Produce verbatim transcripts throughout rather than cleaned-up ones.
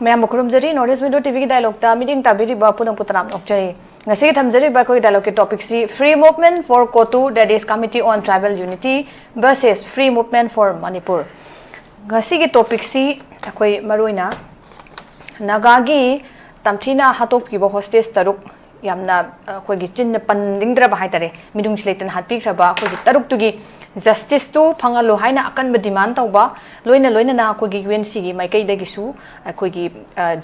ꯃꯌꯥꯝꯕꯨ ꯈꯨꯔꯨꯝꯖꯔꯤ꯫ North East Window ꯇꯤꯚꯤꯒꯤ ꯗꯥꯏꯂꯣꯛꯇ ꯃꯤꯠꯌꯦꯡ ꯇꯥꯕꯤꯔꯤꯕ ꯄꯨꯝꯅꯃꯛꯄꯨ ꯇꯔꯥꯝꯅ ꯑꯣꯛꯆꯔꯤ꯫ ꯉꯁꯤꯒꯤ ꯊꯝꯖꯔꯤꯕ ꯑꯩꯈꯣꯏꯒꯤ ꯗꯥꯏꯂꯣꯛꯀꯤ ꯇꯣꯄꯤꯛꯁꯤ Free Movement for COTU, that is Committee on Tribal Unity versus FreeMovement for Manipur꯫ ꯉꯁꯤꯒꯤ ꯇꯣꯄꯤꯛꯁꯤ ꯑꯩꯈꯣꯏ ꯃꯔꯨꯑꯣꯏꯅ ꯅꯥꯒꯥꯒꯤ ꯇꯝꯊꯤꯅ ꯍꯥꯠꯇꯣꯛꯈꯤꯕ ꯍꯣꯁꯇꯦꯖ ꯇꯔꯨꯛ, ꯌꯥꯝꯅ ꯑꯩꯈꯣꯏꯒꯤ ꯆꯤꯟꯅ ꯄꯟꯅꯤꯡꯗ꯭ꯔꯕ ꯍꯥꯏꯇꯥꯔꯦ, ꯃꯤꯅꯨꯡꯁꯤ ꯂꯩꯇꯅ ꯍꯥꯠꯄꯤꯈ꯭ꯔꯕ ꯑꯩꯈꯣꯏꯒꯤ ꯇꯔꯨꯛꯇꯨꯒꯤ ꯖꯁꯇꯤꯁꯇꯨ ꯐꯪꯍꯜꯂꯨ ꯍꯥꯏꯅ ꯑꯀꯟꯕ ꯗꯤꯃꯥꯟ ꯇꯧꯕ, ꯂꯣꯏꯅ ꯂꯣꯏꯅꯅ ꯑꯩꯈꯣꯏꯒꯤ ꯌꯨ ꯑꯦꯟ ꯁꯤꯒꯤ ꯃꯥꯏꯀꯩꯗꯒꯤꯁꯨ ꯑꯩꯈꯣꯏꯒꯤ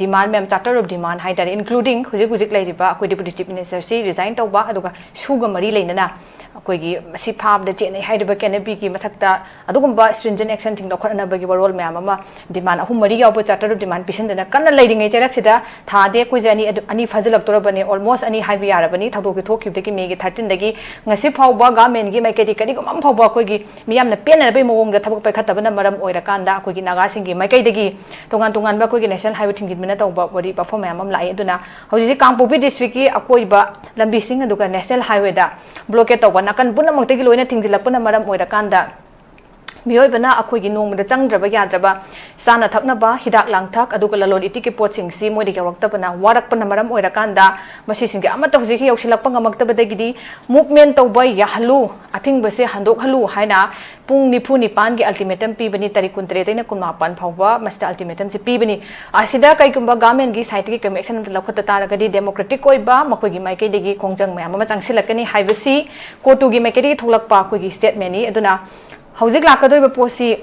ꯗꯤꯃꯥꯟ ꯃꯌꯥꯝ, ꯆꯥꯔꯇꯔ ꯑꯣꯐ ꯗꯤꯃꯥꯟ ꯍꯥꯏꯇꯥꯔꯦ, ꯏꯟꯀ꯭ꯂꯨꯗꯤꯡ ꯍꯧꯖꯤꯛ ꯍꯧꯖꯤꯛ ꯂꯩꯔꯤꯕ ꯑꯩꯈꯣꯏ ꯗꯦꯄꯨꯇꯤ ꯆꯤꯐ ꯃꯤꯅꯤꯁꯇꯔꯁꯤ ꯔꯤꯖꯥꯏꯟ ꯇꯧꯕ, ꯑꯗꯨꯒ ꯁꯨꯒ ꯃꯔꯤ ꯂꯩꯅꯅ ꯑꯩꯈꯣꯏꯒꯤ ꯃꯁꯤ ꯐꯥꯕꯗ ꯆꯦꯟꯅꯩ ꯍꯥꯏꯔꯤꯕ ꯀꯦꯅꯕꯤꯒꯤ ꯃꯊꯛꯇ ꯑꯗꯨꯒꯨꯝꯕ stringent action ꯊꯤꯡ ꯂꯧꯈꯠꯅꯕꯒꯤ ꯋꯥꯔꯣꯜ ꯃꯌꯥꯝ ꯑꯃ, ꯗꯤꯃꯥꯟ ꯑꯍꯨꯝ ꯃꯔꯤ ꯌꯥꯎꯕ ꯆꯥꯔꯇꯔ ꯑꯣꯐ ꯗꯤꯃꯥꯟ ꯄꯤꯁꯤꯟꯗꯅ ꯀꯟꯅ ꯂꯩꯔꯤꯉꯩ ꯆꯩꯔꯛꯁꯤꯗ, ꯊꯥꯗꯤ ꯑꯩꯈꯣꯏꯁꯦ ꯑꯅꯤ, ꯑꯅꯤ ꯐꯥꯖꯤꯜꯂꯛꯇꯣꯔꯕꯅꯤ, almost ꯑꯅꯤ ꯍꯥꯏꯕ ꯌꯥꯔꯕꯅꯤ, ꯊꯧꯗꯣꯛꯀꯤ ꯊꯣꯛꯈꯤꯕꯗꯒꯤ, ꯃꯦꯒꯤ ꯊꯥꯔꯇꯤꯟꯗꯒꯤ ꯉꯁꯤ ꯐꯥꯎꯕ ꯒꯚꯔꯟꯃꯦꯟꯒꯤ ꯃꯥꯏꯀꯩꯗꯒꯤ ꯀꯔꯤꯒꯨꯝꯕ ꯑꯃ ꯐꯥꯎꯕ ꯑꯩꯈꯣꯏꯒꯤ ꯃꯤꯌꯥꯝꯅ ꯄꯦꯟꯅꯅꯕꯒꯤ ꯃꯑꯣꯡꯗ ꯊꯕꯛ ꯄꯥꯏꯈꯠꯇꯕꯅ ꯃꯔꯝ ꯑꯣꯏꯔꯀꯥꯟꯗ, ꯑꯩꯈꯣꯏꯒꯤ ꯅꯥꯒꯥꯁꯤꯡꯒꯤ ꯃꯥꯏꯀꯩꯗꯒꯤ ꯇꯣꯉꯥꯟ ꯇꯣꯉꯥꯟꯕ ꯑꯩꯈꯣꯏꯒꯤ ꯅꯦꯁꯅꯦꯜ ꯍꯥꯏꯋꯦ ꯊꯤꯡꯖꯤꯟꯕꯅ ꯇꯧꯕ ꯋꯥꯔꯤ ꯋꯥꯐꯝ ꯃꯌꯥꯝ ꯑꯃ ꯂꯥꯛꯏ꯫ ꯑꯗꯨꯅ ꯍꯧꯖꯤꯛ ꯍꯧꯖꯤꯛ ꯀꯥꯡꯄꯣꯛꯄꯤ ꯗꯤꯁꯇ꯭ꯔꯤꯛꯀꯤ ꯑꯀꯣꯏꯕ ꯂꯝꯕꯤꯁꯤꯡ ꯑꯗꯨꯒ ꯅꯦꯁꯅꯦꯜ ꯍꯥꯏꯋꯦꯗ ꯕ꯭ꯂꯣꯀꯦꯠ ꯇꯧꯕ, ꯅꯥꯀꯟ ꯄꯨꯝꯅꯃꯛꯇꯒꯤ ꯂꯣꯏꯅ ꯊꯤꯡꯖꯤꯜꯂꯛꯄꯅ ꯃꯔꯝ ꯑꯣꯏꯔꯀꯥꯟꯗ ꯃꯤꯑꯣꯏꯕꯅ ꯑꯩꯈꯣꯏꯒꯤ ꯅꯣꯡꯃꯗ ꯆꯪꯗ꯭ꯔꯕ ꯌꯥꯗ꯭ꯔꯕ ꯆꯥꯅ ꯊꯛꯅꯕ, ꯍꯤꯗꯥꯛ ꯂꯥꯡꯊꯛ, ꯑꯗꯨꯒ ꯂꯂꯣꯟ ꯏꯇꯤꯛꯀꯤ ꯄꯣꯠꯁꯤꯡꯁꯤ ꯃꯣꯏꯗ ꯌꯧꯔꯛꯇꯕꯅ ꯋꯥꯔꯛꯄꯅ ꯃꯔꯝ ꯑꯣꯏꯔꯀꯥꯟꯗ, ꯃꯁꯤꯁꯤꯡꯒꯤ ꯑꯃꯠꯇ ꯍꯧꯖꯤꯛ ꯌꯧꯁꯤꯜꯂꯛꯄ ꯉꯝꯃꯛꯇꯕꯗꯒꯤꯗꯤ ꯃꯨꯚꯃꯦꯟ ꯇꯧꯕ ꯌꯥꯍꯜꯂꯨ, ꯑꯊꯤꯡꯕꯁꯦ ꯍꯟꯗꯣꯛꯍꯜꯂꯨ ꯍꯥꯏꯅ ꯄꯨꯡ ꯅꯤꯐꯨ ꯅꯤꯄꯥꯟꯒꯤ ꯑꯜꯇꯤꯃꯦꯇꯝ ꯄꯤꯕꯅꯤ, ꯇꯥꯔꯤꯛ ꯀꯨꯟꯇꯔꯦꯠꯇꯩꯅ ꯀꯨꯟꯃꯥꯄꯟ ꯐꯥꯎꯕ ꯃꯁꯤꯗ ꯑꯜꯇꯤꯃꯦꯇꯝꯁꯤ ꯄꯤꯕꯅꯤ꯫ ꯑꯁꯤꯗ ꯀꯩꯒꯨꯝꯕ ꯒꯚꯔꯟꯃꯦꯟꯒꯤ ꯁꯥꯏꯠꯇꯒꯤ ꯀꯔꯤꯒꯨꯝꯕ ꯑꯦꯛꯁꯟ ꯑꯃꯇ ꯂꯧꯈꯠꯇ ꯇꯥꯔꯒꯗꯤ, ꯗꯦꯃꯣꯀ꯭ꯔꯦꯇꯤꯛ ꯑꯣꯏꯕ ꯃꯈꯣꯏꯒꯤ ꯃꯥꯏꯀꯩꯗꯒꯤ ꯈꯣꯡꯖꯪ ꯃꯌꯥꯝ ꯑꯃ ꯆꯪꯁꯤꯜꯂꯛꯀꯅꯤ ꯍꯥꯏꯕꯁꯤ ꯀꯣꯇꯨꯒꯤ ꯃꯥꯏꯀꯩꯗꯒꯤ ꯊꯣꯛꯂꯛꯄ ꯑꯩꯈꯣꯏꯒꯤ ꯁ꯭ꯇꯦꯠꯃꯦꯟꯅꯤ꯫ ꯑꯗꯨꯅ ꯍꯧꯖꯤꯛ ꯂꯥꯛꯀꯗꯧꯔꯤꯕ ꯄꯣꯠꯁꯤ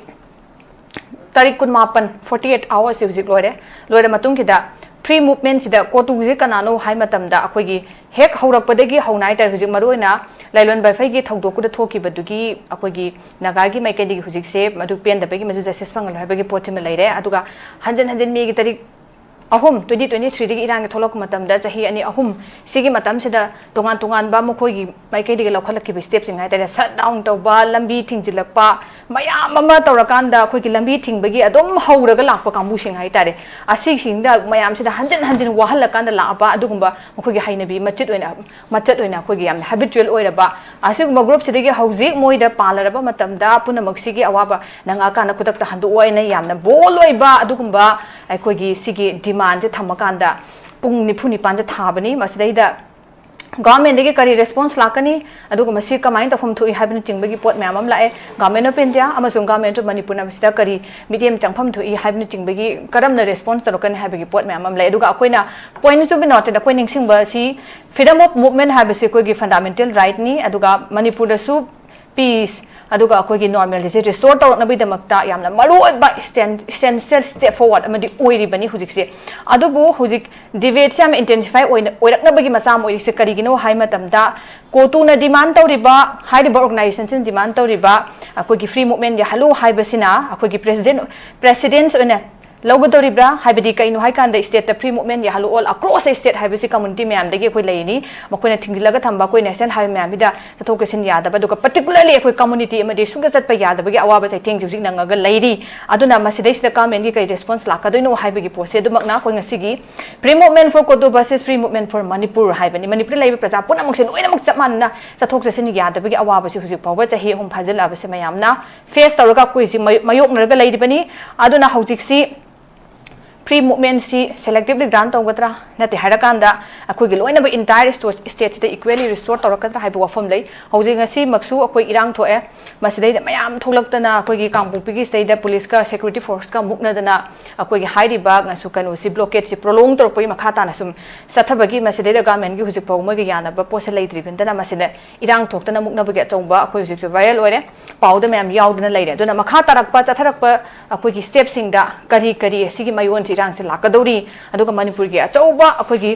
ꯇꯥꯔꯤꯛ ꯀꯨꯟꯃꯥꯄꯟ, forty eight hours ꯁꯤ ꯍꯧꯖꯤꯛ ꯂꯣꯏꯔꯦ꯫ ꯂꯣꯏꯔ ꯃꯇꯨꯡꯁꯤꯗ ꯐ꯭ꯔꯤ ꯃꯨꯚꯃꯦꯟꯁꯤꯗ ꯀꯣꯇꯨꯁꯤ ꯀꯅꯥꯅꯣ ꯍꯥꯏ ꯃꯇꯝꯗ, ꯑꯩꯈꯣꯏꯒꯤ ꯍꯦꯛ ꯍꯧꯔꯛꯄꯗꯒꯤ ꯍꯧꯅ ꯍꯥꯏꯇꯥꯔꯦ, ꯍꯧꯖꯤꯛ ꯃꯔꯨꯑꯣꯏꯅ ꯂꯥꯏꯂꯣꯟ ꯕꯥꯏꯐꯩꯒꯤ ꯊꯧꯗꯣꯛꯇꯨꯗ ꯊꯣꯛꯈꯤꯕꯗꯨꯒꯤ ꯑꯩꯈꯣꯏꯒꯤ ꯅꯥꯒꯥꯒꯤ ꯃꯥꯏꯀꯩꯗꯒꯤ ꯍꯧꯖꯤꯛꯁꯦ ꯃꯗꯨ ꯄꯦꯟꯗꯕꯒꯤ ꯃꯗꯨ ꯖꯁꯇꯤꯁ ꯐꯪꯍꯜꯂꯨ ꯍꯥꯏꯕꯒꯤ ꯄꯣꯠꯁꯤꯃ ꯂꯩꯔꯦ꯫ ꯑꯗꯨꯒ ꯍꯟꯖꯤꯟ ꯍꯟꯖꯤꯟ ꯃꯦꯒꯤ ꯇꯥꯔꯤꯛ ꯑꯍꯨꯝ, twenty twenty threeꯗꯒꯤ ꯏꯔꯥꯡꯒꯤ ꯊꯣꯛꯂꯛꯄ ꯃꯇꯝꯗ ꯆꯍꯤ ꯑꯅꯤ ꯑꯍꯨꯝ ꯁꯤꯒꯤ ꯃꯇꯝꯁꯤꯗ ꯇꯣꯉꯥꯟ ꯇꯣꯉꯥꯟꯕ ꯃꯈꯣꯏꯒꯤ ꯃꯥꯏꯀꯩꯗꯒꯤ ꯂꯧꯈꯠꯂꯛꯈꯤꯕ ꯁ꯭ꯇꯦꯞꯁꯤꯡ ꯍꯥꯏꯇꯥꯔꯦ, ꯁꯠ ꯗꯥꯎꯟ ꯇꯧꯕ, ꯂꯝꯕꯤ ꯊꯤꯡꯖꯤꯜꯂꯛꯄ, ꯃꯌꯥꯝ ꯑꯃ ꯇꯧꯔꯀꯥꯟꯗ ꯑꯩꯈꯣꯏꯒꯤ ꯂꯝꯕꯤ ꯊꯤꯡꯕꯒꯤ ꯑꯗꯨꯝ ꯍꯧꯔꯒ ꯂꯥꯛꯄ ꯀꯥꯡꯕꯨꯁꯤꯡ ꯍꯥꯏꯇꯥꯔꯦ, ꯑꯁꯤꯁꯤꯡꯗ ꯃꯌꯥꯝꯁꯤꯗ ꯍꯟꯖꯤꯟ ꯍꯟꯖꯤꯟ ꯋꯥꯍꯜꯂꯀꯥꯟꯗ ꯂꯥꯛꯑꯕ ꯑꯗꯨꯒꯨꯝꯕ ꯃꯈꯣꯏꯒꯤ ꯍꯩꯅꯕꯤ ꯃꯆꯤꯠ ꯑꯣꯏꯅ, ꯃꯆꯠ ꯑꯣꯏꯅ ꯑꯩꯈꯣꯏꯒꯤ ꯌꯥꯝꯅ ꯍꯦꯕꯤꯆꯨꯋꯦꯜ ꯑꯣꯏꯔꯕ ꯑꯁꯤꯒꯨꯝꯕ ꯒ꯭ꯔꯨꯞꯁꯤꯗꯒꯤ ꯍꯧꯖꯤꯛ ꯃꯣꯏꯗ ꯄꯥꯜꯂꯔꯕ ꯃꯇꯝꯗ ꯄꯨꯝꯅꯃꯛꯁꯤꯒꯤ ꯑꯋꯥꯕ ꯅꯪꯉꯛꯑꯀꯥꯟꯗ ꯈꯨꯗꯛꯇ ꯍꯟꯗꯣꯛꯑꯣ ꯍꯥꯏꯅ ꯌꯥꯝꯅ ꯕꯣꯜ ꯑꯣꯏꯕ ꯑꯗꯨꯒꯨꯝꯕ ꯑꯩꯈꯣꯏꯒꯤ ꯁꯤꯒꯤ ꯗꯤꯃꯥꯟꯁꯦ ꯊꯝꯃꯀꯥꯟꯗ ꯄꯨꯡ ꯅꯤꯐꯨ ꯅꯤꯄꯥꯟꯁꯦ ꯊꯥꯕꯅꯤ꯫ ꯃꯁꯤꯗꯩꯗ ꯒꯚꯔꯟꯃꯦꯟꯗꯒꯤ ꯀꯔꯤ ꯔꯦꯁꯄꯣꯟꯁ ꯂꯥꯛꯀꯅꯤ, ꯑꯗꯨꯒ ꯃꯁꯤ ꯀꯃꯥꯏꯅ ꯇꯧꯐꯝ ꯊꯣꯛꯏ ꯍꯥꯏꯕꯅꯆꯤꯡꯕꯒꯤ ꯄꯣꯠ ꯃꯌꯥꯝ ꯑꯃ ꯂꯥꯛꯑꯦ꯫ Government of India ꯑꯃꯁꯨꯡ Government of ꯃꯅꯤꯄꯨꯔꯅ ꯃꯁꯤꯗ ꯀꯔꯤ ꯃꯤꯠꯌꯦꯡ ꯆꯪꯐꯝ ꯊꯣꯛꯏ ꯍꯥꯏꯕꯅꯆꯤꯡꯕꯒꯤ ꯀꯔꯝꯅ ꯔꯦꯁꯄꯣꯟꯁ ꯇꯧꯔꯛꯀꯅꯤ ꯍꯥꯏꯕꯒꯤ ꯄꯣꯠ ꯃꯌꯥꯝ ꯑꯃ ꯂꯩ꯫ ꯑꯗꯨꯒ ꯑꯩꯈꯣꯏꯅ point to be noted, ꯑꯩꯈꯣꯏ ꯅꯤꯡꯁꯤꯡꯕ ꯑꯁꯤ freedom of movement ꯍꯥꯏꯕꯁꯤ ꯑꯩꯈꯣꯏꯒꯤ fundamental rightꯅꯤ꯫ ꯑꯗꯨꯒ ꯃꯅꯤꯄꯨꯔꯗꯁꯨ peace ꯑꯗꯨꯒ ꯑꯩꯈꯣꯏꯒꯤ normalcyꯁꯦ restore ꯇꯧꯔꯛꯅꯕꯒꯤꯗꯃꯛꯇ ꯌꯥꯝꯅ ꯃꯔꯨꯑꯣꯏꯕ stand essential step forward ꯑꯃꯗꯤ ꯑꯣꯏꯔꯤꯕꯅꯤ ꯍꯧꯖꯤꯛꯁꯦ꯫ ꯑꯗꯨꯕꯨ ꯍꯧꯖꯤꯛ debateꯁꯦ ꯌꯥꯝ intensify ꯑꯣꯏꯅ ꯑꯣꯏꯔꯛꯅꯕꯒꯤ ꯃꯆꯥꯛ ꯑꯃ ꯑꯣꯏꯔꯤꯁꯦ ꯀꯔꯤꯒꯤꯅꯣ ꯍꯥꯏ ꯃꯇꯝꯗ, ꯀꯣꯇꯨꯅ demand ꯇꯧꯔꯤꯕ, ꯍꯥꯏꯔꯤꯕ organizationꯁꯤꯅ demand ꯇꯧꯔꯤꯕ ꯑꯩꯈꯣꯏꯒꯤ free movement ꯌꯥꯍꯜꯂꯨ ꯍꯥꯏꯕꯁꯤꯅ ꯑꯩꯈꯣꯏꯒꯤ president precedence ꯑꯣꯏꯅ ꯂꯧꯒꯗꯧꯔꯤꯕ꯭ꯔꯥ? ꯍꯥꯏꯕꯗꯤ ꯀꯩꯅꯣ ꯍꯥꯏꯀꯥꯟꯗ stateꯇ free movement ꯌꯥꯍꯜꯂꯨ, all across the state ꯍꯥꯏꯕꯁꯤ community ꯃꯌꯥꯝꯗꯒꯤ ꯑꯩꯈꯣꯏ ꯂꯩꯔꯤꯅꯤ, ꯃꯈꯣꯏꯅ ꯊꯤꯡꯖꯤꯜꯂꯒ ꯊꯝꯕ ꯑꯩꯈꯣꯏ national highway ꯃꯌꯥꯝꯁꯤꯗ ꯆꯠꯊꯣꯛ ꯆꯠꯁꯤꯟ ꯌꯥꯗꯕ, ꯑꯗꯨꯒ particularly ꯑꯩꯈꯣꯏ community ꯑꯃꯗꯤ ꯁꯨꯡꯆꯠ ꯆꯠꯄ ꯌꯥꯗꯕꯒꯤ ꯑꯋꯥꯕ ꯆꯩꯊꯦꯡꯁꯦ ꯍꯧꯖꯤꯛ ꯅꯪꯉꯒ ꯂꯩꯔꯤ꯫ ꯑꯗꯨꯅ ꯃꯁꯤꯗꯩꯁꯤꯗ governmentꯀꯤ ꯀꯔꯤ response ꯂꯥꯛꯀꯗꯣꯏꯅꯣ ꯍꯥꯏꯕꯒꯤ ꯄꯣꯠꯁꯦ ꯑꯗꯨꯃꯛꯅ ꯑꯩꯈꯣꯏ ꯉꯁꯤꯒꯤ Free Movement for Kotu versus Free Movement for Manipur ꯍꯥꯏꯕꯅꯤ꯫ ꯃꯅꯤꯄꯨꯔꯗ ꯂꯩꯔꯤꯕ ꯄ꯭ꯔꯖꯥ ꯄꯨꯝꯅꯃꯛꯁꯦ ꯂꯣꯏꯅꯃꯛ ꯆꯞ ꯃꯥꯟꯅꯅ ꯆꯠꯊꯣꯛ ꯆꯠꯁꯤꯟ ꯌꯥꯗꯕꯒꯤ ꯑꯋꯥꯕꯁꯤ ꯍꯧꯖꯤꯛ ꯐꯥꯎꯕ ꯆꯍꯤ ꯑꯍꯨꯝ ꯐꯥꯖꯤꯜꯂꯛꯑꯕꯁꯦ ꯃꯌꯥꯝꯅ face ꯇꯧꯔꯒ ꯑꯩꯈꯣꯏꯁꯤ ꯃꯥꯌꯣꯛꯅꯔꯒ ꯂꯩꯔꯤꯕꯅꯤ꯫ ꯑꯗꯨꯅ ꯍꯧꯖꯤꯛꯁꯤ free movementꯁꯤ selectively grant ꯇꯧꯒꯗ꯭ꯔꯥ? ꯅꯠꯇꯦ ꯍꯥꯏꯔꯀꯥꯟꯗ ꯑꯩꯈꯣꯏꯒꯤ ꯂꯣꯏꯅꯃꯛ entire stateꯁꯤꯗ equally restore ꯇꯧꯔꯛꯀꯗ꯭ꯔꯥ ꯍꯥꯏꯕ ꯋꯥꯐꯝ ꯂꯩ꯫ ꯍꯧꯖꯤꯛ ꯉꯁꯤꯃꯛꯁꯨ ꯑꯩꯈꯣꯏ ꯏꯔꯥꯡ ꯊꯣꯛꯑꯦ꯫ ꯃꯁꯤꯗꯩꯗ ꯃꯌꯥꯝ ꯊꯣꯛꯂꯛꯇꯅ ꯑꯩꯈꯣꯏꯒꯤ ꯀꯥꯡꯄꯣꯛꯄꯤꯒꯤ ꯁꯤꯗꯩꯗ policeꯀ security forceꯀ ꯃꯨꯛꯅꯗꯅ ꯑꯩꯈꯣꯏꯒꯤ ꯍꯥꯏꯔꯤꯕ ꯉꯁꯨ ꯀꯩꯅꯣꯁꯤ blockadeꯁꯤ prolong ꯇꯧꯔꯛꯄꯒꯤ ꯃꯈꯥ ꯇꯥꯅ ꯁꯨꯝ ꯆꯠꯊꯕꯒꯤ ꯃꯁꯤꯗꯩꯗ governmentꯀꯤ ꯍꯧꯖꯤꯛ ꯐꯥꯎ ꯃꯣꯏꯒ ꯌꯥꯅꯕ ꯄꯣꯠꯁꯦ ꯂꯩꯇ꯭ꯔꯤꯕꯅꯤꯅ ꯃꯁꯤꯗ ꯏꯔꯥꯡ ꯊꯣꯛꯇꯅ ꯃꯨꯛꯅꯕꯒꯤ ꯑꯆꯧꯕ ꯑꯩꯈꯣꯏ ꯍꯧꯖꯤꯛꯁꯨ viral ꯑꯣꯏꯔꯦ꯫ ꯄꯥꯎꯗ ꯃꯌꯥꯝ ꯌꯥꯎꯗꯅ ꯂꯩꯔꯦ꯫ ꯑꯗꯨꯅ ꯃꯈꯥ ꯇꯥꯔꯛꯄ ꯆꯠꯊꯔꯛꯄ ꯑꯩꯈꯣꯏꯒꯤ stepꯁꯤꯡꯗ ꯀꯔꯤ ꯀꯔꯤ ꯑꯁꯤꯒꯤ ꯃꯌꯣꯟꯁꯤ ꯏꯔꯥꯡꯁꯤ ꯂꯥꯛꯀꯗꯧꯔꯤ, ꯑꯗꯨꯒ ꯃꯅꯤꯄꯨꯔꯒꯤ ꯑꯆꯧꯕ ꯑꯩꯈꯣꯏꯒꯤ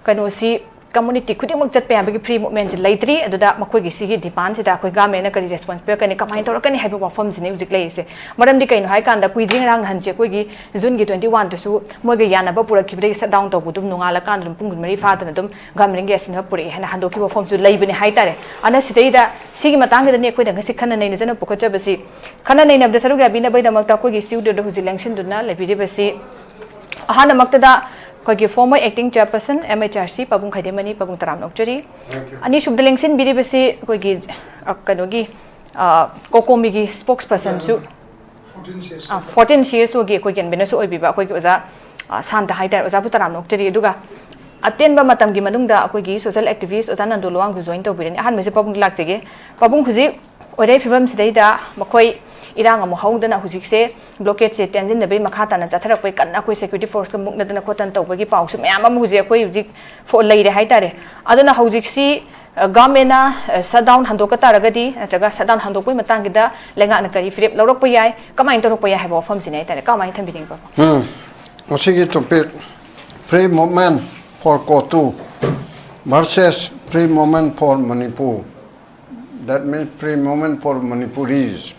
ꯀꯩꯅꯣꯁꯤ community ꯈꯨꯗꯤꯡꯃꯛ ꯆꯠꯄ ꯌꯥꯕꯒꯤ free movementꯁꯤ ꯂꯩꯇ꯭ꯔꯤ꯫ ꯑꯗꯨꯗ ꯃꯈꯣꯏꯒꯤ ꯁꯤꯒꯤ demandꯁꯤꯗ ꯑꯩꯈꯣꯏ governmentꯅ ꯀꯔꯤ response ꯄꯤꯔꯛꯀꯅꯤ, ꯀꯃꯥꯏꯅ ꯇꯧꯔꯛꯀꯅꯤ ꯍꯥꯏꯕ ꯋꯥꯐꯝꯁꯤꯅꯤ ꯍꯧꯖꯤꯛ ꯂꯩꯔꯤꯁꯦ꯫ ꯃꯔꯝꯗꯤ ꯀꯩꯅꯣ ꯍꯥꯏꯀꯥꯟꯗ ꯀꯨꯏꯗ꯭ꯔꯤ ꯉꯔꯥꯡ ꯅꯍꯥꯟꯁꯦ ꯑꯩꯈꯣꯏꯒꯤ Juneꯒꯤ twenty oneꯗꯁꯨ ꯃꯣꯏꯒ ꯌꯥꯅꯕ ꯄꯨꯔꯛꯈꯤꯕꯗꯒꯤ shutdown ꯇꯧꯕ ꯑꯗꯨꯝ ꯅꯣꯡꯉꯥꯜꯂꯀꯥꯟꯗ ꯑꯗꯨꯝ ꯄꯨꯡ ꯀꯨꯟꯃꯔꯤ ꯐꯥꯗꯅ ꯑꯗꯨꯝ governmentꯒꯤ ꯑꯁꯤꯟꯕ ꯄꯨꯔꯛꯑꯦ ꯍꯥꯏꯅ ꯍꯟꯗꯣꯛꯈꯤꯕ ꯋꯥꯐꯝꯁꯨ ꯂꯩꯕꯅꯤ ꯍꯥꯏꯇꯥꯔꯦ꯫ ꯑꯗꯨꯅ ꯁꯤꯗꯩꯗ ꯁꯤꯒꯤ ꯃꯇꯥꯡꯁꯤꯗꯅꯤ ꯑꯩꯈꯣꯏꯅ ꯉꯁꯤ ꯈꯟꯅ ꯅꯩꯅꯖꯅ ꯄꯨꯈꯠꯆꯕꯁꯤ꯫ ꯈꯟꯅ ꯅꯩꯅꯕꯗ ꯁꯔꯨꯛ ꯌꯥꯕꯤꯅꯕꯒꯤꯗꯃꯛꯇ ꯑꯩꯈꯣꯏꯒꯤ studioꯗ ꯍꯧꯖꯤꯛ ꯂꯦꯡꯁꯤꯟꯗꯨꯅ ꯂꯩꯕꯤꯔꯤꯕꯁꯤ ꯑꯍꯥꯟꯕꯃꯛꯇꯗ ꯑꯩꯈꯣꯏꯒꯤ former acting chairperson M H R C ꯄꯥꯕꯨꯡ ꯈꯥꯏꯗꯦꯝꯃꯅꯤ, ꯄꯥꯕꯨꯡ ꯇꯔꯥꯝꯅ ꯑꯣꯛꯆꯔꯤ꯫ ꯑꯅꯤꯁꯨꯕꯗ ꯂꯦꯡꯁꯤꯟꯕꯤꯔꯤꯕꯁꯤ ꯑꯩꯈꯣꯏꯒꯤ, ꯑ, ꯀꯩꯅꯣꯒꯤ, ꯑ, ꯀꯣꯀꯣꯃꯤꯒꯤ spokespersonꯁꯨ ꯐꯣꯔꯇꯤꯟ ꯁꯤ ꯑꯦꯁ ꯑꯣꯒꯤ ꯑꯩꯈꯣꯏꯒꯤ ꯀꯟꯚꯦꯅꯔꯁꯨ ꯑꯣꯏꯕꯤꯕ ꯑꯩꯈꯣꯏꯒꯤ ꯑꯣꯖꯥ, ꯑ, ꯁꯥꯟꯇ ꯍꯥꯏꯇꯥꯔꯦ, ꯑꯣꯖꯥꯕꯨ ꯇꯔꯥꯝꯅ ꯑꯣꯛꯆꯔꯤ꯫ ꯑꯗꯨꯒ ꯑꯇꯦꯟꯕ ꯃꯇꯝꯒꯤ ꯃꯅꯨꯡꯗ ꯑꯩꯈꯣꯏꯒꯤ ꯁꯣꯁꯤꯌꯦꯜ ꯑꯦꯛꯇꯤꯚꯤꯁ ꯑꯣꯖꯥ ꯅꯟꯗꯨ ꯂꯨꯋꯥꯡꯁꯨ ꯖꯣꯏꯟ ꯇꯧꯕꯤꯔꯅꯤ꯫ ꯑꯍꯥꯟꯕꯁꯦ ꯄꯥꯕꯨꯡꯗ ꯂꯥꯛꯆꯒꯦ꯫ ꯄꯥꯕꯨꯡ, ꯍꯧꯖꯤꯛ ꯑꯣꯏꯔꯛꯏ ꯐꯤꯕꯝꯁꯤꯗꯩꯗ ꯃꯈꯣꯏ ꯏꯔꯥꯡ ꯑꯃꯨꯛ ꯍꯧꯗꯅ ꯍꯧꯖꯤꯛꯁꯦ ꯕ꯭ꯂꯣꯀꯦꯠꯁꯦ ꯇꯦꯟꯁꯤꯟꯅꯕꯒꯤ ꯃꯈꯥ ꯇꯥꯅ ꯆꯠꯊꯔꯛꯄꯒꯤ ꯀꯟꯅ ꯑꯩꯈꯣꯏ ꯁꯦꯀ꯭ꯌꯨꯔꯤꯇꯤ ꯐꯣꯔꯁꯀ ꯃꯨꯛꯅꯗꯅ ꯈꯣꯠꯇꯅ ꯇꯧꯕꯒꯤ ꯄꯥꯎꯁꯨ ꯃꯌꯥꯝ ꯑꯃ ꯍꯧꯖꯤꯛ ꯑꯩꯈꯣꯏ ꯍꯧꯖꯤꯛ ꯐꯣ-, ꯂꯩꯔꯦ ꯍꯥꯏꯇꯥꯔꯦ꯫ ꯑꯗꯨꯅ ꯍꯧꯖꯤꯛꯁꯤ, ꯑ, ꯒꯚꯔꯟꯃꯦꯟꯅ, ꯑ, ꯁꯠꯗꯥꯎꯟ ꯍꯟꯗꯣꯛꯄ ꯇꯥꯔꯒꯗꯤ, ꯅꯠꯇ꯭ꯔꯒ ꯁꯠꯗꯥꯎꯟ ꯍꯟꯗꯣꯛꯄꯒꯤ ꯃꯇꯥꯡꯁꯤꯗ ꯂꯩꯉꯥꯛꯅ ꯀꯔꯤ ꯐꯤꯔꯦꯞ ꯂꯧꯔꯛꯄ ꯌꯥꯏ, ꯀꯃꯥꯏꯅ ꯇꯧꯔꯛꯄ ꯌꯥꯏ ꯍꯥꯏꯕ ꯋꯥꯐꯝꯁꯤꯅꯦ ꯍꯥꯏꯇꯥꯔꯦ꯫ ꯀꯃꯥꯏꯅ ꯊꯝꯕꯤꯅꯤꯡꯕ? ꯎꯝ, ꯃꯁꯤꯒꯤ topic, Free Movement for COTU versus Free Movement for Manipur, that means Free Movement for Manipurians꯫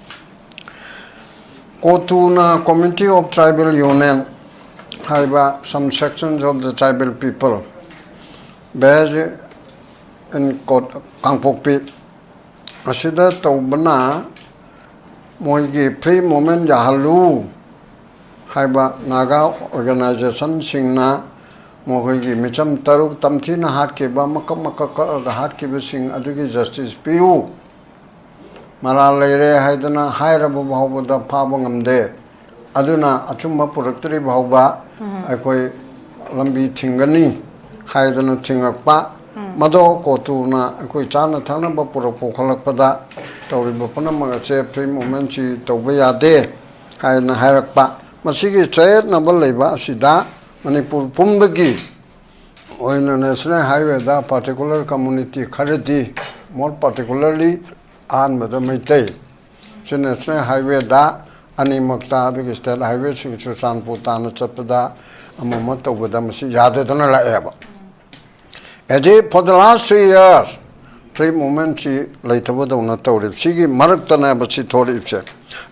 ꯀꯣꯇꯨꯅ Committee of Tribal Union ꯍꯥꯏꯕ some sections of the tribal people based in ꯀꯣꯠ-, ꯀꯥꯡꯄꯣꯛꯄꯤ ꯑꯁꯤꯗ ꯇꯧꯕꯅ ꯃꯣꯏꯒꯤ free movement ꯌꯥꯍꯜꯂꯨ ꯍꯥꯏꯕ ꯅꯥꯒꯥ ꯑꯣꯔꯒꯅꯥꯏꯖꯦꯁꯟꯁꯤꯡꯅ ꯃꯈꯣꯏꯒꯤ ꯃꯤꯆꯝ ꯇꯔꯨꯛ ꯇꯝꯊꯤꯅ ꯍꯥꯠꯈꯤꯕ, ꯃꯀꯛ ꯃꯀꯛ ꯀꯛꯑꯒ ꯍꯥꯠꯈꯤꯕꯁꯤꯡ ꯑꯗꯨꯒꯤ ꯖꯁꯇꯤꯁ ꯄꯤꯌꯨ꯫ ꯃꯔꯥꯜ ꯂꯩꯔꯦ ꯍꯥꯏꯗꯅ ꯍꯥꯏꯔꯕ ꯐꯥꯎꯕꯗ ꯐꯥꯕ ꯉꯝꯗꯦ꯫ ꯑꯗꯨꯅ ꯑꯆꯨꯝꯕ ꯄꯨꯔꯛꯇ꯭ꯔꯤ ꯐꯥꯎꯕ ꯑꯩꯈꯣꯏ ꯂꯝꯕꯤ ꯊꯤꯡꯒꯅꯤ ꯍꯥꯏꯗꯅ ꯊꯤꯡꯉꯛꯄ꯫ ꯃꯗꯣ ꯀꯣꯇꯨꯅ ꯑꯩꯈꯣꯏ ꯆꯥꯅ ꯊꯛꯅꯕ ꯄꯨꯔꯛꯄ ꯈꯣꯠꯂꯛꯄꯗ ꯇꯧꯔꯤꯕ ꯄꯨꯝꯅꯃꯛ ꯑꯁꯦ free movementꯁꯤ ꯇꯧꯕ ꯌꯥꯗꯦ ꯍꯥꯏꯅ ꯍꯥꯏꯔꯛꯄ꯫ ꯃꯁꯤꯒꯤ ꯆꯌꯦꯠꯅꯕ ꯂꯩꯕ ꯑꯁꯤꯗ ꯃꯅꯤꯄꯨꯔ ꯄꯨꯝꯕꯒꯤ ꯑꯣꯏꯅ national highwayꯗ particular community ꯈꯔꯗꯤ, more particularly ꯑꯍꯥꯟꯕꯗ ꯃꯩꯇꯩ, ꯁꯤ national highwayꯗ ꯑꯅꯤꯃꯛꯇ, ꯑꯗꯨꯒꯤ state highwayꯁꯤꯡ ꯆꯨꯔꯆꯥꯟꯄꯨꯔ ꯇꯥꯟꯅ ꯆꯠꯄꯗ ꯑꯃ ꯑꯃ ꯇꯧꯕꯗ ꯃꯁꯤ ꯌꯥꯗꯗꯅ ꯂꯥꯛꯑꯦꯕ꯫ ꯑꯦꯖꯤ for the last three years free movementꯁꯤ ꯂꯩꯇꯕꯗꯧꯅ ꯇꯧꯔꯤꯕ ꯁꯤꯒꯤ ꯃꯔꯛꯇꯅꯦꯕ ꯁꯤ ꯊꯣꯛꯂꯛꯏꯕꯁꯦ꯫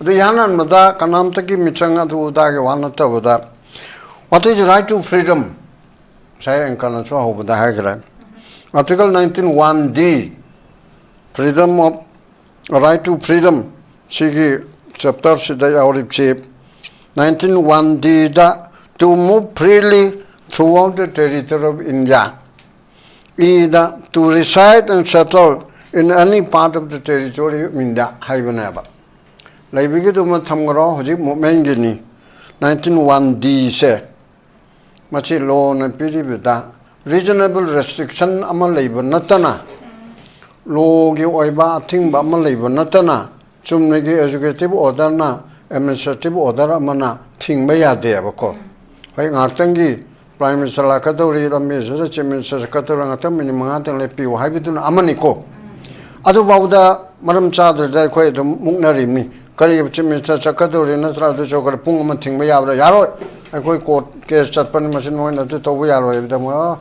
ꯑꯗꯨ ꯏꯍꯥꯟ ꯍꯥꯟꯕꯗ ꯀꯅꯥꯝꯇꯒꯤ ꯃꯤꯆꯪ ꯑꯗꯨ ꯑꯗꯥꯒꯤ ꯋꯥ ꯅꯠꯇꯕꯗ, what is right to freedom? ꯉꯁꯥꯏ ꯑꯪꯀꯜꯅꯁꯨ ꯍꯧꯕꯗ ꯍꯥꯏꯈ꯭ꯔꯦ꯫ Article nineteen one D, freedom of, right to freedom, ꯁꯤꯒꯤ chapterꯁꯤꯗ ꯌꯥꯎꯔꯤꯕꯁꯤ nineteen one Dꯗ, to move freely throughout the territory of India, ꯏꯗ, to reside and settle in any part of the territory of India ꯍꯥꯏꯕꯅꯦꯕ꯫ ꯂꯩꯕꯒꯤꯗꯨꯃ ꯊꯝꯈ꯭ꯔꯣ, ꯍꯧꯖꯤꯛ movement ꯀꯤꯅꯤ꯫ Nineteen one D ꯁꯦ, ꯃꯁꯤ law ꯅ ꯄꯤꯔꯤꯕꯗ reasonable restriction ꯑꯃ ꯂꯩꯕ ꯅꯠꯇꯅ, law ꯒꯤ ꯑꯣꯏꯕ ꯑꯊꯤꯡꯕ ꯑꯃ ꯂꯩꯕ ꯅꯠꯇꯅ, ꯆꯨꯝꯅꯒꯤ executive order ꯅ, administrative order ꯑꯃꯅ ꯊꯤꯡꯕ ꯌꯥꯗꯦꯕꯀꯣ꯫ ꯍꯣꯏ, ꯉꯥꯏꯍꯥꯛꯇꯪꯒꯤ Prime Minister ꯂꯥꯛꯀꯗꯧꯔꯤ, ꯂꯝꯕꯤꯁꯤꯗ Chief Minister ꯆꯠꯀꯗꯧꯔꯤ, ꯉꯥꯛꯇꯪ minute ꯃꯉꯥꯇꯪ ꯂꯦꯞꯄꯤꯌꯨ ꯍꯥꯏꯕꯗꯨꯅ ꯑꯃꯅꯤꯀꯣ꯫ ꯑꯗꯨꯐꯥꯎꯗ ꯃꯔꯝ ꯆꯥꯗ꯭ꯔꯗꯤ ꯑꯩꯈꯣꯏ ꯑꯗꯨꯝ ꯃꯨꯛꯅꯔꯤꯕꯅꯤ꯫ ꯀꯔꯤ, Chief Minister ꯆꯠꯀꯗꯧꯔꯤ ꯅꯠꯇ꯭ꯔꯥ, ꯑꯗꯨ ꯆꯠꯈ꯭ꯔꯦ, ꯄꯨꯡ ꯑꯃ ꯊꯤꯡꯕ ꯌꯥꯕ꯭ꯔꯥ? ꯌꯥꯔꯣꯏ, ꯑꯩꯈꯣꯏ court case ꯆꯠꯄꯅꯤ, ꯃꯁꯤ ꯅꯣꯏꯅ ꯑꯗꯨ ꯇꯧꯕ ꯌꯥꯔꯣꯏ ꯍꯥꯏꯕꯗ, ꯑꯃꯨꯛ, "ꯑꯣ,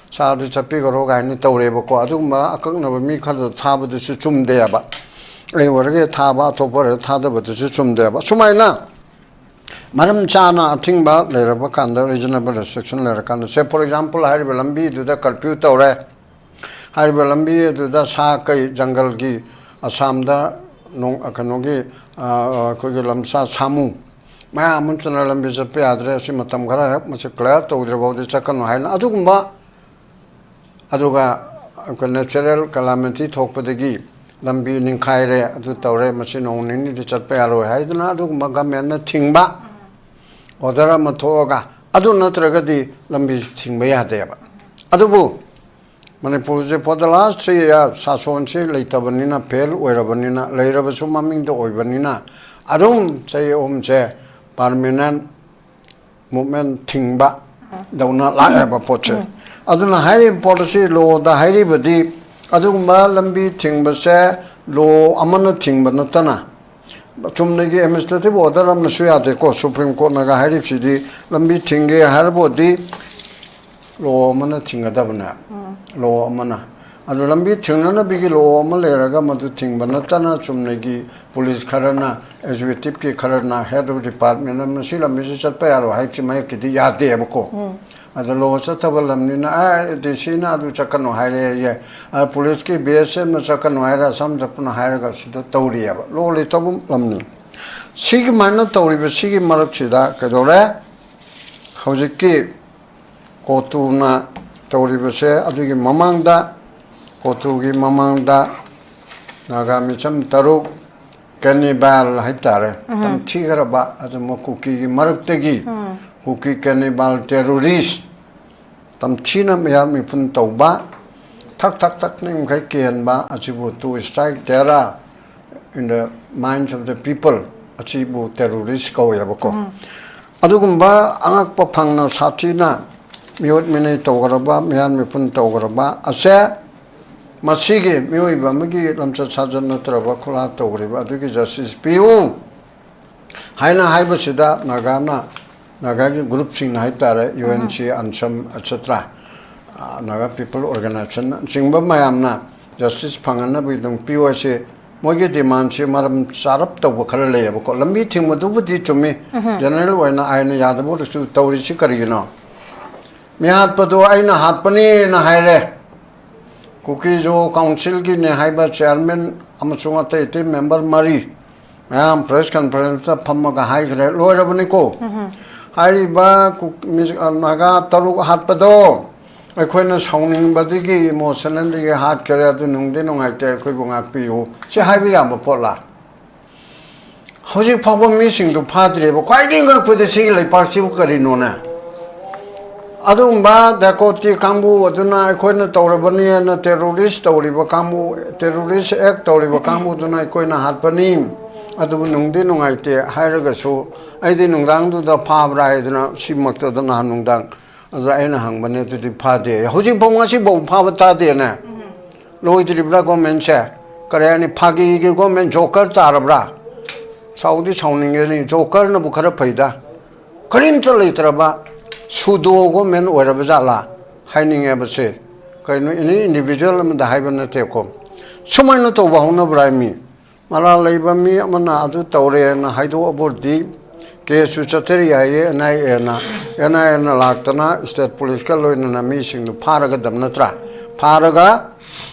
sir ꯗꯨ ꯆꯠꯄꯤꯈ꯭ꯔꯣ" ꯀꯥꯏꯅ ꯇꯧꯔꯦꯕꯀꯣ꯫ ꯑꯗꯨꯒꯨꯝꯕ ꯑꯀꯛꯅꯕ ꯃꯤ ꯈꯔꯗ ꯊꯥꯕꯗꯨꯁꯨ ꯆꯨꯝꯗꯦꯕ꯫ ꯑꯩ ꯑꯣꯏꯔꯒ ꯊꯥꯕ, ꯑꯇꯣꯞꯄ ꯑꯣꯏꯔꯒ ꯊꯥꯗꯕꯗꯨꯁꯨ ꯆꯨꯝꯗꯦꯕ꯫ ꯁꯨꯃꯥꯏꯅ ꯃꯔꯝ ꯆꯥꯅ ꯑꯊꯤꯡꯕ ꯂꯩꯔꯕ ꯀꯥꯟꯗ, reasonable restriction ꯂꯩꯔꯀꯥꯟꯗ, say for example, ꯍꯥꯏꯔꯤꯕ ꯂꯝꯕꯤꯗꯨꯗ curfew ꯇꯧꯔꯦ꯫ ꯍꯥꯏꯔꯤꯕ ꯂꯝꯕꯤ ꯑꯗꯨꯗ ꯁꯥ ꯀꯩ, ꯖꯪꯒꯜꯒꯤ, ꯑꯁꯥꯝꯗ ꯅꯣꯡ-, ꯀꯩꯅꯣꯒꯤ, ꯑ, ꯑꯩꯈꯣꯏꯒꯤ ꯂꯝꯁꯥ ꯁꯥꯃꯨ ꯃꯌꯥꯝ ꯑꯃ ꯆꯠꯅ ꯂꯝꯕꯤ ꯆꯠꯄ ꯌꯥꯗ꯭ꯔꯦ, ꯑꯁꯤ ꯃꯇꯝ ꯈꯔ ꯍꯦꯛ ꯃꯁꯤ clear ꯇꯧꯗ꯭ꯔꯤ ꯐꯥꯎꯗꯤ ꯆꯠꯀꯅꯨ ꯍꯥꯏꯅ, ꯑꯗꯨꯒꯨꯝꯕ, ꯑꯗꯨꯒ ꯑꯩꯈꯣꯏ natural calamity ꯊꯣꯛꯄꯗꯒꯤ ꯂꯝꯕꯤ ꯅꯤꯡꯈꯥꯏꯔꯦ, ꯑꯗꯨ ꯇꯧꯔꯦ, ꯃꯁꯤ ꯅꯣꯡ ꯅꯤꯅꯤꯗꯤ ꯆꯠꯄ ꯌꯥꯔꯣꯏ ꯍꯥꯏꯗꯅ ꯑꯗꯨꯒꯨꯝꯕ government ꯅ ꯊꯤꯡꯕ order ꯑꯃ ꯊꯣꯛꯑꯒ, ꯑꯗꯨ ꯅꯠꯇ꯭ꯔꯒꯗꯤ ꯂꯝꯕꯤ ꯊꯤꯡꯕ ꯌꯥꯗꯦꯕ꯫ ꯑꯗꯨꯕꯨ ꯃꯅꯤꯄꯨꯔꯁꯦ for the last three year ꯁꯥꯁꯣꯟꯁꯤ ꯂꯩꯇꯕꯅꯤꯅ, fail ꯑꯣꯏꯔꯕꯅꯤꯅ, ꯂꯩꯔꯕꯁꯨ ꯃꯃꯤꯡꯗ ꯑꯣꯏꯕꯅꯤꯅ, ꯑꯗꯨꯝ ꯆꯍꯤ ꯑꯍꯨꯝꯁꯦ permanent movement ꯊꯤꯡꯕ ꯗꯧꯅ ꯂꯥꯛꯑꯦꯕ ꯄꯣꯠꯁꯦ꯫ ꯑꯗꯨꯅ ꯍꯥꯏꯔꯤꯕ ꯄꯣꯠ ꯑꯁꯤ law ꯗ ꯍꯥꯏꯔꯤꯕꯗꯤ, ꯑꯗꯨꯒꯨꯝꯕ ꯂꯝꯕꯤ ꯊꯤꯡꯕꯁꯦ law ꯑꯃꯅ ꯊꯤꯡꯕ ꯅꯠꯇꯅ, ꯆꯨꯝꯅꯒꯤ administrative order ꯑꯃꯅꯁꯨ ꯌꯥꯗꯦꯀꯣ꯫ Supreme Court ꯅꯒ ꯍꯥꯏꯔꯤꯕꯁꯤꯗꯤ, ꯂꯝꯕꯤ ꯊꯤꯡꯒꯦ ꯍꯥꯏꯔꯕꯗꯤ law ꯑꯃꯅ ꯊꯤꯡꯒꯗꯕꯅꯦ, law ꯑꯃꯅ꯫ ꯑꯗꯨ ꯂꯝꯕꯤ ꯊꯤꯡꯅꯅꯕꯒꯤ law ꯑꯃ ꯂꯩꯔꯒ ꯃꯗꯨ ꯊꯤꯡꯕ ꯅꯠꯇꯅ, ꯆꯨꯝꯅꯒꯤ police ꯈꯔꯅ, executive ꯀꯤ ꯈꯔꯅ, head of department ꯑꯃꯅ ꯁꯤ ꯂꯝꯕꯤꯁꯤ ꯆꯠꯄ ꯌꯥꯔꯣꯏ ꯍꯥꯏꯕꯁꯤ ꯃꯌꯦꯛꯀꯤꯗꯤ ꯌꯥꯗꯦꯕꯀꯣ꯫ ꯑꯗꯣ law ꯆꯠꯇꯕ ꯂꯝꯅꯤꯅ, "ꯑꯦ, D C ꯅ ꯑꯗꯨ ꯆꯠꯀꯅꯨ ꯍꯥꯏꯔꯦ" ꯌꯦ, ꯑ, police ꯀꯤ B S F ꯅ ꯆꯠꯀꯅꯨ ꯍꯥꯏꯔꯦ, ꯑꯁꯥꯝ ꯆꯠꯄꯅ ꯍꯥꯏꯔꯒ ꯁꯤꯗ ꯇꯧꯔꯤꯑꯕ, law ꯂꯩꯇꯕ ꯂꯝꯅꯤ꯫ ꯁꯤꯒꯨꯃꯥꯏꯅ ꯇꯧꯔꯤꯕ ꯁꯤꯒꯤ ꯃꯔꯛꯁꯤꯗ ꯀꯩꯗꯧꯔꯦ? ꯍꯧꯖꯤꯛꯀꯤ ꯀꯣꯇꯨꯅ ꯇꯧꯔꯤꯕꯁꯦ, ꯑꯗꯨꯒꯤ ꯃꯃꯥꯡꯗ, ꯀꯣꯇꯨꯒꯤ ꯃꯃꯥꯡꯗ ꯅꯥꯒꯥ ꯃꯤꯆꯝ ꯇꯔꯨꯛ, ꯀꯦꯅꯤꯕꯥꯜ ꯍꯥꯏꯕ ꯇꯥꯔꯦ, ꯇꯝꯊꯤꯈ꯭ꯔꯕ ꯑꯗꯨꯝꯕ ꯀꯨꯀꯤꯒꯤ ꯃꯔꯛꯇꯒꯤ ꯀꯨꯀꯤ ꯀꯦꯅꯤꯕꯥꯜ ꯇꯦꯔꯣꯔꯤꯁ ꯇꯝꯊꯤꯅ ꯃꯤꯍꯥꯠ ꯃꯤꯄꯨꯟ ꯇꯧꯕ, ꯊꯛ ꯊꯛ ꯊꯛꯅꯤꯡ ꯃꯈꯩ ꯀꯤꯍꯟꯕ ꯑꯁꯤꯕꯨ to strike terror in the minds of the people, ꯑꯁꯤꯕꯨ ꯇꯦꯔꯣꯔꯤꯁ ꯀꯧꯋꯦꯕꯀꯣ꯫ ꯑꯗꯨꯒꯨꯝꯕ ꯑꯉꯛꯄ ꯐꯪꯅ ꯁꯥꯊꯤꯅ ꯃꯤꯑꯣꯠ ꯃꯤꯅꯩ ꯇꯧꯈ꯭ꯔꯕ, ꯃꯤꯍꯥꯠ ꯃꯤꯄꯨꯟ ꯇꯧꯈ꯭ꯔꯕ ꯑꯁꯦ ꯃꯁꯤꯒꯤ ꯃꯤꯑꯣꯏꯕ ꯑꯃꯒꯤ ꯂꯝꯆꯠ ꯁꯥꯖꯠ ꯅꯠꯇ꯭ꯔꯕ ꯈꯨꯠꯂꯥ ꯇꯧꯈ꯭ꯔꯤꯕ ꯑꯗꯨꯒꯤ ꯖꯁꯇꯤꯁ ꯄꯤꯌꯨ ꯍꯥꯏꯅ ꯍꯥꯏꯕꯁꯤꯗ ꯅꯥꯒꯥꯅ, ꯅꯥꯒꯥꯒꯤ ꯒ꯭ꯔꯨꯞꯁꯤꯡꯅ ꯍꯥꯏ ꯇꯥꯔꯦ, U N C, ꯑꯟꯁꯝ, ꯑꯦꯠꯁꯦꯇ꯭ꯔꯥ, Naga people ꯑꯣꯔꯒꯅꯥꯏꯖꯦꯁꯟꯅꯆꯤꯡꯕ ꯃꯌꯥꯝꯅ ꯖꯁꯇꯤꯁ ꯐꯪꯍꯟꯅꯕꯒꯤꯗꯃꯛ ꯄꯤꯌꯨ ꯍꯥꯏꯁꯤ ꯃꯣꯏꯒꯤ ꯗꯤꯃꯥꯟꯁꯤ ꯃꯔꯝ ꯆꯥꯔꯞ ꯇꯧꯕ ꯈꯔ ꯂꯩꯌꯦꯕꯀꯣ꯫ ꯂꯝꯕꯤ ꯊꯤꯡꯕꯗꯨꯕꯨꯗꯤ ꯆꯨꯝꯃꯤ, ꯖꯦꯅꯔꯦꯜ ꯑꯣꯏꯅ ꯑꯥꯏꯟꯅ ꯌꯥꯗꯕ ꯑꯣꯏꯔꯁꯨ ꯇꯧꯔꯤꯁꯤ ꯀꯔꯤꯒꯤꯅꯣ? ꯃꯤꯍꯥꯠꯄꯗꯨ ꯑꯩꯅ ꯍꯥꯠꯄꯅꯦꯅ ꯍꯥꯏꯔꯦ꯫ ꯀꯨꯀꯤꯖꯣ ꯀꯥꯎꯟꯁꯤꯜꯒꯤꯅꯦ ꯍꯥꯏꯕ ꯆꯤꯌꯥꯔꯃꯦꯟ ꯑꯃꯁꯨꯡ ꯑꯇꯩ ꯑꯇꯩ ꯃꯦꯝꯕꯔ ꯃꯔꯤ ꯃꯌꯥꯝ ꯄ꯭ꯔꯦꯁ ꯀꯟꯐꯔꯦꯟꯁꯇ ꯐꯝꯃꯒ ꯍꯥꯏꯈ꯭ꯔꯦ, ꯂꯣꯏꯔꯕꯅꯤꯀꯣ꯫ ꯍꯥꯏꯔꯤꯕ ꯀꯨꯛ-, ꯃꯤ-, ꯑ, ꯅꯥꯒꯥ ꯇꯔꯨꯛ ꯍꯥꯠꯄꯗꯣ ꯑꯩꯈꯣꯏꯅ ꯁꯥꯎꯅꯤꯡꯕꯗꯒꯤ ꯏꯃꯣꯁꯅꯦꯜꯗꯒꯤ ꯍꯥꯠꯈ꯭ꯔꯦ, ꯑꯗꯨ ꯅꯨꯡꯗꯤ ꯅꯨꯡꯉꯥꯏꯇꯦ, ꯑꯩꯈꯣꯏꯕꯨ ꯉꯥꯛꯄꯤꯌꯨ꯫ ꯁꯤ ꯍꯥꯏꯕ ꯌꯥꯕ ꯄꯣꯠꯂꯥ? ꯍꯧꯖꯤꯛ ꯐꯥꯎꯕ ꯃꯤꯁꯤꯡꯗꯨ ꯐꯥꯗ꯭ꯔꯤꯕ꯫ ꯈ꯭ꯋꯥꯏꯗꯒꯤ ꯉꯛꯄꯗꯤ ꯁꯤꯒꯤ ꯂꯩꯄꯥꯛꯁꯤꯕꯨ ꯀꯔꯤꯅꯣꯅꯦ? ꯑꯗꯨꯒꯨꯝꯕ ꯗꯥꯀꯣꯇꯤ ꯀꯥꯡꯕꯨ ꯑꯗꯨꯅ ꯑꯩꯈꯣꯏꯅ ꯇꯧꯔꯕꯅꯤ ꯍꯥꯏꯅ ꯇꯦꯔꯣꯔꯤꯁ ꯇꯧꯔꯤꯕ ꯀꯥꯡꯕꯨ, ꯇꯦꯔꯣꯔꯤꯁ ꯑꯦꯛ ꯇꯧꯔꯤꯕ ꯀꯥꯡꯕꯨꯗꯨꯅ ꯑꯩꯈꯣꯏꯅ ꯍꯥꯠꯄꯅꯤ, ꯑꯗꯨꯕꯨ ꯅꯨꯡꯗꯤ ꯅꯨꯡꯉꯥꯏꯇꯦ ꯍꯥꯏꯔꯒꯁꯨ, ꯑꯩꯗꯤ ꯅꯨꯡꯗꯥꯡꯗꯨꯗ ꯐꯥꯕ꯭ꯔꯥ ꯍꯥꯏꯗꯅ ꯁꯤꯃꯛꯇꯗ ꯅꯍꯥꯟ ꯅꯨꯡꯗꯥꯡ ꯑꯗꯨꯗ ꯑꯩꯅ ꯍꯪꯕꯅꯦ, ꯑꯗꯨꯗꯤ ꯐꯥꯗꯦ꯫ ꯍꯧꯖꯤꯛꯐꯥꯎ ꯉꯁꯤꯐꯥꯎ ꯐꯥꯕ ꯇꯥꯗꯦꯅꯦ꯫ ꯂꯣꯏꯗ꯭ꯔꯤꯕ꯭ꯔꯥ ꯒꯣꯔꯃꯦꯟꯁꯦ? ꯀꯔꯤ ꯍꯥꯏꯅꯤ, ꯐꯥꯒꯤꯒꯤ ꯒꯣꯔꯃꯦꯟ ꯖꯣꯀꯔ ꯇꯥꯔꯕ꯭ꯔꯥ? ꯁꯥꯎꯗꯤ ꯁꯥꯎꯅꯤꯡꯒꯅꯤ, ꯖꯣꯀꯔꯅꯕꯨ ꯈꯔ ꯐꯩꯗ꯫ ꯀꯔꯤꯝꯇ ꯂꯩꯇ꯭ꯔꯕ ꯁꯨꯗꯣ ꯒꯣꯔꯃꯦꯟ ꯑꯣꯏꯔꯕ ꯖꯥꯠꯂꯥ ꯍꯥꯏꯅꯤꯡꯉꯦꯕꯁꯦ꯫ ꯀꯩꯅꯣ, ꯑꯦꯅꯤ ꯏꯟꯗꯤꯕꯤꯖꯨꯋꯦꯜ ꯑꯃꯗ ꯍꯥꯏꯕ ꯅꯠꯇꯦꯀꯣ꯫ ꯁꯨꯃꯥꯏꯅ ꯇꯧꯕ ꯍꯧꯅꯕ꯭ꯔꯥ ꯃꯤ? ꯃꯔꯥꯜ ꯂꯩꯕ ꯃꯤ ꯑꯃꯅ ꯑꯗꯨ ꯇꯧꯔꯦꯅ ꯍꯥꯏꯗꯣꯛꯑꯕꯨꯔꯗꯤ ꯀꯦꯁꯁꯨ ꯆꯠꯊꯔꯤ ꯍꯥꯏꯌꯦ ꯑꯦꯟ ꯑꯥꯏ ꯑꯦꯅ꯫ ꯑꯦꯟ ꯑꯥꯏ ꯑꯦꯅ ꯂꯥꯛꯇꯅ ꯁ꯭ꯇꯦꯠ ꯄꯨꯂꯤꯁꯀ ꯂꯣꯏꯅꯅ ꯃꯤꯁꯤꯡꯗꯨ ꯐꯥꯔꯒꯗꯕ ꯅꯠꯇ꯭ꯔꯥ? ꯐꯥꯔꯒ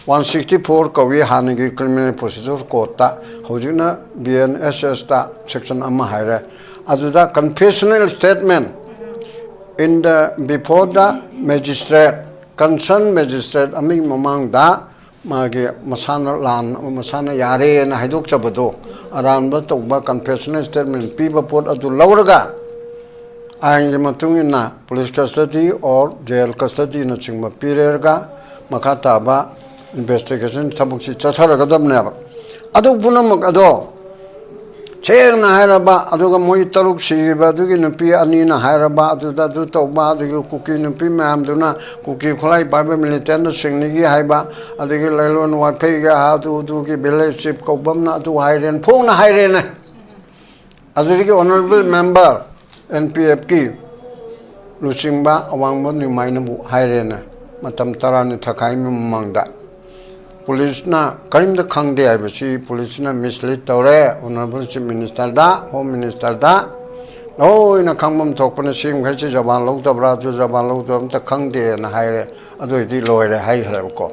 ꯋꯥꯟ ꯁꯤꯛꯁꯇꯤ ꯐꯣꯔ ꯀꯧꯏ ꯍꯥꯟꯅꯒꯤ ꯀ꯭ꯔꯤꯃꯤꯅꯦꯜ ꯄ꯭ꯔꯣꯁꯤꯗꯨꯔ ꯀꯣꯗꯇ, ꯍꯧꯖꯤꯛꯅ ꯕꯤ ꯑꯦꯟ ꯑꯦꯁ ꯑꯦꯁꯇ ꯁꯦꯛꯁꯟ ꯑꯃ ꯍꯥꯏꯔꯦ꯫ ꯑꯗꯨꯗ ꯀꯟꯐꯦꯁꯅꯦꯜ statement in the, before the magistrate, concerned magistrate ꯑꯃꯒꯤ ꯃꯃꯥꯡꯗ ꯃꯥꯒꯤ ꯃꯁꯥꯅ ꯂꯥꯟ, ꯃꯁꯥꯅ ꯌꯥꯔꯦꯅ ꯍꯥꯏꯗꯣꯛꯆꯕꯗꯣ, ꯑꯔꯥꯟꯕ ꯇꯧꯕ confessional statement ꯄꯤꯕ ꯄꯣꯠ ꯑꯗꯨ ꯂꯧꯔꯒ ꯑꯥꯏꯟꯒꯤ ꯃꯇꯨꯡ ꯏꯟꯅ police custody or jail custodyꯅꯆꯤꯡꯕ ꯄꯤꯔꯦꯔꯒ ꯃꯈꯥ ꯇꯥꯕ investigation ꯊꯕꯛꯁꯤ ꯆꯠꯊꯔꯒꯗꯕꯅꯦꯕ꯫ ꯑꯗꯨ ꯄꯨꯝꯅꯃꯛ ꯑꯗꯣ ꯁꯦꯡꯅ ꯍꯥꯏꯔꯕ, ꯑꯗꯨꯒ ꯃꯣꯏ ꯇꯔꯨꯛ ꯁꯤꯈꯤꯕ ꯑꯗꯨꯒꯤ ꯅꯨꯄꯤ ꯑꯅꯤꯅ ꯍꯥꯏꯔꯕ, ꯑꯗꯨꯗ ꯑꯗꯨ ꯇꯧꯕ, ꯑꯗꯨꯒꯤ ꯀꯨꯀꯤ ꯅꯨꯄꯤ ꯃꯌꯥꯝꯗꯨꯅ ꯀꯨꯀꯤ ꯈꯨꯠꯂꯥꯏ ꯄꯥꯏꯕ militantꯅ ꯁꯤꯡꯅꯤꯒꯤ ꯍꯥꯏꯕ, ꯑꯗꯒꯤ ꯂꯩꯂꯣꯟ ꯋꯥꯏꯐꯩꯒ ꯑꯗꯨ ꯑꯗꯨꯒꯤ village chief ꯀꯧꯕ ꯑꯃꯅ ꯑꯗꯨ ꯍꯥꯏꯔꯦꯅ ꯐꯣꯡꯅ ꯍꯥꯏꯔꯦꯅꯦ꯫ ꯑꯗꯨꯗꯒꯤ honourable member N P Fꯀꯤ ꯂꯨꯆꯤꯡꯕ ꯑꯋꯥꯡꯕ ꯅꯤꯃꯥꯏꯅꯕꯨ ꯍꯥꯏꯔꯦꯅꯦ, ꯃꯇꯝ ꯇꯔꯥꯅꯤ ꯊꯈꯥꯏ ꯃꯃꯥꯡꯗ꯫ Policeꯅ ꯀꯔꯤꯝꯇ ꯈꯪꯗꯦ ꯍꯥꯏꯕꯁꯤ policeꯅ mislead ꯇꯧꯔꯦ honourable chief ministerꯗ, home ministerꯗ꯫ ꯂꯣꯏꯅ ꯈꯪꯐꯝ ꯊꯣꯛꯄꯅ ꯁꯤ ꯃꯈꯩꯁꯤ ꯖꯕꯥꯟ ꯂꯧꯗꯕ꯭ꯔꯥ, ꯑꯗꯨ ꯖꯕꯥꯟ ꯂꯧꯗꯕ꯭ꯔꯥ ꯑꯝꯇ ꯈꯪꯗꯦꯅ ꯍꯥꯏꯔꯦ꯫ ꯑꯗꯨ ꯑꯣꯏꯗꯤ ꯂꯣꯏꯔꯦ ꯍꯥꯏꯈ꯭ꯔꯦꯕꯀꯣ꯫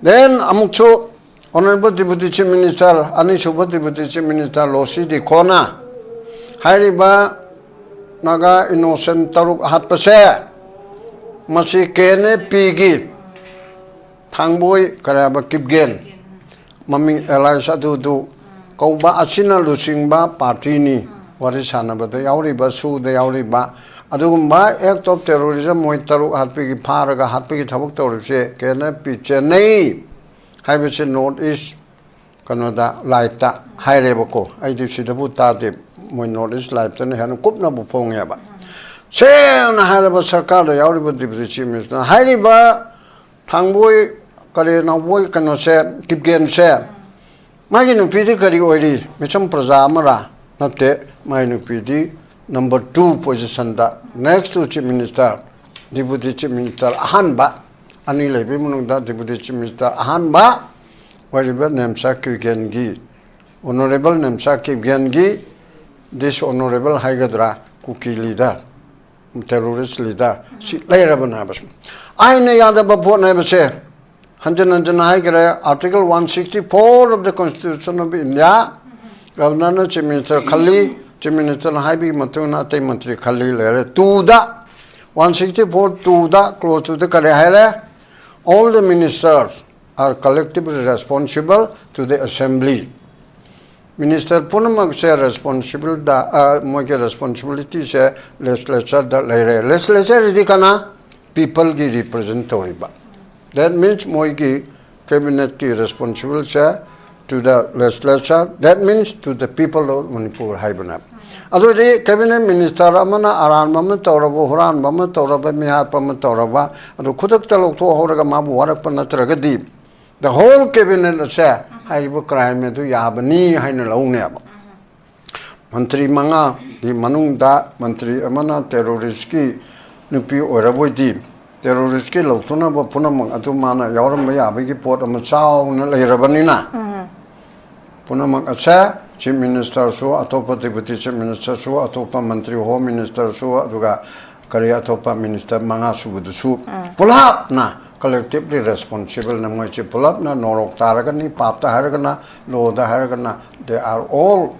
Then ꯑꯃꯨꯛꯁꯨ honourable deputy chief minister, ꯑꯅꯤꯁꯨꯕ deputy chief minister ꯂꯣꯁꯤ ꯗꯤꯈꯣꯅ ꯍꯥꯏꯔꯤꯕ ꯅꯥꯒꯥ innocent ꯇꯔꯨꯛ ꯍꯥꯠꯄꯁꯦ ꯃꯁꯤ K N A Pꯒꯤ ꯊꯥꯡꯕꯣꯏ ꯀꯔꯤ ꯍꯥꯏꯕ ꯀꯤꯞꯒꯦꯟ, ꯃꯃꯤꯡ alias ꯑꯗꯨꯗꯨ ꯀꯧꯕ ꯑꯁꯤꯅ ꯂꯨꯆꯤꯡꯕ partyꯅꯤ꯫ ꯋꯥꯔꯤ ꯁꯥꯟꯅꯕꯗ ꯌꯥꯎꯔꯤꯕ, ꯁꯨꯗ ꯌꯥꯎꯔꯤꯕ, ꯑꯗꯨꯒꯨꯝꯕ act of terrorism ꯃꯣꯏ ꯇꯔꯨꯛ ꯍꯥꯠꯄꯒꯤ, ꯐꯥꯔꯒ ꯍꯥꯠꯄꯒꯤ ꯊꯕꯛ ꯇꯧꯔꯤꯕꯁꯦ K N F P ꯆꯦꯟꯅꯩ ꯍꯥꯏꯕꯁꯦ North East ꯀꯩꯅꯣꯗ liveꯇ ꯍꯥꯏꯔꯦꯕꯀꯣ꯫ ꯑꯩꯗꯤ ꯁꯤꯗꯕꯨ ꯇꯥꯗꯦ, ꯃꯣꯏ North East liveꯇꯅ ꯍꯦꯟꯅ ꯀꯨꯞꯅꯕꯨ ꯐꯣꯡꯉꯦꯕ꯫ ꯁꯦꯡꯅ ꯍꯥꯏꯔꯕ ꯁꯔꯀꯥꯔꯗ ꯌꯥꯎꯔꯤꯕ deputy chief ministerꯅ ꯍꯥꯏꯔꯤꯕ ꯊꯥꯡꯕꯣꯏ ꯀꯔꯤ ꯅꯥꯎꯕꯣꯏ ꯀꯩꯅꯣꯁꯦ, ꯀꯤꯞꯒꯦꯟꯁꯦ, ꯃꯥꯒꯤ ꯅꯨꯄꯤꯗꯤ ꯀꯔꯤ ꯑꯣꯏꯔꯤ? ꯃꯤꯆꯝ ꯄ꯭ꯔꯖꯥ ꯑꯃꯔꯥ? ꯅꯠꯇꯦ, ꯃꯥꯒꯤ ꯅꯨꯄꯤꯗꯤ number two positionꯗ, next to chief minister, deputy chief minister ꯑꯍꯥꯟꯕ, ꯑꯅꯤ ꯂꯩꯕꯒꯤ ꯃꯅꯨꯡꯗ deputy chief minister ꯑꯍꯥꯟꯕ ꯑꯣꯏꯔꯤꯕ ꯅꯦꯝꯆꯥ ꯀꯤꯞꯒꯦꯟꯒꯤ, honourable ꯅꯦꯝꯆꯥ ꯀꯤꯞꯒꯦꯟꯒꯤ dishonourable ꯍꯥꯏꯒꯗ꯭ꯔꯥ, ꯀꯨꯀꯤ leader, terrorist leader ꯁꯤ ꯂꯩꯔꯕꯅꯦ ꯍꯥꯏꯕꯁꯦ꯫ ꯑꯥꯏꯟꯅ ꯌꯥꯗꯕ ꯄꯣꯠꯅꯦ ꯍꯥꯏꯕꯁꯦ ꯍꯟꯖꯤꯟ ꯍꯟꯖꯤꯟ ꯍꯥꯏꯈ꯭ꯔꯦ꯫ Article one sixty four of the Constitution of India, governorꯅ chief minister ꯈꯜꯂꯤ, chief ministerꯅ ꯍꯥꯏꯕꯒꯤ ꯃꯇꯨꯡ ꯏꯟꯅ ꯑꯇꯩ ꯃꯟꯇ꯭ꯔꯤ ꯈꯜꯂꯤ ꯂꯩꯔꯦ꯫ Twoꯗ, one sixty four twoꯗ, clause twoꯗ ꯀꯔꯤ ꯍꯥꯏꯔꯦ? All the ministers are collectively responsible to the assembly. Minister ꯄꯨꯝꯅꯃꯛꯁꯦ responsible ꯗ, ꯑ, ꯃꯣꯏꯒꯤ responsibility ꯁꯦ legislature ꯗ ꯂꯩꯔꯦ꯫ Legislature ꯗꯤ ꯀꯅꯥ? People ꯒꯤ represent ꯇꯧꯔꯤꯕ꯫ That means ꯃꯣꯏꯒꯤ cabinet ꯀꯤ responsible say to the legislature, that means to the people of Manipur ꯍꯥꯏꯕꯅꯦ꯫ ꯑꯗꯨꯗꯤ cabinet minister ꯑꯃꯅ ꯑꯔꯥꯟꯕ ꯑꯃ ꯇꯧꯔꯕ, ꯍꯨꯔꯥꯟꯕ ꯑꯃ ꯇꯧꯔꯕ, ꯃꯤꯍꯥꯠꯄ ꯑꯃ ꯇꯧꯔꯕ, ꯑꯗꯨ ꯈꯨꯗꯛꯇ ꯂꯧꯊꯣꯛꯍꯧꯔꯒ ꯃꯥꯕꯨ ꯋꯥꯔꯛꯄ ꯅꯠꯇ꯭ꯔꯒꯗꯤ the whole cabinet ꯑꯁꯦ ꯍꯥꯏꯔꯤꯕ crime ꯑꯗꯨ ꯌꯥꯕꯅꯤ ꯍꯥꯏꯅ ꯂꯧꯅꯦꯕ꯫ ꯃꯟꯇ꯭ꯔꯤ ꯃꯉꯥꯒꯤ ꯃꯅꯨꯡꯗ ꯃꯟꯇ꯭ꯔꯤ ꯑꯃꯅ terrorist ꯀꯤ ꯅꯨꯄꯤ ꯑꯣꯏꯔꯕꯣꯏꯗꯤ, terrorist ꯀꯤ ꯂꯧꯊꯣꯛꯅꯕ ꯄꯨꯝꯅꯃꯛ ꯑꯗꯨ ꯃꯥꯅ ꯌꯥꯎꯔꯝꯕ ꯌꯥꯕꯒꯤ ꯄꯣꯠ ꯑꯃ ꯆꯥꯎꯅ ꯂꯩꯔꯕꯅꯤꯅ, ꯄꯨꯝꯅꯃꯛ ꯑꯁꯦ chief minister ꯁꯨ, ꯑꯇꯣꯞꯄ deputy chief minister ꯁꯨ, ꯑꯇꯣꯞꯄ ꯃꯟꯇ꯭ꯔꯤ, home minister ꯁꯨ, ꯑꯗꯨꯒ ꯀꯔꯤ ꯑꯇꯣꯞꯄ minister ꯃꯉꯥ ꯁꯨꯕꯗꯨꯁꯨ ꯄꯨꯂꯞꯅ collectively responsible ꯅ ꯃꯣꯏꯁꯦ ꯄꯨꯂꯞꯅ ꯅꯣꯔꯣꯛ ꯇꯥꯔꯒꯅꯤ, ꯄꯥꯞꯇ ꯍꯥꯏꯔꯒꯅ, law ꯗ ꯍꯥꯏꯔꯒꯅ, they are all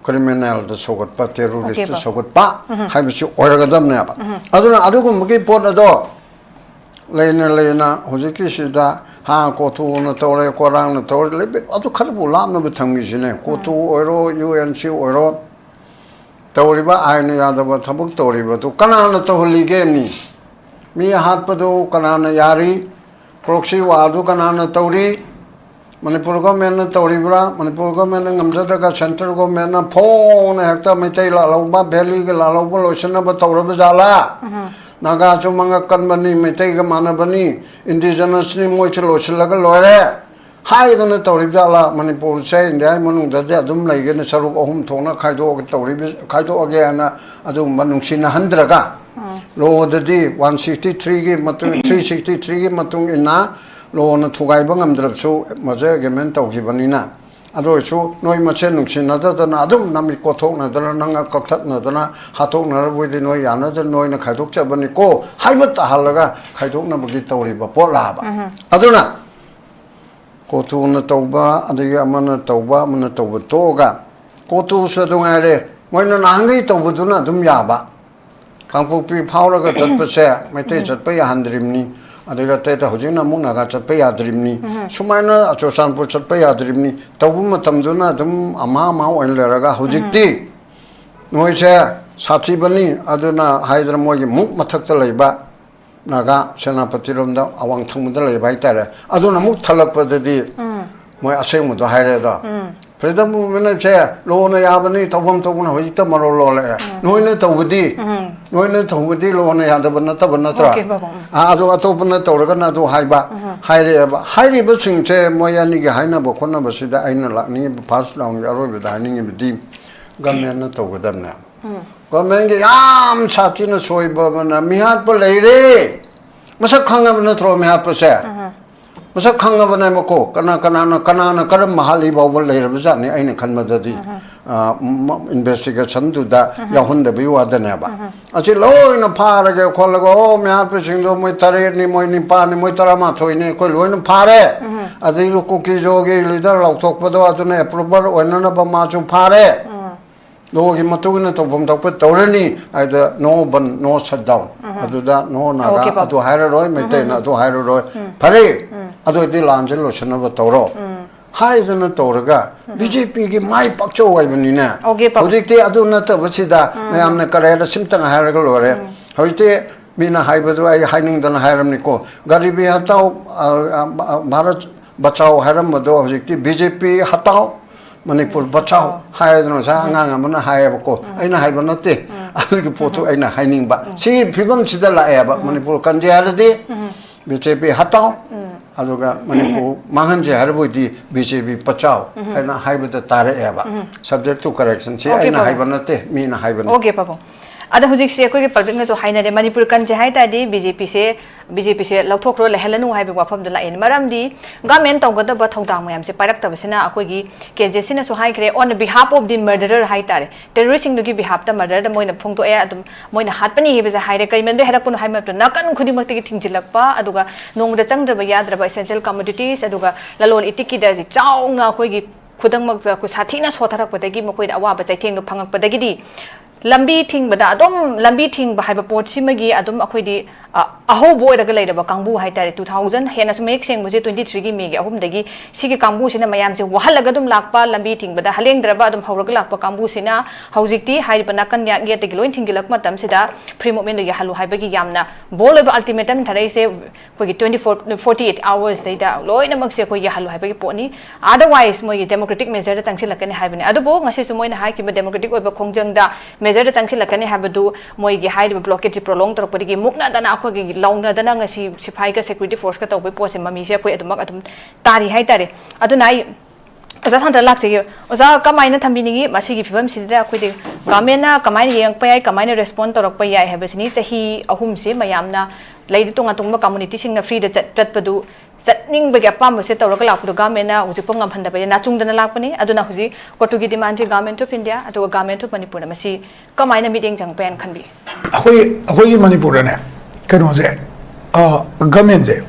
criminal the ꯁꯧꯒꯠꯄ, terrorist ꯇ ꯑꯣꯀꯦꯕ꯫ ꯁꯧꯒꯠꯄ ꯍꯥꯏꯕꯁꯤ ꯑꯣꯏꯔꯒꯗꯕꯅꯦꯕ꯫ ꯑꯗꯨꯅ ꯑꯗꯨꯒꯨꯝꯕꯒꯤ ꯄꯣꯠ ꯑꯗꯣ ꯂꯩꯅ ꯂꯩꯅ ꯍꯧꯖꯤꯛꯀꯤꯁꯤꯗ ꯍꯥ, ꯀꯣꯊꯨꯅ ꯇꯧꯔꯦ, ꯀꯣꯔꯥꯡꯅ ꯇꯧꯔꯦ, ꯂꯩꯕ ꯑꯗꯨ ꯈꯔꯕꯨ ꯂꯥꯞꯅꯕ ꯊꯝꯈꯤꯁꯤꯅꯦ꯫ ꯀꯣꯊꯨ ꯑꯣꯏꯔꯣ, ꯌꯨ ꯑꯦꯟ ꯁꯤ ꯑꯣꯏꯔꯣ, ꯇꯧꯔꯤꯕ ꯑꯥꯏꯟꯅ ꯌꯥꯗꯕ ꯊꯕꯛ ꯇꯧꯔꯤꯕꯗꯨ ꯀꯅꯥꯅ ꯇꯧꯍꯜꯂꯤꯒꯦ? ꯃꯤ, ꯃꯤ ꯍꯥꯠꯄꯗꯨ ꯀꯅꯥꯅ ꯌꯥꯔꯤ? Proxy war ꯗꯨ ꯀꯅꯥꯅ ꯇꯧꯔꯤ? ꯃꯅꯤꯄꯨꯔ government ꯅ ꯇꯧꯔꯤꯕ꯭ꯔꯥ? ꯃꯅꯤꯄꯨꯔ government ꯅ ꯉꯝꯖꯗ꯭ꯔꯒ central government ꯅ ꯐꯣꯡꯅ ꯍꯦꯛꯇ ꯃꯩꯇꯩ ꯂꯥꯜꯍꯧꯕ, valley ꯒꯤ ꯂꯥꯜꯍꯧꯕ ꯂꯣꯏꯁꯤꯟꯅꯕ ꯇꯧꯔꯕ ꯖꯥꯠꯂꯥ? ꯅꯥꯒꯥꯁꯨ ꯃꯉꯛ ꯀꯟꯕꯅꯤ, ꯃꯩꯇꯩꯒ ꯃꯥꯟꯅꯕꯅꯤ, indigenous ꯅꯤ, ꯃꯣꯏꯁꯨ ꯂꯣꯏꯁꯤꯜꯂꯒ ꯂꯣꯏꯔꯦ ꯍꯥꯏꯗꯅ ꯇꯧꯔꯤꯕ ꯖꯥꯠꯂꯥ? ꯃꯅꯤꯄꯨꯔꯁꯦ ꯏꯟꯗꯤꯌꯥꯒꯤ ꯃꯅꯨꯡꯗꯗꯤ ꯑꯗꯨꯝ ꯂꯩꯒꯅꯤ, ꯁꯔꯨꯛ ꯑꯍꯨꯝ ꯊꯣꯛꯅ ꯈꯥꯏꯗꯣꯛꯑꯒ ꯇꯧꯔꯤꯕ, ꯈꯥꯏꯗꯣꯛꯑꯒꯦ ꯍꯥꯏꯅ ꯑꯗꯨꯒꯨꯝꯕ ꯅꯨꯡꯁꯤꯅꯍꯟꯗ꯭ꯔꯒ, law ꯗꯗꯤ one sixty three ꯒꯤ ꯃꯇꯨꯡ, three sixty three ꯒꯤ ꯃꯇꯨꯡ ꯏꯟꯅ law ꯅ ꯊꯨꯒꯥꯏꯕ ꯉꯝꯗ꯭ꯔꯕꯁꯨ ꯃꯁꯦ agreement ꯇꯧꯈꯤꯕꯅꯤꯅ, ꯑꯗꯨ ꯑꯣꯏꯔꯁꯨ ꯅꯣꯏ ꯃꯁꯦꯟ ꯅꯨꯡꯁꯤꯅꯗꯗꯅ ꯑꯗꯨꯝ ꯅꯝꯃꯤ ꯀꯣꯠꯊꯣꯛꯅꯗꯅ, ꯅꯪꯅ ꯀꯛꯊꯠꯅꯗꯅ, ꯍꯥꯠꯇꯣꯛꯅꯔꯕꯣꯏꯗꯤ ꯅꯣꯏ ꯌꯥꯅꯗꯅ ꯅꯣꯏꯅ ꯈꯥꯏꯗꯣꯛꯆꯕꯅꯤꯀꯣ ꯍꯥꯏꯕ ꯇꯥꯍꯜꯂꯒ ꯈꯥꯏꯗꯣꯛꯅꯕꯒꯤ ꯇꯧꯔꯤꯕ ꯄꯣꯠ ꯂꯥꯕ꯫ ꯑꯗꯨꯅ ꯀꯣꯇꯨꯅ ꯇꯧꯕ, ꯑꯗꯒꯤ ꯑꯃꯅ ꯇꯧꯕ, ꯑꯃꯅ ꯇꯧꯕ ꯇꯣꯛꯑꯒ, ꯀꯣꯇꯨꯁꯨ ꯑꯗꯨ ꯉꯥꯏꯔꯦ, ꯃꯣꯏꯅ ꯅꯍꯥꯟꯈꯩ ꯇꯧꯕꯗꯨꯅ ꯑꯗꯨꯝ ꯌꯥꯕ꯫ ꯀꯥꯡꯄꯣꯛꯄꯤ ꯐꯥꯎꯔꯒ ꯆꯠꯄꯁꯦ ꯃꯩꯇꯩ ꯆꯠꯄ ꯌꯥꯍꯟꯗ꯭ꯔꯤꯕꯅꯤ꯫ ꯑꯗꯨꯒ ꯑꯇꯩ ꯑꯇꯩ ꯍꯧꯖꯤꯛꯅ ꯑꯃꯨꯛ ꯅꯥꯒꯥ ꯆꯠꯄ ꯌꯥꯗ꯭ꯔꯤꯕꯅꯤ, ꯁꯨꯃꯥꯏꯅ ꯆꯨꯔꯆꯥꯟꯄꯨꯔ ꯆꯠꯄ ꯌꯥꯗ꯭ꯔꯤꯕꯅꯤ, ꯇꯧꯕ ꯃꯇꯝꯗꯨꯅ ꯑꯗꯨꯝ ꯑꯃ ꯑꯃ ꯑꯣꯏꯅ ꯂꯩꯔꯒ ꯍꯧꯖꯤꯛꯇꯤ ꯅꯣꯏꯁꯦ ꯁꯥꯊꯤꯕꯅꯤ, ꯑꯗꯨꯅ ꯍꯥꯏꯗꯅ ꯃꯣꯏꯒꯤ ꯃꯨꯛ ꯃꯊꯛꯇ ꯂꯩꯕ ꯅꯥꯒꯥ ꯁꯦꯅꯥꯄꯇꯤꯔꯣꯝꯗ ꯑꯋꯥꯡ ꯊꯪꯕꯗ ꯂꯩꯕ ꯍꯥꯏꯇꯥꯔꯦ, ꯑꯗꯨꯅ ꯑꯃꯨꯛ ꯊꯜꯂꯛꯄꯗꯗꯤ ꯃꯣꯏ ꯑꯁꯦꯡꯕꯗꯣ ꯍꯥꯏꯔꯦ ꯑꯗꯣ꯫ ꯐ꯭ꯔꯤꯗꯝ ꯃꯨꯚꯃꯦꯟꯁꯦ ꯂꯣꯅ ꯌꯥꯕꯅꯤ, ꯇꯧꯐꯝ ꯊꯣꯛꯄꯅ ꯍꯧꯖꯤꯛꯇ ꯃꯔꯣꯜ ꯂꯣꯜꯂꯛꯑꯦ꯫ ꯅꯣꯏꯅ ꯇꯧꯕꯗꯤ, ꯅꯣꯏꯅ ꯇꯧꯕꯗꯤ ꯂꯣꯅ ꯌꯥꯗꯕ ꯅꯠꯇꯕ ꯅꯠꯇ꯭ꯔꯣ? ꯑꯣꯀꯦ, ꯕꯥꯕꯨ, ꯎꯝ꯫ ꯑꯥ, ꯑꯗꯣ ꯑꯇꯣꯞꯄꯅ ꯇꯧꯔꯒꯅ ꯑꯗꯨ ꯍꯥꯏꯕ, ꯍꯥꯏꯔꯛꯑꯦꯕ꯫ ꯍꯥꯏꯔꯤꯕꯁꯤꯡꯁꯦ ꯃꯣꯏ ꯑꯅꯤꯒꯤ ꯍꯥꯏꯅꯕ ꯈꯣꯠꯅꯕꯁꯤꯗ ꯑꯩꯅ ꯂꯥꯛꯅꯤꯡꯉꯤꯕ, ꯐꯥꯔꯁ ꯔꯥꯎꯟꯒꯤ ꯑꯔꯣꯏꯕꯗ ꯍꯥꯏꯅꯤꯡꯉꯤꯕꯗꯤ ꯒꯃꯦꯟꯅ ꯇꯧꯒꯗꯕꯅꯦ꯫ ꯒꯃꯦꯟꯒꯤ ꯌꯥꯝ ꯁꯥꯊꯤꯅ ꯁꯣꯏꯕ ꯑꯃꯅ ꯃꯤꯍꯥꯠꯄ ꯂꯩꯔꯦ꯫ ꯃꯁꯛ ꯈꯪꯉꯕ ꯅꯠꯇ꯭ꯔꯣ ꯃꯤꯍꯥꯠꯄꯁꯦ? ꯃꯁꯛ ꯈꯪꯉꯕꯅꯦꯕꯀꯣ, ꯀꯅꯥ, ꯀꯅꯥꯅ, ꯀꯅꯥꯅ ꯀꯔꯝꯕ ꯍꯥꯠꯂꯤ ꯐꯥꯎꯕ ꯂꯩꯔꯕꯖꯥꯠꯅꯤ, ꯑꯩꯅ ꯈꯟꯕꯗꯗꯤ꯫ ꯑ, ꯏꯟꯚꯦꯁꯇꯤꯒꯦꯁꯟꯗꯨꯗ ꯌꯥꯎꯍꯟꯗꯕꯒꯤ ꯋꯥꯗꯅꯦꯕ꯫ ꯑꯁꯤ ꯂꯣꯏꯅ ꯐꯥꯔꯒꯦ ꯈꯣꯠꯂꯒ, ꯑꯣ, ꯃꯤꯍꯥꯠꯄꯁꯤꯡꯗꯣ ꯃꯣꯏ ꯇꯔꯦꯠꯅꯤ, ꯃꯣꯏ ꯅꯤꯄꯥꯜꯅꯤ, ꯃꯣꯏ ꯇꯔꯥꯃꯥꯊꯣꯏꯅꯤ, ꯑꯩꯈꯣꯏ ꯂꯣꯏꯅ ꯐꯥꯔꯦ꯫ ꯑꯗꯩꯁꯨ ꯀꯨꯀꯤꯖꯣꯒꯤ ꯂꯤꯗꯔ ꯂꯥꯎꯊꯣꯛꯄꯗꯣ, ꯑꯗꯨꯅ ꯑꯦꯄ꯭ꯔꯨꯚꯜ ꯑꯣꯏꯅꯅꯕ ꯃꯥꯁꯨ ꯐꯥꯔꯦ꯫ ꯂꯣꯒꯤ ꯃꯇꯨꯡ ꯏꯟꯅ ꯇꯧꯐꯝ ꯊꯣꯛꯄ ꯇꯧꯔꯅꯤ ꯍꯥꯏꯗ, no burn, no shutdown꯫ ꯑꯗꯨꯗ no ꯅꯥꯒꯥ ꯑꯣꯀꯦ, ꯄꯥꯕꯨꯡ꯫ ꯑꯗꯨ ꯍꯥꯏꯔꯔꯣꯏ, ꯃꯩꯇꯩꯅ ꯑꯗꯨ ꯍꯥꯏꯔꯔꯣꯏ꯫ ꯐꯔꯦ, ꯑꯗꯨ ꯑꯣꯏꯔꯗꯤ ꯂꯥꯟꯁꯦ ꯂꯣꯏꯁꯤꯟꯅꯕ ꯇꯧꯔꯣ ꯍꯥꯏꯗꯅ ꯇꯧꯔꯒ, ꯕꯤ ꯖꯦ ꯄꯤꯒꯤ ꯃꯥꯏ ꯄꯥꯛꯆꯧ ꯍꯥꯏꯕꯅꯤꯅꯦ꯫ ꯑꯣꯀꯦ, ꯄꯥꯕꯨꯡ꯫ ꯍꯧꯖꯤꯛꯇꯤ ꯑꯗꯨ ꯅꯠꯇꯕꯁꯤꯗ ꯃꯌꯥꯝꯅ ꯀꯔꯦꯗ ꯁꯤꯝꯇꯪ ꯍꯥꯏꯔꯒ ꯂꯣꯏꯔꯦ꯫ ꯍꯧꯖꯤꯛꯇꯤ ꯃꯤꯅ ꯍꯥꯏꯕꯗꯨ ꯑꯩ ꯍꯥꯏꯅꯤꯡꯗꯅ ꯍꯥꯏꯔꯝꯅꯤꯀꯣ꯫ ꯒꯔꯤꯕꯤ ꯍꯇꯥꯎ, ꯑ, ꯑ, ꯚꯥꯔꯠ ꯕꯆꯥꯎ ꯍꯥꯏꯔꯝꯕꯗꯣ ꯍꯧꯖꯤꯛꯇꯤ ꯕꯤ ꯖꯦ ꯄꯤ ꯍꯇꯥꯎ, ꯃꯅꯤꯄꯨꯔ ꯕꯆꯥꯎ ꯍꯥꯏꯗꯅ ꯉꯁꯥꯏ ꯑꯉꯥꯡ ꯑꯃꯅ ꯍꯥꯏꯌꯦꯕꯀꯣ꯫ ꯑꯩꯅ ꯍꯥꯏꯕ ꯅꯠꯇꯦ꯫ ꯑꯗꯨꯒꯤ ꯄꯣꯠꯇꯨ ꯑꯩꯅ ꯍꯥꯏꯅꯤꯡꯕ꯫ ꯁꯤꯒꯤ ꯐꯤꯕꯝꯁꯤꯗ ꯂꯥꯛꯑꯦꯕ꯫ ꯃꯅꯤꯄꯨꯔ ꯀꯟꯖꯦ ꯍꯥꯏꯔꯗꯤ ꯕꯤ ꯖꯦ ꯄꯤ ꯍꯇꯥꯎ, ꯑꯗꯨꯒ ꯃꯅꯤꯄꯨꯔ ꯃꯥꯡꯍꯟꯁꯦ ꯍꯥꯏꯔꯕꯣꯏꯗꯤ ꯕꯤ ꯖꯦ ꯄꯤ ꯄꯆꯥꯎ ꯍꯥꯏꯅ ꯍꯥꯏꯕꯗ ꯇꯥꯔꯛꯑꯦꯕ꯫ Subject to correction꯫ ꯁꯤ ꯑꯣꯀꯦ, ꯑꯩꯅ ꯄꯥꯕꯨꯡ꯫ ꯍꯥꯏꯕ ꯅꯠꯇꯦ, ꯃꯤꯅ ꯍꯥꯏꯕꯅꯤ꯫ ꯑꯣꯀꯦ, ꯄꯥꯕꯨꯡ꯫ ꯑꯗ ꯍꯧꯖꯤꯛꯁꯦ ꯑꯩꯈꯣꯏꯒꯤ ꯄꯕ꯭ꯂꯤꯛꯅꯁꯨ ꯍꯥꯏꯅꯔꯦ, ꯃꯅꯤꯄꯨꯔ ꯀꯟꯁꯦ ꯍꯥꯏ ꯇꯥꯔꯗꯤ ꯕꯤ ꯖꯦ ꯄꯤꯁꯦ, ꯕꯤ ꯖꯦ ꯄꯤꯁꯦ ꯂꯧꯊꯣꯛꯈ꯭ꯔꯣ, ꯂꯩꯍꯜꯂꯅꯨ ꯍꯥꯏꯕꯒꯤ ꯋꯥꯐꯝꯗꯣ ꯂꯥꯛꯑꯦ꯫ ꯃꯔꯝꯗꯤ ꯒꯃꯦꯟ ꯇꯧꯒꯗꯕ ꯊꯧꯗꯥꯡ ꯃꯌꯥꯝꯁꯦ ꯄꯥꯏꯔꯛꯇꯕꯁꯤꯅ ꯑꯩꯈꯣꯏꯒꯤ ꯀꯦ ꯖꯦ ꯁꯤꯅꯁꯨ ꯍꯥꯏꯈ꯭ꯔꯦ, on the behalf of the murderer ꯍꯥꯏ ꯇꯥꯔꯦ, ꯇꯦꯔꯣꯔꯤꯁꯁꯤꯡꯗꯨꯒꯤ ꯕꯤꯍꯥꯞꯇ ꯃꯔꯗꯔꯗ ꯃꯣꯏꯅ ꯐꯣꯡꯗꯣꯛꯑꯦ꯫ ꯑꯗꯨꯝ ꯃꯣꯏꯅ ꯍꯥꯠꯄꯅꯤ ꯍꯥꯏꯕꯁꯦ ꯍꯥꯏꯔꯦ꯫ ꯀꯔꯤ ꯃꯔꯝꯗꯒꯤ ꯍꯥꯏꯔꯛꯄꯅꯣ ꯍꯥꯏꯕ ꯃꯇꯝꯗ ꯅꯥꯀꯟ ꯈꯨꯗꯤꯡꯃꯛꯇꯒꯤ ꯊꯤꯡꯖꯤꯜꯂꯛꯄ, ꯑꯗꯨꯒ ꯅꯣꯡꯃꯗ ꯆꯪꯗ꯭ꯔꯕ ꯌꯥꯗ꯭ꯔꯕ essential commodities, ꯑꯗꯨꯒ ꯂꯂꯣꯟ ꯏꯇꯤꯛꯀꯤꯗ ꯆꯥꯎꯅ ꯑꯩꯈꯣꯏꯒꯤ ꯈꯨꯗꯝꯃꯛꯇ ꯑꯩꯈꯣꯏ ꯁꯥꯊꯤꯅ ꯁꯣꯠꯊꯔꯛꯄꯗꯒꯤ ꯃꯈꯣꯏꯗ ꯑꯋꯥꯕ ꯆꯩꯊꯦꯡꯗꯣ ꯐꯪꯉꯛꯄꯗꯒꯤꯗꯤ ꯂꯝꯕꯤ ꯊꯤꯡꯕꯗ ꯑꯗꯨꯝ, ꯂꯝꯕꯤ ꯊꯤꯡꯕ ꯍꯥꯏꯕ ꯄꯣꯠꯁꯤꯃꯒꯤ ꯑꯗꯨꯝ ꯑꯩꯈꯣꯏꯗꯤ ꯑ, ꯑꯍꯧꯕ ꯑꯣꯏꯔꯒ ꯂꯩꯔꯕ ꯀꯥꯡꯕꯨ ꯍꯥꯏꯇꯥꯔꯦ, ꯇꯨ ꯊꯥꯎꯖꯟ ꯍꯦꯟꯅꯁꯨ ꯃꯌꯦꯛ ꯁꯦꯡꯕꯁꯦ ꯇ꯭ꯋꯦꯟꯇꯤ ꯊ꯭ꯔꯤꯒꯤ ꯃꯦꯒꯤ ꯑꯍꯨꯝꯗꯒꯤ ꯁꯤꯒꯤ ꯀꯥꯡꯕꯨꯁꯤꯅ ꯃꯌꯥꯝꯁꯦ ꯋꯥꯍꯜꯂꯒ ꯑꯗꯨꯝ ꯂꯥꯛꯄ, ꯂꯝꯕꯤ ꯊꯤꯡꯕꯗ ꯍꯂꯦꯡꯗ꯭ꯔꯕ ꯑꯗꯨꯝ ꯍꯧꯔꯒ ꯂꯥꯛꯄ ꯀꯥꯡꯕꯨꯁꯤꯅ ꯍꯧꯖꯤꯛꯇꯤ ꯍꯥꯏꯔꯤꯕ ꯅꯥꯀꯟ ꯌꯥꯠ ꯌꯦꯠꯇꯒꯤ ꯂꯣꯏ ꯊꯤꯡꯖꯤꯜꯂꯛꯄ ꯃꯇꯝꯁꯤꯗ free movement ꯗꯣ ꯌꯥꯍꯜꯂꯨ ꯍꯥꯏꯕꯒꯤ ꯌꯥꯝꯅ bold ꯑꯣꯏꯕ ultimatum ꯊꯥꯔꯛꯏꯁꯦ꯫ ꯑꯩꯈꯣꯏꯒꯤ twenty four, forty eight hours ꯗꯩꯗ ꯂꯣꯏꯅꯃꯛꯁꯦ ꯑꯩꯈꯣꯏ ꯌꯥꯍꯜꯂꯨ ꯍꯥꯏꯕꯒꯤ ꯄꯣꯠꯅꯤ꯫ Otherwise ꯃꯣꯏꯒꯤ democratic measure ꯗ ꯆꯪꯁꯤꯜꯂꯛꯀꯅꯤ ꯍꯥꯏꯕꯅꯤ꯫ ꯑꯗꯨꯕꯨ ꯉꯁꯤꯁꯨ ꯃꯣꯏꯅ ꯍꯥꯏꯈꯤꯕ democratic ꯑꯣꯏꯕ ꯈꯣꯡꯖꯪꯗ measure ꯗ ꯆꯪꯁꯤꯜꯂꯛꯀꯅꯤ ꯍꯥꯏꯕꯗꯨ, ꯃꯣꯏꯒꯤ ꯍꯥꯏꯔꯤꯕ blockade ꯁꯤ prolong ꯇꯧꯔꯛꯄꯗꯒꯤ ꯃꯨꯛꯅꯗꯅ ꯑꯩꯈꯣꯏꯒꯤ ꯂꯥꯎꯅꯗꯅ ꯉꯁꯤ ꯁꯤꯐꯥꯏꯒ security force ꯀ ꯇꯧꯕꯒꯤ ꯄꯣꯠꯁꯦ ꯃꯃꯤꯁꯦ ꯑꯩꯈꯣꯏ ꯑꯗꯨꯃꯛ ꯑꯗꯨꯝ ꯇꯥꯔꯤ ꯍꯥꯏꯇꯥꯔꯦ꯫ ꯑꯗꯨꯅ ꯑꯩ ꯑꯣꯖꯥ ꯁꯥꯟꯇ ꯂꯥꯛꯆꯒꯦ꯫ ꯑꯣꯖꯥ ꯀꯃꯥꯏꯅ ꯊꯝꯕꯤꯅꯤꯡꯉꯤ ꯃꯁꯤꯒꯤ ꯐꯤꯕꯝꯁꯤꯗ? ꯑꯩꯈꯣꯏꯗꯤ government ꯅ ꯀꯃꯥꯏꯅ ꯌꯦꯡꯉꯛꯄ ꯌꯥꯏ, ꯀꯃꯥꯏꯅ respond ꯇꯧꯔꯛꯄ ꯌꯥꯏ ꯍꯥꯏꯕꯁꯤꯅꯤ꯫ ꯆꯍꯤ ꯑꯍꯨꯝꯁꯦ ꯃꯌꯥꯝꯅ ꯂꯩꯗ ꯇꯣꯉꯥꯟ ꯇꯣꯉꯥꯟꯕ community ꯁꯤꯡꯅ free ꯗ ꯆꯠ-, ꯆꯠꯄꯗꯨ, ꯆꯠꯅꯤꯡꯕꯒꯤ ꯑꯄꯥꯝꯕꯁꯦ ꯇꯧꯔꯒ ꯂꯥꯛꯄꯗꯣ government ꯅ ꯍꯧꯖꯤꯛꯐꯥꯎ ꯉꯝꯍꯟꯗꯕ ꯅꯥꯆꯨꯡꯗꯅ ꯂꯥꯛꯄꯅꯤ꯫ ꯑꯗꯨꯅ ꯍꯧꯖꯤꯛ COTU ꯒꯤ demand ꯁꯤ Government of India ꯑꯗꯨꯒ Government of ꯃꯅꯤꯄꯨꯔꯅ ꯃꯁꯤ ꯀꯃꯥꯏꯅ ꯃꯤꯠꯌꯦꯡ ꯆꯪꯉꯛꯄ ꯌꯥꯏꯅ ꯈꯟꯕꯤ? ꯑꯩꯈꯣꯏ, ꯑꯩꯈꯣꯏꯒꯤ ꯃꯅꯤꯄꯨꯔꯗꯅꯦ, ꯀꯩꯅꯣꯁꯦ, ꯑ, government say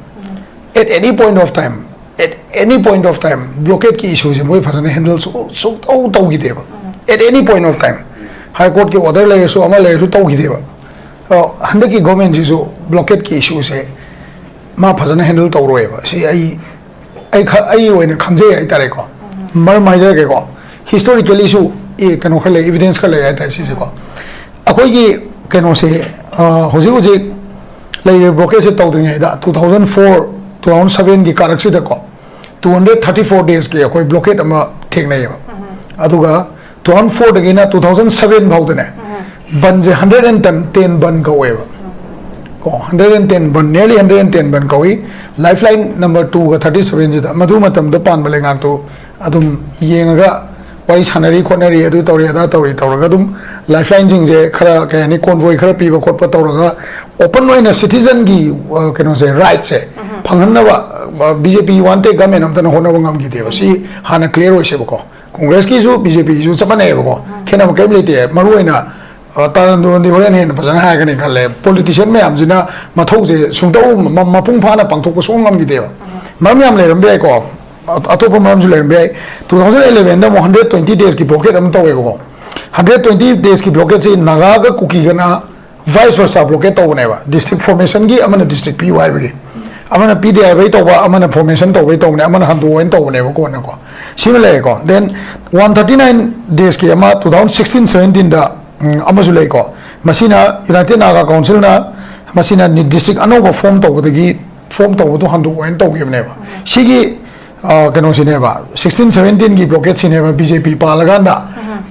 at any point of time, at any point of time blockade ꯀꯤ issue ꯁꯦ ꯃꯣꯏ ꯐꯖꯅ handle ꯁꯨ-, ꯁꯨꯡꯇꯧ ꯇꯧꯈꯤꯗꯦꯕ꯫ At any point of time, High Court ꯀꯤ order ꯂꯩꯔꯁꯨ ꯑꯃ ꯂꯩꯔꯁꯨ ꯇꯧꯈꯤꯗꯦꯕ꯫ ꯑ, ꯍꯟꯗꯛꯀꯤ government ꯁꯤꯁꯨ blockade ꯀꯤ issue ꯁꯦ ꯃꯥ ꯐꯖꯅ handle ꯇꯧꯔꯣꯏꯕ꯫ ꯁꯤ ꯑꯩ, ꯑꯩ ꯈ-, ꯑꯩ ꯑꯣꯏꯅ ꯈꯪꯖꯩ ꯍꯥꯏꯇꯥꯔꯦꯀꯣ꯫ ꯃꯔꯝ ꯍꯥꯏꯖꯔꯒꯦꯀꯣ꯫ Historically ꯁꯨ, ꯑꯦ, ꯀꯩꯅꯣ ꯈꯔ ꯂꯩ, evidence ꯈꯔ ꯂꯩ ꯍꯥꯏꯇꯥꯔꯦ ꯁꯤꯁꯦꯀꯣ꯫ ꯑꯩꯈꯣꯏꯒꯤ ꯀꯩꯅꯣꯁꯦ, ꯑ, ꯍꯧꯖꯤꯛ ꯍꯧꯖꯤꯛ ꯂꯩꯔꯤꯕ blockade ꯁꯦ ꯇꯧꯗ꯭ꯔꯤꯉꯩꯗ two thousand four, two thousand seven ꯒꯤ ꯀꯥꯔꯛꯁꯤꯗꯀꯣ, two hundred thirty four days ꯀꯤ ꯑꯩꯈꯣꯏ blockade ꯑꯃ ꯊꯦꯡꯅꯩꯌꯦꯕ꯫ ꯑꯗꯨꯒ two thousand four ꯗꯒꯤꯅ two thousand seven ꯐꯥꯎꯗꯅꯦ, ꯕꯟꯁꯦ hundred and ten ꯕꯟ ꯀꯧꯋꯦꯕ꯫ ꯀꯣ, hundred and ten ban, nearly hundred and ten ꯕꯟ ꯀꯧꯏ꯫ Lifeline number two ꯒ thirty seven ꯁꯤꯗ ꯃꯗꯨ ꯃꯇꯝꯗ ꯄꯥꯟꯕ ꯂꯩꯉꯥꯛꯇꯨ ꯑꯗꯨꯝ ꯌꯦꯡꯉꯒ ꯋꯥꯔꯤ ꯁꯥꯟꯅꯔꯤ ꯈꯣꯠꯅꯔꯤ, ꯑꯗꯨ ꯇꯧꯔꯤ ꯑꯗꯥ ꯇꯧꯔꯤ ꯇꯧꯔꯒ ꯑꯗꯨꯝ lifeline ꯁꯤꯡꯁꯦ ꯈꯔ, ꯀꯩ ꯍꯥꯏꯅꯤ, convoy ꯈꯔ ꯄꯤꯕ ꯈꯣꯠꯄ ꯇꯧꯔꯒ open ꯑꯣꯏꯅ citizen ꯒꯤ, ꯑ, ꯀꯩꯅꯣꯁꯦ, right ꯁꯦ ꯐꯪꯍꯟꯅꯕ, ꯑ, BJP one take government ꯑꯝꯇꯅ ꯍꯣꯠꯅꯕ ꯉꯝꯈꯤꯗꯦꯕ꯫ ꯁꯤ ꯍꯥꯟꯅ clear ꯑꯣꯏꯁꯦꯕꯀꯣ꯫ Congress ꯀꯤꯁꯨ BJP ꯁꯨ ꯆꯞ ꯃꯥꯟꯅꯩꯌꯦꯕꯀꯣ, ꯈꯦꯠꯅꯕ ꯀꯔꯤꯝ ꯂꯩꯇꯦ꯫ ꯃꯔꯨꯑꯣꯏꯅ, ꯑ, ꯇꯥꯔꯟꯗꯣꯟꯗꯤ ꯍꯣꯔꯦꯟ ꯍꯦꯟꯅ ꯐꯖꯅ ꯍꯥꯏꯔꯒꯅꯤ ꯈꯜꯂꯦ, politician ꯃꯌꯥꯝꯁꯤꯅ ꯃꯊꯧꯁꯦ ꯁꯨꯡꯇꯧ ꯃ-, ꯃꯄꯨꯡ ꯐꯥꯅ ꯄꯥꯡꯊꯣꯛꯄ ꯁꯨꯡꯉꯝ ꯉꯝꯈꯤꯗꯦꯕ꯫ ꯃꯔꯝ ꯌꯥꯝ ꯂꯩꯔꯝꯕ ꯌꯥꯏꯀꯣ, ꯑ-, ꯑꯇꯣꯞꯄ ꯃꯔꯝꯁꯨ ꯂꯩꯔꯝꯕ ꯌꯥꯏ꯫ Two thousand eleven ꯗ ꯑꯃꯨꯛ hundred twenty days ꯀꯤ blockade ꯑꯃ ꯇꯧꯋꯦꯕꯀꯣ꯫ Hundred twenty days ꯀꯤ blockade ꯁꯤ ꯅꯥꯒꯥꯒ ꯀꯨꯀꯤꯒꯅ vice versa blockade ꯇꯧꯕꯅꯦꯕ, district formationꯒꯤ ꯑꯃꯅ district ꯄꯤꯌꯨ ꯍꯥꯏꯕꯒꯤ, ꯑꯃꯅ ꯄꯤꯗꯦ ꯍꯥꯏꯕꯒꯤ ꯇꯧꯕ, ꯑꯃꯅ formation ꯇꯧꯕꯒꯤ ꯇꯧꯕꯅꯦ, ꯑꯃꯅ ꯍꯟꯗꯣꯛꯑꯣꯅ ꯇꯧꯕꯅꯦꯕ꯫ ꯀꯣꯟꯅꯀꯣ ꯁꯤꯃ ꯂꯩꯔꯦꯀꯣ꯫ Then one thirty nine daysꯀꯤ ꯑꯃ two thousand sixteen seventeenꯗ ꯑꯃꯁꯨ ꯂꯩꯀꯣ꯫ ꯃꯁꯤꯅ United Naga Councilꯅ ꯃꯁꯤꯅ district ꯑꯅꯧꯕ form ꯇꯧꯕꯗꯒꯤ form ꯇꯧꯕꯗꯣ ꯍꯟꯗꯣꯛꯑꯣꯅ ꯇꯧꯈꯤꯕꯅꯦꯕ꯫ ꯁꯤꯒꯤ ꯀꯩꯅꯣꯁꯤꯅꯦꯕ, sixteen seventeenꯒꯤ blockadeꯁꯤꯅꯦꯕ꯫ BJP ꯄꯥꯜꯂꯀꯥꯟꯗ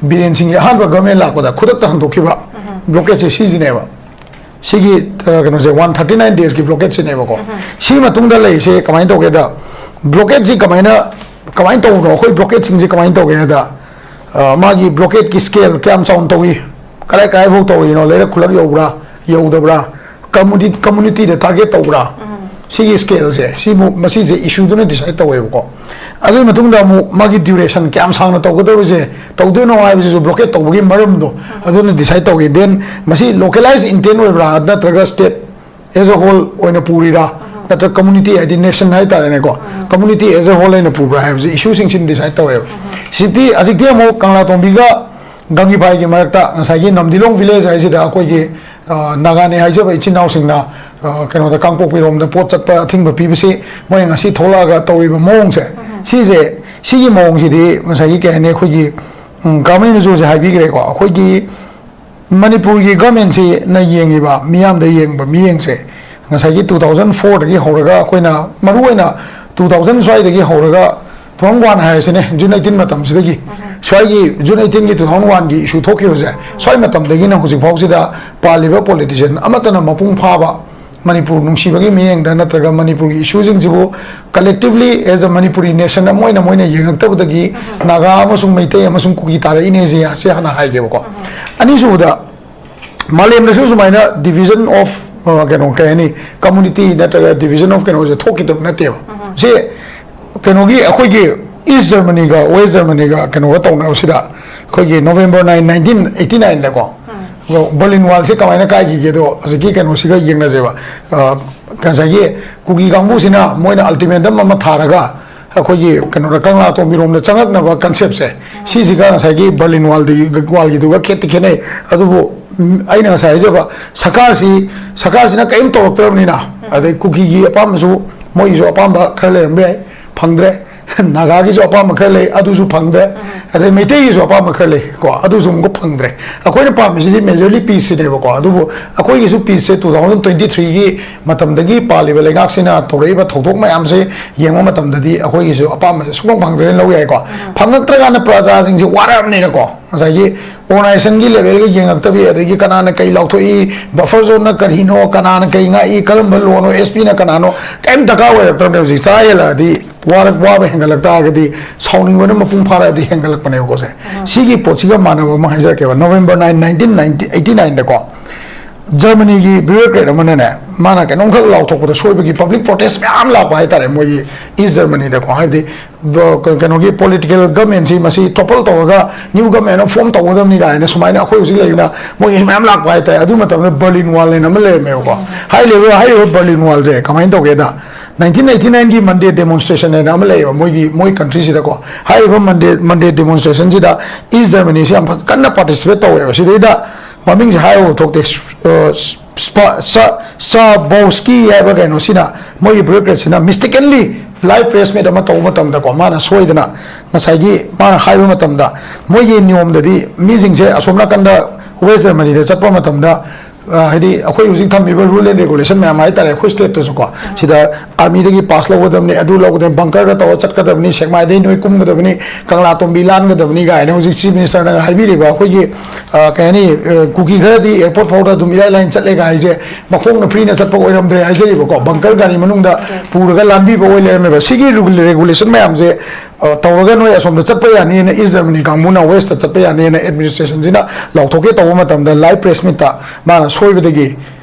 ꯕꯤꯔꯦꯟ ꯁꯤꯡꯒꯤ ꯑꯍꯥꯟꯕ government ꯂꯥꯛꯄꯗ ꯈꯨꯗꯛꯇ ꯍꯟꯗꯣꯛꯈꯤꯕ blockadeꯁꯦ ꯁꯤꯁꯤꯅꯦꯕ꯫ ꯁꯤꯒꯤ ꯀꯩꯅꯣꯁꯦ one thirty nine daysꯀꯤ blockadeꯁꯤꯅꯦꯕꯀꯣ꯫ ꯁꯤꯒꯤ ꯃꯇꯨꯡꯗ ꯂꯩꯔꯤꯁꯦ ꯀꯃꯥꯏꯅ ꯇꯧꯒꯦꯗ, blockadeꯁꯤ ꯀꯃꯥꯏꯅ ꯀꯃꯥꯏꯅ ꯇꯧꯕꯅꯣ, ꯑꯩꯈꯣꯏ blockadesꯁꯤꯡꯁꯦ ꯀꯃꯥꯏꯅ ꯇꯧꯒꯦ ꯍꯥꯏꯗ, ꯃꯥꯒꯤ blockadeꯀꯤ scale ꯀꯌꯥꯝ ꯆꯥꯎꯅ ꯇꯧꯏ, ꯀꯗꯥꯏ ꯀꯗꯥꯏꯐꯥꯎ ꯇꯧꯔꯤꯅꯣ, ꯂꯩꯔꯛ ꯈꯨꯜꯂꯛ ꯌꯧꯕ꯭ꯔꯥ ꯌꯧꯗꯕ꯭ꯔꯥ, community communityꯗ target ꯇꯧꯕ꯭ꯔꯥ, ꯁꯤꯒꯤ scaleꯁꯦ, ꯁꯤꯕꯨ, ꯃꯁꯤꯁꯦ issueꯗꯨꯅ decide ꯇꯧꯋꯦꯕꯀꯣ꯫ ꯑꯗꯨꯒꯤ ꯃꯇꯨꯡꯗ ꯑꯃꯨꯛ ꯃꯥꯒꯤ duration ꯀꯌꯥꯝ ꯁꯥꯡꯅ ꯇꯧꯒꯗꯧꯔꯤꯁꯦ, ꯇꯧꯗꯣꯏꯅꯣ ꯍꯥꯏꯕꯁꯤꯁꯨ, blockade ꯇꯧꯕꯒꯤ ꯃꯔꯝꯗꯣ ꯑꯗꯨꯅ decide ꯇꯧꯏ꯫ Then ꯃꯁꯤ localized intent ꯑꯣꯏꯕ꯭ꯔꯥ ꯅꯠꯇ꯭ꯔꯒ state as a whole ꯑꯣꯏꯅ ꯄꯨꯔꯤꯔꯥ, ꯅꯠꯇ꯭ꯔꯒ community ꯍꯥꯏꯗꯤ nation ꯍꯥꯏꯇꯥꯔꯦꯅꯦꯀꯣ, community as a whole ꯑꯣꯏꯅ ꯄꯨꯕ꯭ꯔꯥ ꯍꯥꯏꯕꯁꯤ issueꯁꯤꯡꯁꯤꯅ decide ꯇꯧꯋꯦꯕ꯫ ꯁꯤꯗꯤ ꯍꯧꯖꯤꯛꯇꯤ ꯑꯃꯨꯛ ꯀꯪꯂꯥꯇꯣꯡꯕꯤꯒ ꯒꯪꯒꯤꯐꯥꯏꯒꯤ ꯃꯔꯛꯇ ꯉꯁꯥꯏꯒꯤ ꯅꯝꯗꯤꯂꯣꯡ village ꯍꯥꯏꯁꯤꯗ ꯑꯩꯈꯣꯏꯒꯤ ꯅꯥꯒꯥꯅꯦ ꯍꯥꯏꯖꯕ ꯏꯆꯤꯟ ꯏꯅꯥꯎꯁꯤꯡꯅ ꯀꯩꯅꯣꯗ ꯀꯥꯡꯄꯣꯛꯄꯤꯔꯣꯝꯗ ꯄꯣꯠ ꯆꯠꯄ ꯑꯊꯤꯡꯕ ꯄꯤꯕꯁꯤ ꯃꯣꯏ ꯉꯁꯤ ꯊꯣꯛꯂꯛꯑꯒ ꯇꯧꯔꯤꯕ ꯃꯑꯣꯡꯁꯦ, ꯁꯤꯁꯦ, ꯁꯤꯒꯤ ꯃꯑꯣꯡꯁꯤꯗꯤ ꯉꯁꯥꯏꯒꯤ ꯀꯩ ꯍꯥꯏꯅꯤ, ꯑꯩꯈꯣꯏꯒꯤ ꯀꯥꯃꯅꯤꯅꯁꯨ ꯍꯧꯖꯤꯛ ꯍꯥꯏꯕꯤꯈ꯭ꯔꯦꯀꯣ, ꯑꯩꯈꯣꯏꯒꯤ ꯃꯅꯤꯄꯨꯔꯒꯤ governmentꯁꯤꯅ ꯌꯦꯡꯉꯤꯕ, ꯃꯤꯌꯥꯝꯗ ꯌꯦꯡꯕ ꯃꯤꯠꯌꯦꯡꯁꯦ ꯉꯁꯥꯏꯒꯤ two thousand fourꯗꯒꯤ ꯍꯧꯔꯒ, ꯑꯩꯈꯣꯏꯅ ꯃꯔꯨꯑꯣꯏꯅ two thousand ꯁ꯭ꯋꯥꯏꯗꯒꯤ ꯍꯧꯔꯒ, two thousand one ꯍꯥꯏꯔꯁꯤꯅꯦ, June eighteen ꯃꯇꯝꯁꯤꯗꯒꯤ, ꯁ꯭ꯋꯥꯏꯒꯤ June eighteenꯒꯤ two thousand oneꯒꯤ issue ꯊꯣꯛꯈꯤꯕꯁꯦ, ꯁ꯭ꯋꯥꯏ ꯃꯇꯝꯗꯒꯤꯅ ꯍꯧꯖꯤꯛ ꯐꯥꯎꯁꯤꯗ ꯄꯥꯜꯂꯤꯕ politician ꯑꯃꯠꯇꯅ ꯃꯄꯨꯡ ꯐꯥꯕ ꯃꯅꯤꯄꯨꯔ ꯅꯨꯡꯁꯤꯕꯒꯤ ꯃꯤꯠꯌꯦꯡꯗ ꯅꯠꯇ꯭ꯔꯒ ꯃꯅꯤꯄꯨꯔꯒꯤ issueꯁꯤꯡꯁꯤꯕꯨ collectively as a Manipuri nation ꯑꯃ ꯑꯣꯏꯅ ꯃꯣꯏꯅ ꯌꯦꯡꯉꯛꯇꯕꯗꯒꯤ ꯅꯥꯒꯥ ꯑꯃꯁꯨꯡ ꯃꯩꯇꯩ ꯑꯃꯁꯨꯡ ꯀꯨꯀꯤ ꯇꯥꯔꯛꯏꯅꯦ ꯁꯤ, ꯁꯤ ꯍꯥꯟꯅ ꯍꯥꯏꯒꯦꯕꯀꯣ꯫ ꯑꯅꯤꯁꯨꯕꯗ, ꯃꯥꯂꯦꯝꯗꯁꯨ ꯁꯨꯃꯥꯏꯅ division of, ꯑ, ꯀꯩꯅꯣ, ꯀꯩ ꯍꯥꯏꯅꯤ, community ꯅꯠꯇ꯭ꯔꯒ division of ꯀꯩꯅꯣꯁꯦ ꯊꯣꯛꯈꯤꯗꯕ ꯅꯠꯇꯦꯕ꯫ ꯁꯤ ꯀꯩꯅꯣꯒꯤ, ꯑꯩꯈꯣꯏꯒꯤ East Germanyꯒ West Germanyꯒ ꯀꯩꯅꯣꯒ ꯇꯧꯅꯕꯁꯤꯗ, ꯑꯩꯈꯣꯏꯒꯤ November nine, nineteen eighty nineꯗꯀꯣ, ꯑꯗꯣ Berlin Wallꯁꯦ ꯀꯃꯥꯏꯅ ꯀꯥꯏꯈꯤꯒꯦꯗꯣ ꯍꯧꯖꯤꯛꯀꯤ ꯀꯩꯅꯣꯁꯤꯒ ꯌꯦꯡꯅꯁꯦꯕ꯫ ꯑ, ꯉꯁꯥꯏꯒꯤ ꯀꯨꯀꯤ ꯀꯥꯡꯕꯨꯁꯤꯅ ꯃꯣꯏꯅ ultimatum ꯑꯃ ꯊꯥꯔꯒ ꯑꯩꯈꯣꯏꯒꯤ ꯀꯩꯅꯣꯗ ꯀꯪꯂꯥ ꯇꯣꯝꯕꯤꯔꯣꯝꯗ ꯆꯪꯉꯛꯅꯕ conceptꯁꯦ, ꯁꯤꯁꯤꯒ ꯉꯁꯥꯏꯒꯤ Berlin Wallꯗꯤ, Wallꯒꯤꯗꯨꯒ ꯈꯦꯠꯇꯤ ꯈꯦꯠꯅꯩ꯫ ꯑꯗꯨꯕꯨ ꯎꯝ, ꯑꯩꯅ ꯉꯁꯥꯏ ꯍꯥꯏꯖꯕ ꯁꯔꯀꯥꯔꯁꯤ, ꯁꯔꯀꯥꯔꯁꯤꯅ ꯀꯔꯤꯝ ꯇꯧꯔꯛꯇ꯭ꯔꯕꯅꯤꯅ, ꯑꯗꯩ ꯀꯨꯀꯤꯒꯤ ꯑꯄꯥꯝꯕꯁꯨ, ꯃꯣꯏꯒꯤꯁꯨ ꯑꯄꯥꯝꯕ ꯈꯔ ꯂꯩꯔꯝꯕ ꯌꯥꯏ, ꯐꯪꯗ꯭ꯔꯦ꯫ ꯅꯥꯒꯥꯒꯤꯁꯨ ꯑꯄꯥꯝꯕ ꯈꯔ ꯂꯩ, ꯑꯗꯨꯁꯨ ꯐꯪꯗ꯭ꯔꯦ꯫ ꯑꯗꯩ ꯃꯩꯇꯩꯒꯤꯁꯨ ꯑꯄꯥꯝꯕ ꯈꯔ ꯂꯩ ꯀꯣ, ꯑꯗꯨꯁꯨ ꯑꯃꯨꯛꯀ ꯐꯪꯗ꯭ꯔꯦ꯫ ꯑꯩꯈꯣꯏꯅ ꯄꯥꯝꯃꯤꯁꯤꯗꯤ majorly peaceꯁꯤꯅꯦꯕꯀꯣ꯫ ꯑꯗꯨꯕꯨ ꯑꯩꯈꯣꯏꯒꯤꯁꯨ peaceꯁꯦ two thousand twenty threeꯒꯤ ꯃꯇꯝꯗꯒꯤ ꯄꯥꯜꯂꯤꯕ ꯂꯩꯉꯥꯛꯁꯤꯅ ꯇꯧꯔꯛꯏꯕ ꯊꯧꯗꯣꯛ ꯃꯌꯥꯝꯁꯦ ꯌꯦꯡꯕ ꯃꯇꯝꯗꯗꯤ ꯑꯩꯈꯣꯏꯒꯤꯁꯨ ꯑꯄꯥꯝꯕꯁꯦ ꯁꯨꯡꯐꯪ ꯐꯪꯗ꯭ꯔꯦꯅ ꯂꯧ ꯌꯥꯏꯀꯣ꯫ ꯐꯪꯉꯛꯇ꯭ꯔꯀꯥꯟꯗ ꯄ꯭ꯔꯖꯥꯁꯤꯡꯁꯦ ꯋꯥꯔꯛꯑꯕꯅꯤꯅꯀꯣ, ꯉꯁꯥꯏꯒꯤ organisationꯒꯤ levelꯒ ꯌꯦꯡꯉꯛꯇꯕꯤ, ꯑꯗꯒꯤ ꯀꯅꯥꯅ ꯀꯩ ꯂꯥꯎꯊꯣꯛꯏ, buffer zoneꯅ ꯀꯔꯤꯅꯣ, ꯀꯅꯥꯅ ꯀꯩ ꯉꯥꯛꯏ, ꯀꯔꯝꯕ lawꯅꯣ, SPꯅ ꯀꯅꯥꯅꯣ, ꯀꯔꯤꯝ ꯗꯔꯀꯥꯔ ꯑꯣꯏꯔꯛꯇ꯭ꯔꯕꯅꯦ ꯍꯧꯖꯤꯛ꯫ ꯆꯥ ꯍꯦꯜꯂꯛꯑꯗꯤ, ꯋꯥꯔꯛ-, ꯋꯥꯕ ꯍꯦꯟꯒꯠꯂꯛ ꯇꯥꯔꯒꯗꯤ ꯁꯥꯎꯅꯤꯡꯕꯅ ꯃꯄꯨꯡ ꯐꯥꯔꯛꯑꯗꯤ ꯍꯦꯟꯒꯠꯂꯛꯄꯅꯦꯕꯀꯣ ꯁꯦ꯫ ꯁꯤꯒꯤ ꯄꯣꯠꯁꯤꯒ ꯃꯥꯟꯅꯕ ꯑꯃ ꯍꯥꯏꯖꯔꯛꯀꯦꯕ꯫ November nine, nineteen ninety, eighty nineꯗꯀꯣ, Germanyꯒꯤ bureaucratꯑꯃꯅꯅꯦ, ꯃꯥꯅ ꯀꯩꯅꯣꯝꯈꯛ ꯂꯥꯎꯊꯣꯛꯄꯗ ꯁꯣꯏꯕꯒꯤ public protest ꯃꯌꯥꯝ ꯂꯥꯛꯄ ꯍꯥꯏꯇꯥꯔꯦ, ꯃꯣꯏꯒꯤ East Germanyꯗꯀꯣ꯫ ꯍꯥꯏꯕꯗꯤ ꯕ-, ꯀ-, ꯀꯩꯅꯣꯒꯤ political governmentꯁꯤ ꯃꯁꯤ topple ꯇꯧꯔꯒ new government ꯑꯃ form ꯇꯧꯒꯗꯕꯅꯤ ꯀꯥꯏꯅ ꯁꯨꯃꯥꯏꯅ ꯑꯩꯈꯣꯏ ꯍꯧꯖꯤꯛ ꯂꯩꯔꯤꯕ ꯃꯣꯏꯒꯤꯁꯨ ꯃꯌꯥꯝ ꯂꯥꯛꯄ ꯍꯥꯏꯇꯥꯔꯦ꯫ ꯑꯗꯨ ꯃꯇꯝꯗ Berlin Wall ꯍꯥꯏꯅ ꯑꯃ ꯂꯩꯔꯝꯃꯦꯕꯀꯣ꯫ ꯍꯥꯏꯔꯤꯕ, ꯍꯥꯏꯔꯤꯕ Berlin Wallꯁꯦ ꯀꯃꯥꯏꯅ ꯇꯧꯒꯦꯗ, nineteen eighty nineꯒꯤ Monday demonstration ꯍꯥꯏꯅ ꯑꯃ ꯂꯩꯌꯦꯕ ꯃꯣꯏꯒꯤ, ꯃꯣꯏ countryꯁꯤꯗꯀꯣ꯫ ꯍꯥꯏꯔꯤꯕ Monday, Monday demonstrationꯁꯤꯗ East Germanyꯁꯤ ꯌꯥꯝ ꯐ-, ꯀꯟꯅ participate ꯇꯧꯋꯦꯕ꯫ ꯁꯤꯗꯩꯗ ꯃꯃꯤꯡꯁꯦ ꯍꯥꯏꯕ ꯊꯣꯛꯇꯦ꯫ ꯑ, ꯁ꯭ꯄ-, ꯁ-, ꯁ꯭ꯕꯥꯎꯁꯀꯤ ꯍꯥꯏꯕ ꯀꯩꯅꯣꯁꯤꯅ, ꯃꯣꯏꯒꯤ bureaucratꯁꯤꯅ mistakenly live press meet ꯑꯃ ꯇꯧꯕ ꯃꯇꯝꯗꯀꯣ, ꯃꯥꯅ ꯁꯣꯏꯗꯅ ꯉꯁꯥꯏꯒꯤ ꯃꯥꯅ ꯍꯥꯏꯕ ꯃꯇꯝꯗ, ꯃꯣꯏꯒꯤ ꯅꯤꯌꯣꯝꯗꯗꯤ ꯃꯤꯁꯤꯡꯁꯦ ꯑꯁꯣꯝ ꯅꯥꯀꯟꯗ West Germanyꯗ ꯆꯠꯄ ꯃꯇꯝꯗ, ꯑ, ꯍꯥꯏꯗꯤ ꯑꯩꯈꯣꯏ ꯍꯧꯖꯤꯛ ꯊꯝꯃꯤꯕ rule and regulation ꯃꯌꯥꯝ ꯍꯥꯏꯇꯥꯔꯦ, ꯑꯩꯈꯣꯏ stateꯇꯁꯨꯀꯣ, ꯁꯤꯗ armyꯗꯒꯤ pass ꯂꯧꯒꯗꯕꯅꯤ, ꯑꯗꯨ ꯂꯧꯒꯗꯕꯅꯤ, bunkerꯗ ꯇꯧꯔ ꯆꯠꯀꯗꯕꯅꯤ, ꯁꯦꯛꯃꯥꯏꯗꯩ ꯅꯣꯏ ꯀꯨꯝꯒꯗꯕꯅꯤ, ꯀꯪꯂꯥ ꯇꯣꯝꯕꯤ ꯂꯥꯟꯒꯗꯕꯅꯤ ꯀꯥꯏꯅ ꯍꯧꯖꯤꯛ Chief Ministerꯅ ꯍꯥꯏꯕꯤꯔꯤꯕ ꯑꯩꯈꯣꯏꯒꯤ, ꯑ, ꯀꯩ ꯍꯥꯏꯅꯤ, ꯑ, ꯀꯨꯀꯤ ꯈꯔꯗꯤ airport ꯐꯥꯎꯗ ꯑꯗꯨꯝ ꯏꯔꯥꯏ ꯂꯥꯏꯅ ꯆꯠꯂꯦꯒ ꯍꯥꯏꯁꯦ, ꯃꯈꯣꯡꯅ freeꯅ ꯆꯠꯄ ꯑꯣꯏꯔꯝꯗ꯭ꯔꯦ ꯍꯥꯏꯖꯔꯤꯕꯀꯣ, bunker ꯒꯥꯔꯤ ꯃꯅꯨꯡꯗ ꯄꯨꯔꯒ ꯂꯥꯟꯕꯤꯕ ꯑꯣꯏ ꯂꯩꯔꯝꯃꯦꯕ꯫ ꯁꯤꯒꯤ rule, regulation ꯃꯌꯥꯝꯁꯦ, ꯑ, ꯇꯧꯔꯒ ꯅꯣꯏ ꯑꯁꯣꯝꯗ ꯆꯠꯄ ꯌꯥꯅꯤꯅ, East Germany ꯀꯥꯡꯕꯨꯅ Westꯇ ꯆꯠꯄ ꯌꯥꯅꯤꯅ administrationꯁꯤꯅ ꯂꯥꯎꯊꯣꯛꯀꯦ ꯇꯧꯕ ꯃꯇꯝꯗ, live press meetꯇ ꯃꯥꯅ ꯁꯣꯏꯕꯗꯒꯤ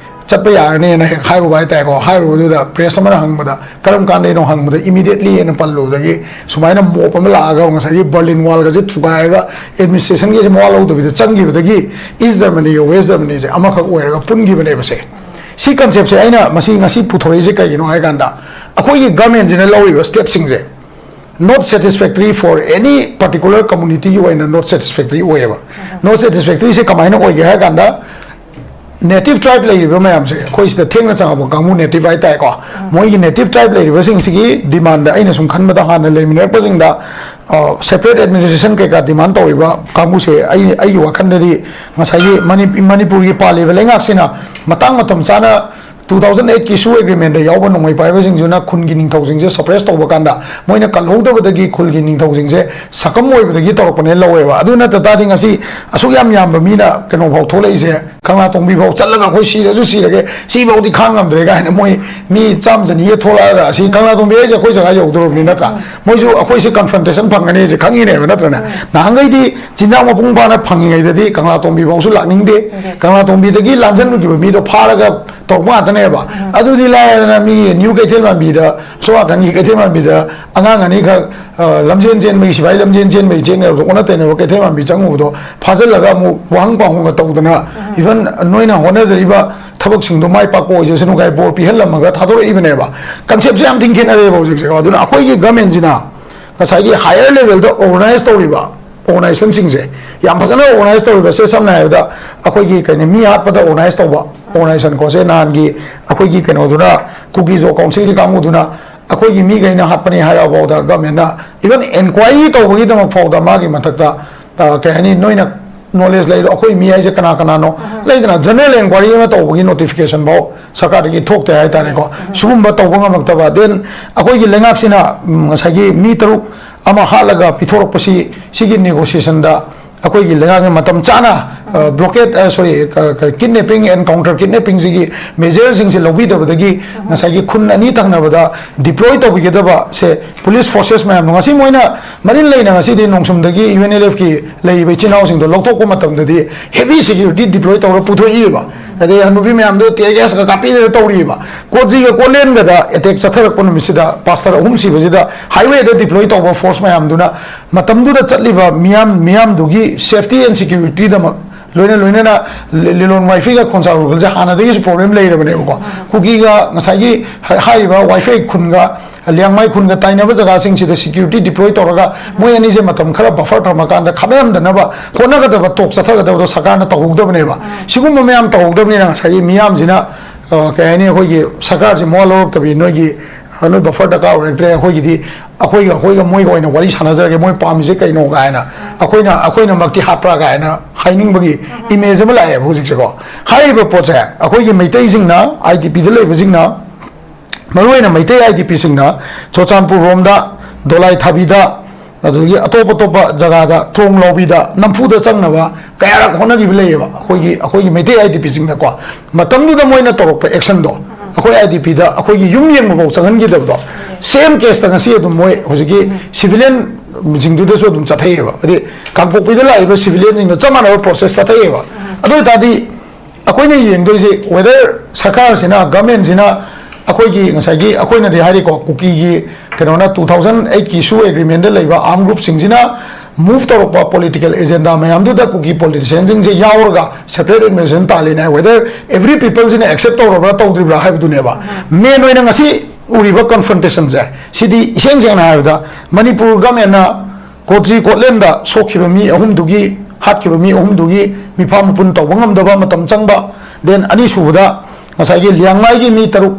ꯆꯠꯄ ꯌꯥꯔꯅꯤꯅ ꯍꯦꯛ ꯍꯥꯏꯔꯨꯕ ꯍꯥꯏꯇꯥꯔꯦꯀꯣ꯫ ꯍꯥꯏꯔꯨꯕꯗꯨꯗ press ꯑꯃꯅ ꯍꯪꯕꯗ, "ꯀꯔꯝ ꯀꯥꯟꯗꯩꯅꯣ?" ꯍꯪꯕꯗ, "Immediately" ꯍꯥꯏꯅ ꯄꯜꯂꯨꯕꯗꯒꯤ ꯁꯨꯃꯥꯏꯅ mob ꯑꯃ ꯂꯥꯛꯑꯒ ꯉꯁꯥꯏꯒꯤ Berlin Wallꯒꯁꯦ ꯊꯨꯒꯥꯏꯔꯒ administrationꯒꯤꯁꯦ ꯃꯋꯥ ꯂꯧꯗꯕꯤꯗ ꯆꯪꯈꯤꯕꯗꯒꯤ East Germanyꯒ West Germanyꯁꯦ ꯑꯃꯈꯛ ꯑꯣꯏꯔꯒ ꯄꯨꯟꯈꯤꯕꯅꯦꯕꯁꯦ꯫ ꯁꯤ conceptꯁꯦ ꯑꯩꯅ ꯃꯁꯤ ꯉꯁꯤ ꯄꯨꯊꯣꯔꯛꯏꯁꯦ ꯀꯩꯒꯤꯅꯣ ꯍꯥꯏ ꯀꯥꯟꯗ, ꯑꯩꯈꯣꯏꯒꯤ governmentꯁꯤꯅ ꯂꯧꯔꯤꯕ stepꯁꯤꯡꯁꯦ, Not satisfactory for any particular community ꯒꯤ ꯑꯣꯏꯅ not satisfactory ꯑꯣꯏꯌꯦꯕ꯫ Not satisfactory ꯁꯦ ꯀꯃꯥꯏꯅ ꯑꯣꯏꯒꯦ ꯍꯥꯏ ꯀꯥꯟꯗ, native tribe ꯂꯩꯔꯤꯕ ꯃꯌꯥꯝꯁꯦ, ꯑꯩꯈꯣꯏ ꯁꯤꯗ ꯊꯦꯡꯅ ꯆꯪꯉꯛꯄ ꯀꯥꯡꯕꯨ, native ꯍꯥꯏꯇꯥꯔꯦꯀꯣ, ꯃꯣꯏꯒꯤ native tribe ꯂꯩꯔꯤꯕꯁꯤꯡꯁꯤꯒꯤ demand ꯗ, ꯑꯩꯅ ꯁꯨꯝ ꯈꯟꯕꯗ, ꯍꯥꯟꯅ ꯂꯩꯃꯤꯟꯅꯔꯛꯄꯁꯤꯡꯗ separate administration ꯀꯩꯀꯥ demand ꯇꯧꯔꯤꯕ ꯀꯥꯡꯕꯨꯁꯦ, ꯑꯩ ꯑꯩꯒꯤ ꯋꯥꯈꯜꯗꯗꯤ ꯉꯁꯥꯏꯒꯤ ꯃꯅꯤ- ꯃꯅꯤꯄꯨꯔꯒꯤ ꯄꯥꯜꯂꯤꯕ ꯂꯩꯉꯥꯛꯁꯤꯅ ꯃꯇꯥꯡ ꯃꯇꯝ ꯆꯥꯅ two thousand eight ꯀꯤ ꯁꯨ ꯑꯦꯒ꯭ꯔꯤꯃꯦꯟꯗ ꯌꯥꯎꯕ ꯅꯣꯡꯃꯩ ꯄꯥꯏꯕꯁꯤꯡꯁꯤꯅ ꯈꯨꯟꯒꯤ ꯅꯤꯡꯊꯧꯁꯤꯡꯁꯦ suppress ꯇꯧꯕ ꯀꯥꯟꯗ, ꯃꯣꯏꯅ ꯀꯜꯍꯧꯗꯕꯗꯒꯤ ꯈꯨꯜꯒꯤ ꯅꯤꯡꯊꯧꯁꯤꯡꯁꯦ ꯁꯛꯀꯝ ꯑꯣꯏꯕꯗꯒꯤ ꯇꯧꯔꯛꯄꯅꯦ ꯂꯧꯋꯦꯕ꯫ ꯑꯗꯨ ꯅꯠꯇ ꯇꯥꯔꯗꯤ ꯉꯁꯤ ꯑꯁꯨꯛ ꯌꯥꯝ ꯌꯥꯝꯕ ꯃꯤꯅ ꯀꯩꯅꯣꯐꯥꯎ ꯊꯣꯛꯂꯛꯏꯁꯦ, ꯀꯪꯂꯥ ꯇꯣꯡꯕꯤ ꯐꯥꯎ ꯆꯠꯂꯒ ꯑꯩꯈꯣꯏ ꯁꯤꯔꯁꯨ ꯁꯤꯔꯒꯦ, ꯁꯤꯐꯥꯎꯗꯤ ꯈꯥꯡ ꯉꯝꯗ꯭ꯔꯦ ꯀꯥꯏꯅ ꯃꯣꯏ ꯃꯤ ꯆꯥꯝꯃ ꯆꯅꯤꯒ ꯊꯣꯛꯂꯛꯑꯒ, ꯑꯁꯤ ꯀꯪꯂꯥ ꯇꯣꯡꯕꯤ ꯍꯥꯏꯁꯦ ꯑꯩꯈꯣꯏ ꯖꯒꯥ ꯌꯧꯗꯣꯔꯕꯅꯤ ꯅꯠꯇ꯭ꯔꯥ? ꯃꯣꯏꯁꯨ ꯑꯩꯈꯣꯏꯁꯦ confrontation ꯐꯪꯒꯅꯤ ꯍꯥꯏꯁꯦ ꯈꯪꯉꯤꯅꯦꯕ, ꯅꯠꯇ꯭ꯔꯅꯦ? ꯅꯍꯥꯟꯈꯩꯗꯤ ꯆꯤꯟꯖꯥꯛ ꯃꯄꯨꯡ ꯐꯥꯅ ꯐꯪꯉꯤꯉꯩꯗꯗꯤ ꯀꯪꯂꯥ ꯇꯣꯡꯕꯤ ꯐꯥꯎꯁꯨ ꯂꯥꯛꯅꯤꯡꯗꯦ꯫ ꯀꯪꯂꯥ ꯇꯣꯡꯕꯤꯗꯒꯤ ꯂꯥꯟꯖꯟꯈꯤꯕ ꯃꯤꯗꯣ ꯐꯥꯔꯒ ꯇꯧꯕ ꯉꯥꯛꯇꯅꯦꯕ꯫ ꯑꯗꯨꯗꯤ ꯂꯥꯏꯔꯗꯅ ꯃꯤ ꯅ꯭ꯌꯨ ꯀꯩꯊꯦꯜ ꯃꯥꯟꯕꯤꯗ, ꯁꯣꯝ ꯅꯥꯀꯟꯒꯤ ꯀꯩꯊꯦꯜ ꯃꯥꯟꯕꯤꯗ ꯑꯉꯥꯡ ꯑꯅꯤꯈꯛ, ꯑ, ꯂꯝꯖꯦꯟ ꯆꯦꯟꯕꯒꯤ, ꯁꯤꯐꯥꯏ ꯂꯝꯖꯦꯟ ꯆꯦꯟꯕꯒꯤ ꯆꯦꯟꯒꯗꯕꯗꯣ, ꯑꯣꯟꯅ ꯇꯩꯅꯕ ꯀꯩꯊꯦꯜ ꯃꯥꯟꯕꯤ ꯆꯪꯉꯨꯕꯗꯣ ꯐꯥꯖꯤꯜꯂꯒ ꯑꯃꯨꯛ ꯋꯥꯍꯪ ꯄꯥꯎꯍꯪꯒ ꯇꯧꯗꯅ, even ꯅꯣꯏꯅ ꯍꯣꯠꯅꯖꯔꯤꯕ ꯊꯕꯛꯁꯤꯡꯗꯣ ꯃꯥꯏ ꯄꯥꯛꯄ ꯑꯣꯏꯖꯁꯅꯨ ꯀꯥꯏ ꯕꯣꯔ ꯄꯤꯍꯜꯂꯝꯃꯒ ꯊꯥꯗꯣꯔꯛꯏꯕꯅꯦꯕ꯫ Concept ꯁꯦ ꯌꯥꯝ ꯊꯤꯅ ꯈꯦꯠꯅꯔꯦꯕ ꯍꯧꯖꯤꯛꯁꯦ꯫ ꯑꯗꯨꯅ ꯑꯩꯈꯣꯏꯒꯤ government ꯁꯤꯅ ꯉꯁꯥꯏꯒꯤ higher level ꯗ organize ꯇꯧꯔꯤꯕ organization ꯁꯤꯡꯁꯦ, ꯌꯥꯝ ꯐꯖꯅ organize ꯇꯧꯔꯤꯕꯁꯦ, ꯁꯝꯅ ꯍꯥꯏꯔꯕꯗ ꯑꯩꯈꯣꯏꯒꯤ ꯀꯩꯅꯣ, ꯃꯤ ꯍꯥꯠꯄꯗ organize ꯇꯧꯕ organization ꯀꯣ, ꯁꯦ ꯅꯍꯥꯟꯒꯤ ꯑꯩꯈꯣꯏꯒꯤ ꯀꯩꯅꯣꯗꯨꯅ, Kuki Zo Council ꯒꯤ ꯀꯥꯡꯕꯨꯗꯨꯅ ꯑꯩꯈꯣꯏꯒꯤ ꯃꯤꯈꯩꯅ ꯍꯥꯠꯄꯅꯤ ꯍꯥꯏꯔꯛꯑꯐꯥꯎꯗ government ꯅ even enquiry ꯇꯧꯕꯒꯤꯗꯃꯛ ꯐꯥꯎꯗ ꯃꯥꯒꯤ ꯃꯊꯛꯇ, ꯑ, ꯀꯩ ꯍꯥꯏꯅꯤ, ꯅꯣꯏꯅ knowledge ꯂꯩꯔꯣ, ꯑꯩꯈꯣꯏ ꯃꯤ ꯍꯥꯏꯁꯦ ꯀꯅꯥ ꯀꯅꯥꯅꯣ, ꯂꯩꯗꯅ, general enquiry ꯑꯃ ꯇꯧꯕꯒꯤ notification ꯐꯥꯎ ꯁꯔꯀꯥꯔꯗꯒꯤ ꯊꯣꯛꯇꯦ ꯍꯥꯏꯇꯥꯔꯦꯀꯣ꯫ ꯁꯤꯒꯨꯝꯕ ꯇꯧꯕ ꯉꯝꯃꯛꯇꯕ, then ꯑꯩꯈꯣꯏꯒꯤ ꯂꯩꯉꯥꯛꯁꯤꯅ, ꯎꯝ, ꯉꯁꯥꯏꯒꯤ ꯃꯤ ꯇꯔꯨꯛ ꯑꯃ ꯍꯥꯠꯂꯒ ꯄꯤꯊꯣꯔꯛꯄꯁꯤ, ꯁꯤꯒꯤ negotiation ꯗ ꯑꯩꯈꯣꯏꯒꯤ ꯂꯩꯉꯥꯛꯅ ꯃꯇꯝ ꯆꯥꯅ, ꯑ, blockade, ꯑ, sorry, ꯀ-, ꯀ-, kidnapping and counter kidnapping ꯁꯤꯒꯤ measure ꯁꯤꯡꯁꯦ ꯂꯧꯕꯤꯗꯕꯗꯒꯤ ꯉꯁꯥꯏꯒꯤ ꯈꯨꯟ ꯑꯅꯤ ꯊꯪꯅꯕꯗ deploy ꯇꯧꯕꯤꯒꯗꯕ ꯁꯦ police forces ꯃꯌꯥꯝꯗꯣ ꯉꯁꯤ ꯃꯣꯏꯅ ꯃꯔꯤꯜ ꯂꯩꯅ ꯉꯁꯤꯗꯤ ꯅꯣꯡꯁꯨꯝꯗꯒꯤ U N L F ꯀꯤ ꯂꯩꯔꯤꯕ ꯏꯆꯤꯟ ꯏꯅꯥꯎꯁꯤꯡꯗꯣ ꯂꯧꯊꯣꯛꯄ ꯃꯇꯝꯗꯗꯤ heavy security deploy ꯇꯧꯔ ꯄꯨꯊꯣꯛꯏꯕ꯫ ꯑꯗꯩ ꯍꯅꯨꯕꯤ ꯃꯌꯥꯝꯗꯣ tear gas ꯀ ꯀꯥꯞꯄꯤꯗꯅ ꯇꯧꯔꯤꯕ꯫ ꯀꯣꯖꯤꯒ ꯀꯣꯂꯦꯟꯒꯗ attack ꯆꯠꯊꯔꯛꯄ ꯅꯨꯃꯤꯠꯁꯤꯗ pastor ꯑꯍꯨꯝ ꯁꯤꯕꯁꯤꯗ highway ꯗ deploy ꯇꯧꯕ force ꯃꯌꯥꯝꯗꯨꯅ ꯃꯇꯝꯗꯨꯗ ꯆꯠꯂꯤꯕ ꯃꯤꯌꯥꯝ, ꯃꯤꯌꯥꯝꯗꯨꯒꯤ safety and security ꯗꯃꯛ, ꯂꯣꯏꯅ ꯂꯣꯏꯅꯅ ꯂꯤ-, ꯂꯤꯂꯣꯡ ꯋꯥꯏꯐꯩꯒ ꯈꯣꯟꯁꯥ ꯈꯨꯜꯒꯜꯁꯦ ꯍꯥꯟꯅꯗꯒꯤꯁꯨ problem ꯂꯩꯔꯕꯅꯦꯕꯀꯣ꯫ ꯀꯨꯀꯤꯒ ꯉꯁꯥꯏꯒꯤ ꯍꯥ-, ꯍꯥꯏꯔꯤꯕ ꯋꯥꯏꯐꯩ ꯈꯨꯟꯒ ꯂꯤꯌꯥꯡꯃꯥꯏ ꯈꯨꯟꯒ ꯇꯥꯏꯅꯕ ꯖꯒꯥꯁꯤꯡꯁꯤꯗ security deploy ꯇꯧꯔꯒ ꯃꯣꯏ ꯑꯅꯤꯁꯦ ꯃꯇꯝ ꯈꯔ buffer ꯊꯝꯃꯀꯥꯟꯗ ꯈꯠꯅꯍꯟꯗꯅꯕ ꯍꯣꯠꯅꯒꯗꯕ, ꯇꯣꯛ ꯆꯠꯊꯒꯗꯕꯗꯣ ꯁꯔꯀꯥꯔꯅ ꯇꯧꯍꯧꯗꯕꯅꯦꯕ꯫ ꯁꯤꯒꯨꯝꯕ ꯃꯌꯥꯝ ꯇꯧꯍꯧꯗꯕꯅꯤꯅ ꯉꯁꯥꯏꯒꯤ ꯃꯤꯌꯥꯝꯁꯤꯅ, ꯑ, ꯀꯩ ꯍꯥꯏꯅꯤ, ꯑꯩꯈꯣꯏꯒꯤ ꯁꯔꯀꯥꯔꯁꯤ ꯃꯋꯥ ꯂꯧꯔꯛꯇꯕꯤ, "ꯅꯣꯏꯒꯤ, ꯑ, ꯅꯣꯏ buffer ꯗꯔꯀꯥꯔ ꯑꯣꯏꯔꯛꯇ꯭ꯔꯦ, ꯑꯩꯈꯣꯏꯒꯤꯗꯤ ꯑꯩꯈꯣꯏꯒ, ꯑꯩꯈꯣꯏꯒ ꯃꯣꯏꯒ ꯑꯣꯏꯅ ꯋꯥꯔꯤ ꯁꯥꯟꯅꯖꯔꯒꯦ, ꯃꯣꯏ ꯄꯥꯝꯃꯤꯁꯦ ꯀꯩꯅꯣ?" ꯀꯥꯏꯅ ꯑꯩꯈꯣꯏꯅ, ꯑꯩꯈꯣꯏꯅꯃꯛꯇꯤ ꯍꯥꯠꯄ꯭ꯔꯥ ꯀꯥꯏꯅ ꯍꯥꯏꯅꯤꯡꯕꯒꯤ image ꯑꯃ ꯂꯥꯛꯑꯦꯕ ꯍꯧꯖꯤꯛꯁꯦꯀꯣ꯫ ꯍꯥꯏꯔꯤꯕ ꯄꯣꯠꯁꯦ ꯑꯩꯈꯣꯏꯒꯤ ꯃꯩꯇꯩꯁꯤꯡꯅ, IDPꯗ ꯂꯩꯕꯁꯤꯡꯅ, ꯃꯔꯨꯑꯣꯏꯅ ꯃꯩꯇꯩ IDPꯁꯤꯡꯅ ꯆꯨꯔꯆꯥꯟꯄꯨꯔ ꯔꯣꯝꯗ, ꯗꯣꯂꯥꯏ ꯊꯥꯕꯤꯗ, ꯑꯗꯨꯗꯒꯤ ꯑꯇꯣꯞ ꯑꯇꯣꯞꯄ ꯖꯒꯥꯗ, ꯇ꯭ꯔꯣꯡ ꯂꯥꯎꯕꯤꯗ ꯅꯝꯐꯨꯗ ꯆꯪꯅꯕ ꯀꯌꯥꯔꯛ ꯍꯣꯠꯅꯈꯤꯕ ꯂꯩꯌꯦꯕ꯫ ꯑꯩꯈꯣꯏꯒꯤ, ꯑꯩꯈꯣꯏꯒꯤ ꯃꯩꯇꯩ IDPꯁꯤꯡꯅꯀꯣ, ꯃꯇꯝꯗꯨꯗ ꯃꯣꯏꯅ ꯇꯧꯔꯛꯄ actionꯗꯣ, ꯑꯩꯈꯣꯏ IDPꯗ ꯑꯩꯈꯣꯏꯒꯤ ꯌꯨꯝ ꯌꯦꯡꯕꯐꯥꯎ ꯆꯪꯍꯟꯈꯤꯗꯕꯗꯣ, same caseꯇ ꯉꯁꯤ ꯑꯗꯨꯝ ꯃꯣꯏ ꯍꯧꯖꯤꯛꯀꯤ civilianꯁꯤꯡꯗꯨꯗꯁꯨ ꯑꯗꯨꯝ ꯆꯠꯊꯩꯑꯕ꯫ ꯍꯥꯏꯗꯤ ꯀꯥꯡꯄꯣꯛꯄꯤꯗ ꯂꯥꯛꯏꯕ civilianꯁꯤꯡꯗꯣ ꯆꯞ ꯃꯥꯟꯅꯕ process ꯆꯠꯊꯩꯑꯕ꯫ ꯑꯗꯨ ꯑꯣꯏ ꯇꯥꯔꯗꯤ ꯑꯩꯈꯣꯏꯅ ꯌꯦꯡꯗꯣꯏꯁꯦ whether ꯁꯔꯀꯥꯔꯁꯤꯅ, governmentꯁꯤꯅ ꯑꯩꯈꯣꯏꯒꯤ ꯉꯁꯥꯏꯒꯤ ꯑꯩꯈꯣꯏꯅꯗꯤ ꯍꯥꯏꯔꯤꯀꯣ, ꯀꯨꯀꯤꯒꯤ ꯀꯩꯅꯣꯅ two thousand eightꯀꯤ ꯁꯨ agreementꯗ ꯂꯩꯕ armed groupꯁꯤꯡꯁꯤꯅ move ꯇꯧꯔꯛꯄ political agenda ꯃꯌꯥꯝꯗꯨꯗ ꯀꯨꯀꯤ politicianꯁꯤꯡꯁꯦ ꯌꯥꯎꯔꯒ separate administration ꯇꯥꯜꯂꯤꯅꯦ꯫ Whether every peopleꯁꯤꯅ accept ꯇꯧꯔꯕ꯭ꯔꯥ ꯇꯧꯗ꯭ꯔꯤꯕ꯭ꯔꯥ ꯍꯥꯏꯕꯗꯨꯅꯦꯕ꯫ Main ꯑꯣꯏꯅ ꯉꯁꯤ ꯎꯔꯤꯕ confrontationꯁꯦ, ꯁꯤꯗꯤ ꯏꯁꯦꯡ ꯁꯦꯡꯅ ꯍꯥꯏꯔꯕꯗ ꯃꯅꯤꯄꯨꯔ governmentꯅ ꯀꯣꯆꯤ ꯀꯣꯠꯂꯦꯟꯗ ꯁꯣꯛꯈꯤꯕ ꯃꯤ ꯑꯍꯨꯝꯗꯨꯒꯤ, ꯍꯥꯠꯈꯤꯕ ꯃꯤ ꯑꯍꯨꯝꯗꯨꯒꯤ ꯃꯤꯐꯥ ꯃꯄꯨꯟ ꯇꯧꯕ ꯉꯝꯗꯕ ꯃꯇꯝ ꯆꯪꯕ, then ꯑꯅꯤꯁꯨꯕꯗ ꯉꯁꯥꯏꯒꯤ ꯂꯤꯌꯥꯡꯃꯥꯏꯒꯤ ꯃꯤ ꯇꯔꯨꯛ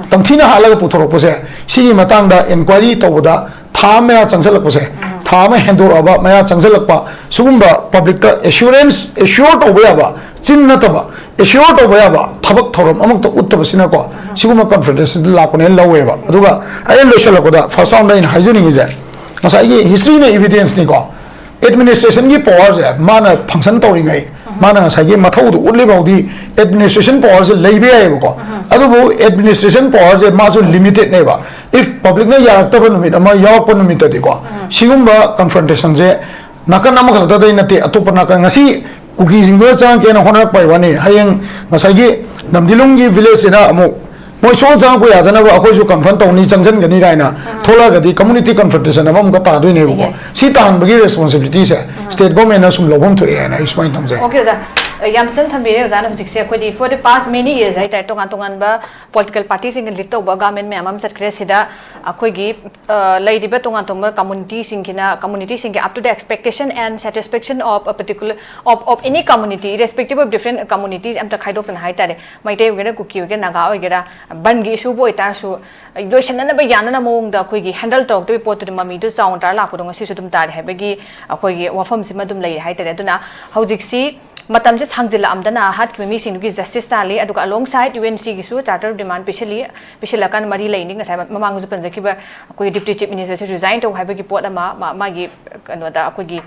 ꯇꯝꯊꯤꯅ ꯍꯥꯠꯂꯒ ꯄꯨꯊꯣꯔꯛꯄꯁꯦ, ꯁꯤꯒꯤ ꯃꯇꯥꯡꯗ inquiry ꯇꯧꯕꯗ ꯊꯥ ꯑꯃ ꯃꯌꯥ ꯆꯪꯁꯤꯜꯂꯛꯄꯁꯦ, ꯊꯥ ꯑꯃ ꯍꯦꯟꯗꯣꯔꯛꯑꯕ ꯃꯌꯥ ꯆꯪꯁꯤꯜꯂꯛꯄ, ꯁꯤꯒꯨꯝꯕ publicꯇ assurance, assure ꯇꯧꯕ ꯌꯥꯕ, ꯆꯤꯟ ꯅꯠꯇꯕ, assure ꯇꯧꯕ ꯌꯥꯕ ꯊꯕꯛ ꯊꯧꯔꯝ ꯑꯃꯛꯇ ꯎꯠꯇꯕꯁꯤꯅꯀꯣ, ꯁꯤꯒꯨꯝꯕ confrontationꯗ ꯂꯥꯛꯄꯅꯦꯅ ꯂꯧꯋꯦꯕ꯫ ꯑꯗꯨꯒ ꯑꯩꯅ ꯂꯣꯏꯁꯤꯜꯂꯛꯄꯗ first roundꯗ ꯑꯩꯅ ꯍꯥꯏꯖꯅꯤꯡꯉꯤꯁꯦ, ꯉꯁꯥꯏꯒꯤ historyꯅ evidenceꯅꯤꯀꯣ, administrationꯒꯤ powerꯁꯦ ꯃꯥꯅ function ꯇꯧꯔꯤꯉꯩ, ꯃꯥꯅ ꯉꯁꯥꯏꯒꯤ ꯃꯊꯧꯗꯣ ꯎꯠꯂꯤ ꯐꯥꯎꯗꯤ administration powerꯁꯦ ꯂꯩꯕ ꯌꯥꯏꯑꯕꯀꯣ꯫ ꯑꯗꯨꯕꯨ administration powerꯁꯦ ꯃꯥꯁꯨ limitedꯅꯦꯕ꯫ If publicꯅ ꯌꯥꯔꯛꯇꯕ ꯅꯨꯃꯤꯠ ꯑꯃ ꯌꯥꯎꯔꯛꯄ ꯅꯨꯃꯤꯠꯇꯗꯤꯀꯣ, ꯁꯤꯒꯨꯝꯕ confrontationꯁꯦ ꯅꯥꯀꯟ ꯑꯃꯈꯛꯇꯗꯩ ꯅꯠꯇꯦ, ꯑꯇꯣꯞꯄ ꯅꯥꯀꯟ, ꯉꯁꯤ ꯀꯨꯀꯤꯁꯤꯡꯗꯨꯗ ꯆꯪꯉꯛꯀꯦꯅ ꯍꯣꯠꯅꯔꯛꯄꯩ ꯋꯥꯅꯤ, ꯍꯌꯦꯡ ꯉꯁꯥꯏꯒꯤ ꯅꯝꯗꯤꯂꯨꯡꯒꯤ villageꯁꯤꯅ ꯑꯃꯨꯛ ꯃꯣꯏ ꯁꯨꯡꯆꯪ ꯆꯪꯉꯛꯄ ꯌꯥꯗꯅꯕ ꯑꯩꯈꯣꯏꯁꯨ ꯀꯟꯐ꯭ꯔꯟ ꯇꯧꯅꯤ, ꯆꯪꯁꯤꯟꯒꯅꯤ ꯀꯥꯏꯅ ꯊꯣꯛꯂꯛꯑꯒꯗꯤ ꯀꯝꯃꯨꯅꯤꯇꯤ ꯀꯟꯐ꯭ꯔꯟꯇꯦꯁꯟ ꯑꯃ ꯑꯃꯨꯛꯀ ꯇꯥꯗꯣꯏꯅꯦꯕꯀꯣ꯫ Yes. ꯁꯤ ꯇꯥꯍꯟꯕꯒꯤ ꯔꯦꯁꯄꯣꯟꯁꯤꯕꯤꯂꯤꯇꯤꯁꯦ ꯁ꯭ꯇꯦꯠ ꯒꯣꯔꯃꯦꯟꯅ ꯁꯨꯝ ꯂꯧꯐꯝ ꯊꯣꯛꯑꯦ ꯍꯥꯏꯅ ꯑꯩ ꯁꯨꯃꯥꯏꯅ ꯊꯝꯖꯩ꯫ Okay, ꯑꯣꯖꯥ꯫ ꯌꯥꯝ ꯐꯖꯅ ꯊꯝꯕꯤꯔꯦ ꯑꯣꯖꯥꯅ ꯍꯧꯖꯤꯛꯁꯦ꯫ ꯑꯩꯈꯣꯏꯗꯤ for the past many years ꯍꯥꯏꯇꯥꯔꯦ, ꯇꯣꯉꯥꯟ ꯇꯣꯉꯥꯟꯕ ꯄꯣꯂꯤꯇꯤꯀꯦꯜ ꯄꯥꯔꯇꯤꯁꯤꯡꯒ ꯂꯤꯗ ꯇꯧꯕ ꯒꯚꯔꯟꯃꯦꯟ ꯃꯌꯥꯝ ꯑꯃ ꯆꯠꯈ꯭ꯔꯦ꯫ ꯁꯤꯗ ꯑꯩꯈꯣꯏꯒꯤ, ꯑ, ꯂꯩꯔꯤꯕ ꯇꯣꯉꯥꯟ ꯇꯣꯉꯥꯟꯕ ꯀꯝꯃꯨꯅꯤꯇꯤꯁꯤꯡꯒꯤꯅ, ꯀꯝꯃꯨꯅꯤꯇꯤꯁꯤꯡꯒꯤ up to the expectation and satisfaction of a particular, of, of any community, irrespective of different communities ꯑꯝꯇ ꯈꯥꯏꯗꯣꯛꯇꯅ ꯍꯥꯏꯇꯥꯔꯦ, ꯃꯩꯇꯩ ꯑꯣꯏꯒꯦꯔꯥ, ꯀꯨꯀꯤ ꯑꯣꯏꯒꯦꯔꯥ, ꯅꯥꯒꯥ ꯑꯣꯏꯒꯦꯔꯥ, ꯕꯟꯒꯤ ꯏꯁꯨꯕꯨ ꯑꯣꯏꯇꯥꯔꯁꯨ, ꯂꯣꯏꯁꯤꯟꯅꯅꯕ ꯌꯥꯅꯅ ꯃꯑꯣꯡꯗ ꯑꯩꯈꯣꯏꯒꯤ ꯍꯦꯟꯗꯜ ꯇꯧꯔꯛꯇꯕꯒꯤ ꯄꯣꯠꯇꯨꯗꯤ ꯃꯃꯤꯗꯨ ꯆꯥꯎꯅ ꯇꯥꯔ ꯂꯥꯛꯄꯗꯣ ꯉꯁꯤꯁꯨ ꯑꯗꯨꯝ ꯇꯥꯔꯤ ꯍꯥꯏꯕꯒꯤ ꯑꯩꯈꯣꯏꯒꯤ ꯋꯥꯐꯝꯁꯤꯃ ꯑꯗꯨꯝ ꯂꯩꯔꯤ ꯍꯥꯏꯇꯥꯔꯦ꯫ ꯑꯗꯨꯅ ꯍꯧꯖꯤꯛꯁꯤ ꯃꯇꯝꯁꯦ ꯁꯥꯡꯖꯤꯜꯂꯛꯑꯝꯗꯅ ꯍꯥꯠꯈꯤꯕ ꯃꯤꯁꯤꯡꯗꯨꯒꯤ ꯖꯁꯇꯤꯁ ꯇꯥꯜꯂꯤ꯫ ꯑꯗꯨꯒ along side U N C ꯒꯤꯁꯨ ꯆꯥꯔꯇꯔ ꯗꯤꯃꯥꯟ ꯄꯤꯁꯤꯜꯂꯤ, ꯄꯤꯁꯤꯜꯂꯀꯥꯟꯗ ꯃꯔꯤ ꯂꯩꯅꯤ꯫ ꯉꯁꯥꯏ ꯃꯃꯥꯡꯗꯁꯨ ꯄꯟꯖꯈꯤꯕ ꯑꯩꯈꯣꯏꯒꯤ ꯗꯤꯄ꯭ꯌꯨꯇꯤ ꯆꯤꯐ ꯃꯤꯅꯤꯁꯇꯔꯁꯦ ꯔꯤꯖꯥꯏꯟ ꯇꯧ ꯍꯥꯏꯕꯒꯤ ꯄꯣꯠ ꯑꯃ, ꯃꯥ-, ꯃꯥꯒꯤ ꯀꯩꯅꯣꯗ ꯑꯩꯈꯣꯏꯒꯤ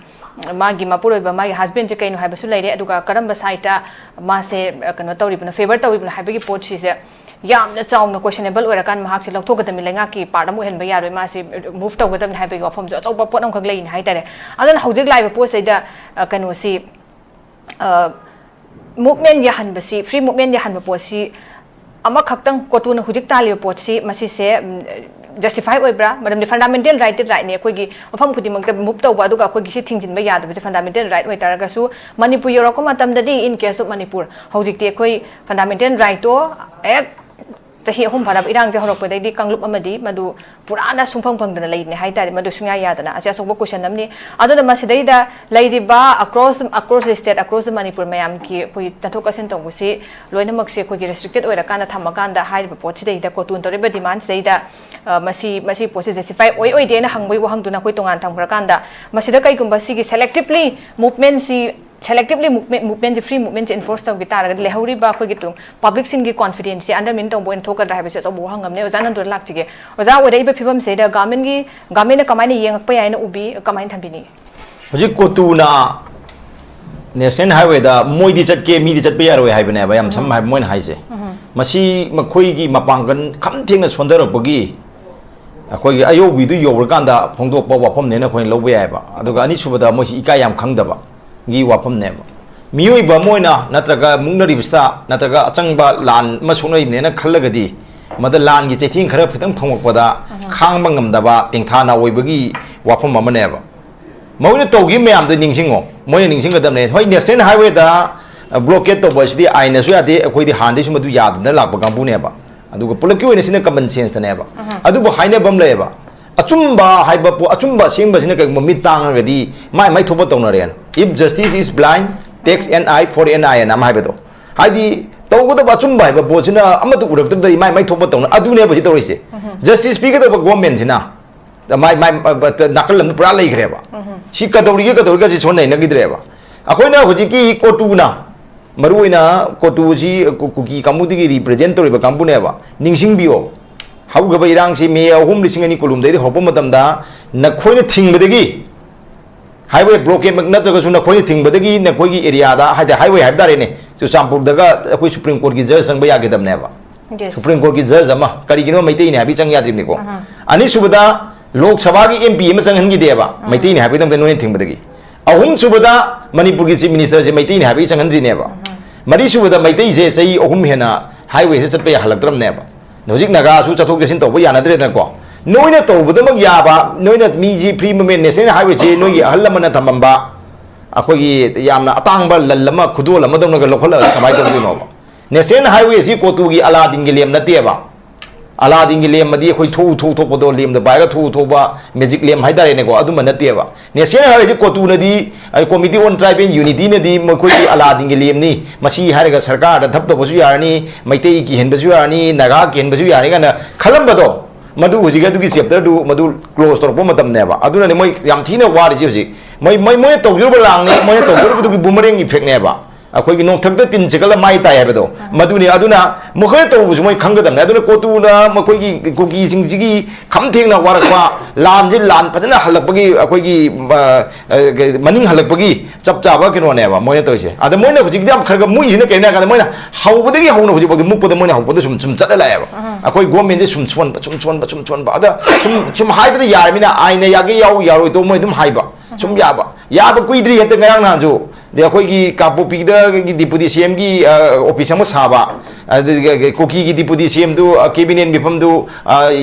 ꯃꯥꯒꯤ ꯃꯄꯨꯔꯣꯏꯕ, ꯃꯥꯒꯤ ꯍꯁꯕꯦꯟꯁꯦ ꯀꯩꯅꯣ ꯍꯥꯏꯕꯁꯨ ꯂꯩꯔꯦ꯫ ꯑꯗꯨꯒ ꯀꯔꯝꯕ ꯁꯥꯏꯠꯇ ꯃꯥꯁꯦ, ꯑ, ꯀꯩꯅꯣ ꯇꯧꯔꯤꯕꯅꯣ, ꯐꯦꯚꯔ ꯇꯧꯔꯤꯕꯅꯣ ꯍꯥꯏꯕꯒꯤ ꯄꯣꯠꯁꯤꯁꯦ ꯌꯥꯝꯅ ꯆꯥꯎꯅ ꯀꯣꯏꯁꯟꯅꯦꯕꯜ ꯑꯣꯏꯔꯀꯥꯟꯗ ꯃꯍꯥꯛꯁꯦ ꯂꯧꯊꯣꯛꯀꯗꯕꯅꯤ, ꯂꯩꯉꯥꯛꯀꯤ ꯄꯥꯔꯠ ꯑꯃ ꯑꯣꯏꯍꯟꯕ ꯌꯥꯔꯣꯏ, ꯃꯥꯁꯦ ꯃꯨꯚ ꯇꯧꯒꯗꯕꯅꯤ ꯍꯥꯏꯕꯒꯤ ꯋꯥꯐꯝꯁꯨ ꯑꯆꯧꯕ ꯄꯣꯠ ꯑꯃꯈꯛ ꯂꯩꯅꯤ ꯍꯥꯏꯇꯥꯔꯦ꯫ ꯑꯗꯨꯅ ꯍꯧꯖꯤꯛ ꯂꯥꯛꯏꯕ ꯄꯣꯠꯁꯤꯗꯩꯗ, ꯑ, ꯀꯩꯅꯣꯁꯤ, ꯑ, ꯃꯨꯚꯃꯦꯟ ꯌꯥꯍꯟꯕꯁꯤ, ꯐ꯭ꯔꯤ ꯃꯨꯚꯃꯦꯟ ꯌꯥꯍꯟꯕ ꯄꯣꯠꯁꯤ ꯑꯃꯈꯛꯇꯪ ꯀꯣꯇꯨꯅ ꯍꯧꯖꯤꯛ ꯇꯥꯜꯂꯤꯕ ꯄꯣꯠꯁꯤ ꯃꯁꯤꯁꯦ, ꯎꯝ, ꯖꯁꯇꯤꯐꯥꯏ ꯑꯣꯏꯕ꯭ꯔꯥ? ꯃꯔꯝꯗꯤ ꯐꯟꯗꯥꯃꯦꯟꯇꯦꯜ ꯔꯥꯏꯠꯇꯤ ꯔꯥꯏꯠꯅꯤ, ꯑꯩꯈꯣꯏꯒꯤ ꯃꯐꯝ ꯈꯨꯗꯤꯡꯃꯛꯇ ꯃꯨꯚ ꯇꯧꯕ, ꯑꯗꯨꯒ ꯑꯩꯈꯣꯏꯒꯤ ꯁꯤ ꯊꯤꯡꯖꯤꯟꯕ ꯌꯥꯗꯕꯁꯦ ꯐꯟꯗꯥꯃꯦꯟꯇꯦꯜ ꯔꯥꯏꯠ ꯑꯣꯏꯇꯥꯔꯒꯁꯨ, ꯃꯅꯤꯄꯨꯔ ꯌꯧꯔꯛꯄ ꯃꯇꯝꯗꯗꯤ, in case of ꯃꯅꯤꯄꯨꯔ, ꯍꯧꯖꯤꯛꯇꯤ ꯑꯩꯈꯣꯏ ꯐꯟꯗꯥꯃꯦꯟꯇꯦꯜ ꯔꯥꯏꯠꯇꯣ ꯍꯦꯛ ꯆꯍꯤ ꯑꯍꯨꯝ ꯐꯥꯔꯕ ꯏꯔꯥꯡꯁꯦ ꯍꯧꯔꯛꯄꯗꯩꯗꯤ ꯀꯥꯡꯂꯨꯞ ꯑꯃꯗꯤ ꯃꯗꯨ ꯄꯨꯔꯥꯅ ꯁꯨꯡꯐꯪ ꯐꯪꯗꯅ ꯂꯩꯕꯅꯦ ꯍꯥꯏꯇꯥꯔꯦ꯫ ꯃꯗꯨ ꯁꯨꯡꯌꯥ ꯌꯥꯗꯅ ꯑꯁꯤ ꯑꯆꯧꯕ ꯀꯣꯏꯁꯟ ꯑꯃꯅꯤ꯫ ꯑꯗꯨꯅ ꯃꯁꯤꯗꯩꯗ ꯂꯩꯔꯤꯕ across, across the state, across the Manipur ꯃꯌꯥꯝꯒꯤ ꯑꯩꯈꯣꯏꯒꯤ ꯆꯠꯊꯣꯛ ꯆꯠꯁꯤꯟ ꯇꯧꯕꯁꯤ ꯂꯣꯏꯅꯃꯛꯁꯦ ꯑꯩꯈꯣꯏꯒꯤ ꯔꯦꯁꯇ꯭ꯔꯤꯛꯇꯦꯠ ꯑꯣꯏꯔꯀꯥꯟꯗ ꯊꯝꯃꯀꯥꯟꯗ ꯍꯥꯏꯔꯤꯕ ꯄꯣꯠꯁꯤꯗꯩꯗ, ꯀꯣꯇꯨꯅ ꯇꯧꯔꯤꯕ ꯗꯤꯃꯥꯟꯁꯤꯗꯩꯗ, ꯑ, ꯃꯁꯤ, ꯃꯁꯤ ꯄꯣꯠꯁꯤ ꯖꯁꯇꯤꯐꯥꯏ ꯑꯣꯏ ꯑꯣꯏꯗꯦꯅ ꯍꯪꯕꯒꯤ ꯋꯥꯍꯪꯗꯨꯅ ꯑꯩꯈꯣꯏ ꯇꯣꯉꯥꯟ ꯊꯝꯈ꯭ꯔꯀꯥꯟꯗ, ꯃꯁꯤꯗ ꯀꯩꯒꯨꯝꯕ ꯁꯤꯒꯤ ꯁꯦꯂꯦꯛꯇꯤꯞꯂꯤ ꯃꯨꯚꯃꯦꯟꯁꯤ, ꯁꯦꯂꯦꯛꯇꯤꯞꯂꯤ ꯃꯨꯚꯃꯦꯟ, ꯃꯨꯚꯃꯦꯟꯁꯤ, ꯐ꯭ꯔꯤ ꯃꯨꯚꯃꯦꯟꯁꯤ ꯏꯟꯐꯣꯔꯁ ꯇꯧꯈꯤ ꯇꯥꯔꯒꯗꯤ ꯂꯩꯍꯧꯔꯤꯕ ꯑꯩꯈꯣꯏꯒꯤ ꯇꯨꯡ ꯄꯕ꯭ꯂꯤꯛꯁꯤꯡꯒꯤ ꯀꯣꯟꯐꯤꯗꯦꯟꯁꯁꯤ ꯑꯟꯗꯔꯃꯤꯟ ꯇꯧꯕ ꯑꯣꯏꯅ ꯊꯣꯛꯀꯗ꯭ꯔꯥ ꯍꯥꯏꯕꯁꯤ ꯑꯆꯧꯕ ꯋꯥꯍꯪ ꯑꯃꯅꯦ꯫ ꯑꯣꯖꯥ ꯅꯟꯗꯨꯗ ꯂꯥꯛꯆꯒꯦ꯫ ꯑꯣꯖꯥ, ꯑꯣꯏꯔꯛꯏꯕ ꯐꯤꯕꯝꯁꯤꯗ ꯒꯚꯔꯟꯃꯦꯟꯒꯤ, ꯒꯚꯔꯟꯃꯦꯟꯅ ꯀꯃꯥꯏꯅ ꯌꯦꯡꯉꯛꯄ ꯌꯥꯏꯅ ꯎꯕꯤ, ꯀꯃꯥꯏꯅ ꯊꯝꯕꯤꯅꯤꯡꯉꯤ? ꯍꯧꯖꯤꯛ ꯀꯣꯇꯨꯅ ꯅꯦꯁꯅꯦꯜ ꯍꯥꯏꯋꯦꯗ ꯃꯣꯏꯗꯤ ꯆꯠꯀꯦ, ꯃꯤꯗꯤ ꯆꯠꯄ ꯌꯥꯔꯣꯏ ꯍꯥꯏꯕꯅꯦꯕ, ꯌꯥꯝ ꯁꯝꯅ ꯍꯥꯏꯕ ꯃꯣꯏꯅ ꯍꯥꯏꯁꯦ꯫ ꯃꯁꯤ ꯃꯈꯣꯏꯒꯤ ꯃꯄꯥꯡꯒꯜ ꯈꯝ ꯊꯦꯡꯅ ꯁꯣꯟꯊꯔꯛꯄꯒꯤ ꯑꯩꯈꯣꯏꯒꯤ ꯑꯌꯧꯕꯤꯗꯨ ꯌꯧꯔꯀꯥꯟꯗ ꯐꯣꯡꯗꯣꯛꯄ ꯋꯥꯐꯝꯅꯦꯅ ꯑꯩꯈꯣꯏꯅ ꯂꯧꯕ ꯌꯥꯏꯑꯕ꯫ ꯑꯗꯨꯒ ꯑꯅꯤꯁꯨꯕꯗ ꯃꯣꯏꯁꯤ ꯏꯀꯥꯏ ꯌꯥꯝ ꯈꯪꯗꯕꯒꯤ ꯋꯥꯐꯝꯅꯦꯕ꯫ ꯃꯤꯑꯣꯏꯕ ꯑꯃ ꯑꯣꯏꯅ ꯅꯠꯇ꯭ꯔꯒ ꯃꯨꯛꯅꯔꯤꯕꯁꯤꯗ ꯅꯠꯇ꯭ꯔꯒ ꯑꯆꯪꯕ ꯂꯥꯟ ꯑꯃ ꯁꯣꯛꯅꯔꯤꯕꯅꯦꯅ ꯈꯜꯂꯒꯗꯤ, ꯃꯗ ꯂꯥꯟꯒꯤ ꯆꯩꯊꯦꯡ ꯈꯔ ꯈꯤꯇꯪ ꯐꯪꯉꯛꯄꯗ ꯈꯥꯡꯕ ꯉꯝꯗꯕ, ꯇꯦꯡꯊꯥ ꯅꯥꯑꯣꯏꯕꯒꯤ ꯋꯥꯐꯝ ꯑꯃꯅꯦꯕ꯫ ꯃꯣꯏꯅ ꯇꯧꯈꯤꯕ ꯃꯌꯥꯝꯗꯣ ꯅꯤꯡꯁꯤꯡꯉꯣ꯫ ꯃꯣꯏꯅ ꯅꯤꯡꯁꯤꯡꯒꯗꯕꯅꯦ꯫ ꯍꯣꯏ, ꯅꯦꯁꯅꯦꯜ ꯍꯥꯏꯋꯦꯗ ꯕ꯭ꯂꯣꯀꯦꯠ ꯇꯧꯕ ꯑꯁꯤꯗꯤ ꯑꯥꯏꯟꯅꯁꯨ ꯌꯥꯗꯦ, ꯑꯩꯈꯣꯏꯗꯤ ꯍꯥꯟꯅꯗꯩꯁꯨ ꯃꯗꯨ ꯌꯥꯗꯅ ꯂꯥꯛꯄ ꯀꯥꯡꯕꯨꯅꯦꯕ꯫ ꯑꯗꯨꯒ ꯄꯨꯂꯞꯀꯤ ꯑꯣꯏꯅ ꯁꯤꯅ ꯀꯃꯟ ꯁꯦꯟꯁꯇꯅꯦꯕ꯫ ꯑꯗꯨꯕꯨ ꯍꯥꯏꯅꯕ ꯑꯃ ꯂꯩꯌꯦꯕ, ꯑꯆꯨꯝꯕ ꯍꯥꯏꯕ ꯄꯣ-, ꯑꯆꯨꯝꯕ ꯑꯁꯦꯡꯕꯁꯤꯅ ꯀꯩꯒꯨꯝꯕ ꯃꯤꯠ ꯇꯥꯡꯉꯒꯗꯤ ꯃꯥꯏ ꯃꯥꯏ ꯊꯣꯛꯄ ꯇꯧꯅꯔꯦꯅ꯫ If justice is blind, take an eye for an eye ꯍꯥꯏꯅ ꯑꯃ ꯍꯥꯏꯕꯗꯣ꯫ ꯍꯥꯏꯗꯤ, ꯇꯧꯒꯗꯕ ꯑꯆꯨꯝꯕ ꯍꯥꯏꯕ ꯄꯣꯠꯁꯤꯅ ꯑꯃꯠꯇ ꯎꯔꯛꯇꯕꯗ ꯃꯥꯏ ꯃꯥꯏ ꯊꯣꯛꯄ ꯇꯧꯅ, ꯑꯗꯨꯅꯦꯕ ꯍꯧꯖꯤꯛ ꯇꯧꯔꯤꯁꯦ꯫ ꯖꯁꯇꯤꯁ ꯄꯤꯒꯗꯕ ꯒꯣꯔꯃꯦꯟꯁꯤꯅ ꯃꯥꯏ, ꯃꯥꯏ, ꯅꯥꯀꯜ ꯑꯃꯗ ꯄꯨꯔꯥ ꯂꯩꯈ꯭ꯔꯦꯕ꯫ ꯁꯤ ꯀꯩꯗꯧꯔꯤꯒꯦ, ꯀꯩꯗꯧꯔꯤꯒꯦ ꯁꯤ ꯁꯣꯟ ꯅꯩꯅꯈꯤꯗ꯭ꯔꯦꯕ꯫ ꯑꯩꯈꯣꯏꯅ ꯍꯧꯖꯤꯛꯀꯤ ꯀꯣꯇꯨꯅ, ꯃꯔꯨꯑꯣꯏꯅ ꯀꯣꯇꯨꯁꯤ ꯀꯨ-, ꯀꯨꯀꯤ ꯀꯥꯡꯕꯨꯗꯒꯤ ꯔꯤꯄ꯭ꯔꯖꯦꯟ ꯇꯧꯔꯤꯕ ꯀꯥꯡꯕꯨꯅꯦꯕ꯫ ꯅꯤꯡꯁꯤꯡꯕꯤꯌꯣ, ꯍꯧꯈ꯭ꯔꯕ ꯏꯔꯥꯡꯁꯤ ꯃꯦ ꯑꯍꯨꯝ, ꯂꯤꯁꯤꯡ ꯑꯅꯤ ꯀꯨꯟꯍꯨꯝꯗꯣꯏꯗ ꯍꯧꯔꯛꯄ ꯃꯇꯝꯗ ꯅꯈꯣꯏꯅ ꯊꯤꯡꯕꯗꯒꯤ, ꯍꯥꯏꯋꯦ ꯕ꯭ꯂꯣꯀꯦꯠꯃꯛ ꯅꯠꯇ꯭ꯔꯒꯁꯨ ꯅꯈꯣꯏꯅ ꯊꯤꯡꯕꯗꯒꯤ ꯅꯈꯣꯏꯒꯤ ꯑꯦꯔꯤꯌꯥꯗ, ꯍꯥꯏꯗꯤ ꯍꯥꯏꯋꯦ ꯍꯥꯏꯕ ꯇꯥꯔꯦꯅꯦ, ꯆꯨꯔꯆꯥꯟꯄꯨꯔꯗꯒ ꯑꯩꯈꯣꯏ ꯁꯨꯄ꯭ꯔꯤꯝ ꯀꯣꯔꯠꯀꯤ ꯖꯖ ꯆꯪꯕ ꯌꯥꯒꯗꯕꯅꯦꯕ꯫ Yes. ꯁꯨꯄ꯭ꯔꯤꯝ ꯀꯣꯔꯠꯀꯤ ꯖꯖ ꯑꯃ, ꯀꯔꯤꯒꯤꯅꯣ ꯃꯩꯇꯩꯅꯤ ꯍꯥꯏꯕꯒꯤ ꯆꯪ ꯌꯥꯗ꯭ꯔꯤꯕꯅꯤꯀꯣ꯫ ꯑꯅꯤꯁꯨꯕꯗ, ꯂꯣꯛ ꯁꯚꯥꯒꯤ ꯑꯦꯝ ꯄꯤ ꯑꯃ ꯆꯪꯍꯟꯈꯤꯗꯦꯕ, ꯃꯩꯇꯩꯅꯤ ꯍꯥꯏꯕꯒꯤꯗꯃꯛꯇ ꯅꯣꯏꯅ ꯊꯤꯡꯕꯗꯒꯤ꯫ ꯑꯍꯨꯝꯁꯨꯕꯗ, ꯃꯅꯤꯄꯨꯔꯒꯤ ꯆꯤꯐ ꯃꯤꯅꯤꯁꯇꯔꯁꯦ ꯃꯩꯇꯩꯅꯤ ꯍꯥꯏꯕꯒꯤ ꯆꯪꯍꯟꯗ꯭ꯔꯤꯅꯦꯕ꯫ ꯃꯔꯤꯁꯨꯕꯗ, ꯃꯩꯇꯩꯁꯦ ꯆꯍꯤ ꯑꯍꯨꯝ ꯍꯦꯟꯅ ꯍꯥꯏꯋꯦꯁꯦ ꯆꯠꯄ ꯌꯥꯍꯜꯂꯛꯇ꯭ꯔꯕꯅꯦꯕ꯫ ꯍꯧꯖꯤꯛ ꯅꯥꯒꯥꯁꯨ ꯆꯠꯊꯣꯛ ꯆꯠꯁꯤꯟ ꯇꯧꯕ ꯌꯥꯅꯗ꯭ꯔꯦꯗꯅꯀꯣ꯫ ꯅꯣꯏꯅ ꯇꯧꯕꯗꯃꯛ ꯌꯥꯕ, ꯅꯣꯏꯅ ꯃꯤꯁꯤ ꯐ꯭ꯔꯤ ꯃꯨꯞꯃꯦꯟ, ꯅꯦꯁꯅꯦꯜ ꯍꯥꯏꯋꯦꯁꯤ ꯅꯣꯏꯒꯤ ꯑꯍꯜ ꯂꯃꯟꯅ ꯊꯝꯃꯝꯕ, ꯑꯩꯈꯣꯏꯒꯤ ꯌꯥꯝꯅ ꯑꯇꯥꯡꯕ ꯂꯟ ꯑꯃ, ꯈꯨꯗꯣꯜ ꯑꯃꯗꯧꯅꯒ ꯂꯧꯈꯠꯂꯒ ꯀꯃꯥꯏꯅ ꯇꯧꯗꯣꯏꯅꯣꯕ? ꯅꯦꯁꯅꯦꯜ ꯍꯥꯏꯋꯦ ꯑꯁꯤ ꯀꯣꯇꯨꯒꯤ ꯑꯂꯥꯗꯤꯟꯒꯤ ꯂꯦꯝ ꯅꯠꯇꯦꯕ꯫ ꯑꯂꯥꯗꯤꯟꯒꯤ ꯂꯦꯝ ꯑꯗꯤ ꯑꯩꯈꯣꯏ ꯊꯣꯛꯎ ꯊꯣꯛꯎ ꯊꯣꯛꯄꯗꯣ, ꯂꯦꯝꯗ ꯄꯥꯏꯔꯒ ꯊꯣꯛꯎ ꯊꯣꯛꯄ ꯃꯦꯖꯤꯛ ꯂꯦꯝ ꯍꯥꯏꯇꯥꯔꯦꯅꯦꯀꯣ, ꯑꯗꯨꯝꯕ ꯅꯠꯇꯦꯕ꯫ ꯅꯦꯁꯅꯦꯜ ꯍꯥꯏꯋꯦꯁꯤ ꯀꯣꯇꯨꯅꯗꯤ, ꯑꯩ, Committee on Tribal Unityꯅꯗꯤ ꯃꯈꯣꯏꯒꯤ ꯑꯂꯥꯗꯤꯟꯒꯤ ꯂꯦꯝꯅꯤ, ꯃꯁꯤ ꯍꯥꯏꯔꯒ ꯁꯔꯀꯥꯔꯗ ꯊꯕꯛ ꯇꯧꯕꯁꯨ ꯌꯥꯔꯅꯤ, ꯃꯩꯇꯩ ꯀꯤꯍꯟꯕꯁꯨ ꯌꯥꯔꯅꯤ, ꯅꯥꯒꯥ ꯀꯤꯍꯟꯕꯁꯨ ꯌꯥꯔꯅꯤ ꯀꯥꯏꯅ ꯈꯜꯂꯝꯕꯗꯣ, ꯃꯗꯨ ꯍꯧꯖꯤꯛ ꯑꯗꯨꯒꯤ ꯆꯦꯞꯇꯔꯗꯨ ꯃꯗꯨ ꯀ꯭ꯂꯣꯖ ꯇꯧꯔꯛꯄ ꯃꯇꯝꯅꯦꯕ꯫ ꯑꯗꯨꯅꯅꯦ ꯃꯣꯏ ꯌꯥꯝ ꯊꯤꯅ ꯋꯥꯔꯤꯁꯦ ꯍꯧꯖꯤꯛ꯫ ꯃꯣꯏ, ꯃꯣꯏ, ꯃꯣꯏꯅ ꯇꯧꯖꯔꯨꯕ ꯂꯥꯡꯅꯤ, ꯃꯣꯏꯅ ꯇꯧꯖꯔꯨꯕꯗꯨꯒꯤ ꯕꯨꯃꯔꯦꯡ ꯏꯐꯦꯛꯅꯦꯕ꯫ ꯑꯩꯈꯣꯏꯒꯤ ꯅꯣꯡꯊꯛꯇ ꯇꯤꯟ ꯆꯤꯛꯈꯠꯂ ꯃꯥꯏ ꯇꯥꯏ ꯍꯥꯏꯕꯗꯣ, ꯃꯗꯨꯅꯤ꯫ ꯑꯗꯨꯅ ꯃꯈꯣꯏꯅ ꯇꯧꯕꯁꯨ ꯃꯣꯏ ꯈꯪꯒꯗꯕꯅꯦ꯫ ꯑꯗꯨꯅ ꯀꯣꯇꯨꯅ ꯃꯈꯣꯏꯒꯤ ꯀꯨꯀꯤꯁꯤꯡꯁꯤꯒꯤ ꯈꯝ ꯊꯦꯡꯅ ꯋꯥꯔꯛꯄ, ꯂꯥꯟꯁꯤ ꯂꯥꯟ ꯐꯖꯅ ꯍꯜꯂꯛꯄꯒꯤ, ꯑꯩꯈꯣꯏꯒꯤ, ꯑ, ꯑ, ꯃꯅꯤꯡ ꯍꯜꯂꯛꯄꯒꯤ ꯆꯞ ꯆꯥꯕ ꯀꯩꯅꯣꯅꯦꯕ ꯃꯣꯏꯅ ꯇꯧꯔꯤꯁꯦ꯫ ꯑꯗ ꯃꯣꯏꯅ ꯍꯧꯖꯤꯛꯇꯤ ꯌꯥꯝ ꯈꯔ ꯈꯔ ꯃꯨꯛꯏꯁꯤꯅ ꯀꯩꯅꯣ ꯍꯥꯏ ꯀꯥꯟꯗ, ꯃꯣꯏꯅ ꯍꯧꯕꯗꯒꯤ ꯍꯧꯅ ꯍꯧꯖꯤꯛꯐꯥꯎꯗꯤ ꯃꯨꯛꯄꯗ ꯃꯣꯏꯅ ꯍꯧꯕꯗ ꯁꯨꯝ, ꯁꯨꯝ ꯆꯠꯂ ꯂꯥꯛꯑꯦꯕ꯫ ꯑꯩꯈꯣꯏ ꯒꯣꯔꯃꯦꯟꯁꯦ ꯁꯨꯝ ꯁꯣꯟꯕ, ꯁꯨꯝ ꯁꯣꯟꯕ, ꯁꯨꯝ ꯁꯣꯟꯕ꯫ ꯑꯗ ꯁꯨꯝ, ꯁꯨꯝ ꯍꯥꯏꯕꯗ ꯌꯥꯔꯃꯤꯅ, ꯑꯥꯏꯟꯅ ꯌꯥꯒꯦ ꯌꯥꯎ, ꯌꯥꯔꯣꯏ ꯇꯧ, ꯃꯣꯏ ꯑꯗꯨꯝ ꯍꯥꯏꯕ꯫ ꯁꯨꯝ ꯌꯥꯕ꯫ ꯌꯥꯕ ꯀꯨꯏꯗ꯭ꯔꯤ, ꯍꯟꯇꯛ ꯉꯔꯥꯡ ꯅꯍꯥꯟꯁꯨ ꯑꯗꯩ ꯑꯩꯈꯣꯏꯒꯤ ꯀꯥꯡꯄꯣꯛꯄꯤꯗ ꯗꯤꯄꯨꯇꯤ ꯁꯤ ꯑꯦꯝꯒꯤ ꯑꯣꯐꯤꯁ ꯑꯃ ꯁꯥꯕ, ꯑꯗꯨꯒ ꯀꯨꯀꯤꯒꯤ ꯗꯤꯄꯨꯇꯤ ꯁꯤ ꯑꯦꯝꯗꯨ ꯀꯦꯕꯤꯅꯦꯠ ꯃꯤꯐꯝꯗꯨ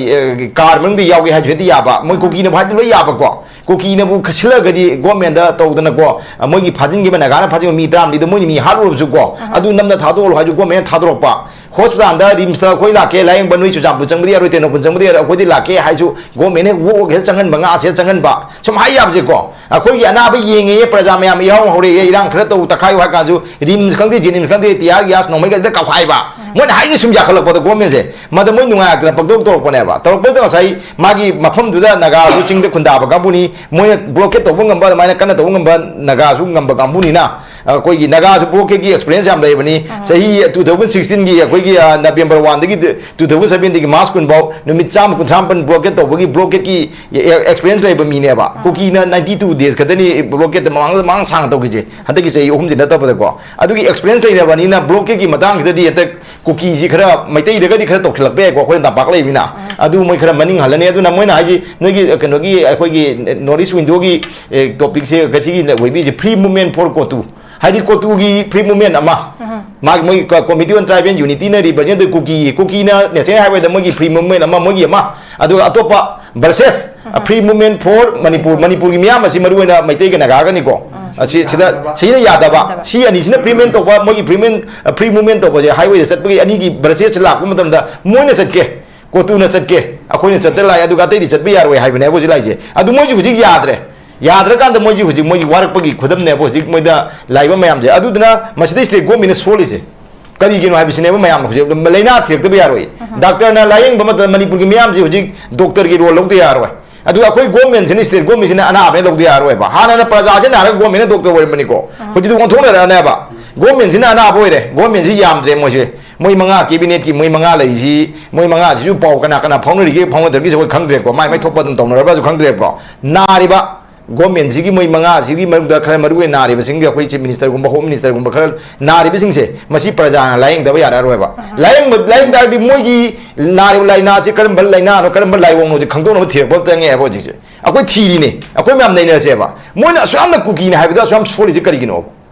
ꯀꯥꯔ ꯃꯅꯨꯡꯗ ꯌꯥꯎꯒꯦ ꯍꯥꯏꯁꯨ ꯍꯦꯛꯇ ꯌꯥꯕ, ꯃꯣꯏ ꯀꯨꯀꯤꯅ ꯍꯥꯏꯗꯤ ꯂꯣꯏ ꯌꯥꯕꯀꯣ꯫ ꯀꯨꯀꯤꯅꯕꯨ ꯁꯤꯜꯂꯒꯗꯤ ꯒꯣꯔꯃꯦꯟꯗ ꯇꯧꯗꯅꯀꯣ, ꯃꯣꯏꯒꯤ ꯐꯥꯖꯤꯟꯈꯤꯕ ꯅꯥꯒꯥꯅ ꯐꯥꯖꯤꯟꯕ ꯃꯤ ꯇꯔꯥꯃꯔꯤꯗꯣ ꯃꯣꯏꯅ ꯃꯤ ꯍꯥꯠꯂꯨꯔꯕꯁꯨꯀꯣ, ꯑꯗꯨ ꯅꯝꯅ ꯊꯥꯗꯣꯛꯍꯜꯂꯣ ꯍꯥꯏꯁꯨ ꯒꯣꯔꯃꯦꯟꯅ ꯊꯥꯗꯣꯔꯛꯄ꯫ ꯍꯣꯁꯄꯤꯇꯥꯜꯗ, ꯔꯤꯝꯁꯇ ꯑꯩꯈꯣꯏ ꯂꯥꯛꯀꯦ ꯂꯥꯌꯦꯡꯕ, ꯅꯣꯏ ꯆꯨꯔꯆꯥꯟꯄꯨꯔ ꯆꯪꯕꯗꯤ ꯌꯥꯔꯣꯏ, ꯇꯦꯡꯅꯧꯄꯜ ꯆꯪꯕꯗꯤ ꯌꯥꯔꯣꯏ, ꯑꯩꯈꯣꯏꯗꯤ ꯂꯥꯛꯀꯦ ꯍꯥꯏꯁꯨ ꯒꯣꯔꯃꯦꯟꯅ ꯋꯣꯛ ꯋꯣꯛ ꯍꯦꯛ ꯆꯪꯍꯟꯕ, ꯉꯥꯁꯦ ꯍꯦꯛ ꯆꯪꯍꯟꯕ, ꯁꯨꯝ ꯍꯥꯏ ꯌꯥꯕꯁꯦꯀꯣ꯫ ꯑꯩꯈꯣꯏꯒꯤ ꯑꯅꯥꯕ ꯌꯦꯡꯉꯦ, ꯄ꯭ꯔꯖꯥ ꯃꯌꯥꯝ ꯏꯍꯧ ꯍꯧꯔꯛꯑꯦ, ꯏꯔꯥꯡ ꯈꯔ ꯇꯧ, ꯇꯛꯈꯥꯏꯌꯨ ꯍꯥꯏ ꯀꯥꯟꯁꯨ ꯔꯤꯝꯁ ꯈꯪꯗꯦ, ꯖꯦꯅꯤꯝꯁ ꯈꯪꯗꯦ, ꯇꯤꯌꯥꯔ ꯒ꯭ꯌꯥꯁ ꯅꯣꯡꯃꯩ ꯈꯛꯇ ꯀꯥꯞꯈꯥꯏꯕ꯫ ꯃꯣꯏꯅ ꯍꯥꯏꯅ ꯁꯨꯝ ꯌꯥꯈꯠꯂꯛꯄꯗ ꯒꯣꯔꯃꯦꯟꯁꯦ, ꯃꯗ ꯃꯣꯏ ꯅꯨꯡꯉꯥꯏꯔꯛꯇꯅ ꯄꯪꯇꯧ ꯇꯧꯔꯛꯄꯅꯦꯕ꯫ ꯇꯧꯔꯛꯄꯗ ꯉꯁꯥꯏ ꯃꯥꯒꯤ ꯃꯐꯝꯗꯨꯗ ꯅꯥꯒꯥꯁꯨ ꯆꯤꯡꯗ ꯈꯨꯟꯗꯥꯕ ꯀꯥꯡꯕꯨꯅꯤ, ꯃꯣꯏꯅ ꯕ꯭ꯂꯣꯀꯦꯠ ꯇꯧꯕ ꯉꯝꯕ, ꯑꯗꯨꯃꯥꯏꯅ ꯀꯟꯅ ꯇꯧꯕ ꯉꯝꯕ ꯅꯥꯒꯥꯁꯨ ꯉꯝꯕ ꯀꯥꯡꯕꯨꯅꯤꯅ, ꯑꯩꯈꯣꯏꯒꯤ ꯅꯥꯒꯥꯁꯨ ꯕ꯭ꯂꯣꯀꯦꯠꯀꯤ ꯑꯦꯛꯁꯄꯤꯔꯤꯌꯦꯟꯁ ꯌꯥꯝ ꯂꯩꯕꯅꯤ꯫ ꯆꯍꯤ ꯇꯨ ꯊꯥꯎꯖꯟ ꯁꯤꯛꯁꯇꯤꯟꯒꯤ ꯑꯩꯈꯣꯏꯒꯤ, ꯑ, ꯅꯕꯦꯝꯕꯔ ꯋꯥꯟꯗꯒꯤ ꯇꯨ ꯊꯥꯎꯖꯟ ꯁꯕꯦꯟꯇꯤꯟꯒꯤ ꯃꯥꯔꯆ ꯀꯨꯟ ꯐꯥꯎ ꯅꯨꯃꯤꯠ ꯆꯥꯝꯃ ꯀꯨꯟꯊ꯭ꯔꯥ ꯃꯥꯄꯟ ꯕ꯭ꯂꯣꯀꯦꯠ ꯇꯧꯕꯒꯤ, ꯕ꯭ꯂꯣꯀꯦꯠꯀꯤ ꯑꯦ-, ꯑꯦꯛꯁꯄꯤꯔꯤꯌꯦꯟꯁ ꯂꯩꯕ ꯃꯤꯅꯦꯕ꯫ ꯀꯨꯀꯤꯅ ꯅꯥꯏꯟꯇꯤ ꯇꯨ ꯗꯦꯖ ꯈꯛꯇꯅꯤ ꯕ꯭ꯂꯣꯀꯦꯠꯇ ꯃꯃꯥꯡꯗ, ꯃꯃꯥꯡ ꯁꯥꯡꯅ ꯇꯧꯈꯤꯁꯦ, ꯍꯟꯗꯛꯀꯤ ꯆꯍꯤ ꯑꯍꯨꯝꯁꯤ ꯅꯠꯇꯕꯗꯀꯣ꯫ ꯑꯗꯨꯒꯤ ꯑꯦꯛꯁꯄꯤꯔꯤꯌꯦꯟꯁ ꯂꯩꯅꯕꯅꯤꯅ ꯕ꯭ꯂꯣꯀꯦꯠꯀꯤ ꯃꯇꯥꯡꯁꯤꯗꯗꯤ ꯍꯦꯛꯇ ꯀꯨꯀꯤꯁꯤ ꯈꯔ ꯃꯩꯇꯩꯗꯒꯗꯤ ꯈꯔ ꯇꯧꯁꯤꯜꯂꯛꯄ ꯌꯥꯏꯀꯣ, ꯑꯩꯈꯣꯏꯅ ꯇꯝꯄꯥꯛ ꯂꯩꯕꯅꯤꯅ꯫ ꯑꯗꯨ ꯃꯣꯏ ꯈꯔ ꯃꯅꯤꯡ ꯍꯜꯂꯅꯤ꯫ ꯑꯗꯨꯅ ꯃꯣꯏꯅ ꯍꯥꯏꯁꯤ, ꯅꯣꯏꯒꯤ ꯀꯩꯅꯣꯒꯤ, ꯑꯩꯈꯣꯏꯒꯤ ꯅꯣꯔꯠ ꯏꯁ ꯋꯤꯟꯗꯣꯒꯤ, ꯑꯦ, ꯇꯣꯄꯤꯛꯁꯦ ꯉꯁꯤꯒꯤ ꯑꯣꯏꯕꯤꯁꯦ, ꯐ꯭ꯔꯤ ꯃꯨꯚꯃꯦꯟ ꯐꯣꯔ ꯀꯣꯇꯨ꯫ ꯍꯥꯏꯗꯤ ꯀꯣꯇꯨꯒꯤ ꯐ꯭ꯔꯤ ꯃꯨꯚꯃꯦꯟ ꯑꯃ, ꯃꯥꯒꯤ ꯃꯣꯏ ꯀ-, ꯀꯣꯃꯤꯇꯤ ꯑꯣꯟ ꯇ꯭ꯔꯥꯏꯕꯦꯜ ꯌꯨꯅꯤꯇꯤꯅ ꯔꯤꯄ꯭ꯔꯖꯦꯟ ꯇꯧ ꯀꯨꯀꯤ, ꯀꯨꯀꯤꯅ ꯅꯦꯁꯅꯦꯜ ꯍꯥꯏꯋꯦꯗ ꯃꯣꯏꯒꯤ ꯐ꯭ꯔꯤ ꯃꯨꯚꯃꯦꯟ ꯑꯃ, ꯃꯣꯏꯒꯤ ꯑꯃ, ꯑꯗꯨꯒ ꯑꯇꯣꯞꯄ versus, free movement four Manipur, ꯃꯅꯤꯄꯨꯔꯒꯤ ꯃꯤꯌꯥꯝ ꯑꯁꯤ ꯃꯔꯨꯑꯣꯏꯅ ꯃꯩꯇꯩꯒ ꯅꯥꯒꯥꯒꯅꯤꯀꯣ꯫ ꯑꯁꯤ ꯁꯤꯗ, ꯁꯤꯅ ꯌꯥꯗꯕ꯫ ꯁꯤ ꯑꯅꯤꯁꯤꯅ ꯐ꯭ꯔꯤ ꯃꯨꯚꯃꯦꯟ ꯇꯧꯕ, ꯃꯣꯏꯒꯤ ꯐ꯭ꯔꯤ ꯃꯨꯚꯃꯦꯟ, ꯐ꯭ꯔꯤ ꯃꯨꯚꯃꯦꯟ ꯇꯧꯕꯁꯦ ꯍꯥꯏꯋꯦꯗ ꯆꯠꯄꯒꯤ ꯑꯅꯤꯒꯤ ꯚꯔꯁꯦꯁ ꯂꯥꯛꯄ ꯃꯇꯝꯗ ꯃꯣꯏꯅ ꯆꯠꯀꯦ, ꯀꯣꯇꯨꯅ ꯆꯠꯀꯦ, ꯑꯩꯈꯣꯏꯅ ꯆꯠꯇ ꯂꯥꯛꯑꯦ, ꯑꯗꯨꯒ ꯑꯇꯩꯗꯤ ꯆꯠꯄ ꯌꯥꯔꯣꯏ ꯍꯥꯏꯕꯅꯦꯕ ꯍꯧꯖꯤꯛ ꯂꯥꯛꯏꯁꯦ꯫ ꯑꯗꯨ ꯃꯣꯏꯁꯨ ꯍꯧꯖꯤꯛ ꯌꯥꯗ꯭ꯔꯦ꯫ ꯌꯥꯗ꯭ꯔꯀꯥꯟꯗ ꯃꯣꯏꯁꯤ ꯍꯧꯖꯤꯛ ꯃꯣꯏꯒꯤ ꯋꯥꯔꯛꯄꯒꯤ ꯈꯨꯗꯝꯅꯦꯕ ꯍꯧꯖꯤꯛ ꯃꯣꯏꯗ ꯂꯥꯛꯏꯕ ꯃꯌꯥꯝꯁꯦ꯫ ꯑꯗꯨꯗꯨꯅ ꯃꯁꯤꯗ ꯁ꯭ꯇꯦꯠ ꯒꯣꯔꯃꯦꯟꯅ ꯁꯣꯜꯂꯤꯁꯦ ꯀꯔꯤꯒꯤꯅꯣ ꯍꯥꯏꯕꯁꯤꯅꯦꯕ ꯃꯌꯥꯝꯅ ꯍꯧꯖꯤꯛ ꯂꯥꯏꯅꯥ ꯊꯤꯔꯛꯇꯕ ꯌꯥꯔꯣꯏ꯫ ꯗꯥꯛꯇꯔꯅ ꯂꯥꯌꯦꯡꯕ ꯃꯇꯝꯗ ꯃꯅꯤꯄꯨꯔꯒꯤ ꯃꯤꯌꯥꯝꯁꯤ ꯍꯧꯖꯤꯛ ꯗꯣꯛꯇꯔꯒꯤ ꯔꯣꯜ ꯂꯧꯗ ꯌꯥꯔꯣꯏ꯫ ꯑꯗꯨꯒ ꯑꯩꯈꯣꯏ ꯒꯣꯔꯃꯦꯟꯁꯤꯅ, ꯁ꯭ꯇꯦꯠ ꯒꯣꯔꯃꯦꯟꯁꯤꯅ ꯑꯅꯥꯕꯅ ꯂꯧꯗ ꯌꯥꯔꯣꯏꯕ꯫ ꯍꯥꯟꯅꯅ ꯄ꯭ꯔꯖꯥꯁꯦ ꯅꯥꯔꯒ ꯒꯣꯔꯃꯦꯟꯅ ꯗꯣꯛꯇꯔ ꯑꯣꯏꯔꯝꯕꯅꯤꯀꯣ꯫ ꯍꯧꯖꯤꯛꯇꯤ ꯑꯣꯟꯊꯣꯛꯅꯔꯛꯑꯅꯦꯕ꯫ ꯒꯣꯔꯃꯦꯟꯁꯤꯅ ꯑꯅꯥꯕ ꯑꯣꯏꯔꯦ, ꯒꯣꯔꯃꯦꯟꯁꯤ ꯌꯥꯝꯗ꯭ꯔꯦ ꯃꯣꯏꯁꯦ꯫ ꯃꯣꯏ ꯃꯉꯥ ꯀꯦꯕꯤꯅꯦꯠꯀꯤ ꯃꯣꯏ ꯃꯉꯥ ꯂꯩꯔꯤꯁꯤ, ꯃꯣꯏ ꯃꯉꯥꯁꯤꯁꯨ ꯄꯥꯎ ꯀꯅꯥ ꯀꯅꯥ ꯐꯥꯎꯅꯔꯤꯒꯦ ꯐꯥꯎꯅꯗ꯭ꯔꯒꯦꯁꯨ ꯑꯩꯈꯣꯏ ꯈꯪꯗ꯭ꯔꯦꯀꯣ, ꯃꯥꯏ ꯃꯥꯏ ꯊꯣꯛꯄ ꯑꯗꯨꯝ ꯇꯧꯅꯔꯕ꯭ꯔꯥꯁꯨ ꯈꯪꯗ꯭ꯔꯦꯀꯣ꯫ ꯅꯥꯔꯤꯕ ꯒꯣꯔꯃꯦꯟꯁꯤꯒꯤ ꯃꯣꯏ ꯃꯉꯥꯁꯤꯒꯤ ꯃꯅꯨꯡꯗ ꯈꯔ ꯃꯔꯨ ꯑꯣꯏꯅ ꯅꯥꯔꯤꯕꯁꯤꯡꯒꯤ ꯑꯩꯈꯣꯏ ꯆꯤꯐ ꯃꯤꯅꯤꯁꯇꯔꯒꯨꯝꯕ, ꯍꯣꯝ ꯃꯤꯅꯤꯁꯇꯔꯒꯨꯝꯕ ꯈꯔ ꯅꯥꯔꯤꯕꯁꯤꯡꯁꯦ, ꯃꯁꯤ ꯄ꯭ꯔꯖꯥꯅ ꯂꯥꯌꯦꯡꯗꯕ ꯌꯥꯔꯛꯑꯔꯣꯏꯕ꯫ ꯂꯥꯌꯦꯡꯕ, ꯂꯥꯌꯦꯡ ꯇꯥꯔꯗꯤ ꯃꯣꯏꯒꯤ ꯅꯥꯔꯤꯕ ꯂꯥꯏꯅꯥꯁꯤ ꯀꯔꯝꯕ ꯂꯥꯏꯅꯥꯅꯣ, ꯀꯔꯝꯕ ꯂꯥꯏꯑꯣꯡꯅꯣꯁꯦ ꯈꯪꯗꯣꯛꯅꯕ ꯊꯤꯔꯛꯄ ꯆꯪꯉꯦꯕ ꯍꯧꯖꯤꯛꯁꯦ꯫ ꯑꯩꯈꯣꯏ ꯊꯤꯔꯤꯅꯦ, ꯑꯩꯈꯣꯏ ꯃꯌꯥꯝ ꯅꯩꯅꯁꯦꯕ꯫ ꯃꯣꯏꯅ ꯑꯁꯨꯛ ꯌꯥꯝꯅ ꯀꯨꯀꯤꯅꯦ ꯍꯥꯏꯕꯗꯣ ꯑꯁꯨꯛ ꯌꯥꯝ ꯁꯣꯜꯂꯤꯁꯦ ꯀꯔꯤꯒꯤꯅꯣ?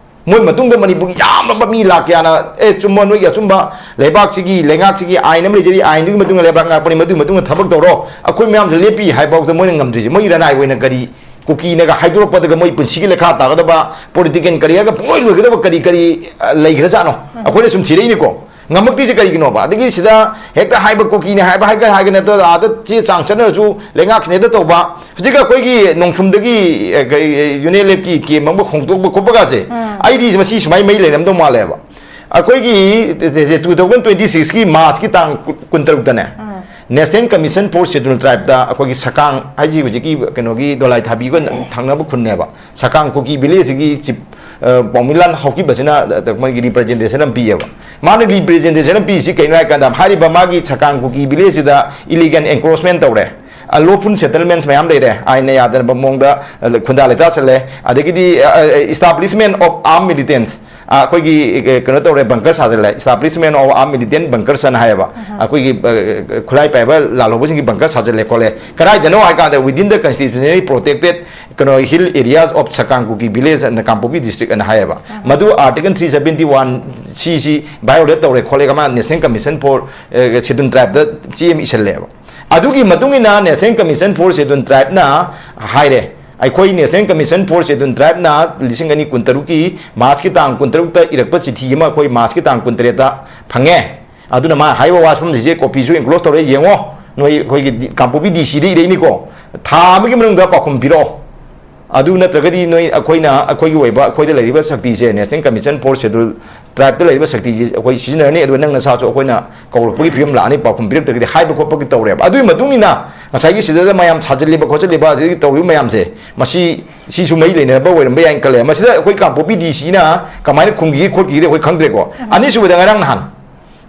ꯃꯣꯏ ꯃꯇꯨꯡꯗ ꯃꯅꯤꯄꯨꯔꯒꯤ ꯌꯥꯝꯂꯕ ꯃꯤ ꯂꯥꯛ ꯀꯌꯥꯅ, "ꯑꯦ, ꯆꯨꯝꯕ, ꯅꯣꯏꯒꯤ ꯑꯆꯨꯝꯕ, ꯂꯩꯕꯥꯛꯁꯤꯒꯤ, ꯂꯩꯉꯥꯛꯁꯤꯒꯤ ꯑꯥꯏꯟ ꯑꯃ ꯂꯩꯖꯔꯤ, ꯑꯥꯏꯟꯗꯨꯒꯤ ꯃꯇꯨꯡ ꯏꯟꯅ ꯂꯩꯕꯥꯛ ꯉꯥꯛꯄꯅꯤ, ꯃꯗꯨꯒꯤ ꯃꯇꯨꯡ ꯏꯟꯅ ꯊꯕꯛ ꯇꯧꯔꯣ, ꯑꯩꯈꯣꯏ ꯃꯌꯥꯝꯁꯨ ꯂꯦꯞꯄꯤ" ꯍꯥꯏ ꯐꯥꯎꯗ ꯃꯣꯏꯅ ꯉꯝꯗ꯭ꯔꯤꯁꯦ꯫ ꯃꯣꯏꯒꯤ ꯔꯅꯥꯏ ꯑꯣꯏꯅ ꯀꯔꯤ, ꯀꯨꯀꯤꯅꯒ ꯍꯥꯏꯗꯣꯔꯛꯄꯗꯒ ꯃꯣꯏ ꯄꯨꯟꯁꯤꯒꯤ ꯂꯩꯈꯥ ꯇꯥꯒꯗꯕ, ꯄꯣꯂꯤꯇꯤꯀꯦꯜ ꯀꯔꯤꯌꯔꯒ ꯄꯨꯡꯂꯣꯏ ꯂꯣꯏꯒꯗꯕ ꯀꯔꯤ ꯀꯔꯤ, ꯑ, ꯂꯩꯈ꯭ꯔꯖꯥꯠꯅꯣ? ꯑꯩꯈꯣꯏꯅ ꯁꯨꯝ ꯊꯤꯔꯛꯏꯅꯤꯀꯣ꯫ ꯉꯝꯃꯛꯇ꯭ꯔꯤꯁꯦ ꯀꯔꯤꯒꯤꯅꯣꯕ? ꯑꯗꯒꯤ ꯁꯤꯗ ꯍꯦꯛꯇ ꯍꯥꯏꯕ, ꯀꯨꯀꯤꯅꯦ ꯍꯥꯏꯕ, ꯍꯥꯏꯒ ꯍꯥꯏꯒ ꯅꯠꯇ꯭ꯔꯒ ꯑꯥꯗ ꯆꯦ ꯆꯥꯡ ꯆꯠꯅꯔꯁꯨ ꯂꯩꯉꯥꯛꯁꯤꯅ ꯍꯦꯛꯇ ꯇꯧꯕ꯫ ꯍꯧꯖꯤꯛ ꯑꯩꯈꯣꯏꯒꯤ ꯅꯣꯡꯁꯨꯝꯗꯒꯤ, ꯑꯦ, ꯀꯩ, ꯑꯦ, ꯌꯨꯅꯤꯌꯟ ꯂꯦꯞꯀꯤ ꯀꯦꯝ ꯑꯃ ꯍꯣꯡꯗꯣꯛꯄ ꯈꯣꯠꯄꯒꯁꯦ, ꯑꯩꯗꯤ ꯃꯁꯤ ꯁꯨꯃꯥꯏꯅ ꯃꯩ ꯂꯩꯔꯝꯗꯧ ꯃꯥꯜꯂꯦꯕ꯫ ꯑꯩꯈꯣꯏꯒꯤ ꯇꯨ ꯊꯥꯎꯖꯟ ꯇ꯭ꯋꯦꯟꯇꯤ ꯁꯤꯛꯁꯀꯤ ꯃꯥꯔꯆꯀꯤ ꯇꯥꯡ ꯀꯨꯟꯇꯔꯨꯛꯇꯅꯦ, ꯅꯦꯁꯅꯦꯜ ꯀꯃꯤꯁꯟ ꯐꯣꯔ ꯁꯦꯗꯨꯜ ꯇ꯭ꯔꯥꯏꯕꯇ ꯑꯩꯈꯣꯏꯒꯤ ꯁꯀꯥꯡ ꯍꯥꯏꯁꯤ ꯍꯧꯖꯤꯛꯀꯤ ꯀꯩꯅꯣꯒꯤ ꯗꯣꯂꯥꯏ ꯊꯥꯕꯤꯒ ꯊꯪꯅꯕ ꯈꯨꯟꯅꯦꯕ꯫ ꯁꯀꯥꯡ ꯀꯨꯀꯤ ꯚꯤꯂꯦꯖꯁꯤꯒꯤ ꯆꯤꯞ, ꯑ, ꯄꯥꯎꯃꯤꯂꯥꯟ ꯍꯥꯎꯀꯤꯞ ꯑꯁꯤꯅ, ꯑ, ꯃꯣꯏꯒꯤ ꯔꯤꯄ꯭ꯔꯖꯦꯟꯇꯦꯁꯟ ꯑꯃ ꯄꯤꯌꯦꯕ꯫ ꯃꯥꯅ ꯔꯤꯄ꯭ꯔꯖꯦꯟꯇꯦꯁꯟ ꯑꯃ ꯄꯤꯁꯤ ꯀꯩꯅꯣ ꯍꯥꯏ ꯀꯥꯟꯗ, ꯍꯥꯏꯔꯤꯕ ꯃꯥꯒꯤ ꯁꯀꯥꯡ ꯀꯨꯀꯤ ꯚꯤꯂꯦꯖꯁꯤꯗ ꯏꯂꯤꯒꯦꯜ ꯑꯦꯟꯀ꯭ꯔꯣꯆꯃꯦꯟ ꯇꯧꯔꯦ, ꯑꯟꯂꯣꯐꯨꯜ ꯁꯦꯇꯜꯃꯦꯟꯠ ꯃꯌꯥꯝ ꯂꯩꯔꯦ, ꯑꯥꯏꯟꯅ ꯌꯥꯗꯅꯕ ꯃꯑꯣꯡꯗ, ꯑ, ꯈꯨꯟꯗꯥ ꯂꯩꯇꯥ ꯆꯠꯂꯦ, ꯑꯗꯒꯤꯗꯤ, ꯑ, ꯑ, establishment of armed militants, ꯑ, ꯑꯩꯈꯣꯏꯒꯤ, ꯑ, ꯀꯩꯅꯣ ꯇꯧꯔꯦ, bunker ꯁꯥꯖꯜꯂꯦ, establishment of armed militant bunkers ꯑꯅ ꯍꯥꯏꯌꯦꯕ꯫ ꯑꯩꯈꯣꯏꯒꯤ, ꯑ, ꯈꯨꯠꯂꯥꯏ ꯄꯥꯏꯕ ꯂꯥꯜꯍꯧꯕꯁꯤꯡꯒꯤ ꯕꯪꯀꯔ ꯁꯥꯖꯜꯂꯦ ꯈꯣꯠꯂꯦ꯫ ꯀꯗꯥꯏꯗꯅꯣ ꯍꯥꯏ ꯀꯥꯟꯗ, within the constitutionally protected ꯀꯩꯅꯣ, hill areas of Sakang Kuki village and Kangpokpi district ꯑꯅ ꯍꯥꯏꯌꯦꯕ꯫ ꯃꯗꯨ Article three seventy one C ꯁꯤ violate ꯇꯧꯔꯦ ꯈꯣꯠꯂꯦ, ꯃꯥ National Commission for, ꯑ, Scheduled Tribe ꯗ ꯆꯦ ꯑꯃ ꯏꯁꯜꯂꯦꯕ꯫ ꯑꯗꯨꯒꯤ ꯃꯇꯨꯡ ꯏꯟꯅ National Commission for Scheduled Tribe ꯅ ꯍꯥꯏꯔꯦ, ꯑꯩꯈꯣꯏ National Commission for Scheduled Tribe ꯅ ꯂꯤꯁꯤꯡ ꯑꯅꯤ ꯀꯨꯟꯇꯔꯨꯛꯀꯤ ꯃꯥꯔꯆꯀꯤ ꯇꯥꯡ ꯀꯨꯟꯇꯔꯨꯛꯇ ꯏꯔꯛꯄ ꯆꯤꯊꯤ ꯑꯃ ꯑꯩꯈꯣꯏ ꯃꯥꯔꯆꯀꯤ ꯇꯥꯡ ꯀꯨꯟꯇꯔꯦꯠꯇ ꯐꯪꯉꯦ꯫ ꯑꯗꯨꯅ ꯃꯥ ꯍꯥꯏꯔꯤꯕ ꯋꯥꯐꯝꯁꯤꯡꯁꯦ ꯀꯣꯄꯤꯁꯨ enclose ꯇꯧꯔꯦ, ꯌꯦꯡꯉꯣ꯫ ꯅꯣꯏ ꯑꯩꯈꯣꯏꯒꯤ ꯗꯤ-, ꯀꯥꯡꯄꯣꯛꯄꯤ ꯗꯤ ꯁꯤꯗ ꯏꯔꯛꯏꯅꯤꯀꯣ꯫ ꯊꯥ ꯑꯃꯒꯤ ꯃꯅꯨꯡꯗ ꯄꯥꯎꯈꯨꯝ ꯄꯤꯔꯛꯑꯣ꯫ ꯑꯗꯨ ꯅꯠꯇ꯭ꯔꯒꯗꯤ ꯅꯣꯏ, ꯑꯩꯈꯣꯏꯅ, ꯑꯩꯈꯣꯏꯒꯤ ꯑꯣꯏꯕ, ꯑꯩꯈꯣꯏꯗ ꯂꯩꯔꯤꯕ ꯁꯛꯇꯤꯁꯦ, National Commission for Scheduled Tribe ꯇ ꯂꯩꯔꯤꯕ ꯁꯛꯇꯤꯁꯦ ꯑꯩꯈꯣꯏ ꯁꯤꯖꯤꯟꯅꯔꯅꯤ, ꯑꯗꯨꯒ ꯅꯪ ꯅꯁꯥꯁꯨ ꯑꯩꯈꯣꯏꯅ ꯀꯧꯔꯛꯄꯒꯤ ꯐꯤꯕꯝ ꯂꯥꯛꯑꯅꯤ, ꯄꯥꯎꯈꯨꯝ ꯄꯤꯔꯛꯇ꯭ꯔꯒꯗꯤ ꯍꯥꯏꯕ ꯈꯣꯠꯄꯒꯤ ꯇꯧꯔꯦꯕ꯫ ꯑꯗꯨꯒꯤ ꯃꯇꯨꯡ ꯏꯟꯅ ꯉꯁꯥꯏꯒꯤ ꯁꯤꯗ ꯃꯌꯥꯝ ꯁꯥꯖꯤꯜꯂꯤꯕ ꯈꯣꯠꯆꯤꯜꯂꯤꯕ, ꯑꯗꯒꯤ ꯇꯧꯔꯤꯕ ꯃꯌꯥꯝꯁꯦ, ꯃꯁꯤ, ꯁꯤꯁꯨ ꯃꯔꯤ ꯂꯩꯅꯔꯕ ꯑꯣꯏꯔꯝꯕ ꯌꯥꯏꯅ ꯈꯜꯂꯦ꯫ ꯃꯁꯤꯗ ꯑꯩꯈꯣꯏ ꯀꯥꯡꯄꯣꯛꯄꯤ ꯗꯤ ꯁꯤꯅ ꯀꯃꯥꯏꯅ ꯈꯨꯝꯈꯤꯒꯦ ꯈꯣꯠꯈꯤꯒꯦꯗꯤ ꯑꯩꯈꯣꯏ ꯈꯪꯗ꯭ꯔꯦꯀꯣ꯫ ꯑꯅꯤꯁꯨꯕꯗ ꯉꯔꯥꯡ ꯅꯍꯥꯟ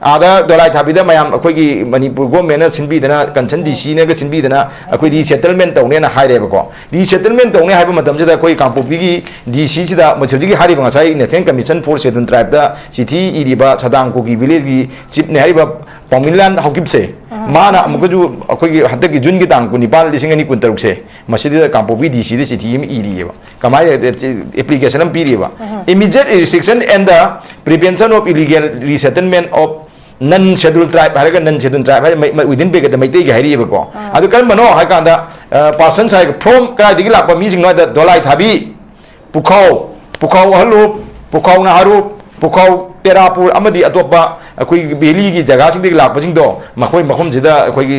ꯑꯥꯗ ꯗꯣꯂꯥꯏ ꯊꯥꯕꯤꯗ ꯃꯌꯥꯝ ꯑꯩꯈꯣꯏꯒꯤ ꯃꯅꯤꯄꯨꯔ ꯒꯣꯔꯃꯦꯟꯅ ꯁꯤꯟꯕꯤꯗꯅ, ꯀꯟꯁꯔꯟ ꯗꯤ ꯁꯤꯅꯒ ꯁꯤꯟꯕꯤꯗꯅ ꯑꯩꯈꯣꯏ ꯔꯤꯁꯦꯇꯜꯃꯦꯟ ꯇꯧꯅꯦꯅ ꯍꯥꯏꯔꯦꯕꯀꯣ꯫ ꯔꯤꯁꯦꯇꯜꯃꯦꯟ ꯇꯧꯅꯦ ꯍꯥꯏꯕ ꯃꯇꯝꯁꯤꯗ ꯑꯩꯈꯣꯏ ꯀꯥꯡꯄꯣꯛꯄꯤꯒꯤ ꯗꯤ ꯁꯤꯁꯤꯗ ꯃꯁꯤ ꯍꯧꯖꯤꯛꯀꯤ ꯍꯥꯏꯔꯤꯕ ꯉꯁꯥꯏ National Commission for Scheduled Tribe ꯇ ꯆꯤꯊꯤ ꯏꯔꯤꯕ ꯁꯗꯥꯡ ꯀꯨꯀꯤ ꯚꯤꯂꯦꯖꯀꯤ ꯆꯤꯞꯅꯦ ꯍꯥꯏꯔꯤꯕ ꯄꯥꯎꯃꯤꯂꯥꯟ ꯍꯥꯎꯀꯤꯞꯁꯦ, ꯃꯥꯅ ꯑꯃꯨꯛꯀꯁꯨ ꯑꯩꯈꯣꯏꯒꯤ ꯍꯟꯗꯛꯀꯤ ꯖꯨꯟꯒꯤ ꯇꯥꯡ ꯀꯨꯟꯅꯤꯄꯥꯟ, ꯂꯤꯁꯤꯡ ꯑꯅꯤ ꯀꯨꯟꯇꯔꯨꯛꯁꯦ, ꯃꯁꯤꯗ ꯀꯥꯡꯄꯣꯛꯄꯤ ꯗꯤ ꯁꯤꯗ ꯆꯤꯊꯤ ꯑꯃ ꯏꯔꯤꯑꯕ꯫ ꯀꯃꯥꯏꯅ application ꯑꯃ ꯄꯤꯔꯤꯑꯕ? Immediate restriction and the prevention of illegal resettlement of non scheduled tribe ꯍꯥꯏꯔꯒ, non scheduled tribe ꯍꯥꯏꯔꯒ ꯃꯩ- ꯃꯩ- within bracket ꯃꯩꯇꯩꯒꯤ ꯍꯥꯏꯔꯤꯑꯕꯀꯣ꯫ ꯑꯗꯨ ꯀꯔꯝꯕꯅꯣ ꯍꯥꯏ ꯀꯥꯟꯗ, ꯄꯥꯔꯁꯟꯁ ꯍꯥꯏꯔꯒ ꯐ꯭ꯔꯣꯝ ꯀꯗꯥꯏꯗꯒꯤ ꯂꯥꯛꯄ ꯃꯤꯁꯤꯡꯅꯣ ꯍꯥꯏꯗ, ꯗꯣꯂꯥꯏ ꯊꯥꯕꯤ, ꯄꯨꯈꯥꯎ, ꯄꯨꯈꯥꯎ ꯑꯍꯜꯂꯨꯞ, ꯄꯨꯈꯥꯎ ꯅꯍꯥꯔꯨꯞ, ꯄꯨꯈꯥꯎ ꯇꯦꯔꯥꯄꯨꯔ ꯑꯃꯗꯤ ꯑꯇꯣꯞꯄ ꯑꯩꯈꯣꯏꯒꯤ ꯚꯦꯂꯤꯒꯤ ꯖꯒꯥꯁꯤꯡꯗꯒꯤ ꯂꯥꯛꯄꯁꯤꯡꯗꯣ, ꯃꯈꯣꯏ ꯃꯐꯝꯁꯤꯗ ꯑꯩꯈꯣꯏꯒꯤ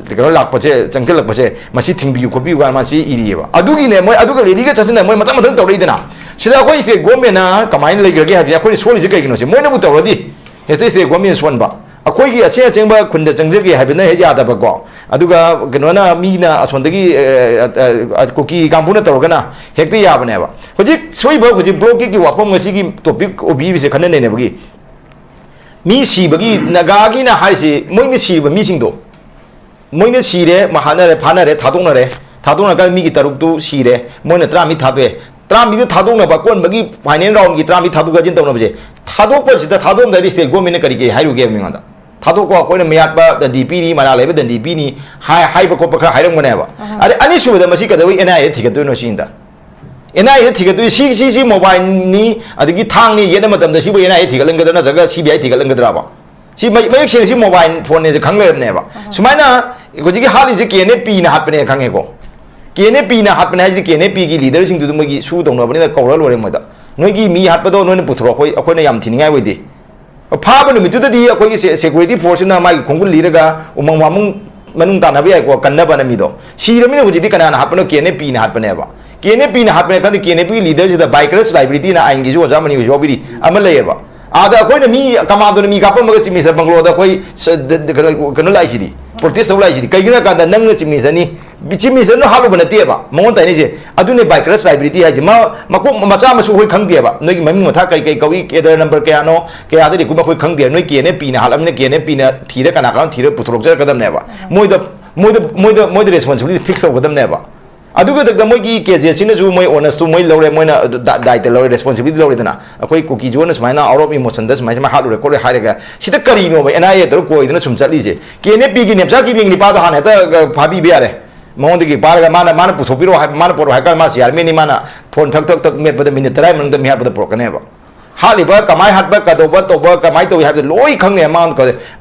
ꯀꯩꯅꯣ ꯂꯥꯛꯄꯁꯦ, ꯆꯪꯁꯤꯜꯂꯛꯄꯁꯦ, ꯃꯁꯤ ꯊꯤꯡꯕꯤꯌꯨ ꯈꯣꯠꯄꯤꯌꯨ ꯀꯥꯏꯅ ꯃꯥꯁꯤ ꯏꯔꯤꯑꯕ꯫ ꯑꯗꯨꯒꯤꯅꯦ, ꯃꯣꯏ ꯑꯗꯨꯒ ꯔꯦꯂꯤꯒ ꯆꯠꯁꯤꯟꯅ ꯃꯣꯏ ꯃꯊꯪ ꯃꯊꯪ ꯇꯧꯔꯛꯏꯗꯅ꯫ ꯁꯤꯗ ꯑꯩꯈꯣꯏ ꯁ꯭ꯇꯦꯠ ꯒꯣꯔꯃꯦꯟꯅ ꯀꯃꯥꯏꯅ ꯂꯩꯈ꯭ꯔꯒꯦ ꯍꯥꯏꯕꯁꯦ ꯑꯩꯈꯣꯏꯅ ꯁꯣꯜꯂꯤꯁꯦ ꯀꯩꯒꯤꯅꯣ? ꯁꯤ ꯃꯣꯏꯅꯕꯨ ꯇꯧꯔꯗꯤ ꯍꯦꯛꯇ ꯁ꯭ꯇꯦꯠ ꯒꯣꯔꯃꯦꯟ ꯁꯣꯟꯕ꯫ ꯑꯩꯈꯣꯏꯒꯤ ꯑꯁꯦꯡ ꯑꯁꯦꯡꯕ ꯈꯨꯟꯗ ꯆꯪꯖꯒꯦ ꯍꯥꯏꯕꯅ ꯍꯦꯛ ꯌꯥꯗꯕꯀꯣ꯫ ꯑꯗꯨꯒ ꯀꯩꯅꯣꯅ, ꯃꯤꯅ ꯑꯁꯣꯝꯗꯒꯤ, ꯑ, ꯑ, ꯑ, ꯀꯨꯀꯤ ꯀꯥꯡꯕꯨꯅ ꯇꯧꯔꯒꯅ ꯍꯦꯛꯇ ꯌꯥꯕꯅꯦꯕ꯫ ꯍꯧꯖꯤꯛ ꯁꯣꯏꯕ, ꯍꯧꯖꯤꯛ ꯕ꯭ꯂꯣꯛ ꯀꯦꯠꯀꯤ ꯋꯥꯐꯝ, ꯉꯁꯤꯒꯤ ꯇꯣꯄꯤꯛ ꯑꯣꯏꯕꯤꯔꯤꯕꯁꯦ ꯈꯟꯅ ꯅꯩꯅꯕꯒꯤ꯫ ꯃꯤ ꯁꯤꯕꯒꯤ, ꯅꯥꯒꯥꯒꯤꯅ ꯍꯥꯏꯔꯤꯁꯤ, ꯃꯣꯏꯅ ꯁꯤꯔꯤꯕ ꯃꯤꯁꯤꯡꯗꯣ, ꯃꯣꯏꯅ ꯁꯤꯔꯦ, ꯃꯍꯥꯠꯅꯔꯦ, ꯐꯥꯅꯔꯦ, ꯊꯥꯗꯣꯛꯅꯔꯦ, ꯊꯥꯗꯣꯛꯅꯔꯀꯥꯟꯗ ꯃꯤꯒꯤ ꯇꯔꯨꯛꯇꯨ ꯁꯤꯔꯦ, ꯃꯣꯏꯅ ꯇꯔꯥꯃꯔꯤ ꯊꯥꯗꯣꯛꯑꯦ꯫ ꯇꯔꯥꯃꯔꯤꯗꯨ ꯊꯥꯗꯣꯛꯅꯕ, ꯑꯀꯣꯟꯕꯒꯤ ꯐꯥꯏꯅꯦꯜ ꯔꯥꯎꯟꯒꯤ ꯇꯔꯥꯃꯔꯤ ꯊꯥꯗꯣꯛ ꯊꯥꯖꯤꯟ ꯇꯧꯅꯕꯁꯦ, ꯊꯥꯗꯣꯛꯄꯁꯤꯗ, ꯊꯥꯗꯣꯛꯑꯝꯗꯥꯏꯗ ꯁ꯭ꯇꯦꯠ ꯒꯣꯔꯃꯦꯟꯅ ꯀꯔꯤ ꯀꯔꯤ ꯍꯥꯏꯔꯨꯒꯦ ꯃꯤꯉꯣꯟꯗ? ꯊꯥꯗꯣꯛꯄ, ꯑꯩꯈꯣꯏꯅ ꯃꯌꯥꯠꯄ ꯗꯟꯗꯤ ꯄꯤꯅꯤ, ꯃꯔꯥꯜ ꯂꯩꯕ ꯗꯟꯗꯤ ꯄꯤꯅꯤ, ꯍꯥꯏ-, ꯍꯥꯏꯕ ꯈꯣꯠꯄ ꯈꯔ ꯍꯥꯏꯔꯝꯒꯅꯦꯕ꯫ ꯑꯗꯩ ꯑꯅꯤꯁꯨꯕꯗ, ꯃꯁꯤ ꯀꯩꯗꯧꯕꯩ ꯑꯦꯟ ꯑꯥꯏ ꯑꯦ ꯊꯤꯒꯠꯇꯣꯏꯅꯣ ꯁꯤꯅꯤꯗ? ꯑꯦꯟ ꯑꯥꯏ ꯑꯦ ꯊꯤꯒꯠꯇꯣꯏ ꯁꯤ, ꯁꯤ, ꯁꯤ ꯃꯣꯕꯥꯏꯜꯅꯤ, ꯑꯗꯒꯤ ꯊꯥꯡꯅꯤ ꯌꯦꯠꯅ ꯃꯇꯝꯗ ꯁꯤꯕꯨ ꯑꯦꯟ ꯑꯥꯏ ꯑꯦ ꯊꯤꯒꯠꯂꯝꯒꯗ꯭ꯔꯥ, ꯅꯠꯇ꯭ꯔꯒ ꯁꯤ ꯕꯤ ꯑꯥꯏ ꯊꯤꯒꯠꯂꯝꯒꯗ꯭ꯔꯥꯕ? ꯁꯤ ꯃꯌꯦꯛ, ꯃꯌꯦꯛ ꯁꯦꯡꯅ ꯁꯤ ꯃꯣꯕꯥꯏꯜ ꯐꯣꯟꯅꯦꯁꯦ ꯈꯪ ꯂꯩꯔꯕꯅꯦꯕ꯫ ꯁꯨꯃꯥꯏꯅ ꯍꯧꯖꯤꯛꯀꯤ ꯍꯥꯠꯂꯤꯁꯦ ꯀꯦ ꯑꯦꯟ ꯑꯦ ꯄꯤꯅ ꯍꯥꯠꯄꯅꯦ ꯈꯪꯉꯦꯀꯣ꯫ ꯀꯦ ꯑꯦꯟ ꯑꯦ ꯄꯤꯅ ꯍꯥꯠꯄꯅꯦ ꯍꯥꯏꯁꯤꯗꯤ ꯀꯦ ꯑꯦꯟ ꯑꯦ ꯄꯤꯒꯤ ꯂꯤꯗꯔꯁꯤꯡꯗꯨꯗ ꯃꯣꯏꯒꯤ ꯁꯨ ꯇꯧꯅꯕꯅꯤꯅ ꯀꯧꯔ ꯂꯣꯏꯔꯦ ꯃꯣꯏꯗ꯫ "ꯅꯣꯏꯒꯤ ꯃꯤ ꯍꯥꯠꯄꯗꯣ ꯅꯣꯏꯅ ꯄꯨꯊꯣꯔꯛꯑꯣ, ꯑꯩꯈꯣꯏ, ꯑꯩꯈꯣꯏꯅ ꯌꯥꯝ ꯊꯤꯅꯤꯡꯉꯥꯏ ꯑꯣꯏꯗꯦ"꯫ ꯐꯥꯕ ꯅꯨꯃꯤꯠꯇꯨꯗꯗꯤ ꯑꯩꯈꯣꯏꯒꯤ ꯁꯦ-, ꯁꯦꯀ꯭ꯌꯨꯔꯤꯇꯤ ꯐꯣꯔꯁꯁꯤꯅ ꯃꯥꯒꯤ ꯈꯣꯡꯒꯨꯜ ꯂꯤꯔꯒ ꯎꯃꯪ ꯋꯥꯃꯪ ꯃꯅꯨꯡ ꯇꯥꯟꯅꯕ ꯌꯥꯏꯀꯣ, ꯀꯟꯅꯕꯅ ꯃꯤꯗꯣ꯫ ꯁꯤꯔꯃꯤꯅ ꯍꯧꯖꯤꯛꯇꯤ ꯀꯅꯥꯅ ꯍꯥꯠꯄꯅꯣ? ꯀꯦ ꯑꯦꯟ ꯑꯦ ꯄꯤꯅ ꯍꯥꯠꯄꯅꯦꯕ꯫ ꯀꯦ ꯑꯦꯟ ꯑꯦ ꯄꯤꯅ ꯍꯥꯠꯄꯅꯦ ꯈꯪꯗꯦ, ꯀꯦ ꯑꯦꯟ ꯑꯦ ꯄꯤꯒꯤ ꯂꯤꯗꯔꯁꯤꯗ ꯕꯥꯏꯀꯔꯁ ꯂꯥꯏꯕ꯭ꯔꯦꯔꯤꯇꯤꯅ, ꯑꯥꯏꯟꯒꯤꯁꯨ ꯑꯣꯖꯥ ꯃꯅꯤ ꯍꯣꯏꯁꯨ ꯌꯥꯎꯕꯤꯔꯤ, ꯑꯃ ꯂꯩꯌꯦꯕ꯫ ꯑꯥꯗ ꯑꯩꯈꯣꯏꯅ ꯃꯤ ꯀꯃꯥꯟꯗꯣꯅ ꯃꯤ ꯀꯥꯞꯄꯝꯃꯒ ꯆꯤꯞ ꯃꯤꯅꯤꯁꯇꯔ ꯕꯪꯒ꯭ꯂꯣꯗ ꯑꯩꯈꯣꯏ ꯁ-, ꯗ-, ꯗ-, ꯀꯩꯅꯣ, ꯀꯩꯅꯣ ꯂꯥꯛꯏꯁꯤꯗꯤ, ꯄ꯭ꯔꯣꯇꯦꯁ ꯇꯧ ꯂꯥꯛꯏꯁꯤꯗꯤ꯫ ꯀꯩꯒꯤꯅꯣ ꯍꯥꯏ ꯀꯥꯟꯗ ꯅꯪꯅ ꯆꯤꯞ ꯃꯤꯅꯤꯁꯇꯔꯅꯤ, ꯆꯤꯞ ꯃꯤꯅꯤꯁꯇꯔꯅ ꯍꯥꯠꯂꯨꯕ ꯅꯠꯇꯦꯕ ꯃꯉꯣꯟ ꯇꯥꯏꯅꯩꯁꯦ꯫ ꯑꯗꯨꯅꯦ ꯕꯥꯏꯀꯔꯁ ꯂꯥꯏꯕ꯭ꯔꯦꯔꯤꯇꯤ ꯍꯥꯏꯁꯦ꯫ ꯃ-, ꯃꯀꯣꯛ ꯃꯆꯥ ꯃꯁꯨ ꯑꯩꯈꯣꯏ ꯈꯪꯗꯦꯕ꯫ ꯅꯣꯏꯒꯤ ꯃꯃꯤꯡ ꯃꯊꯥ ꯀꯔꯤ ꯀꯔꯤ ꯀꯧꯏ, ꯀꯦꯗꯔ ꯅꯝꯕꯔ ꯀꯌꯥꯅꯣ, ꯀꯌꯥꯗ ꯔꯤꯀ꯭ꯔꯨꯠ ꯑꯩꯈꯣꯏ ꯈꯪꯗꯦ꯫ ꯅꯣꯏ ꯀꯦ ꯑꯦꯟ ꯑꯦ ꯄꯤꯅ ꯍꯥꯠꯂꯝꯅꯤꯅ ꯀꯦ ꯑꯦꯟ ꯑꯦ ꯄꯤꯅ ꯊꯤꯔ ꯀꯅꯥ ꯀꯅꯥ ꯊꯤꯔ ꯄꯨꯊꯣꯔꯛꯆꯔꯛꯀꯗꯕꯅꯦꯕ꯫ ꯃꯣꯏꯗ, ꯃꯣꯏꯗ, ꯃꯣꯏꯗ, ꯃꯣꯏꯗ ꯔꯦꯁꯄꯣꯟꯁꯤꯕꯤꯂꯤꯇꯤ ꯐꯤꯛꯁ ꯇꯧꯒꯗꯕꯅꯦꯕ꯫ ꯑꯗꯨꯒ ꯃꯊꯛꯇ ꯃꯣꯏꯒꯤ ꯀꯦ ꯖꯦ ꯁꯤꯅꯁꯨ ꯃꯣꯏ ꯑꯣꯅꯔꯁꯇꯨ ꯃꯣꯏ ꯂꯧꯔꯦ, ꯃꯣꯏꯅ ꯗꯥ-, ꯗꯥꯏꯇ ꯂꯧꯔꯦ, ꯔꯦꯁꯄꯣꯟꯁꯤꯕꯤꯂꯤꯇꯤ ꯂꯧꯔꯦꯗꯅ꯫ ꯑꯩꯈꯣꯏ ꯀꯨꯀꯤꯁꯨꯅ ꯁꯨꯃꯥꯏꯅ ꯑꯥꯎꯠ ꯑꯣꯐ ꯏꯃꯣꯁꯟꯗ ꯁꯨꯃꯥꯏꯅ, ꯁꯨꯃꯥꯏꯅ ꯍꯥꯠꯂꯨꯔꯦ ꯈꯣꯠꯂꯨꯔꯦ ꯍꯥꯏꯔꯒ, ꯁꯤꯗ ꯀꯔꯤꯅꯣꯕ ꯑꯦꯟ ꯑꯥꯏ ꯑꯦ ꯇꯧꯔ ꯀꯣꯏꯗꯅ ꯁꯨꯝ ꯆꯠꯂꯤꯁꯦ? ꯀꯦ ꯑꯦꯟ ꯑꯦꯐ ꯄꯤꯒꯤ ꯅꯦꯝꯆꯥ ꯀꯤꯃꯤꯡ ꯅꯤꯄꯥꯗꯣ ꯍꯥꯟꯅ ꯍꯦꯛꯇ, ꯑ, ꯐꯥꯕꯤꯕ ꯌꯥꯔꯦ꯫ ꯃꯉꯣꯟꯗꯒꯤ ꯄꯥꯏꯔꯒ ꯃꯥꯅ, ꯃꯥꯅ ꯄꯨꯊꯣꯛꯄꯤꯔꯛꯑꯣ ꯍꯥꯏ, ꯃꯥꯅ ꯄꯣꯔꯛꯑꯣ ꯍꯥꯏ ꯀꯥꯟꯗ ꯃꯥ ꯁꯤ ꯑꯥꯔ ꯃꯤꯅꯤ, ꯃꯥꯅ ꯐꯣꯟ ꯊꯛ ꯊꯛ ꯊꯛ ꯃꯦꯠꯄꯗ ꯃꯤꯅꯤꯠ ꯇꯔꯥ ꯃꯅꯨꯡꯗ ꯃꯤꯍꯥꯠꯄꯗ ꯄꯣꯔꯛꯀꯅꯦꯕ꯫ ꯍꯥꯠꯂꯤꯕ ꯀꯃꯥꯏ ꯍꯥꯠꯄ, ꯀꯗꯧꯕ ꯇꯧꯕ, ꯀꯃꯥꯏ ꯇꯧꯏ ꯍꯥꯏꯕꯗ ꯂꯣꯏ ꯈꯪꯅꯩ꯫ ꯃꯥ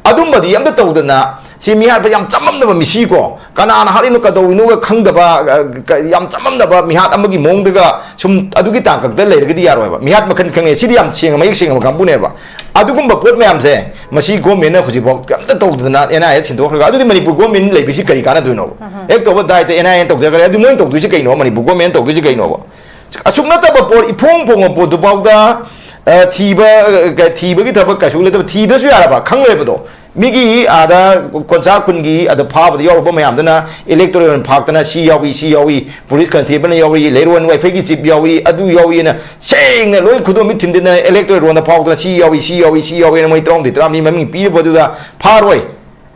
ꯑꯗꯨꯝꯕꯗꯤ ꯑꯝꯇ ꯇꯧꯗꯅ, ꯁꯤ ꯃꯤꯍꯥꯠꯄ ꯌꯥꯝ ꯆꯃꯝꯅꯕ ꯃꯤꯁꯤꯀꯣ, ꯀꯅꯥꯅ ꯍꯥꯠꯂꯤꯅꯣ ꯀꯗꯧꯔꯤꯅꯣꯒ ꯈꯪꯗꯕ, ꯑ, ꯀ-, ꯌꯥꯝ ꯆꯃꯝꯅꯕ ꯃꯤꯍꯥꯠ ꯑꯃꯒꯤ ꯃꯑꯣꯡꯗꯒ ꯁꯨꯝ ꯑꯗꯨꯒꯤ ꯇꯥꯡꯀꯛꯇ ꯂꯩꯔꯒꯗꯤ ꯌꯥꯔꯣꯏꯕ꯫ ꯃꯤꯍꯥꯠ ꯃꯈꯜ ꯈꯪꯉꯦ, ꯁꯤꯗꯤ ꯌꯥꯝ ꯁꯦꯡꯅ ꯃꯌꯦꯛ ꯁꯦꯡꯉꯕ ꯀꯥꯡꯕꯨꯅꯦꯕ꯫ ꯑꯗꯨꯒꯨꯝꯕ ꯄꯣꯠ ꯃꯌꯥꯝꯁꯦ ꯃꯁꯤ ꯒꯣꯔꯃꯦꯟꯅ ꯍꯧꯖꯤꯛꯐꯥꯎ ꯀꯩꯝꯇ ꯇꯧꯗꯅ ꯑꯦꯟ ꯑꯥꯏ ꯑꯦ ꯁꯤꯟꯗꯣꯛꯈ꯭ꯔꯒ, ꯑꯗꯨꯗꯤ ꯃꯅꯤꯄꯨꯔ ꯒꯣꯔꯃꯦꯟ ꯂꯩꯕꯁꯤ ꯀꯔꯤ ꯀꯥꯟꯅꯗꯣꯏꯅꯣꯕ? ꯍꯦꯛ ꯇꯧꯕ ꯗꯥꯏꯇ ꯑꯦꯟ ꯑꯥꯏ ꯑꯦ ꯇꯧꯖꯈ꯭ꯔꯦ, ꯑꯗꯨ ꯃꯣꯏꯅ ꯇꯧꯗꯣꯏꯁꯤ ꯀꯩꯅꯣ? ꯃꯅꯤꯄꯨꯔ ꯒꯣꯔꯃꯦꯟꯅ ꯇꯧꯗꯣꯏꯁꯤ ꯀꯩꯅꯣꯕ? ꯑꯁꯨꯛ ꯅꯠꯇꯕ ꯄꯣꯠ, ꯏꯐꯣꯡ ꯐꯣꯡꯕ ꯄꯣꯠꯇꯨꯐꯥꯎꯗ, ꯑ, ꯊꯤꯕ, ꯑ, ꯊꯤꯕꯒꯤ ꯊꯕꯛ ꯀꯩꯁꯨ ꯂꯩꯇꯕ, ꯊꯤꯗ꯭ꯔꯁꯨ ꯌꯥꯔꯕ, ꯈꯪꯂꯦꯕꯗꯣ꯫ ꯃꯤꯒꯤ ꯑꯥꯗ ꯀꯣꯟꯁꯥ ꯈꯨꯟꯒꯤ ꯑꯗ ꯐꯥꯕꯗ ꯌꯥꯎꯔꯨꯕ ꯃꯌꯥꯝꯗꯨꯅ ꯏꯂꯦꯛꯇꯣꯔꯦꯜ ꯐꯥꯛꯇꯅ ꯁꯤ ꯌꯥꯎꯏ, ꯁꯤ ꯌꯥꯎꯏ, ꯄꯨꯂꯤꯁ ꯀꯟꯁꯇꯦꯕꯜꯅ ꯌꯥꯎꯏ, ꯂꯩꯔꯣꯟ ꯋꯥꯏꯐꯩꯒꯤ ꯆꯤꯞ ꯌꯥꯎꯏ, ꯑꯗꯨ ꯌꯥꯎꯏꯅ ꯁꯦꯡꯅ ꯂꯣꯏ ꯈꯨꯗꯣꯝ ꯃꯤꯠ ꯊꯤꯟꯗꯅ ꯏꯂꯦꯛꯇꯣꯔꯦꯜ ꯔꯣꯟꯗ ꯐꯥꯎꯗꯅ ꯁꯤ ꯌꯥꯎꯏ, ꯁꯤ ꯌꯥꯎꯏ, ꯁꯤ ꯌꯥꯎꯏꯅ ꯃꯣꯏ ꯇꯔꯥꯍꯨꯝꯗꯣꯏ ꯇꯔꯥꯃꯔꯤ ꯃꯃꯤꯡ ꯄꯤꯔꯕꯗꯨꯗ ꯐꯥꯔꯣꯏ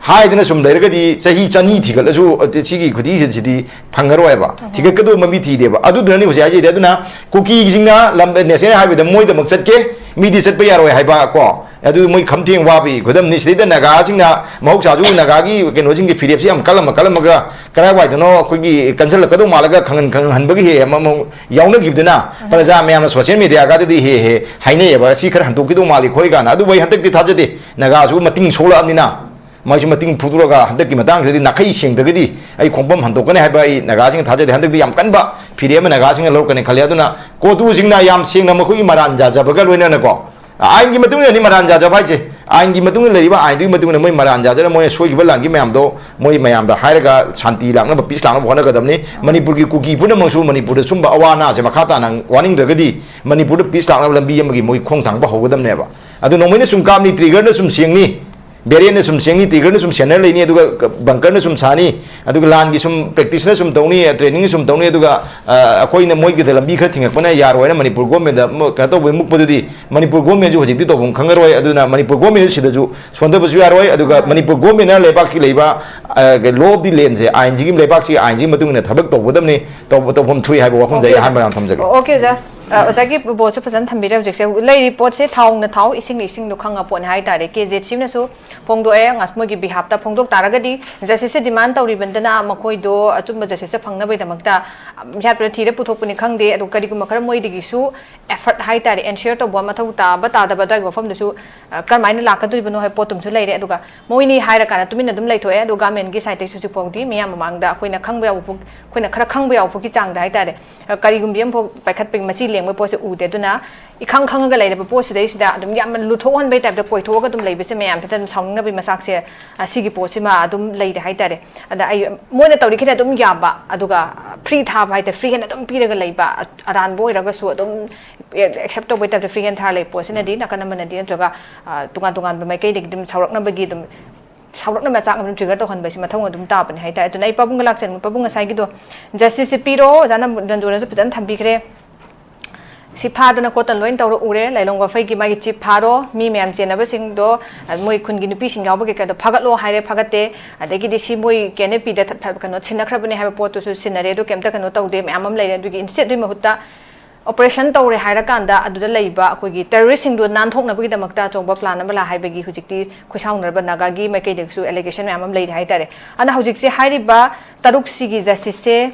ꯍꯥꯏꯗꯅ ꯁꯨꯝ ꯂꯩꯔꯒꯗꯤ ꯆꯍꯤ ꯆꯅꯤ ꯊꯤꯒꯠꯂꯁꯨ, ꯑ, ꯁꯤꯒꯤ ꯈꯨꯗꯤꯁꯦ ꯁꯤꯗꯤ ꯐꯪꯉꯔꯣꯏꯕ꯫ ꯊꯤꯒꯠꯀꯗꯧꯕ ꯃꯤ ꯊꯤꯗꯦꯕ꯫ ꯑꯗꯨꯗꯨꯅꯅꯤ ꯍꯧꯖꯤꯛ ꯍꯥꯏꯖꯩꯗꯤ꯫ ꯑꯗꯨꯅ ꯀꯨꯀꯤꯁꯤꯡꯅ ꯂꯝ, ꯅꯦꯁꯅꯦꯜ ꯍꯥꯏꯋꯦꯗ ꯃꯣꯏꯗꯃꯛ ꯆꯠꯀꯦ, ꯃꯤꯗꯤ ꯆꯠꯄ ꯌꯥꯔꯣꯏ ꯍꯥꯏꯕ ꯀꯣ꯫ ꯑꯗꯨ ꯃꯣꯏ ꯈꯝꯊꯦꯡ ꯋꯥꯕꯒꯤ ꯈꯨꯗꯝꯅꯤ꯫ ꯁꯤꯗꯩꯗ ꯅꯥꯒꯥꯁꯤꯡꯅ ꯃꯍꯧꯁꯥꯁꯨ ꯅꯥꯒꯥꯒꯤ ꯀꯩꯅꯣꯁꯤꯡꯒꯤ ꯐꯤꯔꯦꯞꯁꯤ ꯌꯥꯝ ꯀꯜꯂꯝꯃ ꯀꯜꯂꯝꯃꯒ ꯀꯗꯥꯏꯋꯥꯏꯗꯅꯣ ꯑꯩꯈꯣꯏꯒꯤ ꯀꯟꯁꯤꯜꯂꯛꯀꯗꯧ ꯃꯥꯜꯂꯒ ꯈꯪꯍꯟ-, ꯈꯪꯍꯟꯕꯒꯤ ꯍꯦꯛ ꯑꯃꯃꯨꯛ ꯌꯥꯎꯅꯈꯤꯕꯗꯨꯅ ꯄ꯭ꯔꯖꯥ ꯃꯌꯥꯝꯅ ꯁꯣꯁꯤꯌꯦꯜ ꯃꯦꯗꯤꯌꯥꯒꯗꯗꯤ ꯍꯦꯛ ꯍꯦꯛ ꯍꯥꯏꯅꯩꯌꯦꯕ, "ꯑꯁꯤ ꯈꯔ ꯍꯟꯗꯣꯛꯈꯤꯗꯧ ꯃꯥꯜꯂꯤ" ꯈꯣꯠꯂꯤ ꯀꯥꯏꯅ꯫ ꯑꯗꯨꯕꯨ ꯑꯩ ꯍꯟꯗꯛꯇꯤ ꯊꯥꯖꯗꯦ꯫ ꯅꯥꯒꯥꯁꯨ ꯃꯇꯤꯡ ꯁꯣꯛꯂꯛꯑꯕꯅꯤꯅ ꯃꯣꯏꯁꯨ ꯃꯇꯤꯡ ꯐꯨꯗꯣꯔꯒ ꯍꯟꯗꯛꯀꯤ ꯃꯇꯥꯡꯁꯤꯗꯗꯤ ꯅꯥꯈꯩ ꯁꯦꯡꯗ꯭ꯔꯒꯗꯤ ꯑꯩ ꯈꯣꯡꯐꯝ ꯍꯟꯗꯣꯛꯀꯅꯤ ꯍꯥꯏꯕ ꯑꯩ ꯅꯥꯒꯥꯁꯤꯡꯅ ꯊꯥꯖꯗꯦ꯫ ꯍꯟꯗꯛꯇꯤ ꯌꯥꯝ ꯀꯟꯕ ꯐꯤꯔꯦꯞ ꯑꯃ ꯅꯥꯒꯥꯁꯤꯡꯅ ꯂꯧꯔꯛꯀꯅꯤ ꯈꯜꯂꯤ꯫ ꯑꯗꯨꯅ ꯀꯣꯇꯨꯁꯤꯡꯅ ꯌꯥꯝ ꯁꯦꯡꯅ ꯃꯈꯣꯏꯒꯤ ꯃꯔꯥꯟ ꯌꯥꯖꯕꯒ ꯂꯣꯏꯅꯅꯀꯣ, ꯑꯥꯏꯟꯒꯤ ꯃꯇꯨꯡ ꯏꯟꯅꯅꯤ ꯃꯔꯥꯟ ꯌꯥꯖꯕ ꯍꯥꯏꯁꯦ꯫ ꯑꯥꯏꯟꯒꯤ ꯃꯇꯨꯡ ꯏꯟꯅ ꯂꯩꯔꯤꯕ ꯑꯥꯏꯟꯗꯨꯒꯤ ꯃꯇꯨꯡ ꯏꯟꯅ ꯃꯣꯏ ꯃꯔꯥꯟ ꯌꯥꯖꯔ ꯃꯣꯏꯅ ꯁꯣꯏꯈꯤꯕ ꯂꯥꯟꯈꯤꯕ ꯃꯌꯥꯝꯗꯣ ꯃꯣꯏ ꯃꯌꯥꯝꯗ ꯍꯥꯏꯔꯒ ꯁꯥꯟꯇꯤ ꯂꯥꯛꯅꯕ, ꯄꯤꯁ ꯂꯥꯛꯅꯕ ꯍꯣꯠꯅꯒꯗꯕꯅꯤ꯫ ꯃꯅꯤꯄꯨꯔꯒꯤ ꯀꯨꯀꯤ ꯄꯨꯝꯅꯃꯛꯁꯨ ꯃꯅꯤꯄꯨꯔꯗ ꯁꯨꯝꯕ ꯑꯋꯥ ꯑꯅꯥꯁꯦ ꯃꯈꯥ ꯇꯥꯅ ꯋꯥꯅꯤꯡꯗ꯭ꯔꯒꯗꯤ ꯃꯅꯤꯄꯨꯔꯗ ꯄꯤꯁ ꯂꯥꯛꯅꯕ ꯂꯝꯕꯤ ꯑꯃꯒꯤ ꯃꯣꯏ ꯈꯣꯡ ꯊꯥꯡꯕ ꯍꯧꯒꯗꯕꯅꯦꯕ꯫ ꯑꯗꯨ ꯅꯣꯡꯃꯩꯅ ꯁꯨꯝ ꯀꯥꯞꯅꯤ, ꯇ꯭ꯔꯤꯒꯔꯅ ꯁꯨꯝ ꯁꯦꯡꯅꯤ꯫ ꯕꯦꯔꯦꯟꯅ ꯁꯨꯝ ꯁꯦꯡꯅꯤ, ꯇꯤꯒꯔꯅ ꯁꯨꯝ ꯁꯦꯟꯅꯔ ꯂꯩꯅꯤ, ꯑꯗꯨꯒ ꯕꯪꯀꯔꯅ ꯁꯨꯝ ꯁꯥꯅꯤ, ꯑꯗꯨꯒ ꯂꯥꯟꯒꯤ ꯁꯨꯝ ꯄ꯭ꯔꯦꯛꯇꯤꯁꯅ ꯁꯨꯝ ꯇꯧꯅꯤ, ꯇ꯭ꯔꯦꯅꯤꯡ ꯁꯨꯝ ꯇꯧꯅꯤ, ꯑꯗꯨꯒ ꯑ, ꯑꯩꯈꯣꯏꯅ ꯃꯣꯏꯒꯤꯗ ꯂꯝꯕꯤ ꯈꯔ ꯊꯤꯡꯉꯛꯄꯅ ꯌꯥꯔꯣꯏꯅ ꯃꯅꯤꯄꯨꯔ ꯒꯣꯔꯃꯦꯟꯗ ꯀꯩꯅꯣ ꯇꯧꯕ ꯃꯨꯛꯄꯗꯨꯗꯤ ꯃꯅꯤꯄꯨꯔ ꯒꯣꯔꯃꯦꯟꯁꯨ ꯍꯧꯖꯤꯛꯇꯤ ꯇꯧꯐꯝ ꯈꯪꯉꯔꯣꯏ꯫ ꯑꯗꯨꯅ ꯃꯅꯤꯄꯨꯔ ꯒꯣꯔꯃꯦꯟꯁꯨ ꯁꯤꯗꯁꯨ ꯁꯣꯟꯊꯕꯁꯨ ꯌꯥꯔꯣꯏ꯫ ꯑꯗꯨꯒ ꯃꯅꯤꯄꯨꯔ ꯒꯣꯔꯃꯦꯟꯅ ꯂꯩꯕꯥꯛꯀꯤ ꯂꯩꯕ ꯂꯣ ꯑꯣꯐ ꯗꯤ ꯂꯦꯟꯁꯦ, ꯑꯥꯏꯟꯁꯤꯒꯤ, ꯂꯩꯕꯥꯛꯁꯤꯒꯤ ꯑꯥꯏꯟꯁꯤꯒꯤ ꯃꯇꯨꯡ ꯏꯟꯅ ꯊꯕꯛ ꯇꯧꯒꯗꯕꯅꯤ, ꯇꯧꯕ ꯇꯧꯐꯝ ꯊꯣꯛꯏ ꯍꯥꯏꯕ ꯋꯥꯐꯝꯁꯦ ꯑꯩ ꯑꯍꯥꯟꯕ ꯌꯥꯝ ꯊꯝꯖꯒꯦ꯫ Okay sir. ꯑ, ꯑꯣꯖꯥꯒꯤ ꯄꯣꯠꯁꯨ ꯐꯖꯅ ꯊꯝꯕꯤꯔꯦ꯫ ꯍꯧꯖꯤꯛꯁꯦ ꯂꯩꯔꯤ ꯄꯣꯠꯁꯦ ꯊꯥꯎꯅ ꯊꯥꯎ, ꯏꯁꯤꯡꯅ ꯏꯁꯤꯡꯗꯣ ꯈꯪꯉ ꯄꯣꯠꯅꯤ ꯍꯥꯏ ꯇꯥꯔꯦ꯫ ꯀꯦ ꯖꯦꯠ ꯁꯤꯅꯁꯨ ꯐꯣꯡꯗꯣꯛꯑꯦ꯫ ꯉꯁ-, ꯃꯣꯏꯒꯤ ꯕꯤꯍꯥꯞꯇ ꯐꯣꯡꯗꯣꯛ ꯇꯥꯔꯒꯗꯤ ꯖꯁꯇꯤꯁꯁꯦ ꯗꯤꯃꯥꯟ ꯇꯧꯔꯤꯕꯅꯤꯅ ꯃꯈꯣꯏꯗꯣ ꯑꯆꯨꯝꯕ ꯖꯁꯇꯤꯁꯁꯦ ꯐꯪꯅꯕꯒꯤꯗꯃꯛꯇ, ꯑꯝ, ꯌꯥꯠꯄꯗ ꯊꯤꯔ ꯄꯨꯊꯣꯛꯄꯅꯤ ꯈꯪꯗꯦ, ꯑꯗꯣ ꯀꯔꯤꯒꯨꯝꯕ ꯈꯔ ꯃꯣꯏꯗꯒꯤꯁꯨ ꯑꯦꯐꯔꯠ ꯍꯥꯏ ꯇꯥꯔꯦ, ꯑꯦꯟꯁꯤꯌꯔ ꯇꯧꯕ ꯃꯊꯧ ꯇꯥꯕ ꯇꯥꯗꯕ ꯑꯗꯨꯋꯥꯏꯒꯤ ꯋꯥꯐꯝꯗꯨꯁꯨ, ꯑ, ꯀꯔꯝꯍꯥꯏꯅ ꯂꯥꯛꯀꯗꯣꯔꯤꯕꯅꯣ ꯍꯥꯏꯕ ꯄꯣꯠꯇꯨꯝꯁꯨ ꯂꯩꯔꯦ꯫ ꯑꯗꯨꯒ ꯃꯣꯏꯅꯤ ꯍꯥꯏꯔꯀꯥꯟꯗ ꯇꯨꯃꯤꯟꯅ ꯑꯗꯨꯝ ꯂꯩꯊꯣꯛꯑꯦ꯫ ꯑꯗꯣ ꯒꯃꯦꯟꯒꯤ ꯁꯥꯏꯠꯇꯩꯁꯨ ꯍꯧꯖꯤꯛ ꯐꯥꯎꯗꯤ ꯃꯤꯌꯥꯝ ꯃꯃꯥꯡꯗ ꯑꯩꯈꯣꯏꯅ ꯈꯪꯕ ꯌꯥꯎꯕ ꯐꯥꯎ, ꯑꯩꯈꯣꯏꯅ ꯈꯔ ꯈꯪꯕ ꯌꯥꯎꯕ ꯐꯥꯎꯒꯤ ꯆꯥꯡꯗ ꯍꯥꯏ ꯇꯥꯔꯦ, ꯑ, ꯀꯔꯤꯒꯨꯝꯕꯤ ꯑꯃꯐꯥꯎ ꯄꯥꯏꯈꯠꯄꯒꯤ ꯃꯆꯤ ꯂꯦꯡꯕ ꯄꯣꯠꯁꯦ ꯎꯗꯦ꯫ ꯑꯗꯨꯅ ꯏꯈꯪ ꯈꯪꯉꯒ ꯂꯩꯔꯕ ꯄꯣꯠꯁꯤꯗꯩꯁꯤꯗ ꯑꯗꯨꯝ ꯌꯥꯝꯅ ꯂꯨꯊꯣꯛꯍꯟꯕꯩ ꯇꯥꯏꯞꯇ ꯀꯣꯏꯊꯣꯛꯑꯒ ꯑꯗꯨꯝ ꯂꯩꯕꯁꯦ ꯃꯌꯥꯝꯁꯤꯗ ꯑꯗꯨꯝ ꯁꯥꯎꯅꯤꯡꯅꯕꯒꯤ ꯃꯆꯥꯛꯁꯦ, ꯑ, ꯁꯤꯒꯤ ꯄꯣꯠꯁꯤꯃ ꯑꯗꯨꯝ ꯂꯩꯔꯦ ꯍꯥꯏ ꯇꯥꯔꯦ꯫ ꯑꯗ ꯑꯩ, ꯃꯣꯏꯅ ꯇꯧꯔꯤꯈꯩꯗꯤ ꯑꯗꯨꯝ ꯌꯥꯕ, ꯑꯗꯨꯒ ꯐ꯭ꯔꯤ ꯊꯥꯕ ꯍꯥꯏ ꯇꯥꯔꯦ, ꯐ꯭ꯔꯤ ꯍꯦꯟ ꯑꯗꯨꯝ ꯄꯤꯔꯒ ꯂꯩꯕ, ꯑ-, ꯑꯔꯥꯟꯕ ꯑꯣꯏꯔꯒꯁꯨ ꯑꯗꯨꯝ ꯑꯦꯛꯁꯦꯞ ꯇꯧꯕꯩ ꯇꯥꯏꯞꯇ ꯐ꯭ꯔꯤ ꯍꯦꯟ ꯊꯥꯔ ꯂꯩꯕ ꯄꯣꯠꯁꯤꯅꯗꯤ ꯅꯥꯀꯟ ꯑꯃꯅꯗꯤ ꯅꯠꯇ꯭ꯔꯒ, ꯑ, ꯇꯣꯉꯥꯟ ꯇꯣꯉꯥꯟꯕ ꯃꯥꯏꯀꯩꯗꯒꯤ ꯑꯗꯨꯝ ꯁꯥꯎꯔꯛꯅꯕꯒꯤ ꯑꯗꯨꯝ ꯁꯥꯎꯔꯛꯅꯕ ꯃꯆꯥꯛ ꯑꯃ ꯑꯗꯨꯝ ꯇ꯭ꯔꯤꯒꯔ ꯇꯧꯍꯟꯕꯁꯤ ꯃꯊꯧ ꯑꯗꯨꯝ ꯇꯥꯕꯅꯤ ꯍꯥꯏ ꯇꯥꯔꯦ꯫ ꯑꯗꯨꯅ ꯑꯩ ꯄꯥꯕꯨꯡꯒ ꯂꯥꯛꯆꯅꯤꯡꯕ, ꯄꯥꯕꯨꯡ ꯉꯁꯥꯏꯒꯤꯗꯣ ꯖꯁꯇꯤꯁꯁꯦ ꯄꯤꯔꯣ, ꯑꯣꯖꯥ ꯅꯟ-, ꯅꯟꯖꯣꯅꯁꯨ ꯐꯖꯅ ꯊꯝꯕꯤꯈ꯭ꯔꯦ꯫ ꯁꯤ ꯐꯥꯗꯅ ꯈꯣꯠꯇꯅ ꯂꯣꯏꯅ ꯇꯧꯔ ꯎꯔꯦ꯫ ꯂꯥꯏꯂꯣꯡ ꯋꯥꯐꯩꯒꯤ ꯃꯥꯒꯤ ꯆꯤꯞ ꯐꯥꯔꯣ, ꯃꯤ ꯃꯌꯥꯝ ꯆꯦꯟꯅꯕꯁꯤꯡꯗꯣ, ꯑ, ꯃꯣꯏ ꯈꯨꯟꯒꯤ ꯅꯨꯄꯤꯁꯤꯡ ꯌꯥꯎꯕ ꯀꯩꯀꯥꯗꯣ ꯐꯥꯒꯠꯂꯣ ꯍꯥꯏꯔꯦ, ꯐꯥꯒꯠꯇꯦ꯫ ꯑꯗꯒꯤꯗꯤ ꯁꯤ ꯃꯣꯏ ꯀꯦ ꯑꯦꯟ ꯑꯦ ꯄꯤꯗ ꯊ-, ꯊ-, ꯀꯩꯅꯣ ꯁꯤꯟꯅꯈ꯭ꯔꯕꯅꯦ ꯍꯥꯏꯕ ꯄꯣꯠꯇꯨꯁꯨ ꯁꯤꯟꯅꯔꯦ, ꯑꯗꯨ ꯀꯩꯝꯇ ꯀꯩꯅꯣ ꯇꯧꯗꯦ, ꯃꯌꯥꯝ ꯑꯃ ꯂꯩꯔꯦ꯫ ꯑꯗꯨꯒꯤ ꯏꯟꯁꯇꯦꯠ ꯑꯗꯨꯒꯤ ꯃꯍꯨꯠꯇ ꯑꯣꯄꯔꯦꯁꯟ ꯇꯧꯔꯦ ꯍꯥꯏꯔꯀꯥꯟꯗ ꯑꯗꯨꯗ ꯂꯩꯕ ꯑꯩꯈꯣꯏꯒꯤ ꯇꯦꯔꯣꯔꯤꯁꯁꯤꯡꯗꯣ ꯅꯥꯟꯊꯣꯛꯅꯕꯒꯤꯗꯃꯛꯇ ꯑꯆꯧꯕ ꯄ꯭ꯂꯥꯟ ꯑꯃ ꯂꯥꯛ ꯍꯥꯏꯕꯒꯤ ꯍꯧꯖꯤꯛꯇꯤ ꯈꯣꯏꯁꯥꯎꯅꯔꯕ ꯅꯥꯒꯥꯒꯤ ꯃꯥꯏꯀꯩꯗꯒꯤꯁꯨ ꯑꯦꯂꯤꯒꯦꯁꯟ ꯃꯌꯥꯝ ꯑꯃ ꯂꯩꯔꯦ ꯍꯥꯏ ꯇꯥꯔꯦ꯫ ꯑꯗꯨꯅ ꯍꯧꯖꯤꯛꯁꯦ ꯍꯥꯏꯔꯤꯕ ꯇꯔꯨꯛꯁꯤꯒꯤ ꯖꯁꯇꯤꯁꯁꯦ,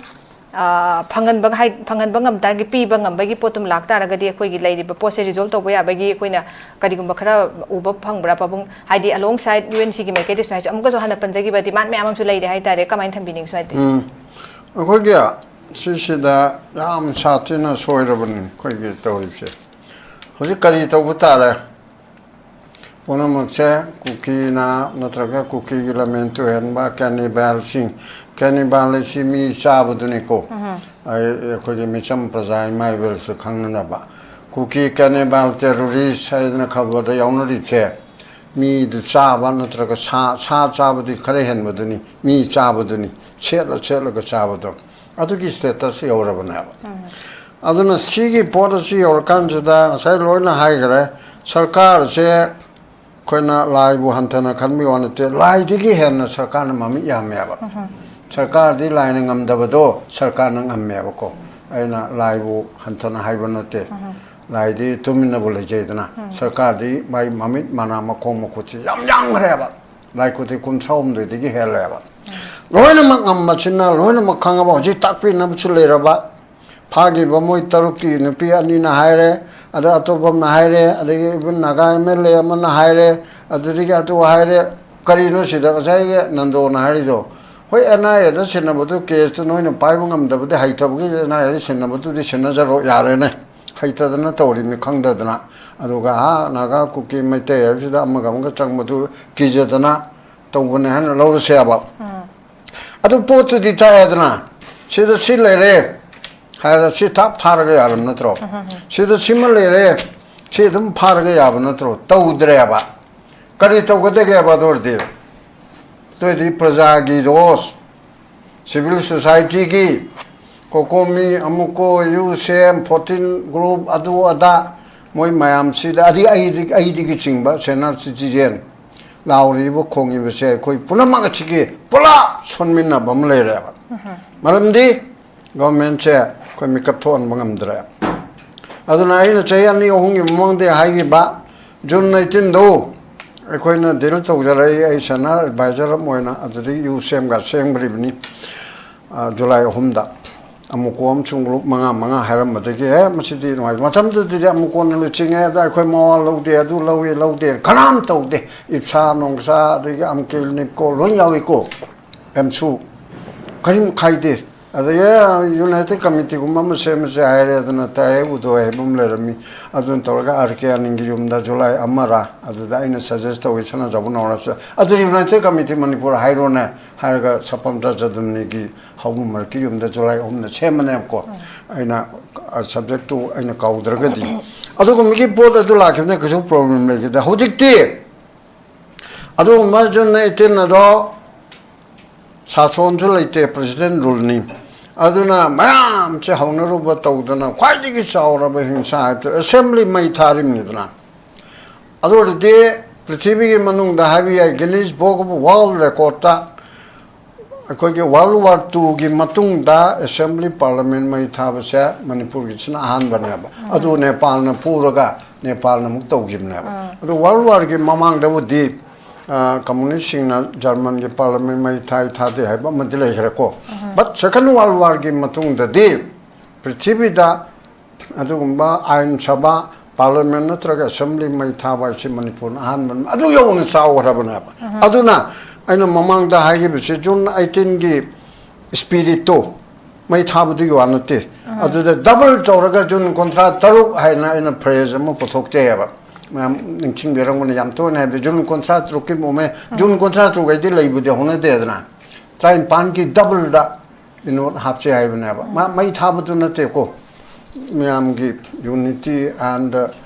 ꯑ, ꯐꯪꯍꯟꯕ ꯍꯥꯏ-, ꯐꯪꯍꯟꯕ ꯉꯝ ꯇꯥꯔꯒꯗꯤ, ꯄꯤꯕ ꯉꯝꯕꯒꯤ ꯄꯣꯠꯇꯨꯝ ꯂꯥꯛ ꯇꯥꯔꯒꯗꯤ ꯑꯩꯈꯣꯏꯒꯤ ꯂꯩꯔꯤꯕ ꯄꯣꯠꯁꯦ ꯔꯤꯖꯣꯜꯕ ꯇꯧꯕ ꯌꯥꯕꯒꯤ ꯑꯩꯈꯣꯏꯅ ꯀꯔꯤꯒꯨꯝꯕ ꯈꯔ ꯎꯕ ꯐꯪꯕ꯭ꯔꯥ ꯄꯥꯕꯨꯡ? ꯍꯥꯏꯗꯤ ꯑꯂꯣꯡ ꯁꯥꯏꯠ ꯌꯨ ꯑꯦꯟ ꯁꯤꯒꯤ ꯃꯥꯏꯀꯩꯗꯁꯨ ꯍꯥꯏꯁꯦ ꯑꯃꯨꯛꯀꯁꯨ ꯍꯟꯅ ꯄꯟꯖꯈꯤꯕ ꯗꯤꯃꯥꯟ ꯃꯌꯥꯝ ꯑꯃꯁꯨ ꯂꯩꯔꯦ ꯍꯥꯏ ꯇꯥꯔꯦ꯫ ꯀꯃꯥꯏꯅ ꯊꯝꯕꯤꯅꯤꯡꯁꯨ ꯍꯥꯏꯗꯤ? ꯎꯝ꯫ ꯑꯩꯈꯣꯏꯒꯤ ꯁꯤꯁꯤꯗ ꯌꯥꯝ ꯁꯥꯊꯤꯅ ꯁꯣꯏꯔꯕꯅꯤ ꯑꯩꯈꯣꯏꯒꯤ ꯇꯧꯔꯤꯕꯁꯦ꯫ ꯍꯧꯖꯤꯛ ꯀꯔꯤ ꯇꯧꯕ ꯇꯥꯔꯦ? ꯄꯨꯝꯅꯃꯛꯁꯦ ꯀꯨꯀꯤꯅ ꯅꯠꯇ꯭ꯔꯒ ꯀꯨꯀꯤꯒꯤ ꯂꯃꯦꯟ ꯇꯨꯍꯦꯟꯕ ꯀꯦꯅꯤꯕꯥꯜꯁꯤꯡ, ꯀꯦꯅꯤꯕꯥꯜ ꯍꯥꯏꯁꯤ ꯃꯤ ꯆꯥꯕꯗꯨꯅꯤꯀꯣ꯫ ꯑꯩ, ꯑꯩꯈꯣꯏꯒꯤ ꯃꯤꯆꯝ ꯄ꯭ꯔꯖꯥ ꯏꯃꯥ ꯏꯕꯦꯜꯁꯨ ꯈꯪꯅꯅꯕ, ꯀꯨꯀꯤ ꯀꯦꯅꯤꯕꯥꯜ ꯇꯦꯔꯣꯔꯤꯁ ꯍꯥꯏꯗꯅ ꯈꯕꯔꯗ ꯌꯥꯎꯅꯔꯤꯕꯁꯦ, ꯃꯤꯗꯨ ꯆꯥꯕ ꯅꯠꯇ꯭ꯔꯒ ꯁꯥ ꯁꯥ ꯆꯥꯕꯗꯤ ꯈꯔ ꯍꯦꯟꯕꯗꯨꯅꯤ, ꯃꯤ ꯆꯥꯕꯗꯨꯅꯤ, ꯁꯦꯠꯂ ꯁꯦꯠꯂꯒ ꯆꯥꯕꯗꯣ, ꯑꯗꯨꯒꯤ status ꯌꯧꯔꯕꯅꯦꯕ꯫ ꯑꯗꯨꯅ ꯁꯤꯒꯤ ꯄꯣꯠ ꯑꯁꯤ ꯌꯧꯔꯀꯥꯟꯁꯤꯗ ꯉꯁꯥꯏ ꯂꯣꯏꯅ ꯍꯥꯏꯈ꯭ꯔꯦ, ꯁꯔꯀꯥꯔꯁꯦ ꯑꯩꯈꯣꯏꯅ ꯂꯥꯏꯕꯨ ꯍꯟꯊꯅ ꯈꯟꯕꯒꯤ ꯋꯥ ꯅꯠꯇꯦ, ꯂꯥꯏꯗꯒꯤ ꯍꯦꯟꯅ ꯁꯔꯀꯥꯔꯅ ꯃꯃꯤꯠ ꯌꯥꯝꯃꯦꯕ꯫ ꯁꯔꯀꯥꯔꯗꯤ ꯂꯥꯏꯅ ꯉꯝꯗꯕꯗꯣ ꯁꯔꯀꯥꯔꯅ ꯉꯝꯃꯦꯕꯀꯣ꯫ ꯑꯩꯅ ꯂꯥꯏꯕꯨ ꯍꯟꯊꯅ ꯍꯥꯏꯕ ꯅꯠꯇꯦ, ꯂꯥꯏꯗꯤ ꯇꯨꯃꯤꯟꯅꯕꯨ ꯂꯩꯖꯩꯗꯅ, ꯁꯔꯀꯥꯔꯗꯤ ꯃꯥꯏ ꯃꯃꯤꯠ ꯃꯅꯥ ꯃꯈꯣꯡ ꯃꯈꯨꯠꯁꯤ ꯌꯥꯝ ꯌꯥꯝꯈ꯭ꯔꯦꯕ꯫ ꯂꯥꯏ ꯈꯨꯗꯩ ꯀꯨꯟꯊ꯭ꯔꯥ ꯍꯨꯝꯗꯣꯏꯗꯒꯤ ꯍꯦꯜꯂꯦꯕ꯫ ꯂꯣꯏꯅꯃꯛ ꯉꯝꯕꯁꯤꯅ ꯂꯣꯏꯅꯃꯛ ꯈꯪꯉꯕ, ꯍꯧꯖꯤꯛ ꯇꯥꯛꯄꯤꯅꯕꯁꯨ ꯂꯩꯔꯕ꯫ ꯐꯥꯈꯤꯕ ꯃꯣꯏ ꯇꯔꯨꯛꯀꯤ ꯅꯨꯄꯤ ꯑꯅꯤꯅ ꯍꯥꯏꯔꯦ, ꯑꯗ ꯑꯇꯣꯞꯄ ꯑꯃꯅ ꯍꯥꯏꯔꯦ, ꯑꯗꯒꯤ even ꯅꯥꯒꯥ MLA ꯑꯃꯅ ꯍꯥꯏꯔꯦ, ꯑꯗꯨꯗꯒꯤ ꯑꯗꯨ ꯍꯥꯏꯔꯦ꯫ ꯀꯔꯤꯅꯣ ꯁꯤꯗ ꯉꯁꯥꯏꯒꯤ ꯅꯟꯗꯣꯅ ꯍꯥꯏꯔꯤꯗꯣ? ꯍꯣꯏ, NIAꯗ ꯁꯤꯟꯅꯕꯗꯨ caseꯇꯨ ꯅꯣꯏꯅ ꯄꯥꯏꯕ ꯉꯝꯗꯕꯗꯤ, ꯍꯩꯇꯕꯒꯤ NIAꯗ ꯁꯤꯟꯅꯕꯗꯨꯗꯤ ꯁꯤꯟꯅꯖꯔꯣ ꯌꯥꯔꯦꯅꯦ꯫ ꯍꯩꯇꯗꯅ ꯇꯧꯔꯤꯕꯅꯤ, ꯈꯪꯗꯗꯅ꯫ ꯑꯗꯨꯒ ꯑꯥ ꯅꯥꯒꯥ ꯀꯨꯀꯤ ꯃꯩꯇꯩ ꯍꯥꯏꯕꯁꯤꯗ ꯑꯃꯒ ꯑꯃꯒ ꯆꯪꯕꯗꯨ ꯀꯤꯖꯗꯅ ꯇꯧꯕꯅꯦ ꯍꯥꯏꯅ ꯂꯧꯔꯁꯦꯕ꯫ ꯑꯗꯨ ꯄꯣꯠꯇꯨꯗꯤ ꯇꯥꯛꯑꯦꯗꯅ, ꯁꯤꯗ ꯁꯤ ꯂꯩꯔꯦ ꯍꯥꯏꯔ ꯁꯤ ꯊꯥꯞ ꯊꯥꯔꯒ ꯌꯥꯔꯕ ꯅꯠꯇ꯭ꯔꯣ? ꯁꯤꯗ ꯁꯤꯃ ꯂꯩꯔꯦ, ꯁꯤ ꯑꯗꯨꯝ ꯐꯥꯔꯒ ꯌꯥꯕ ꯅꯠꯇ꯭ꯔꯣ? ꯇꯧꯗ꯭ꯔꯦꯕ꯫ ꯀꯔꯤ ꯇꯧꯒꯗꯒꯦꯕ ꯑꯗꯨ ꯑꯣꯏꯔꯗꯤ? ꯑꯗꯨ ꯑꯣꯏꯔꯗꯤ ꯄ꯭ꯔꯖꯥꯒꯤ ꯔꯣꯁ, civil societyꯒꯤ, ꯀꯣꯀꯣꯃꯤ, ꯑꯃꯨꯛꯀꯣ, ꯌꯨ ꯁꯦꯝ, ꯐꯣꯔꯇꯤꯟ ꯒ꯭ꯔꯨꯞ, ꯑꯗꯨ ꯑꯗꯥ, ꯃꯣꯏ ꯃꯌꯥꯝꯁꯤꯗ ꯑꯗꯤ ꯑꯩꯗꯤ-, ꯑꯩꯗꯒꯤ ꯆꯤꯡꯕ senior citizen ꯂꯥꯎꯔꯤꯕ ꯈꯣꯡꯉꯤꯕꯁꯦ ꯑꯩꯈꯣꯏ ꯄꯨꯝꯅꯃꯛ ꯑꯁꯤꯒꯤ ꯄꯨꯂꯞ ꯁꯣꯟꯃꯤꯟꯅꯕ ꯑꯃ ꯂꯩꯔꯦꯕ꯫ ꯃꯔꯝꯗꯤ governmentꯁꯦ ꯑꯩꯈꯣꯏ ꯃꯤꯀꯞ ꯊꯣꯛꯍꯟꯕ ꯉꯝꯗ꯭ꯔꯦ꯫ ꯑꯗꯨꯅ ꯑꯩꯅ ꯆꯍꯤ ꯑꯅꯤ ꯑꯍꯨꯝꯒꯤ ꯃꯃꯥꯡꯗ ꯍꯥꯏꯈꯤꯕ June nineteenꯗꯣ ꯑꯩꯈꯣꯏꯅ deal ꯇꯧꯖꯔꯛꯏ, ꯑꯩ senior advisor ꯑꯃ ꯑꯣꯏꯅ ꯑꯗꯨꯗꯒꯤ ꯌꯨ ꯁꯦꯝꯒ ꯁꯦꯝꯈ꯭ꯔꯤꯕꯅꯤ꯫ ꯑ, July ꯑꯍꯨꯝꯗ ꯑꯃꯨꯛꯀꯣ ꯑꯃꯁꯨꯡ group ꯃꯉꯥ ꯃꯉꯥ ꯍꯥꯏꯔꯝꯕꯗꯒꯤ, "ꯑꯦ, ꯃꯁꯤꯗꯤ ꯅꯨꯡꯉꯥꯏ"꯫ ꯃꯇꯝꯗꯨꯗꯗꯤ ꯑꯃꯨꯛꯀꯣꯟꯅ ꯂꯨꯆꯤꯡꯉꯦ, ꯑꯗ ꯑꯩꯈꯣꯏ ꯃꯋꯥ ꯂꯧꯗꯦ, ꯑꯗꯨ ꯂꯧꯏ ꯂꯧꯗꯦ, ꯀꯅꯥꯝ ꯇꯧꯗꯦ꯫ ꯏꯞꯁꯥ ꯅꯣꯡꯁꯥ, ꯑꯗꯒꯤ ꯑꯝꯀꯦꯜ ꯅꯤꯞꯀꯣ ꯂꯣꯏ ꯌꯥꯎꯏꯀꯣ, ꯑꯦꯝꯁꯨ ꯀꯔꯤꯝ ꯈꯥꯏꯗꯦ꯫ ꯑꯗꯒꯤ United Committeeꯒꯨꯝꯕ ꯑꯃ ꯁꯦꯝꯃꯁꯦ ꯍꯥꯏꯔꯦ, ꯑꯗꯨꯅ ꯇꯥꯏ ꯎꯗꯣꯏ ꯍꯥꯏꯕ ꯑꯃ ꯂꯩꯔꯝꯃꯤ꯫ ꯑꯗꯨꯅ ꯇꯧꯔꯒ ꯑꯥꯔ ꯀꯦ ꯑꯅꯤꯜꯒꯤ ꯌꯨꯝꯗ July ꯑꯃꯔ ꯑꯗꯨꯗ ꯑꯩꯅ suggest ꯇꯧꯋꯤ, ꯁꯅꯥꯖꯥꯎꯕ ꯅꯥꯎꯔꯦꯝꯁꯨ꯫ ꯑꯗꯨ United Committee ꯃꯅꯤꯄꯨꯔ ꯍꯥꯏꯔꯣꯅꯦ ꯍꯥꯏꯔꯒ ꯁꯄꯝꯇ ꯖꯗꯨꯝꯅꯤꯒꯤ ꯍꯧꯕ ꯃꯔꯛꯀꯤ ꯌꯨꯝꯗ July ꯑꯍꯨꯝꯗ ꯁꯦꯝꯕꯅꯦꯕꯀꯣ꯫ ꯑꯩꯅ, ꯑ, subjectꯇꯨ ꯑꯩꯅ ꯀꯥꯎꯗ꯭ꯔꯒꯗꯤ꯫ ꯑꯗꯨꯒꯨꯝꯕꯒꯤ ꯄꯣꯠ ꯑꯗꯨ ꯂꯥꯛꯈꯤꯕꯅ ꯀꯩꯁꯨ problem ꯂꯩꯈꯤꯗꯦ꯫ ꯍꯧꯖꯤꯛꯇꯤ ꯑꯗꯨꯒꯨꯝꯕ ꯖꯨꯟ ꯑꯩꯠꯇꯤꯟ ꯑꯗꯣ ꯁꯥꯁꯣꯟꯁꯨ ꯂꯩꯇꯦ, ꯄ꯭ꯔꯦꯁꯤꯗꯦꯟ ꯔꯨꯜꯅꯤ꯫ ꯑꯗꯨꯅ ꯃꯌꯥꯝꯁꯦ ꯍꯧꯅꯔꯨꯕ ꯇꯧꯗꯅ ꯈ꯭ꯋꯥꯏꯗꯒꯤ ꯆꯥꯎꯔꯕ ꯍꯤꯡꯁꯥ ꯍꯥꯏꯕꯗꯨ ꯑꯦꯁꯦꯝꯕ꯭ꯂꯤ ꯃꯩ ꯊꯥꯔꯤꯕꯅꯤꯗꯅ꯫ ꯑꯗꯨ ꯑꯣꯏꯔꯗꯤ ꯄ꯭ꯔꯤꯊꯤꯕꯤꯒꯤ ꯃꯅꯨꯡꯗ ꯍꯥꯏꯕ ꯌꯥꯏ, ꯒꯤꯅꯤꯁ ꯕꯨꯛ ꯑꯣꯐ ꯋꯥꯔꯜ ꯔꯦꯀꯣꯔꯠꯇ ꯑꯩꯈꯣꯏꯒꯤ ꯋꯥꯔꯜ ꯋꯥꯔ ꯇꯨꯒꯤ ꯃꯇꯨꯡꯗ ꯑꯦꯁꯦꯝꯕ꯭ꯂꯤ ꯄꯥꯔꯂꯤꯌꯥꯃꯦꯟ ꯃꯩ ꯊꯥꯕꯁꯦ ꯃꯅꯤꯄꯨꯔꯒꯤꯁꯤꯅ ꯑꯍꯥꯟꯕꯅꯦꯕ꯫ ꯑꯗꯨ ꯅꯦꯄꯥꯜꯅ ꯄꯨꯔꯒ ꯅꯦꯄꯥꯜꯅ ꯑꯃꯨꯛ ꯇꯧꯈꯤꯕꯅꯦꯕ꯫ ꯑꯗꯨ ꯋꯥꯔꯜ ꯋꯥꯔꯒꯤ ꯃꯃꯥꯡꯗꯕꯨꯗꯤ ꯀꯝꯃꯨꯅꯤꯁꯁꯤꯡꯅ ꯖꯔꯃꯟꯒꯤ ꯄꯥꯔꯂꯤꯌꯥꯃꯦꯟ ꯃꯩ ꯊꯥꯏ ꯊꯥꯗꯦ ꯍꯥꯏꯕ ꯑꯃꯗꯤ ꯂꯩꯈ꯭ꯔꯦꯀꯣ꯫ ꯕꯠ ꯁꯦꯀꯦꯟ ꯋꯥꯔꯜ ꯋꯥꯔꯒꯤ ꯃꯇꯨꯡꯗꯗꯤ ꯄ꯭ꯔꯤꯊꯤꯕꯤꯗ ꯑꯗꯨꯒꯨꯝꯕ ꯑꯥꯏꯟ ꯁꯚꯥ, ꯄꯥꯔꯂꯤꯌꯥꯃꯦꯟ ꯅꯠꯇ꯭ꯔꯒ ꯑꯦꯁꯦꯝꯕ꯭ꯂꯤ ꯃꯩ ꯊꯥꯕ ꯍꯥꯏꯁꯤ ꯃꯅꯤꯄꯨꯔꯅ ꯑꯍꯥꯟꯕꯅꯤ꯫ ꯑꯗꯨ ꯌꯧꯅ ꯆꯥꯎꯈ꯭ꯔꯕꯅꯦꯕ꯫ ꯑꯗꯨꯅ ꯑꯩꯅ ꯃꯃꯥꯡꯗ ꯍꯥꯏꯈꯤꯕꯁꯤ ꯖꯨꯟ ꯑꯩꯠꯇꯤꯟꯒꯤ ꯏꯁꯄꯤꯔꯤꯠꯇꯣ ꯃꯩ ꯊꯥꯕꯗꯨꯒꯤ ꯋꯥ ꯅꯠꯇꯦ꯫ ꯑꯗꯨꯗ ꯗꯕꯜ ꯇꯧꯔꯒ ꯖꯨꯟ ꯀꯨꯟꯊ꯭ꯔꯥ ꯇꯔꯨꯛ ꯍꯥꯏꯅ ꯑꯩꯅ ꯐ꯭ꯔꯦꯖ ꯑꯃ ꯄꯨꯊꯣꯛꯆꯩꯑꯕ꯫ ꯃꯌꯥꯝ ꯅꯤꯡꯁꯤꯡꯕꯤꯔꯝꯒꯅꯤ, ꯌꯥꯝ ꯇꯣꯏꯅ ꯍꯥꯏꯕꯗꯤ ꯖꯨꯟ ꯀꯨꯟꯊ꯭ꯔꯥ ꯇꯔꯨꯛꯀꯤ ꯃꯣꯃꯦꯟ, ꯖꯨꯟ ꯀꯨꯟꯊ꯭ꯔꯥ ꯇꯔꯨꯛ ꯍꯥꯏꯗꯤ ꯂꯩꯕꯗꯤ ꯍꯧꯅꯗꯦꯗꯅ꯫ ꯇꯔꯥꯅꯤꯄꯥꯟꯒꯤ ꯗꯕꯜꯗ ꯏꯅꯣꯠ ꯍꯥꯞꯆꯩ ꯍꯥꯏꯕꯅꯦꯕ꯫ ꯃꯥ ꯃꯩ ꯊꯥꯕꯗꯨ ꯅꯠꯇꯦꯀꯣ, ꯃꯌꯥꯝꯒꯤ ꯌꯨꯅꯤꯇꯤ ꯑꯦꯟ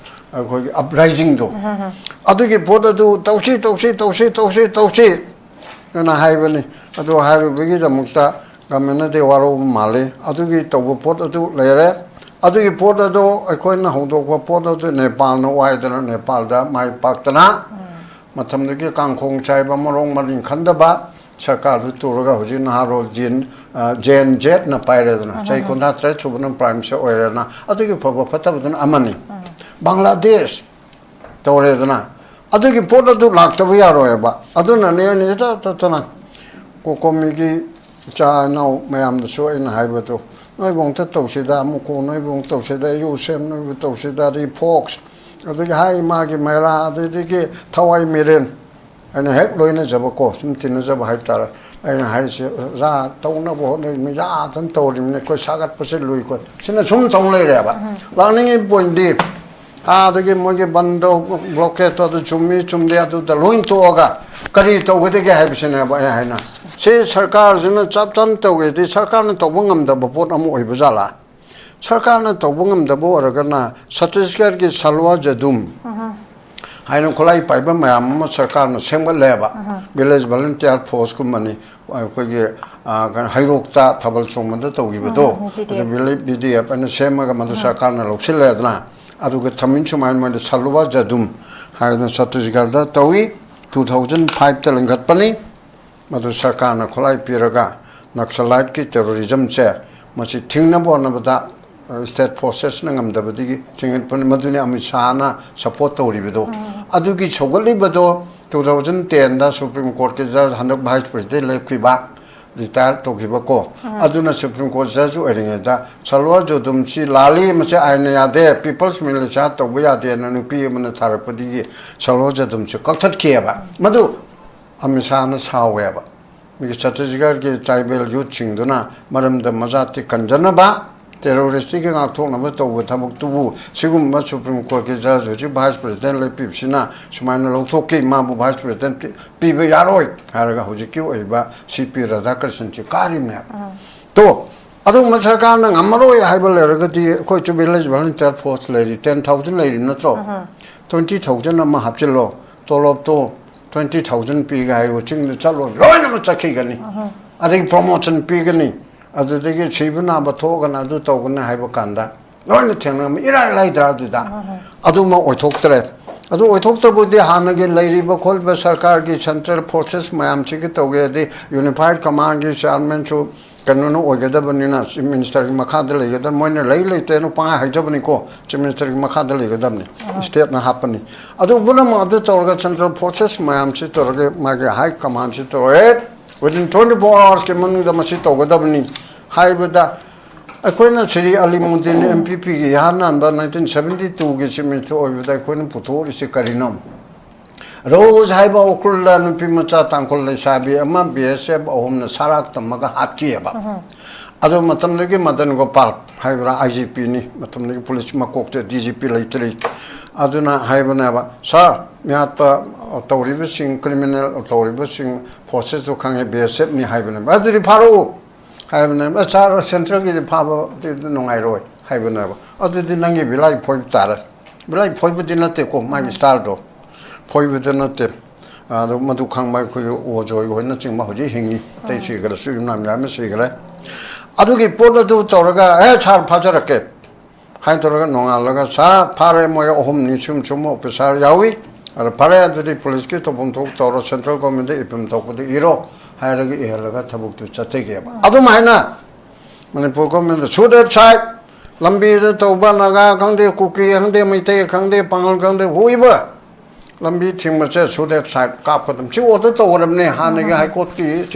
ꯑꯩꯈꯣꯏꯒꯤ ꯑꯞꯔꯥꯏꯖꯤꯡꯗꯣ꯫ ꯑꯗꯨꯒꯤ ꯄꯣꯠ ꯑꯗꯨ ꯇꯧꯁꯤ, ꯇꯧꯁꯤ, ꯇꯧꯁꯤ, ꯇꯧꯁꯤ, ꯇꯧꯁꯤ ꯑꯅ ꯍꯥꯏꯕꯅꯤ꯫ ꯑꯗꯨ ꯍꯥꯏꯔꯨꯕꯒꯤꯗꯃꯛꯇ ꯒꯃꯦꯟꯅꯗꯤ ꯋꯥꯔꯧꯕ ꯃꯥꯜꯂꯤ꯫ ꯑꯗꯨꯒꯤ ꯇꯧꯕ ꯄꯣꯠ ꯑꯗꯨ ꯂꯩꯔꯦ꯫ ꯑꯗꯨꯒꯤ ꯄꯣꯠ ꯑꯗꯨ ꯑꯩꯈꯣꯏꯅ ꯍꯧꯗꯣꯛꯄ ꯄꯣꯠ ꯑꯗꯨ ꯅꯦꯄꯥꯜꯅ ꯋꯥꯏꯗꯅ ꯅꯦꯄꯥꯜꯗ ꯃꯥꯏ ꯄꯥꯛꯇꯅ ꯃꯇꯝꯗꯨꯒꯤ ꯀꯥꯡꯈꯣꯡ ꯆꯥꯏꯕ, ꯃꯔꯣꯡ ꯃꯔꯤꯟ ꯈꯟꯗꯕ ꯁꯔꯀꯥꯔꯗꯨ ꯇꯨꯔꯒ ꯍꯧꯖꯤꯛ ꯅꯍꯥꯔꯣꯜ ꯖꯦꯟ, ꯑ, ꯖꯦꯟ ꯖꯦꯠꯅ ꯄꯥꯏꯔꯦꯗꯅ, ꯆꯍꯤ ꯀꯨꯟꯊ꯭ꯔꯥ ꯇꯔꯦꯠ ꯁꯨꯕꯅ ꯄ꯭ꯔꯥꯏꯝ ꯃꯤꯅꯤꯁꯇꯔ ꯑꯣꯏꯔꯦꯗꯅ, ꯑꯗꯨꯒꯤ ꯐꯕ ꯐꯠꯇꯕꯗꯨꯅ ꯑꯃꯅꯤ꯫ ꯕꯪꯒ꯭ꯂꯥꯗꯦꯁ ꯇꯧꯔꯦꯗꯅ, ꯑꯗꯨꯒꯤ ꯄꯣꯠ ꯑꯗꯨ ꯂꯥꯛꯇꯕ ꯌꯥꯔꯣꯏꯕ꯫ ꯑꯗꯨꯅꯅꯦ ꯑꯩꯅ ꯏꯇꯠ ꯇꯠꯇꯅ ꯀꯣꯀꯣꯃꯤꯒꯤ ꯏꯆꯥ ꯏꯅꯥꯎ ꯃꯌꯥꯝꯗꯁꯨ ꯑꯩꯅ ꯍꯥꯏꯕꯗꯣ, ꯅꯣꯏꯕꯨ ꯑꯃꯨꯛꯇ ꯇꯧꯁꯤꯗ, ꯑꯃꯨꯛꯀꯣ ꯅꯣꯏꯕꯨ ꯑꯃꯨꯛ ꯇꯧꯁꯤꯗ, ꯌꯨ ꯁꯦꯝ ꯅꯣꯏꯕꯨ ꯇꯧꯁꯤꯗ, ꯑꯗꯒꯤ ꯐꯣꯛꯁ, ꯑꯗꯒꯤ ꯍꯥꯏ ꯏꯃꯥꯒꯤ ꯃꯩꯔꯥ, ꯑꯗꯨꯗꯒꯤ ꯊꯋꯥꯏ ꯃꯤꯔꯦꯟ, ꯑꯩꯅ ꯍꯦꯛ ꯂꯣꯏꯅꯖꯕꯀꯣ, ꯁꯨꯝ ꯇꯤꯟꯅꯖꯕ ꯍꯥꯏꯇꯥꯔꯦ꯫ ꯑꯩꯅ ꯍꯥꯏꯔꯤꯁꯦ, ꯑꯣꯖꯥ ꯇꯧꯅꯕ ꯍꯣꯠꯅꯔꯤꯕꯅꯤ, ꯌꯥꯗꯅ ꯇꯧꯔꯤꯕꯅꯤ, ꯑꯩꯈꯣꯏ ꯁꯥꯒꯠꯄꯁꯦ ꯂꯨꯏꯀꯣ, ꯁꯤꯅ ꯁꯨꯝ ꯇꯧ ꯂꯩꯔꯦꯕ꯫ ꯂꯥꯛꯅꯤꯡꯉꯤ ꯄꯣꯏꯟꯗꯤ ꯑꯥꯗꯒꯤ ꯃꯣꯏꯒꯤ ꯕꯟꯗꯣ, ꯕ꯭ꯂꯣꯀꯦꯠꯇꯣ ꯑꯗꯨ ꯆꯨꯝꯃꯤ ꯆꯨꯝꯗꯦ ꯑꯗꯨꯗ ꯂꯣꯏ ꯇꯣꯛꯑꯒ ꯀꯔꯤ ꯇꯧꯒꯗꯒꯦ ꯍꯥꯏꯕꯁꯤꯅꯦꯕ ꯑꯩ ꯍꯥꯏꯅ꯫ ꯁꯤ ꯁꯔꯀꯥꯔꯁꯤꯅ ꯆꯞ ꯆꯥꯅ ꯇꯧꯒꯦꯗꯤ ꯁꯔꯀꯥꯔꯅ ꯇꯧꯕ ꯉꯝꯗꯕ ꯄꯣꯠ ꯑꯃ ꯑꯣꯏꯕ ꯖꯥꯠꯂꯥ? ꯁꯔꯀꯥꯔꯅ ꯇꯧꯕ ꯉꯝꯗꯕ ꯑꯣꯏꯔꯒꯅ ꯁꯠꯇꯤꯁꯒꯔꯒꯤ ꯁꯜꯋꯥ ꯖꯗꯨꯝ, ꯍꯥꯏꯅ ꯈꯨꯠꯂꯥꯏ ꯄꯥꯏꯕ ꯃꯌꯥꯝ ꯑꯃ ꯁꯔꯀꯥꯔꯅ ꯁꯦꯝꯒꯠꯂꯦꯕ꯫ Village Volunteer Force ꯀꯨꯝꯕꯅꯤ, ꯑꯩꯈꯣꯏꯒꯤ, ꯑ, ꯀꯩꯅꯣ, ꯍꯩꯔꯣꯛꯇ ꯊꯥꯕꯜ ꯆꯣꯡꯕꯗ ꯇꯧꯈꯤꯕꯗꯣ, ꯎꯝ, ꯎꯝ, ꯚꯤ ꯗꯤ ꯑꯦꯐ꯫ ꯑꯗꯨ ꯚꯤ ꯗꯤ ꯑꯦꯐ ꯍꯥꯏꯅ ꯁꯦꯝꯃꯒ ꯃꯗꯨ ꯎꯝ꯫ ꯁꯔꯀꯥꯔꯅ ꯂꯧꯁꯤꯜꯂꯦꯗꯅ꯫ ꯑꯗꯨꯒ ꯊꯝꯃꯤꯟ ꯁꯨꯃꯥꯏꯅ ꯃꯣꯏꯅ ꯁꯜꯂꯨꯋꯥ ꯖꯗꯨꯝ ꯍꯥꯏꯗꯅ ꯆꯠꯇꯤꯁꯒꯔꯗ ꯇꯧꯏ꯫ Two thousand fiveꯇ ꯂꯤꯡꯈꯠꯄꯅꯤ꯫ ꯃꯗꯨ ꯁꯔꯀꯥꯔꯅ ꯈꯨꯠꯂꯥꯏ ꯄꯤꯔꯒ ꯅꯛꯁꯂꯥꯏꯠꯀꯤ terrorismꯁꯦ ꯃꯁꯤ ꯊꯤꯡꯅꯕ ꯍꯣꯠꯅꯕꯗ, ꯑ, state forcesꯅ ꯉꯝꯗꯕꯗꯒꯤ ꯊꯤꯡꯒꯠꯄꯅꯤ꯫ ꯃꯗꯨꯅꯤ ꯑꯃꯤꯠ ꯁꯥꯍꯅ support ꯇꯧꯔꯤꯕꯗꯣ꯫ ꯎꯝ꯫ ꯑꯗꯨꯒꯤ ꯁꯧꯒꯠꯂꯤꯕꯗꯣ two thousand tenꯗ Supreme Courtꯀꯤ judge, ꯍꯟꯗꯛ Vice President ꯂꯦꯞꯈꯤꯕ, retire ꯇꯧꯈꯤꯕꯀꯣ, ꯎꯝ꯫ ꯑꯗꯨꯅ Supreme Court judge ꯑꯣꯏꯔꯤꯉꯩꯗ ꯁꯜꯋꯥ ꯖꯗꯨꯝꯁꯤ ꯂꯥꯜꯂꯤ, ꯃꯁꯤ ꯑꯥꯏꯟꯅ ꯌꯥꯗꯦ, People's Militia ꯇꯧꯕ ꯌꯥꯗꯦꯅ ꯅꯨꯄꯤ ꯑꯃꯅ ꯊꯥꯔꯛꯄꯗꯒꯤ ꯁꯜꯋꯥ ꯖꯗꯨꯝꯁꯤ ꯀꯛꯊꯠꯈꯤꯑꯕ꯫ ꯃꯗꯨ ꯑꯃꯤꯠ ꯁꯥꯍꯅ ꯁꯥꯎꯋꯦꯕ꯫ ꯃꯤꯒꯤ ꯆꯠꯇꯤꯁꯒꯔꯒꯤ tribal youthꯁꯤꯡꯗꯨꯅ ꯃꯔꯝꯗ ꯃꯖꯥꯇꯤ ꯀꯟꯖꯅꯕ, terroristꯇꯒꯤ ꯉꯥꯛꯊꯣꯛꯅꯕ ꯇꯧꯕ ꯊꯕꯛꯇꯨꯕꯨ ꯁꯤꯒꯨꯝꯕ Supreme Courtꯀꯤ judge ꯍꯧꯖꯤꯛ Vice President ꯂꯦꯞꯄꯤꯕꯁꯤꯅ ꯁꯨꯃꯥꯏꯅ ꯂꯧꯊꯣꯛꯈꯤ, ꯃꯥꯕꯨ Vice President ꯄꯤꯕ ꯌꯥꯔꯣꯏ ꯍꯥꯏꯔꯒ ꯍꯧꯖꯤꯛꯀꯤ ꯑꯣꯏꯔꯤꯕ ꯁꯤ ꯄꯤ ꯔꯥꯙꯥꯀ꯭ꯔꯤꯁꯟꯁꯤ ꯀꯥꯔꯤꯕꯅꯦꯕ꯫ ꯎꯝ꯫ ꯇꯣ, ꯑꯗꯨꯒꯨꯝꯕ ꯁꯔꯀꯥꯔꯅ ꯉꯝꯃꯔꯣꯏ ꯍꯥꯏꯕ ꯂꯩꯔꯒꯗꯤ ꯑꯩꯈꯣꯏꯁꯨ Village Volunteer Force ꯂꯩꯔꯤ, ten thousand ꯂꯩꯔꯤ ꯅꯠꯇ꯭ꯔꯣ? ꯎꯝ꯫ Twenty thousand ꯑꯃ ꯍꯥꯞꯆꯤꯜꯂꯣ, ꯇꯣꯂꯣꯞꯇꯣ twenty thousand ꯄꯤꯒꯦ ꯍꯥꯏꯌꯨ, ꯆꯤꯡꯗ ꯆꯠꯂꯣ, ꯂꯣꯏꯅꯃꯛ ꯆꯠꯈꯤꯒꯅꯤ꯫ ꯎꯝ꯫ ꯑꯗꯒꯤ promotion ꯄꯤꯒꯅꯤ, ꯑꯗꯨꯗꯒꯤ ꯁꯤꯕ ꯅꯥꯕ ꯊꯣꯛꯑꯒꯅ ꯑꯗꯨ ꯇꯧꯒꯅꯤ ꯍꯥꯏꯕ ꯀꯥꯟꯗ ꯂꯣꯏꯅ ꯊꯦꯡꯅꯔꯝꯃꯤ꯫ ꯏꯔꯥꯏ ꯂꯥꯏꯗ꯭ꯔꯥ ꯑꯗꯨꯗ? ꯎꯝ꯫ ꯑꯗꯨꯃ ꯑꯣꯏꯊꯣꯛꯇ꯭ꯔꯦ꯫ ꯑꯗꯨ ꯑꯣꯏꯊꯣꯛꯇ꯭ꯔꯕꯗꯤ ꯍꯥꯟꯅꯒꯤ ꯂꯩꯔꯤꯕ ꯈꯣꯠꯂꯤꯕ ꯁꯔꯀꯥꯔꯒꯤ central forces ꯃꯌꯥꯝꯁꯤꯒꯤ ꯇꯧꯒꯦ ꯍꯥꯏꯗꯤ Unified Commandꯒꯤ chairmanꯁꯨ ꯀꯩꯅꯣꯅ ꯑꯣꯏꯒꯗꯕꯅꯤꯅ, Chief Ministerꯒꯤ ꯃꯈꯥꯗ ꯂꯩꯒꯗꯕ, ꯃꯣꯏꯅ ꯂꯩ ꯂꯩꯇꯦꯅ ꯄꯪꯍꯥꯏ ꯍꯥꯏꯖꯕꯅꯤꯀꯣ, Chief Ministerꯒꯤ ꯃꯈꯥꯗ ꯂꯩꯒꯗꯕꯅꯤ, ꯎꯝ꯫ Stateꯅ ꯍꯥꯞꯄꯅꯤ꯫ ꯑꯗꯨ ꯄꯨꯝꯅꯃꯛ ꯑꯗꯨ ꯇꯧꯔꯒ central forces ꯃꯌꯥꯝꯁꯤ ꯇꯧꯔꯒ ꯃꯥꯒꯤ high commandꯁꯤ ꯇꯧꯔꯦ, within twenty four hoursꯀꯤ ꯃꯅꯨꯡꯗ ꯃꯁꯤ ꯇꯧꯒꯗꯕꯅꯤ ꯍꯥꯏꯕꯗ, ꯑꯩꯈꯣꯏꯅ ꯁ꯭ꯔꯤ ꯑꯂꯤꯃꯨꯗꯤꯟ M P Pꯒꯤ ꯏꯍꯥꯟ ꯍꯥꯟꯕ nineteen seventy twoꯒꯤ Chief Minister ꯑꯣꯏꯕꯗ ꯑꯩꯈꯣꯏꯅ ꯄꯨꯊꯣꯛꯂꯤꯁꯤ ꯀꯔꯤꯅꯣ? ꯔꯣꯖ ꯍꯥꯏꯕ ꯎꯈ꯭ꯔꯨꯜꯗ ꯅꯨꯄꯤ ꯃꯆꯥ ꯇꯥꯡꯈꯨꯜ ꯂꯩꯁꯥꯕꯤ ꯑꯃ B S F ꯑꯍꯨꯝꯅ ꯁꯔꯥꯛ ꯇꯝꯃꯒ ꯍꯥꯠꯈꯤꯑꯕ꯫ ꯎꯝ꯫ ꯑꯗꯨ ꯃꯇꯝꯗꯨꯒꯤ ꯃꯗꯟ ꯒꯣꯄꯥꯜ ꯍꯥꯏꯕ꯭ꯔꯥ, I G Pꯅꯤ, ꯃꯇꯝꯗꯨꯒꯤ police ꯃꯀꯣꯛꯇ D G P ꯂꯩꯇ꯭ꯔꯤ꯫ ꯑꯗꯨꯅ ꯍꯥꯏꯕꯅꯦꯕ, "Sir, ꯃꯤꯍꯥꯠꯄ ꯇꯧꯔꯤꯕꯁꯤꯡ, criminal ꯇꯧꯔꯤꯕꯁꯤꯡ forcesꯇꯨ ꯈꯪꯉꯦ, B S Fꯅꯤ" ꯍꯥꯏꯕꯅꯦꯕ꯫ "ꯑꯗꯨꯗꯤ ꯐꯥꯔꯛꯎ" ꯍꯥꯏꯕꯅꯦꯕ꯫ "ꯑꯦ, sir, centralꯒꯤꯗꯤ ꯐꯥꯕꯗꯤ ꯅꯨꯡꯉꯥꯏꯔꯣꯏ" ꯍꯥꯏꯕꯅꯦꯕ꯫ "ꯑꯗꯨꯗꯤ ꯅꯪꯒꯤ ꯕꯤꯂꯥꯏ ꯐꯣꯏꯕ ꯇꯥꯔꯦ"꯫ ꯕꯤꯂꯥꯏ ꯐꯣꯏꯕꯗꯤ ꯅꯠꯇꯦꯀꯣ, ꯃꯥꯒꯤ styleꯗꯣ꯫ ꯐꯣꯏꯕꯗ ꯅꯠꯇꯦ꯫ ꯑꯗꯨ ꯃꯗꯨ ꯈꯪꯕ ꯑꯩꯈꯣꯏꯒꯤ ꯑꯣꯖꯣꯏ ꯍꯣꯏꯅꯆꯤꯡꯕ ꯍꯧꯖꯤꯛ ꯍꯤꯡꯉꯤ꯫ ꯑꯇꯩ ꯁꯤꯈ꯭ꯔꯦ, ꯁꯨꯏ ꯃꯌꯥꯝ ꯑꯃ ꯁꯤꯈ꯭ꯔꯦ꯫ ꯑꯗꯨꯒꯤ ꯄꯣꯠ ꯑꯗꯨ ꯇꯧꯔꯒ, "ꯑꯦ ꯁꯥꯔ, ꯐꯥꯖꯔꯛꯀꯦ" ꯍꯥꯏꯅ ꯇꯧꯔꯒ, ꯅꯣꯡꯉꯥꯜꯂꯒ, "ꯁꯥꯔ, ꯐꯥꯔꯦ, ꯃꯣꯏ ꯑꯍꯨꯝꯅꯤ, ꯁꯨꯝ ꯁꯨꯝ ꯑꯣꯐꯤꯁꯥꯔ ꯌꯥꯎꯏ, ꯑꯗ ꯐꯔꯦ, ꯑꯗꯨꯗꯤ ꯄꯨꯂꯤꯁꯀꯤ ꯇꯧꯐꯝ ꯊꯣꯛ ꯇꯧꯔꯣ, ꯁꯦꯟꯇ꯭ꯔꯦꯜ ꯒꯣꯔꯃꯦꯟꯗ ꯏꯐꯝ ꯊꯣꯛꯄꯗ ꯏꯔꯣ" ꯍꯥꯏꯔꯒ ꯏꯍꯜꯂꯒ ꯊꯕꯛꯇꯨ ꯆꯠꯊꯈꯤꯑꯕ꯫ ꯑꯗꯨꯝ ꯍꯥꯏꯅ ꯃꯅꯤꯄꯨꯔ ꯒꯣꯔꯃꯦꯟꯗ ꯁꯨꯠ ꯑꯦꯠ ꯁꯥꯏꯠ, ꯂꯝꯕꯤꯗ ꯇꯧꯕ, ꯅꯥꯒꯥ ꯈꯪꯗꯦ, ꯀꯨꯀꯤ ꯈꯪꯗꯦ, ꯃꯩꯇꯩ ꯈꯪꯗꯦ, ꯄꯥꯉꯜ ꯈꯪꯗꯦ, ꯍꯨꯏꯕ ꯂꯝꯕꯤ ꯊꯤꯡꯕꯁꯦ ꯁꯨꯠ ꯑꯦꯠ ꯁꯥꯏꯠ ꯀꯥꯞꯀꯗꯕ꯫ ꯁꯤ ꯑꯣꯔꯗꯔ ꯇꯧꯔꯕꯅꯦ ꯍꯥꯟꯅꯒꯤ ꯍꯥꯏ ꯀꯣꯔꯠꯀꯤ,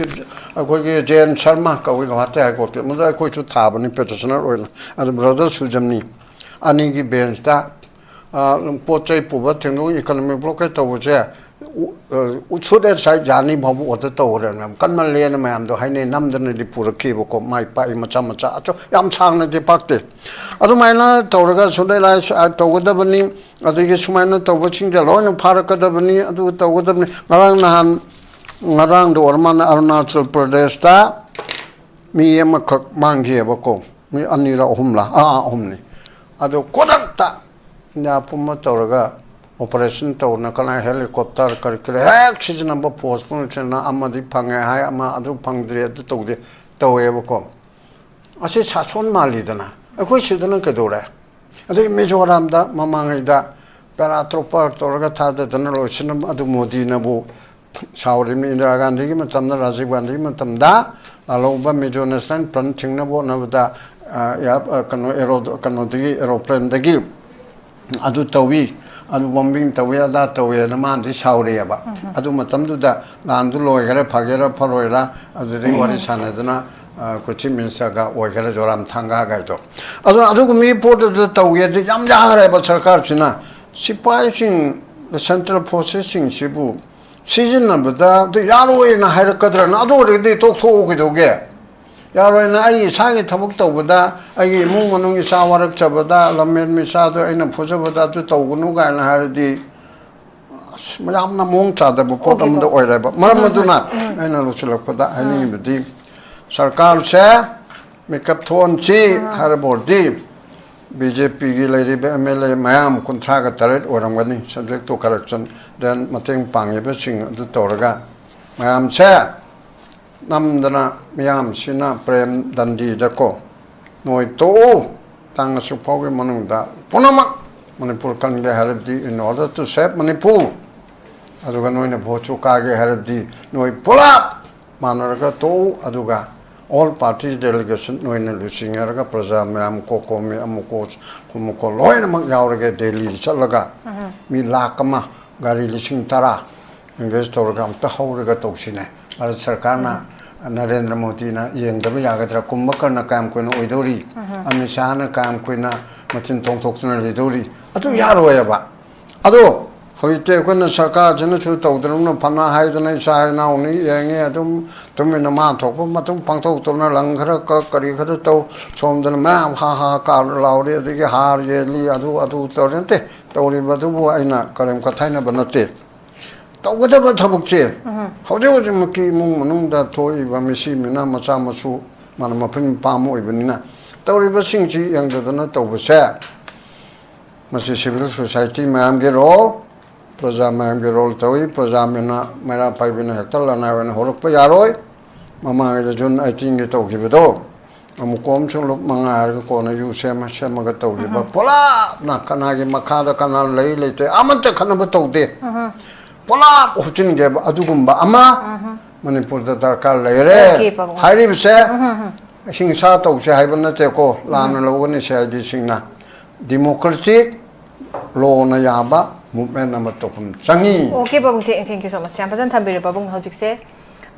ꯑꯩꯈꯣꯏꯒꯤ ꯖꯦ ꯑꯦꯟ ꯁꯔꯃ ꯀꯧꯏ ꯒꯧꯍꯥꯇꯤ ꯍꯥꯏ ꯀꯣꯔꯠꯀꯤ, ꯃꯗꯨ ꯑꯩꯈꯣꯏꯁꯨ ꯊꯥꯕꯅꯤ ꯄꯦꯇꯤꯁꯅꯔ ꯑꯣꯏꯅ꯫ ꯑꯗꯨ ꯕ꯭ꯔꯗꯔ ꯁꯨꯖꯟꯅꯤ ꯑꯅꯤꯒꯤ ꯕꯦꯟꯁꯇ, ꯑ, ꯄꯣꯠ ꯆꯩ ꯄꯨꯕ ꯊꯤꯡꯗꯣꯛ, ꯏꯀꯣꯅꯣꯃꯤꯛ ꯕ꯭ꯂꯣꯀꯦꯠ ꯇꯧꯕꯁꯦ, ꯎ-, ꯑ, ꯁꯨꯠ ꯑꯦꯠ ꯁꯥꯏꯠ ꯌꯥꯅꯤ ꯐꯥꯎꯕ ꯑꯣꯔꯗꯔ ꯇꯧꯈ꯭ꯔꯕꯅꯦꯕ꯫ ꯀꯟꯃꯜꯂꯦꯅ ꯃꯌꯥꯝꯗꯣ ꯍꯥꯏꯅꯩ, ꯅꯝꯗꯅꯗꯤ ꯄꯨꯔꯛꯈꯤꯕꯀꯣ, ꯃꯥꯏ ꯄꯥꯛꯏ ꯃꯆꯥ ꯃꯆꯥ, ꯑꯆꯧ-, ꯌꯥꯝ ꯁꯥꯡꯅꯗꯤ ꯄꯥꯛꯇꯦ꯫ ꯑꯗꯨꯃꯥꯏꯅ ꯇꯧꯔꯒ ꯁꯨꯠ ꯑꯦꯠ ꯁꯥꯏꯠ ꯇꯧꯒꯗꯕꯅꯤ, ꯑꯗꯒꯤ ꯁꯨꯃꯥꯏꯅ ꯇꯧꯕꯁꯤꯡꯁꯦ ꯂꯣꯏꯅ ꯐꯥꯔꯛꯀꯗꯕꯅꯤ, ꯑꯗꯨ ꯇꯧꯒꯗꯕꯅꯤ꯫ ꯉꯔꯥꯡ ꯅꯍꯥꯟ, ꯉꯔꯥꯡꯗ ꯑꯣꯏꯔ ꯃꯥꯜꯂꯦ, ꯑꯔꯨꯅꯥꯆꯜ ꯄ꯭ꯔꯗꯦꯁꯇ ꯃꯤ ꯑꯃꯈꯛ ꯃꯥꯡꯈꯤꯑꯕꯀꯣ, ꯃꯤ ꯑꯅꯤꯔ ꯑꯍꯨꯝꯂ, ꯑꯥ, ꯑꯥ, ꯑꯍꯨꯝꯅꯤ꯫ ꯑꯗꯣ ꯈꯨꯗꯛꯇ ꯏꯟꯗꯤꯌꯥ ꯄꯨꯝꯕ ꯇꯧꯔꯒ ꯑꯣꯄꯔꯦꯁꯟ ꯇꯧꯅ, ꯀꯅꯥ ꯍꯦꯂꯤꯀꯣꯞꯇꯔ ꯀꯔꯤ ꯀꯔꯤ ꯍꯦꯛ ꯁꯤꯖꯤꯟꯅꯕ, ꯐꯣꯔꯁ ꯄꯨꯝꯅ ꯑꯃꯗꯤ ꯐꯪꯉꯦ ꯍꯥꯏ, ꯑꯃ ꯑꯗꯨ ꯐꯪꯗ꯭ꯔꯦ, ꯑꯗꯨ ꯇꯧꯗꯦ, ꯇꯧꯋꯦꯕꯀꯣ꯫ ꯑꯁꯤ ꯁꯥꯁꯣꯟ ꯃꯥꯜꯂꯤꯗꯅ꯫ ꯑꯩꯈꯣꯏ ꯁꯤꯗꯅ ꯀꯩꯗꯧꯔꯦ? ꯑꯗꯩ ꯃꯤꯖꯣꯔꯥꯝꯗ ꯃꯃꯥꯡꯉꯩꯗ ꯄꯦꯔꯥꯇ꯭ꯔꯨꯄꯔ ꯇꯧꯔꯒ ꯊꯥꯗꯗꯅ ꯂꯣꯏꯁꯤꯟꯅꯕ, ꯑꯗꯨ ꯃꯣꯗꯤꯅꯕꯨ ꯁꯥꯎꯔꯤꯕꯅꯤ꯫ ꯏꯟꯗꯤꯔꯥ ꯒꯥꯟꯙꯤꯒꯤ ꯃꯇꯝꯗ, ꯔꯥꯖꯤꯕ ꯒꯥꯟꯙꯤꯒꯤ ꯃꯇꯝꯗ ꯂꯥꯜꯍꯧꯕ ꯃꯤꯖꯣ ꯅꯦꯁꯅꯦꯜ ꯐ꯭ꯔꯟꯠ ꯊꯤꯡꯅꯕ ꯍꯣꯠꯅꯕꯗ, ꯑ, ꯌꯥ-, ꯑ, ꯀꯩꯅꯣ, ꯑꯦꯔꯣ-, ꯀꯩꯅꯣꯗꯒꯤ, ꯑꯦꯔꯣꯄ꯭ꯂꯦꯟꯗꯒꯤ ꯑꯗꯨ ꯇꯧꯏ, ꯑꯗꯨ ꯕꯣꯝꯕꯤꯡ ꯇꯧꯏ, ꯑꯗꯥ ꯇꯧꯏꯅ ꯃꯥꯅꯗꯤ ꯁꯥꯎꯔꯛꯑꯦꯕ꯫ ꯑꯗꯨ ꯃꯇꯝꯗꯨꯗ ꯂꯥꯟꯗꯨ ꯂꯣꯏꯈꯔꯦ, ꯐꯒꯦꯔꯥ ꯐꯔꯣꯏꯔꯥ, ꯑꯗꯨꯗꯒꯤ ꯋꯥꯔꯤ ꯁꯥꯟꯅꯗꯅ, ꯑ, ꯑꯩꯈꯣꯏ ꯆꯤꯐ ꯃꯤꯅꯤꯁꯇꯔꯒ ꯑꯣꯏꯈꯔꯦ, ꯖꯣꯔꯥꯝ ꯊꯥꯡꯒꯥꯒꯥꯏꯗꯣ꯫ ꯑꯗꯨ, ꯑꯗꯨꯒꯨꯝꯕꯒꯤ ꯄꯣꯠꯇꯨꯗ ꯇꯧꯒꯦꯗꯤ ꯌꯥꯝ ꯌꯥꯈ꯭ꯔꯦꯕ ꯁꯔꯀꯥꯔꯁꯤꯅ꯫ ꯁꯤꯐꯥꯏꯁꯤꯡ, ꯁꯦꯟꯇ꯭ꯔꯦꯜ ꯐꯣꯔꯁꯦꯁꯁꯤꯡꯁꯤꯕꯨ ꯁꯤꯖꯤꯟꯅꯕꯗ ꯑꯗꯨ ꯌꯥꯔꯣꯏꯅ ꯍꯥꯏꯔꯛꯀꯗ꯭ꯔꯅ? ꯑꯗꯨ ꯑꯣꯏꯔꯒꯗꯤ ꯇꯣꯛꯊꯣꯛꯑꯣ ꯀꯩꯗꯧꯒꯦ? ꯌꯥꯔꯣꯏꯅ, ꯑꯩ ꯏꯁꯥꯒꯤ ꯊꯕꯛ ꯇꯧꯕꯗ, ꯑꯩꯒꯤ ꯏꯃꯨꯡ ꯃꯅꯨꯡ ꯏꯆꯥ ꯋꯥꯔꯛꯆꯕꯗ, ꯂꯝꯃꯦꯟ ꯃꯤꯆꯥꯗꯣ ꯑꯩꯅ ꯐꯨꯖꯕꯗ ꯑꯗꯨ ꯇꯧꯒꯅꯨ ꯀꯥꯏꯅ ꯍꯥꯏꯔꯗꯤ, ꯑꯁ, ꯌꯥꯝꯅ ꯃꯑꯣꯡ ꯆꯥꯗꯕ ꯄꯣꯠ ꯑꯣꯀꯦꯀꯣ꯫ ꯑꯃꯗ ꯑꯣꯏꯔꯦꯕ꯫ ꯃꯔꯝ ꯑꯗꯨꯅ ꯑꯩꯅ ꯂꯣꯏꯁꯤꯜꯂꯛꯄꯗ ꯍꯥꯏꯅꯤꯡꯉꯤꯕꯗꯤ, ꯁꯔꯀꯥꯔꯁꯦ ꯃꯤꯀꯞ ꯊꯣꯛꯍꯟꯁꯤ ꯍꯥꯏꯔꯕ ꯑꯣꯏꯔꯗꯤ, ꯕꯤ ꯖꯦ ꯄꯤꯒꯤ ꯂꯩꯔꯤꯕ ꯑꯦꯝ ꯑꯦꯜ ꯑꯦ ꯃꯌꯥꯝ ꯀꯨꯟꯊ꯭ꯔꯥꯒ ꯇꯔꯦꯠ ꯑꯣꯏꯔꯝꯒꯅꯤ, subject to correction, then ꯃꯇꯦꯡ ꯄꯥꯡꯉꯤꯕꯁꯤꯡ ꯑꯗꯨ ꯇꯧꯔꯒ ꯃꯌꯥꯝꯁꯦ ꯅꯝꯗꯅ ꯃꯤꯌꯥꯝꯁꯤꯅ ꯄ꯭ꯔꯦꯝ ꯗꯟꯗꯤꯗꯀꯣ, "ꯅꯣꯏ ꯇꯣꯛꯎ, ꯇꯥꯡ ꯑꯁꯨꯛ ꯐꯥꯎꯒꯤ ꯃꯅꯨꯡꯗ ꯄꯨꯝꯅꯃꯛ ꯃꯅꯤꯄꯨꯔ ꯀꯟꯒꯦ ꯍꯥꯏꯔꯕꯗꯤ, in order to save Manipur, ꯑꯗꯨꯒ ꯅꯣꯏꯅ ꯚꯣꯠꯁꯨ ꯀꯥꯒꯦ ꯍꯥꯏꯔꯕꯗꯤ ꯅꯣꯏ ꯄꯨꯂꯞ ꯃꯥꯟꯅꯔꯒ ꯇꯣꯛꯎ, ꯑꯗꯨꯒ all party delegation ꯅꯣꯏꯅ ꯂꯨꯆꯤꯡꯅꯔꯒ ꯄ꯭ꯔꯖꯥ ꯃꯌꯥꯝ, ꯀꯣꯀꯣꯃꯤ, ꯑꯃꯨꯀꯣ ꯈꯨꯃꯨꯀꯣ ꯂꯣꯏꯅꯃꯛ ꯌꯥꯎꯔꯒ ꯗꯦꯜꯂꯤꯗ ꯆꯠꯂꯒ ꯃꯤ ꯂꯥꯈ ꯑꯃ, ꯒꯥꯔꯤ ꯂꯤꯁꯤꯡ ꯇꯔꯥ engage ꯇꯧꯔꯒ ꯑꯝꯇ ꯍꯧꯔꯒ ꯇꯧꯁꯤꯅꯦ꯫ ꯚꯥꯔꯠ ꯁꯔꯀꯥꯔꯅ ꯅꯔꯦꯟꯗ꯭ꯔ ꯃꯣꯗꯤꯅ ꯌꯦꯡꯗꯕ ꯌꯥꯒꯗ꯭ꯔꯥ? ꯀꯨꯝꯚꯀꯔꯅ ꯀꯌꯥꯝ ꯀꯨꯏꯅ ꯑꯣꯏꯗꯧꯔꯤ? ꯑꯃꯤꯠ ꯁꯥꯍꯅ ꯀꯌꯥꯝ ꯀꯨꯏꯅ ꯃꯆꯤꯟ ꯊꯣꯡꯊꯣꯛꯇꯨꯅ ꯂꯩꯗꯧꯔꯤ? ꯑꯗꯨ ꯌꯥꯔꯣꯏꯕ꯫ ꯑꯗꯣ ꯍꯧꯖꯤꯛꯇꯤ ꯑꯩꯈꯣꯏꯅ ꯁꯔꯀꯥꯔꯁꯤꯅꯁꯨ ꯇꯧꯗ꯭ꯔꯕꯅ ꯐꯅ ꯍꯥꯏꯗꯅ ꯏꯆꯥ ꯏꯅꯥꯎꯅꯤ ꯌꯦꯡꯉꯤ, ꯑꯗꯨꯝ ꯇꯨꯃꯤꯟꯅ ꯃꯥ ꯊꯣꯛꯄ ꯃꯇꯨꯡ ꯄꯥꯡꯊꯣꯛꯇꯨꯅ ꯂꯪ ꯈꯔ ꯀꯛ, ꯀꯔꯤ ꯈꯔ ꯇꯧ, ꯁꯣꯝꯗꯅ ꯃꯌꯥꯝ ꯍꯥ ꯍꯥ ꯀꯥ ꯂꯥꯎꯔꯤ, ꯑꯗꯒꯤ ꯍꯥꯔ ꯌꯦꯜꯂꯤ, ꯑꯗꯨ ꯑꯗꯨ ꯇꯧꯔꯤ꯫ ꯅꯠꯇꯦ, ꯇꯧꯔꯤꯕꯗꯨꯕꯨ ꯑꯩꯅ ꯀꯔꯤꯝ ꯀꯊꯥꯏꯅꯕ ꯅꯠꯇꯦ꯫ ꯇꯧꯒꯗꯕ ꯊꯕꯛꯁꯦ ꯍꯧꯖꯤꯛ ꯍꯧꯖꯤꯛꯃꯛꯀꯤ ꯏꯃꯨꯡ ꯃꯅꯨꯡꯗ ꯊꯣꯛꯏꯕ ꯃꯤꯁꯤ ꯃꯤꯅ ꯃꯆꯥ ꯃꯁꯨ ꯃꯥꯅ ꯃꯐꯝ ꯃꯄꯥ ꯑꯃ ꯑꯣꯏꯕꯅꯤꯅ ꯇꯧꯔꯤꯕꯁꯤꯡꯁꯤ ꯌꯦꯡꯗꯗꯅ ꯇꯧꯕꯁꯦ, ꯃꯁꯤ civil society ꯃꯌꯥꯝꯒꯤ role, ꯄ꯭ꯔꯖꯥ ꯃꯌꯥꯝꯒꯤ role ꯇꯧꯏ꯫ ꯄ꯭ꯔꯖꯥ ꯃꯤꯅ ꯃꯩꯔꯥ ꯄꯥꯏꯕꯤꯅ ꯍꯦꯛꯇ ꯂꯅꯥꯏ ꯑꯣꯏꯅ ꯍꯧꯔꯛꯄ ꯌꯥꯔꯣꯏ꯫ ꯃꯃꯥꯡꯒꯤꯗ June eighteenꯒꯤ ꯇꯧꯈꯤꯕꯗꯣ ꯑꯃꯨꯛ ꯀꯣꯝ ꯁꯨꯡꯂꯨꯞ ꯃꯉꯥ ꯍꯥꯏꯔꯒ ꯀꯣꯟꯅ ꯌꯨ ꯁꯦꯝꯃ ꯁꯦꯝꯃꯒ ꯇꯧꯈꯤꯕ ꯄꯨꯂꯞꯅ ꯀꯅꯥꯒꯤ ꯃꯈꯥꯗ ꯀꯅꯥ ꯂꯩ ꯂꯩꯇꯦ ꯑꯃꯠꯇ ꯈꯠꯅꯕ ꯇꯧꯗꯦ꯫ ꯄꯨꯂꯞ ꯍꯨꯞꯆꯤꯟꯒꯦꯕ ꯑꯗꯨꯒꯨꯝꯕ ꯑꯃ ꯃꯅꯤꯄꯨꯔꯗ ꯗꯔꯀꯥꯔ ꯂꯩꯔꯦ꯫ Okay, ꯄꯥꯕꯨꯡ꯫ ꯍꯥꯏꯔꯤꯕꯁꯦ ꯍꯤꯡꯁꯥ ꯇꯧꯁꯦ ꯍꯥꯏꯕ ꯅꯠꯇꯦꯀꯣ, ꯂꯥꯟꯅ ꯂꯧꯒꯅꯤ C I D ꯁꯤꯡꯅ꯫ Democratic ꯂꯣꯅ ꯌꯥꯕ movement ꯑꯃ ꯇꯧꯐꯝ ꯆꯪꯉꯤ꯫ Okay, ꯄꯥꯕꯨꯡ, thank, thank you so much꯫ ꯌꯥꯝ ꯐꯖꯅ ꯊꯝꯕꯤꯔꯦ, ꯄꯥꯕꯨꯡ꯫ ꯍꯧꯖꯤꯛꯁꯦ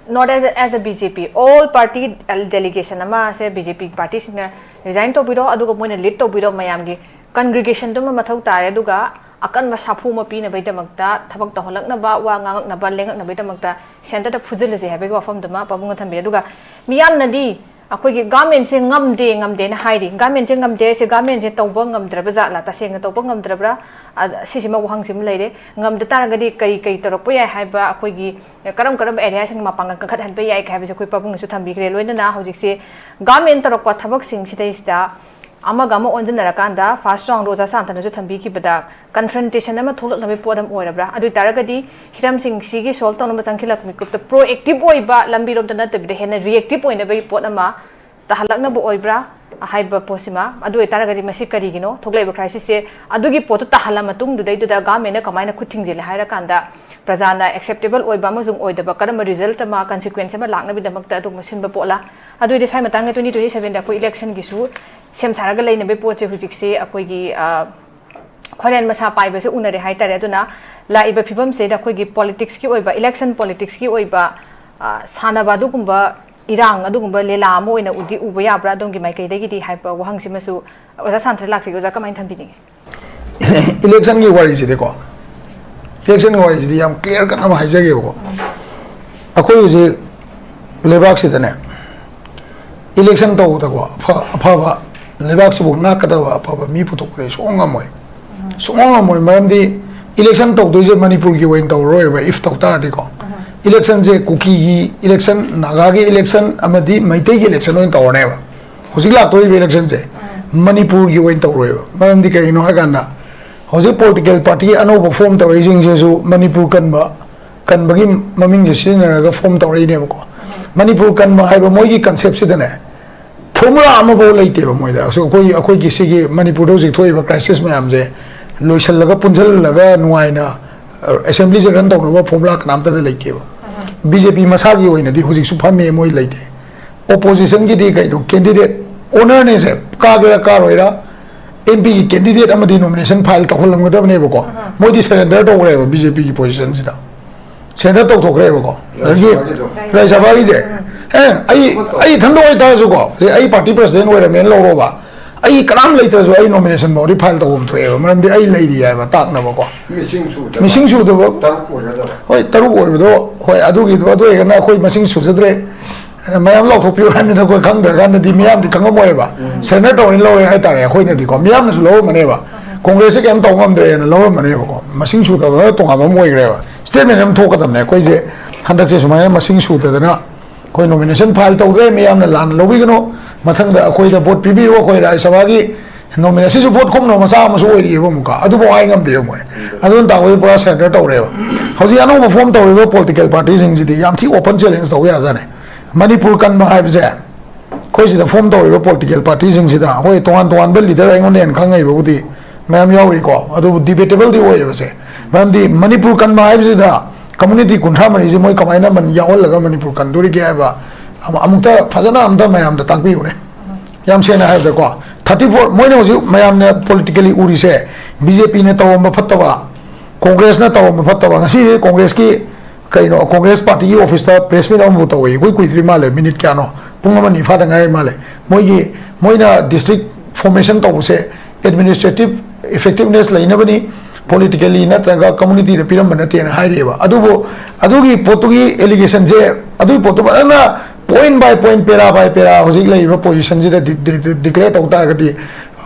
not as, as a B J P, all party delegation ꯑꯃꯁꯦ B J P party ꯁꯤꯡꯅ resign ꯇꯧꯕꯤꯔꯣ, ꯑꯗꯨꯒ ꯃꯣꯏꯅ lead ꯇꯧꯕꯤꯔꯣ, ꯃꯌꯥꯝꯒꯤ congregation ꯗꯨꯃ ꯃꯊꯧ ꯇꯥꯔꯦ, ꯑꯗꯨꯒ ꯑꯀꯟꯕ ꯁꯥꯐꯨ ꯑꯃ ꯄꯤꯅꯕꯒꯤꯗꯃꯛꯇ, ꯊꯕꯛ ꯇꯧꯍꯜꯂꯛꯅꯕ, ꯋꯥ ꯉꯥꯡꯉꯛꯅꯕ, ꯂꯦꯡꯉꯛꯅꯕꯒꯤꯗꯃꯛꯇ centre ꯗ ꯐꯨꯖꯤꯜꯂꯁꯦ ꯍꯥꯏꯕꯒꯤ ꯋꯥꯐꯝꯗꯨꯃ ꯄꯥꯕꯨꯡꯅ ꯊꯝꯕꯤꯔꯦ꯫ ꯑꯗꯨꯒ ꯃꯤꯌꯥꯝꯅꯗꯤ ꯑꯩꯈꯣꯏꯒꯤ government ꯁꯦ ꯉꯝꯗꯦ, ꯉꯝꯗꯦꯅ ꯍꯥꯏꯔꯤ꯫ Government ꯁꯦ ꯉꯝꯗꯦ ꯍꯥꯏꯁꯦ, government ꯁꯦ ꯇꯧꯕ ꯉꯝꯗ꯭ꯔꯕ ꯖꯥꯠꯂꯥ? ꯇꯁꯦꯡꯅ ꯇꯧꯕ ꯉꯝꯗ꯭ꯔꯕ꯭ꯔꯥ? ꯑ, ꯁꯤꯁꯤꯃ ꯋꯥꯍꯪꯁꯤꯃ ꯂꯩꯔꯦ꯫ ꯉꯝꯗ ꯇꯥꯔꯒꯗꯤ ꯀꯔꯤ ꯀꯔꯤ ꯇꯧꯔꯛꯄ ꯌꯥꯏ ꯍꯥꯏꯕ, ꯑꯩꯈꯣꯏꯒꯤ ꯀꯔꯝ ꯀꯔꯝꯕ area ꯁꯤꯡ ꯃꯄꯥꯡꯒꯜ ꯀꯟꯈꯠꯍꯟꯕ ꯌꯥꯏ ꯍꯥꯏꯕꯁꯦ ꯑꯩꯈꯣꯏ ꯄꯥꯕꯨꯡꯅꯁꯨ ꯊꯝꯕꯤꯈ꯭ꯔꯦ꯫ ꯂꯣꯏꯅꯅ ꯍꯧꯖꯤꯛꯁꯦ government ꯇꯧꯔꯛꯄ ꯊꯕꯛꯁꯤꯡꯁꯤꯗꯩꯁꯤꯗ ꯑꯃꯒ ꯑꯃ ꯑꯣꯟꯁꯤꯟꯅꯔꯀꯥꯟꯗ first round ꯑꯣꯖꯥ ꯁꯥꯟꯇꯅꯁꯨ ꯊꯝꯕꯤꯈꯤꯕꯗ confrontation ꯑꯃ ꯊꯣꯛꯂꯛꯅꯕꯒꯤ ꯄꯣꯠ ꯑꯃ ꯑꯣꯏꯔꯕ꯭ꯔꯥ? ꯑꯗꯨ ꯑꯣꯏꯇꯥꯔꯒꯗꯤ ꯍꯤꯔꯝꯁꯤꯡꯁꯤꯒꯤ solve ꯇꯧꯅꯕ ꯆꯪꯁꯤꯜꯂꯛꯄ ꯃꯤꯀꯨꯞꯇ proactive ꯑꯣꯏꯕ ꯂꯝꯕꯤꯔꯣꯝꯗ ꯅꯠꯇꯕꯤꯗ ꯍꯦꯟꯅ reactive ꯑꯣꯏꯅꯕꯒꯤ ꯄꯣꯠ ꯑꯃ ꯇꯥꯍꯜꯂꯛꯅꯕ ꯑꯣꯏꯕ꯭ꯔꯥ ꯍꯥꯏꯕ ꯄꯣꯠꯁꯤꯃ? ꯑꯗꯨ ꯑꯣꯏꯇꯥꯔꯒꯗꯤ ꯃꯁꯤ ꯀꯔꯤꯒꯤꯅꯣ ꯊꯣꯛꯂꯛꯏꯕ crisisꯁꯦ? ꯑꯗꯨꯒꯤ ꯄꯣꯠꯇꯨ ꯇꯥꯍꯜꯂ ꯃꯇꯨꯡꯗꯨꯗꯩꯗꯨꯗ governmentꯅ ꯀꯃꯥꯏꯅ ꯈꯨꯠ ꯊꯤꯡꯖꯤꯜꯂꯦ ꯍꯥꯏꯔꯀꯥꯟꯗ ꯄ꯭ꯔꯖꯥꯅ acceptable ꯑꯣꯏꯕ ꯑꯃꯁꯨꯡ ꯑꯣꯏꯗꯕ ꯀꯔꯝꯕ result ꯑꯃ, consequence ꯑꯃ ꯂꯥꯛꯅꯕꯒꯤꯗꯃꯛꯇ ꯑꯗꯨꯒꯨꯝꯕ ꯁꯤꯟꯕ ꯄꯣꯠꯂꯥ? ꯑꯗꯨ ꯑꯣꯏꯔꯗꯤ ꯁ꯭ꯋꯥꯏ ꯃꯇꯥꯡꯗ twenty twenty sevenꯗ ꯑꯩꯈꯣꯏ electionꯒꯤꯁꯨ ꯁꯦꯝ ꯁꯥꯔꯒ ꯂꯩꯅꯕꯒꯤ ꯄꯣꯠꯁꯦ ꯍꯧꯖꯤꯛꯁꯦ ꯑꯩꯈꯣꯏꯒꯤ, ꯑ, ꯈꯣꯏꯔꯦꯟ ꯃꯁꯥ ꯄꯥꯏꯕꯁꯦ ꯎꯅꯔꯦ ꯍꯥꯏꯇꯥꯔꯦ꯫ ꯑꯗꯨꯅ ꯂꯥꯛꯏꯕ ꯐꯤꯕꯝꯁꯤꯗ ꯑꯩꯈꯣꯏꯒꯤ politicsꯀꯤ ꯑꯣꯏꯕ, election politicsꯀꯤ ꯑꯣꯏꯕ, ꯑ, ꯁꯥꯟꯅꯕ ꯑꯗꯨꯒꯨꯝꯕ ꯏꯔꯥꯡ ꯑꯗꯨꯒꯨꯝꯕ ꯂꯤꯂꯥ ꯑꯃ ꯑꯣꯏꯅ ꯎꯗꯤ ꯎꯕ ꯌꯥꯕ꯭ꯔꯥ ꯑꯗꯣꯝꯒꯤ ꯃꯥꯏꯀꯩꯗꯒꯤꯗꯤ ꯍꯥꯏꯕ ꯋꯥꯍꯪꯁꯤꯃꯁꯨ ꯑꯣꯖꯥ ꯁꯥꯟꯇ ꯂꯥꯛꯆꯒꯦ꯫ ꯑꯣꯖꯥ ꯀꯃꯥꯏꯅ ꯊꯝꯕꯤꯅꯤꯡꯉꯤ? Electionꯒꯤ ꯋꯥꯔꯤꯁꯤꯗꯤꯀꯣ, electionꯒꯤ ꯋꯥꯔꯤꯁꯤꯗꯤ ꯌꯥꯝ clear cut ꯑꯃ ꯍꯥꯏꯖꯒꯦꯕꯀꯣ꯫ ꯑꯩꯈꯣꯏ ꯍꯧꯖꯤꯛ ꯂꯩꯕꯥꯛꯁꯤꯗꯅꯦ, election ꯇꯧꯕꯗꯀꯣ, ꯑꯐ-, ꯑꯐꯕ, ꯂꯩꯕꯥꯛꯁꯤꯕꯨ ꯉꯥꯛꯀꯗꯕ ꯑꯐꯕ ꯃꯤ ꯄꯨꯊꯣꯛꯄꯗꯤ ꯁꯨꯡꯉꯝ ꯉꯝꯃꯣꯏ꯫ ꯁꯨꯡꯉꯝ ꯉꯝꯃꯣꯏ꯫ ꯃꯔꯝꯗꯤ election ꯇꯧꯗꯣꯏꯁꯦ ꯃꯅꯤꯄꯨꯔꯒꯤ ꯑꯣꯏꯅ ꯇꯧꯔꯔꯣꯏꯕ, if ꯇꯧ ꯇꯥꯔꯗꯤꯀꯣ꯫ Electionꯁꯦ ꯀꯨꯀꯤꯒꯤ election, ꯅꯥꯒꯥꯒꯤ election ꯑꯃꯗꯤ ꯃꯩꯇꯩꯒꯤ election ꯑꯣꯏꯅ ꯇꯧꯔꯅꯦꯕ꯫ ꯍꯧꯖꯤꯛ ꯂꯥꯛꯇꯣꯔꯤꯕ electionꯁꯦ ꯃꯅꯤꯄꯨꯔꯒꯤ ꯑꯣꯏꯅ ꯇꯧꯔꯣꯏꯕ꯫ ꯃꯔꯝꯗꯤ ꯀꯩꯒꯤꯅꯣ ꯍꯥꯏ ꯀꯥꯟꯗ, ꯍꯧꯖꯤꯛ political party ꯑꯅꯧꯕ form ꯇꯧꯔꯛꯏꯁꯤꯡꯁꯤꯁꯨ ꯃꯅꯤꯄꯨꯔ ꯀꯟꯕ, ꯀꯟꯕꯒꯤ ꯃꯃꯤꯡꯁꯦ ꯁꯤꯖꯤꯟꯅꯔꯒ form ꯇꯧꯔꯛꯏꯅꯦꯕꯀꯣ꯫ ꯃꯅꯤꯄꯨꯔ ꯀꯟꯕ ꯍꯥꯏꯕ ꯃꯣꯏꯒꯤ conceptꯁꯤꯗꯅꯦ, formula ꯑꯃꯐꯥꯎ ꯂꯩꯇꯦꯕ ꯃꯣꯏꯗ꯫ ꯑꯩꯈꯣꯏ, ꯑꯩꯈꯣꯏꯒꯤ ꯁꯤꯒꯤ ꯃꯅꯤꯄꯨꯔꯗ ꯍꯧꯖꯤꯛ ꯊꯣꯛꯏꯕ crisis ꯃꯌꯥꯝꯁꯦ ꯂꯣꯏꯁꯤꯜꯂꯒ, ꯄꯨꯟꯁꯤꯜꯂꯒ ꯅꯨꯡꯉꯥꯏꯅ, ꯑ, assemblyꯁꯦ run ꯇꯧꯅꯕ formula ꯀꯅꯥꯝꯇꯗ ꯂꯩꯇꯦꯕ꯫ BJP ꯃꯁꯥꯒꯤ ꯑꯣꯏꯅꯗꯤ ꯍꯧꯖꯤꯛꯁꯨ ꯐꯝꯃꯦ, ꯃꯣꯏ ꯂꯩꯇꯦ꯫ Oppositionꯒꯤꯗꯤ ꯀꯩꯅꯣ, candidate ownerꯅꯦꯁꯦ, ꯀꯥꯒꯦꯔꯥ ꯀꯥꯔꯣꯏꯔꯥ, MPꯒꯤ candidate ꯑꯃꯗꯤ nomination file ꯇꯧꯍꯜꯂꯝꯒꯗꯕꯅꯦꯕꯀꯣ꯫ ꯃꯣꯏꯗꯤ surrender ꯇꯧꯈ꯭ꯔꯦꯕ BJPꯒꯤ positionꯁꯤꯗ꯫ Surrender ꯇꯧꯊꯣꯛꯈ꯭ꯔꯦꯕꯀꯣ꯫ ꯑꯗꯒꯤ ꯔꯥꯖ꯭ꯌ ꯁꯚꯥꯒꯤꯁꯦ, ꯑꯦ, ꯑꯩ, ꯑꯩ ꯏꯊꯟꯗ ꯑꯣꯏꯇꯥꯔꯁꯨꯀꯣ, ꯑꯩ party president ꯑꯣꯏꯔꯝꯃꯦꯅ ꯂꯧꯔꯣꯕ, ꯑꯩ ꯀꯅꯥꯝ ꯂꯩꯇ꯭ꯔꯁꯨ ꯑꯩ nomination ꯐꯥꯎꯗꯤ file ꯇꯧꯐꯝ ꯊꯣꯛꯑꯦꯕ꯫ ꯃꯔꯝꯗꯤ ꯑꯩ ꯂꯩꯔꯤ ꯍꯥꯏꯕ ꯇꯥꯛꯅꯕꯀꯣ꯫ ꯃꯤꯁꯤꯡ ꯁꯨꯗꯕ ꯃꯤꯁꯤꯡ ꯁꯨꯗꯕ ꯇꯔꯨꯛ ꯑꯣꯏꯒꯗꯕ꯫ ꯍꯣꯏ, ꯇꯔꯨꯛ ꯑꯣꯏꯕꯗꯣ, ꯍꯣꯏ, ꯑꯗꯨꯒꯤꯗꯣ, ꯑꯗꯨ ꯑꯣꯏꯔꯒꯅ ꯑꯩꯈꯣꯏ ꯃꯁꯤꯡ ꯁꯨꯖꯗ꯭ꯔꯦ, ꯃꯌꯥꯝ ꯂꯥꯎꯊꯣꯛꯄꯤꯌꯨ ꯍꯥꯏꯕꯅꯤꯅ ꯑꯩꯈꯣꯏ ꯈꯪꯗ꯭ꯔꯀꯥꯟꯗꯗꯤ ꯃꯤꯌꯥꯝꯗꯤ ꯈꯪꯉꯝꯃꯣꯏꯕ꯫ Surrender ꯇꯧꯔꯦ, ꯂꯧꯔꯦ ꯍꯥꯏꯇꯥꯔꯦ꯫ ꯑꯩꯈꯣꯏꯅꯗꯤꯀꯣ, ꯃꯤꯌꯥꯝꯅꯁꯨ ꯂꯧꯔꯝꯃꯅꯦꯕ꯫ Congressꯁꯦ ꯀꯩꯝ ꯇꯧ ꯉꯝꯗ꯭ꯔꯦꯅ ꯂꯧꯔꯝꯃꯅꯦꯕꯀꯣ꯫ ꯃꯁꯤꯡ ꯁꯨꯗꯕ ꯇꯣꯉꯥꯟꯕ ꯑꯃ ꯑꯣꯏꯈ꯭ꯔꯦꯕ꯫ Statement ꯑꯃ ꯊꯣꯛꯀꯗꯕꯅꯦ, ꯑꯩꯈꯣꯏꯁꯦ ꯍꯟꯗꯛꯁꯦ ꯁꯨꯃꯥꯏꯅ ꯃꯁꯤꯡ ꯁꯨꯗꯗꯅ ꯑꯩꯈꯣꯏ ꯅꯣꯃꯤꯅꯦꯁꯟ ꯐꯥꯏꯜ ꯇꯧꯗ꯭ꯔꯦ, ꯃꯤꯌꯥꯝꯅ ꯂꯥꯟꯅ ꯂꯧꯕꯤꯒꯅꯨ, ꯃꯊꯪꯗ ꯑꯩꯈꯣꯏꯗ ꯚꯣꯠ ꯄꯤꯕꯤꯌꯨ, ꯑꯩꯈꯣꯏ ꯔꯥꯖ꯭ꯌ ꯁꯚꯥꯒꯤ ꯅꯣꯃꯤꯅꯦꯁꯟꯁꯨ ꯚꯣꯠ ꯈꯣꯝꯅꯕ ꯃꯆꯥꯛ ꯑꯃꯁꯨ ꯑꯣꯏꯔꯤꯑꯕ ꯑꯃꯨꯛꯀ, ꯑꯗꯨꯐꯥꯎ ꯍꯥꯏ ꯉꯝꯗꯦꯕ ꯃꯣꯏ꯫ ꯑꯗꯨꯅ ꯇꯥꯛꯄꯗꯤ ꯄꯨꯔꯥ ꯁꯔꯦꯟꯗꯔ ꯇꯧꯔꯦꯕ꯫ ꯍꯧꯖꯤꯛ ꯑꯅꯧꯕ ꯐꯣꯝ ꯇꯧꯔꯤꯕ ꯄꯣꯂꯤꯇꯤꯀꯦꯜ ꯄꯥꯔꯇꯤꯁꯤꯡꯁꯤꯗꯤ ꯌꯥꯝ ꯊꯤ ꯑꯣꯄꯟ ꯆꯦꯂꯦꯟꯖ ꯇꯧꯕ ꯌꯥꯖꯥꯠꯅꯤ꯫ ꯃꯅꯤꯄꯨꯔ ꯀꯟꯕ ꯍꯥꯏꯕꯁꯦ ꯑꯩꯈꯣꯏ ꯁꯤꯗ ꯐꯣꯝ ꯇꯧꯔꯤꯕ ꯄꯣꯂꯤꯇꯤꯀꯦꯜ ꯄꯥꯔꯇꯤꯁꯤꯡꯁꯤꯗ ꯑꯩꯈꯣꯏ ꯇꯣꯉꯥꯟ ꯇꯣꯉꯥꯟꯕ ꯂꯤꯗꯔ ꯑꯩꯉꯣꯟꯗ ꯍꯦꯟꯅ ꯈꯪꯉꯛꯏꯕꯕꯨꯗꯤ ꯃꯌꯥꯝ ꯌꯥꯎꯔꯤꯀꯣ, ꯑꯗꯨꯕꯨ ꯗꯤꯕꯦꯇꯦꯕꯜꯗꯤ ꯑꯣꯏꯌꯦꯕꯁꯦ꯫ ꯃꯔꯝꯗꯤ ꯃꯅꯤꯄꯨꯔ ꯀꯟꯕ ꯍꯥꯏꯕꯁꯤꯗ ꯀꯝꯃꯨꯅꯤꯇꯤ ꯀꯨꯟꯊ꯭ꯔꯥ ꯃꯔꯤꯁꯦ ꯃꯣꯏ ꯀꯃꯥꯏꯅ ꯃꯟ-, ꯌꯥꯎꯍꯜꯂꯒ ꯃꯅꯤꯄꯨꯔ ꯀꯟꯗꯣꯔꯤꯒꯦ ꯍꯥꯏꯕ ꯑꯃ-, ꯑꯃꯨꯛꯇ ꯐꯖꯅ ꯑꯝꯇ ꯃꯌꯥꯝꯗ ꯇꯥꯛꯄꯤꯌꯨꯅꯦ꯫ ꯌꯥꯝ ꯁꯦꯡꯅ ꯍꯥꯏꯔꯕꯗꯀꯣ, ꯊꯥꯔꯇꯤ ꯐꯣꯔ, ꯃꯣꯏꯅ ꯍꯧꯖꯤꯛ ꯃꯌꯥꯝꯅ ꯄꯣꯂꯤꯇꯤꯀꯦꯂꯤ ꯎꯔꯤꯁꯦ, ꯕꯤ ꯖꯦ ꯄꯤꯅ ꯇꯧꯔꯝꯕ ꯐꯠꯇꯕ, ꯀꯣꯡꯒ꯭ꯔꯦꯁꯅ ꯇꯧꯔꯝꯕ ꯐꯠꯇꯕ, ꯉꯁꯤꯗꯤ ꯀꯣꯡꯒ꯭ꯔꯦꯁꯀꯤ ꯀꯩꯅꯣ, ꯀꯣꯡꯒ꯭ꯔꯦꯁ ꯄꯥꯔꯇꯤꯒꯤ ꯑꯣꯐꯤꯁꯇ ꯄ꯭ꯔꯦꯁ ꯃꯤꯠ ꯑꯃꯕꯨ ꯇꯧꯋꯦ, ꯏꯀꯨꯏ ꯀꯨꯏꯗ꯭ꯔꯤ ꯃꯥꯜꯂꯦ, ꯃꯤꯅꯤꯠ ꯀꯌꯥꯅꯣ, ꯄꯨꯡ ꯑꯃ ꯑꯅꯤ ꯐꯥꯗ ꯉꯥꯏꯔꯤ ꯃꯥꯜꯂꯦ꯫ ꯃꯣꯏꯒꯤ, ꯃꯣꯏꯅ ꯗꯤꯁꯇ꯭ꯔꯤꯛ ꯐꯣꯔꯃꯦꯁꯟ ꯇꯧꯕꯁꯦ ꯑꯦꯗꯃꯤꯅꯤꯁꯇ꯭ꯔꯦꯇꯤꯞ ꯏꯐꯦꯛꯇꯤꯞꯅꯦꯁ ꯂꯩꯅꯕꯅꯤ, ꯄꯣꯂꯤꯇꯤꯀꯦꯂꯤ ꯅꯠꯇ꯭ꯔꯒ ꯀꯝꯃꯨꯅꯤꯇꯤꯗ ꯄꯤꯔꯝꯕ ꯅꯠꯇꯦꯅ ꯍꯥꯏꯔꯤꯑꯕ꯫ ꯑꯗꯨꯕꯨ ꯑꯗꯨꯒꯤ ꯄꯣꯠꯇꯨꯒꯤ ꯑꯦꯂꯤꯒꯦꯁꯟꯁꯦ, ꯑꯗꯨꯒꯤ ꯄꯣꯠꯇꯨ ꯐꯖꯅ ꯄꯣꯏꯟ ꯕꯥꯏ ꯄꯣꯏꯟ, ꯄꯦꯔꯥ ꯕꯥꯏ ꯄꯦꯔꯥ ꯍꯧꯖꯤꯛ ꯂꯩꯔꯤꯕ ꯄꯣꯖꯤꯁꯟꯁꯤꯗ ꯗꯤ-, ꯗꯤ-, ꯗꯤ-, ꯗꯤꯀ꯭ꯂꯦꯌꯔ ꯇꯧ ꯇꯥꯔꯒꯗꯤ,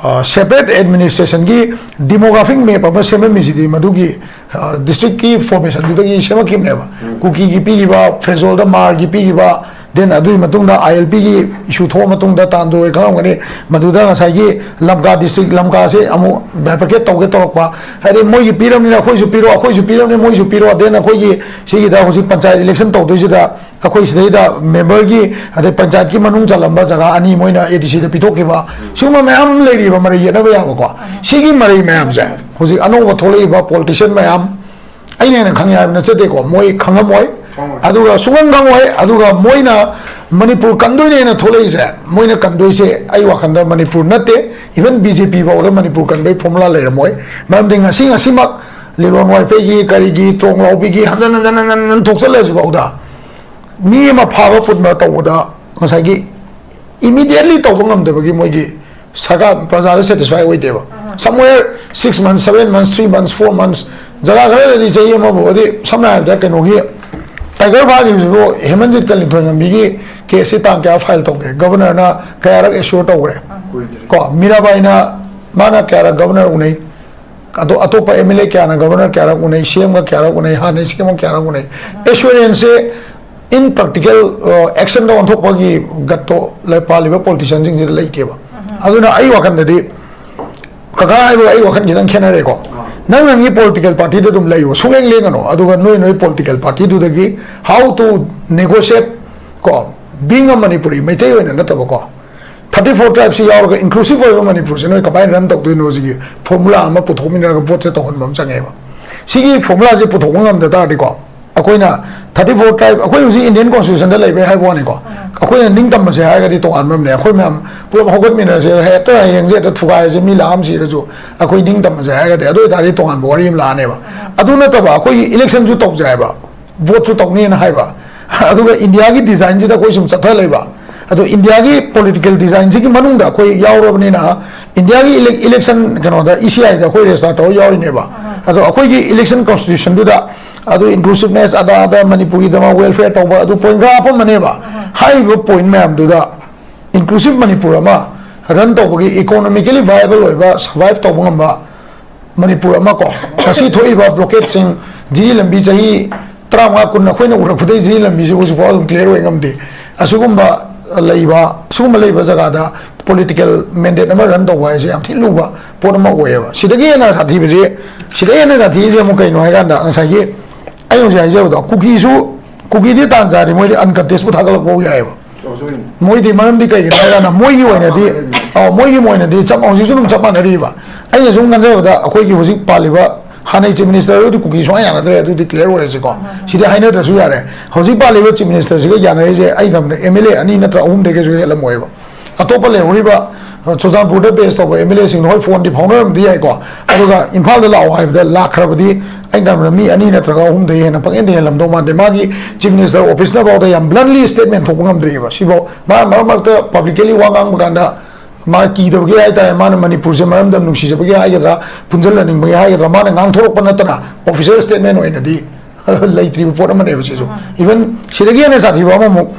ꯑ, ꯁꯦꯄꯔꯦꯠ ꯑꯦꯗꯃꯤꯅꯤꯁꯇ꯭ꯔꯦꯁꯟꯒꯤ ꯗꯤꯃꯣꯒ꯭ꯔꯥꯐꯤꯛ ꯃꯦꯞ ꯑꯃ ꯁꯦꯝꯃꯝꯃꯤꯁꯤꯗꯤ ꯃꯗꯨꯒꯤ, ꯑ, ꯗꯤꯁꯇ꯭ꯔꯤꯛꯀꯤ ꯐꯣꯔꯃꯦꯁꯟꯗꯨꯗꯒꯤ ꯁꯦꯝꯃꯛꯈꯤꯕꯅꯦꯕ꯫ ꯎꯝ꯫ ꯀꯨꯀꯤꯒꯤ ꯄꯤꯈꯤꯕ, ꯐꯦꯔꯖꯣꯜꯗ ꯃꯥꯔꯒꯤ ꯄꯤꯈꯤꯕ, ꯗꯦꯟ ꯑꯗꯨꯒꯤ ꯃꯇꯨꯡꯗ ꯑꯥꯏ ꯑꯦꯜ ꯄꯤꯒꯤ ꯏꯁꯨ ꯊꯣꯛꯑ ꯃꯇꯨꯡꯗ, ꯇꯥꯟꯗꯣ ꯍꯣꯏ ꯈꯪꯉꯝꯒꯅꯤ, ꯃꯗꯨꯗ ꯉꯁꯥꯏꯒꯤ ꯂꯝꯀꯥ ꯗꯤꯁꯇ꯭ꯔꯤꯛ, ꯂꯝꯀꯥꯁꯦ ꯑꯃꯨꯛ ꯕꯥꯏꯐꯔꯀꯦꯠ ꯇꯧꯒꯦ ꯇꯧꯔꯛꯄ, ꯍꯥꯏꯗꯤ ꯃꯣꯏꯒꯤ ꯄꯤꯔꯕꯅꯤꯅ ꯑꯩꯈꯣꯏꯁꯨ ꯄꯤꯔꯣ, ꯑꯩꯈꯣꯏꯁꯨ ꯄꯤꯔꯕꯅꯤꯅ ꯃꯣꯏꯁꯨ ꯄꯤꯔꯣ, ꯗꯦꯟ ꯑꯩꯈꯣꯏꯒꯤ ꯁꯤꯒꯤꯗ ꯍꯧꯖꯤꯛ ꯄꯟꯆꯥꯌꯠ ꯏꯂꯦꯛꯁꯟ ꯇꯧꯗꯣꯏꯁꯤꯗ ꯑꯩꯈꯣꯏ ꯁꯤꯗꯩꯗ ꯃꯦꯝꯕꯔꯒꯤ, ꯑꯗꯩ ꯄꯟꯆꯥꯌꯠꯀꯤ ꯃꯅꯨꯡ ꯆꯜꯂꯝꯕ ꯖꯒꯥ ꯑꯅꯤ ꯃꯣꯏꯅ ꯑꯦ ꯗꯤ ꯁꯤꯗ ꯄꯤꯊꯣꯛꯈꯤꯕ, ꯁꯤꯒꯨꯝꯕ ꯃꯌꯥꯝ ꯑꯃ ꯂꯩꯔꯤꯕ ꯃꯔꯩ ꯌꯦꯠꯅꯕ ꯌꯥꯕꯀꯣ꯫ ꯁꯤꯒꯤ ꯃꯔꯩ ꯃꯌꯥꯝꯁꯦ ꯍꯧꯖꯤꯛ ꯑꯅꯧꯕ ꯊꯣꯛꯂꯛꯏꯕ ꯄꯣꯂꯤꯇꯤꯁꯤꯌꯟ ꯃꯌꯥꯝ, ꯑꯩꯅ ꯍꯦꯟꯅ ꯈꯪꯉꯦ ꯍꯥꯏꯕ ꯅꯠꯆꯗꯦꯀꯣ, ꯃꯣꯏ ꯈꯪꯉꯝꯃꯣꯏ, ꯈꯪꯉꯣꯏ꯫ ꯑꯗꯨꯒ ꯁꯨꯈꯪ ꯈꯪꯉꯣꯏ꯫ ꯑꯗꯨꯒ ꯃꯣꯏꯅ ꯃꯅꯤꯄꯨꯔ ꯀꯟꯗꯣꯏꯅꯦꯅ ꯊꯣꯛꯂꯛꯏꯁꯦ, ꯃꯣꯏꯅ ꯀꯟꯗꯣꯏꯁꯦ ꯑꯩ ꯋꯥꯈꯜꯗ ꯃꯅꯤꯄꯨꯔ ꯅꯠꯇꯦ, ꯏꯚꯟ ꯕꯤ ꯖꯦ ꯄꯤ ꯐꯥꯎꯗ ꯃꯅꯤꯄꯨꯔ ꯀꯟꯕꯒꯤ ꯐꯣꯔꯃꯨꯂꯥ ꯂꯩꯔꯝꯃꯣꯏ꯫ ꯃꯔꯝꯗꯤ ꯉꯁꯤ, ꯉꯁꯤꯃꯛ ꯂꯤꯂꯣꯡ ꯋꯥꯏꯐꯩꯒꯤ, ꯀꯔꯤꯒꯤ, ꯇ꯭ꯔꯣꯡ ꯂꯥꯎꯕꯤꯒꯤ ꯍꯟꯖꯟ ꯍꯟꯖꯟ ꯍꯟꯖꯟ ꯍꯟꯖꯟ ꯊꯣꯛꯆꯜꯂꯁꯤ ꯐꯥꯎꯗ ꯃꯤ ꯑꯃ ꯐꯥꯕ ꯄꯨꯟꯕ ꯇꯧꯕꯗ ꯉꯁꯥꯏꯒꯤ ꯏꯃꯤꯗꯤꯌꯦꯠꯂꯤ ꯇꯧꯕ ꯉꯝꯗꯕꯒꯤ ꯃꯣꯏꯒꯤ ꯁꯔꯀꯥꯔ ꯄ꯭ꯔꯖꯥꯗ ꯁꯦꯇꯤꯁꯐꯥꯏ ꯑꯣꯏꯗꯦꯕ꯫ Somewhere six months, seven months, three months, four months, ꯖꯒꯥ ꯈꯔꯗꯗꯤ ꯆꯍꯤ ꯑꯃꯕꯨ, ꯑꯗꯤ ꯁꯝꯅ ꯍꯥꯏꯔꯕꯗ ꯀꯩꯅꯣꯒꯤ ꯇꯥꯏꯒꯔ ꯐꯥꯈꯤꯕꯁꯤꯕꯨ ꯍꯦꯃꯟꯖꯤꯠꯀ ꯂꯤꯟꯊꯣꯏꯉꯝꯕꯤꯒꯤ ꯀꯦꯁꯁꯤ ꯇꯥꯡ ꯀꯌꯥ ꯐꯥꯏꯜ ꯇꯧꯒꯦ? ꯒꯕꯔꯅꯔꯅ ꯀꯌꯥꯔꯛ ꯑꯦꯁ꯭ꯌꯣꯔ ꯇꯧꯈ꯭ꯔꯦ? ꯀꯣ, ꯃꯤꯔꯥꯕꯥꯏꯅ, ꯃꯥꯅ ꯀꯌꯥꯔꯛ ꯒꯕꯔꯅꯔ ꯎꯅꯩ? ꯑꯗꯣ ꯑꯇꯣꯞꯄ ꯑꯦꯝ ꯑꯦꯜ ꯑꯦ ꯀꯌꯥꯅ ꯒꯕꯔꯅꯔ ꯀꯌꯥꯔꯛ ꯎꯅꯩ, ꯁꯤ ꯑꯦꯝꯒ ꯀꯌꯥꯔꯛ ꯎꯅꯩ, ꯍꯥꯟꯅ ꯁꯤ ꯑꯦꯝꯒ ꯀꯌꯥꯔꯛ ꯎꯅꯩ? ꯑꯦꯁꯨꯔꯦꯟꯁꯁꯦ in practical actionꯗ ꯑꯣꯟꯊꯣꯛꯄꯒꯤ ꯒꯠꯇꯣ ꯄꯥꯜꯂꯤꯕ ꯄꯣꯂꯤꯇꯤꯁꯤꯌꯥꯟꯁꯤꯡꯁꯤꯗ ꯂꯩꯇꯦꯕ꯫ ꯑꯗꯨꯅ ꯑꯩ ꯋꯥꯈꯜꯗꯗꯤ ꯀꯀꯥ ꯍꯥꯏꯕ ꯑꯩ ꯋꯥꯈꯜ ꯈꯤꯇꯪ ꯈꯦꯠꯅꯔꯦꯀꯣ꯫ ꯅꯪ ꯅꯪꯒꯤ ꯄꯣꯂꯤꯇꯤꯀꯦꯜ ꯄꯥꯔꯇꯤꯗ ꯑꯗꯨꯝ ꯂꯩꯌꯣ, ꯁꯨꯡꯂꯦꯡ ꯂꯦꯡꯒꯅꯣ꯫ ꯑꯗꯨꯒ ꯅꯣꯏ ꯅꯣꯏ ꯄꯣꯂꯤꯇꯤꯀꯦꯜ ꯄꯥꯔꯇꯤꯗꯨꯗꯒꯤ how to negotiate ꯀꯣ, being a Manipuri, ꯃꯩꯇꯩ ꯑꯣꯏꯅ ꯅꯠꯇꯕꯀꯣ, ꯊꯥꯔꯇꯤ ꯐꯣꯔ ꯇ꯭ꯔꯥꯏꯕꯁꯤ ꯌꯥꯎꯔꯒ ꯏꯟꯀ꯭ꯂꯨꯁꯤꯞ ꯑꯣꯏꯕ ꯃꯅꯤꯄꯨꯔꯁꯦ ꯅꯣꯏ ꯀꯃꯥꯏꯅ ꯔꯟ ꯇꯧꯗꯣꯏꯅꯣ? ꯁꯤꯒꯤ ꯐꯣꯔꯃꯨꯂꯥ ꯑꯃ ꯄꯨꯊꯣꯛꯃꯤꯟꯅꯔꯒ ꯚꯣꯠꯁꯦ ꯇꯧꯍꯟꯕ ꯑꯃ ꯆꯪꯉꯦꯕ꯫ ꯁꯤꯒꯤ ꯐꯣꯔꯃꯨꯂꯥꯁꯦ ꯄꯨꯊꯣꯛꯄ ꯉꯝꯗ ꯇꯥꯔꯗꯤꯀꯣ, ꯑꯩꯈꯣꯏꯅ ꯊꯥꯔꯇꯤ ꯐꯣꯔ ꯇ꯭ꯔꯥꯏꯕ, ꯑꯩꯈꯣꯏ ꯍꯧꯖꯤꯛ ꯏꯟꯗꯤꯌꯟ ꯀꯣꯟꯁꯇꯤꯇ꯭ꯌꯨꯁꯟꯗ ꯂꯩꯕꯩ ꯍꯥꯏꯕ ꯋꯥꯅꯤꯀꯣ, ꯑꯩꯈꯣꯏꯅ ꯅꯤꯡꯇꯝꯕꯁꯦ ꯍꯥꯏꯔꯒꯗꯤ ꯇꯣꯉꯥꯟꯕ ꯑꯃꯅꯦ꯫ ꯑꯩꯈꯣꯏ ꯃꯌꯥꯝ ꯄꯨꯂꯞ ꯍꯧꯒꯠꯃꯤꯟꯅꯔꯁꯦ, ꯍꯦꯛꯇ ꯍꯌꯦꯡꯁꯦ ꯍꯦꯛꯇ ꯊꯨꯒꯥꯏꯔꯁꯦ, ꯃꯤ ꯂꯥꯛ ꯑꯃ ꯁꯤꯔꯁꯨ, ꯑꯩꯈꯣꯏ ꯅꯤꯡꯇꯝꯕꯁꯦ ꯍꯥꯏꯔꯒꯗꯤ, ꯑꯗꯨ ꯑꯣꯏꯇꯥꯔꯗꯤ ꯇꯣꯉꯥꯟꯕ ꯋꯥꯔꯤ ꯑꯃ ꯂꯥꯛꯑꯅꯦꯕ꯫ ꯑꯗꯨ ꯅꯠꯇꯕ, ꯑꯩꯈꯣꯏꯒꯤ ꯏꯂꯦꯛꯁꯟꯁꯨ ꯇꯧꯁꯦ ꯍꯥꯏꯕ, ꯚꯣꯠꯁꯨ ꯇꯧꯅꯤꯅ ꯍꯥꯏꯕ, ꯑꯗꯨꯒ ꯏꯟꯗꯤꯌꯥꯒꯤ ꯗꯤꯖꯥꯏꯟꯁꯤꯗ ꯑꯩꯈꯣꯏ ꯁꯨꯝ ꯆꯠꯊ ꯂꯩꯕ꯫ ꯑꯗꯣ ꯏꯟꯗꯤꯌꯥꯒꯤ ꯄꯣꯂꯤꯇꯤꯀꯦꯜ ꯗꯤꯖꯥꯏꯟꯁꯤꯒꯤ ꯃꯅꯨꯡꯗ ꯑꯩꯈꯣꯏ ꯌꯥꯎꯔꯕꯅꯤꯅ, ꯏꯟꯗꯤꯌꯥꯒꯤ ꯏꯂꯦꯛ-, ꯏꯂꯦꯛꯁꯟ ꯀꯩꯅꯣꯗ, ꯏ ꯁꯤ ꯑꯥꯏꯗ ꯑꯩꯈꯣꯏ ꯔꯦꯖꯤꯁꯇꯥꯔ ꯇꯧꯔ ꯌꯥꯎꯔꯤꯅꯦꯕ꯫ ꯑꯗꯣ ꯑꯩꯈꯣꯏꯒꯤ ꯏꯂꯦꯛꯁꯟ ꯀꯣꯟꯁꯇꯤꯇ꯭ꯌꯨꯁꯟꯗꯨꯗ ꯑꯗꯨ ꯏꯟꯀ꯭ꯂꯨꯁꯤꯞꯅꯦꯁ, ꯑꯗꯥ ꯑꯗꯥ, ꯃꯅꯤꯄꯨꯔꯒꯤꯗꯃꯛ ꯋꯦꯜꯐꯤꯌꯔ ꯇꯧꯕ, ꯑꯗꯨ ꯄꯣꯏꯟ ꯈꯔ ꯍꯥꯞꯄꯝꯕꯅꯦꯕ꯫ ꯍꯥꯏꯔꯤꯕ ꯄꯣꯏꯟ ꯃꯌꯥꯝꯗꯨꯗ ꯏꯟꯀ꯭ꯂꯨꯁꯤꯞ ꯃꯅꯤꯄꯨꯔ ꯑꯃ ꯔꯟ ꯇꯧꯕꯒꯤ, ꯏꯀꯣꯅꯣꯃꯤꯀꯦꯂꯤ ꯚꯥꯏꯑꯦꯕꯜ ꯑꯣꯏꯕ, ꯁꯔꯚꯥꯏꯚ ꯇꯧꯕ ꯉꯝꯕ ꯃꯅꯤꯄꯨꯔ ꯑꯃ ꯀꯣ, ꯉꯁꯤ ꯊꯣꯛꯏꯕ ꯕ꯭ꯂꯣꯀꯦꯠꯁꯤꯡ, ꯖꯤꯔꯤ ꯂꯝꯕꯤ ꯆꯍꯤ ꯇꯔꯥꯃꯉꯥ ꯀꯨꯟ ꯑꯩꯈꯣꯏꯅ ꯎꯔꯛꯄꯗꯒꯤ ꯖꯤꯔꯤ ꯂꯝꯕꯤꯁꯤ ꯍꯧꯖꯤꯛꯐꯥꯎ ꯑꯗꯨꯝ ꯀ꯭ꯂꯤꯌꯥꯔ ꯑꯣꯏ ꯉꯝꯗꯦ꯫ ꯑꯁꯤꯒꯨꯝꯕ ꯂꯩꯕ, ꯑꯁꯤꯒꯨꯝꯕ ꯂꯩꯕ ꯖꯒꯥꯗ ꯄꯣꯂꯤꯇꯤꯀꯦꯜ ꯃꯦꯟꯗꯦꯠ ꯑꯃ ꯔꯟ ꯇꯧꯕ ꯍꯥꯏꯁꯦ ꯌꯥꯝ ꯊꯤꯅ ꯂꯨꯕ ꯄꯣꯠ ꯑꯃ ꯑꯣꯏꯌꯦꯕ꯫ ꯁꯤꯗꯒꯤ ꯍꯦꯟꯅ ꯁꯥꯊꯤꯕꯁꯦ, ꯁꯤꯗꯒꯤ ꯍꯦꯟꯅ ꯁꯥꯊꯤꯁꯦ ꯑꯃꯨꯛ ꯀꯩꯅꯣ ꯍꯥꯏꯀꯥꯟꯗ, ꯉꯁꯥꯏꯒꯤ ꯑꯩ ꯍꯧꯖꯤꯛ ꯍꯥꯏꯖꯕꯗꯣ, ꯀꯨꯀꯤꯁꯨ, ꯀꯨꯀꯤꯗꯤ ꯇꯥꯟ ꯆꯥꯔꯦ, ꯃꯣꯏꯗꯤ ꯑꯟꯀꯟꯇꯦꯁꯄꯨ ꯊꯥꯒꯠꯂꯛꯄ ꯐꯥꯎ ꯌꯥꯏꯑꯕ꯫ ꯃꯣꯏꯗꯤ ꯃꯔꯝꯗꯤ ꯀꯩꯒꯤꯅꯣ ꯍꯥꯏ ꯀꯥꯟꯗ, ꯃꯣꯏꯒꯤ ꯑꯣꯏꯅꯗꯤ, ꯑ, ꯃꯣꯏꯒꯤ ꯑꯣꯏꯅꯗꯤ ꯆꯞ, ꯍꯧꯖꯤꯛꯁꯨ ꯑꯗꯨꯝ ꯆꯞ ꯃꯥꯟꯅꯔꯤꯕ꯫ ꯑꯩꯅ ꯁꯨꯝ ꯈꯟꯖꯕꯗ, ꯑꯩꯈꯣꯏꯒꯤ ꯍꯧꯖꯤꯛ ꯄꯥꯜꯂꯤꯕ ꯍꯥꯟꯅꯩ ꯆꯤꯐ ꯃꯤꯅꯤꯁꯇꯔꯗꯨꯗꯤ ꯀꯨꯀꯤ ꯁꯨꯡꯌꯥ ꯌꯥꯅꯗ꯭ꯔꯦ, ꯑꯗꯨꯗꯤ ꯀ꯭ꯂꯤꯌꯥꯔ ꯑꯣꯏꯔꯁꯤꯀꯣ꯫ ꯁꯤꯗꯤ ꯍꯥꯏꯅꯗ꯭ꯔꯁꯨ ꯌꯥꯔꯦ꯫ ꯍꯧꯖꯤꯛ ꯄꯥꯜꯂꯤꯕ ꯆꯤꯐ ꯃꯤꯅꯤꯁꯇꯔꯁꯤꯒ ꯌꯥꯅꯔꯤꯁꯦ ꯑꯩ ꯈꯪꯕꯗ ꯑꯦꯝ ꯑꯦꯜ ꯑꯦ ꯑꯅꯤ ꯅꯠꯇ꯭ꯔ ꯑꯍꯨꯝꯗꯒꯤ ꯀꯩꯁꯨ ꯍꯦꯜꯂꯝꯃꯣꯏꯕ꯫ ꯑꯇꯣꯞꯄ ꯂꯩꯍꯧꯔꯤꯕ, ꯑ, ꯆꯨꯔꯆꯥꯟꯄꯨꯔꯗ ꯕꯦꯁ ꯇꯧꯕ ꯑꯦꯝ ꯑꯦꯜ ꯑꯦꯁꯤꯡꯗꯣ ꯍꯣꯏ ꯐꯣꯟꯗꯤ ꯐꯥꯎꯅꯔꯝꯕꯗꯤ ꯌꯥꯏꯀꯣ, ꯑꯗꯨꯒ ꯏꯝꯐꯥꯜꯗ ꯂꯥꯛꯑꯣ ꯍꯥꯏꯕꯗ ꯂꯥꯛꯈ꯭ꯔꯕꯗꯤ ꯑꯩꯅ ꯈꯟꯕꯗ ꯃꯤ ꯑꯅꯤ ꯅꯠꯇ꯭ꯔꯒ ꯑꯍꯨꯝꯗꯒꯤ ꯍꯦꯟꯅ ꯄꯪꯍꯦꯟꯗ ꯍꯦꯜꯂꯝꯗꯧ ꯃꯥꯟꯗꯦ꯫ ꯃꯥꯒꯤ ꯆꯤꯐ ꯃꯤꯅꯤꯁꯇꯔ ꯑꯣꯐꯤꯁꯅ ꯐꯥꯎꯗ ꯌꯥꯝ ꯕ꯭ꯂꯟꯂꯤ ꯁ꯭ꯇꯦꯠꯃꯦꯟ ꯊꯣꯛꯄ ꯉꯝꯗ꯭ꯔꯤꯑꯕ꯫ ꯁꯤꯐꯥꯎ ꯃꯥ ꯃꯔꯛ ꯃꯔꯛꯇ ꯄꯕ꯭ꯂꯤꯀꯦꯂꯤ ꯋꯥ ꯉꯥꯡꯕ ꯀꯥꯟꯗ ꯃꯥ ꯀꯤꯗꯕꯒꯤ ꯍꯥꯏ ꯇꯥꯔꯦ, ꯃꯥꯅ ꯃꯅꯤꯄꯨꯔꯁꯦ ꯃꯔꯝꯗꯝ ꯅꯨꯡꯁꯤꯖꯕꯒꯤ ꯍꯥꯏꯒꯗ꯭ꯔꯥ, ꯄꯨꯟꯁꯤꯜꯍꯟꯅꯤꯡꯕꯒꯤ ꯍꯥꯏꯒꯗ꯭ꯔꯥ, ꯃꯥꯅ ꯉꯥꯡꯊꯣꯔꯛꯄ ꯅꯠꯇꯅ ꯑꯣꯐꯤꯁꯤꯌꯦꯜ ꯁ꯭ꯇꯦꯠꯃꯦꯟ ꯑꯣꯏꯅꯗꯤ ꯂꯩꯇ꯭ꯔꯤꯕ ꯄꯣꯠ ꯑꯃꯅꯦꯕ ꯁꯤꯁꯨ꯫ ꯏꯚꯟ ꯁꯤꯗꯒꯤ ꯍꯦꯟꯅ ꯁꯥꯊꯤꯕ ꯑꯃꯃꯨꯛ,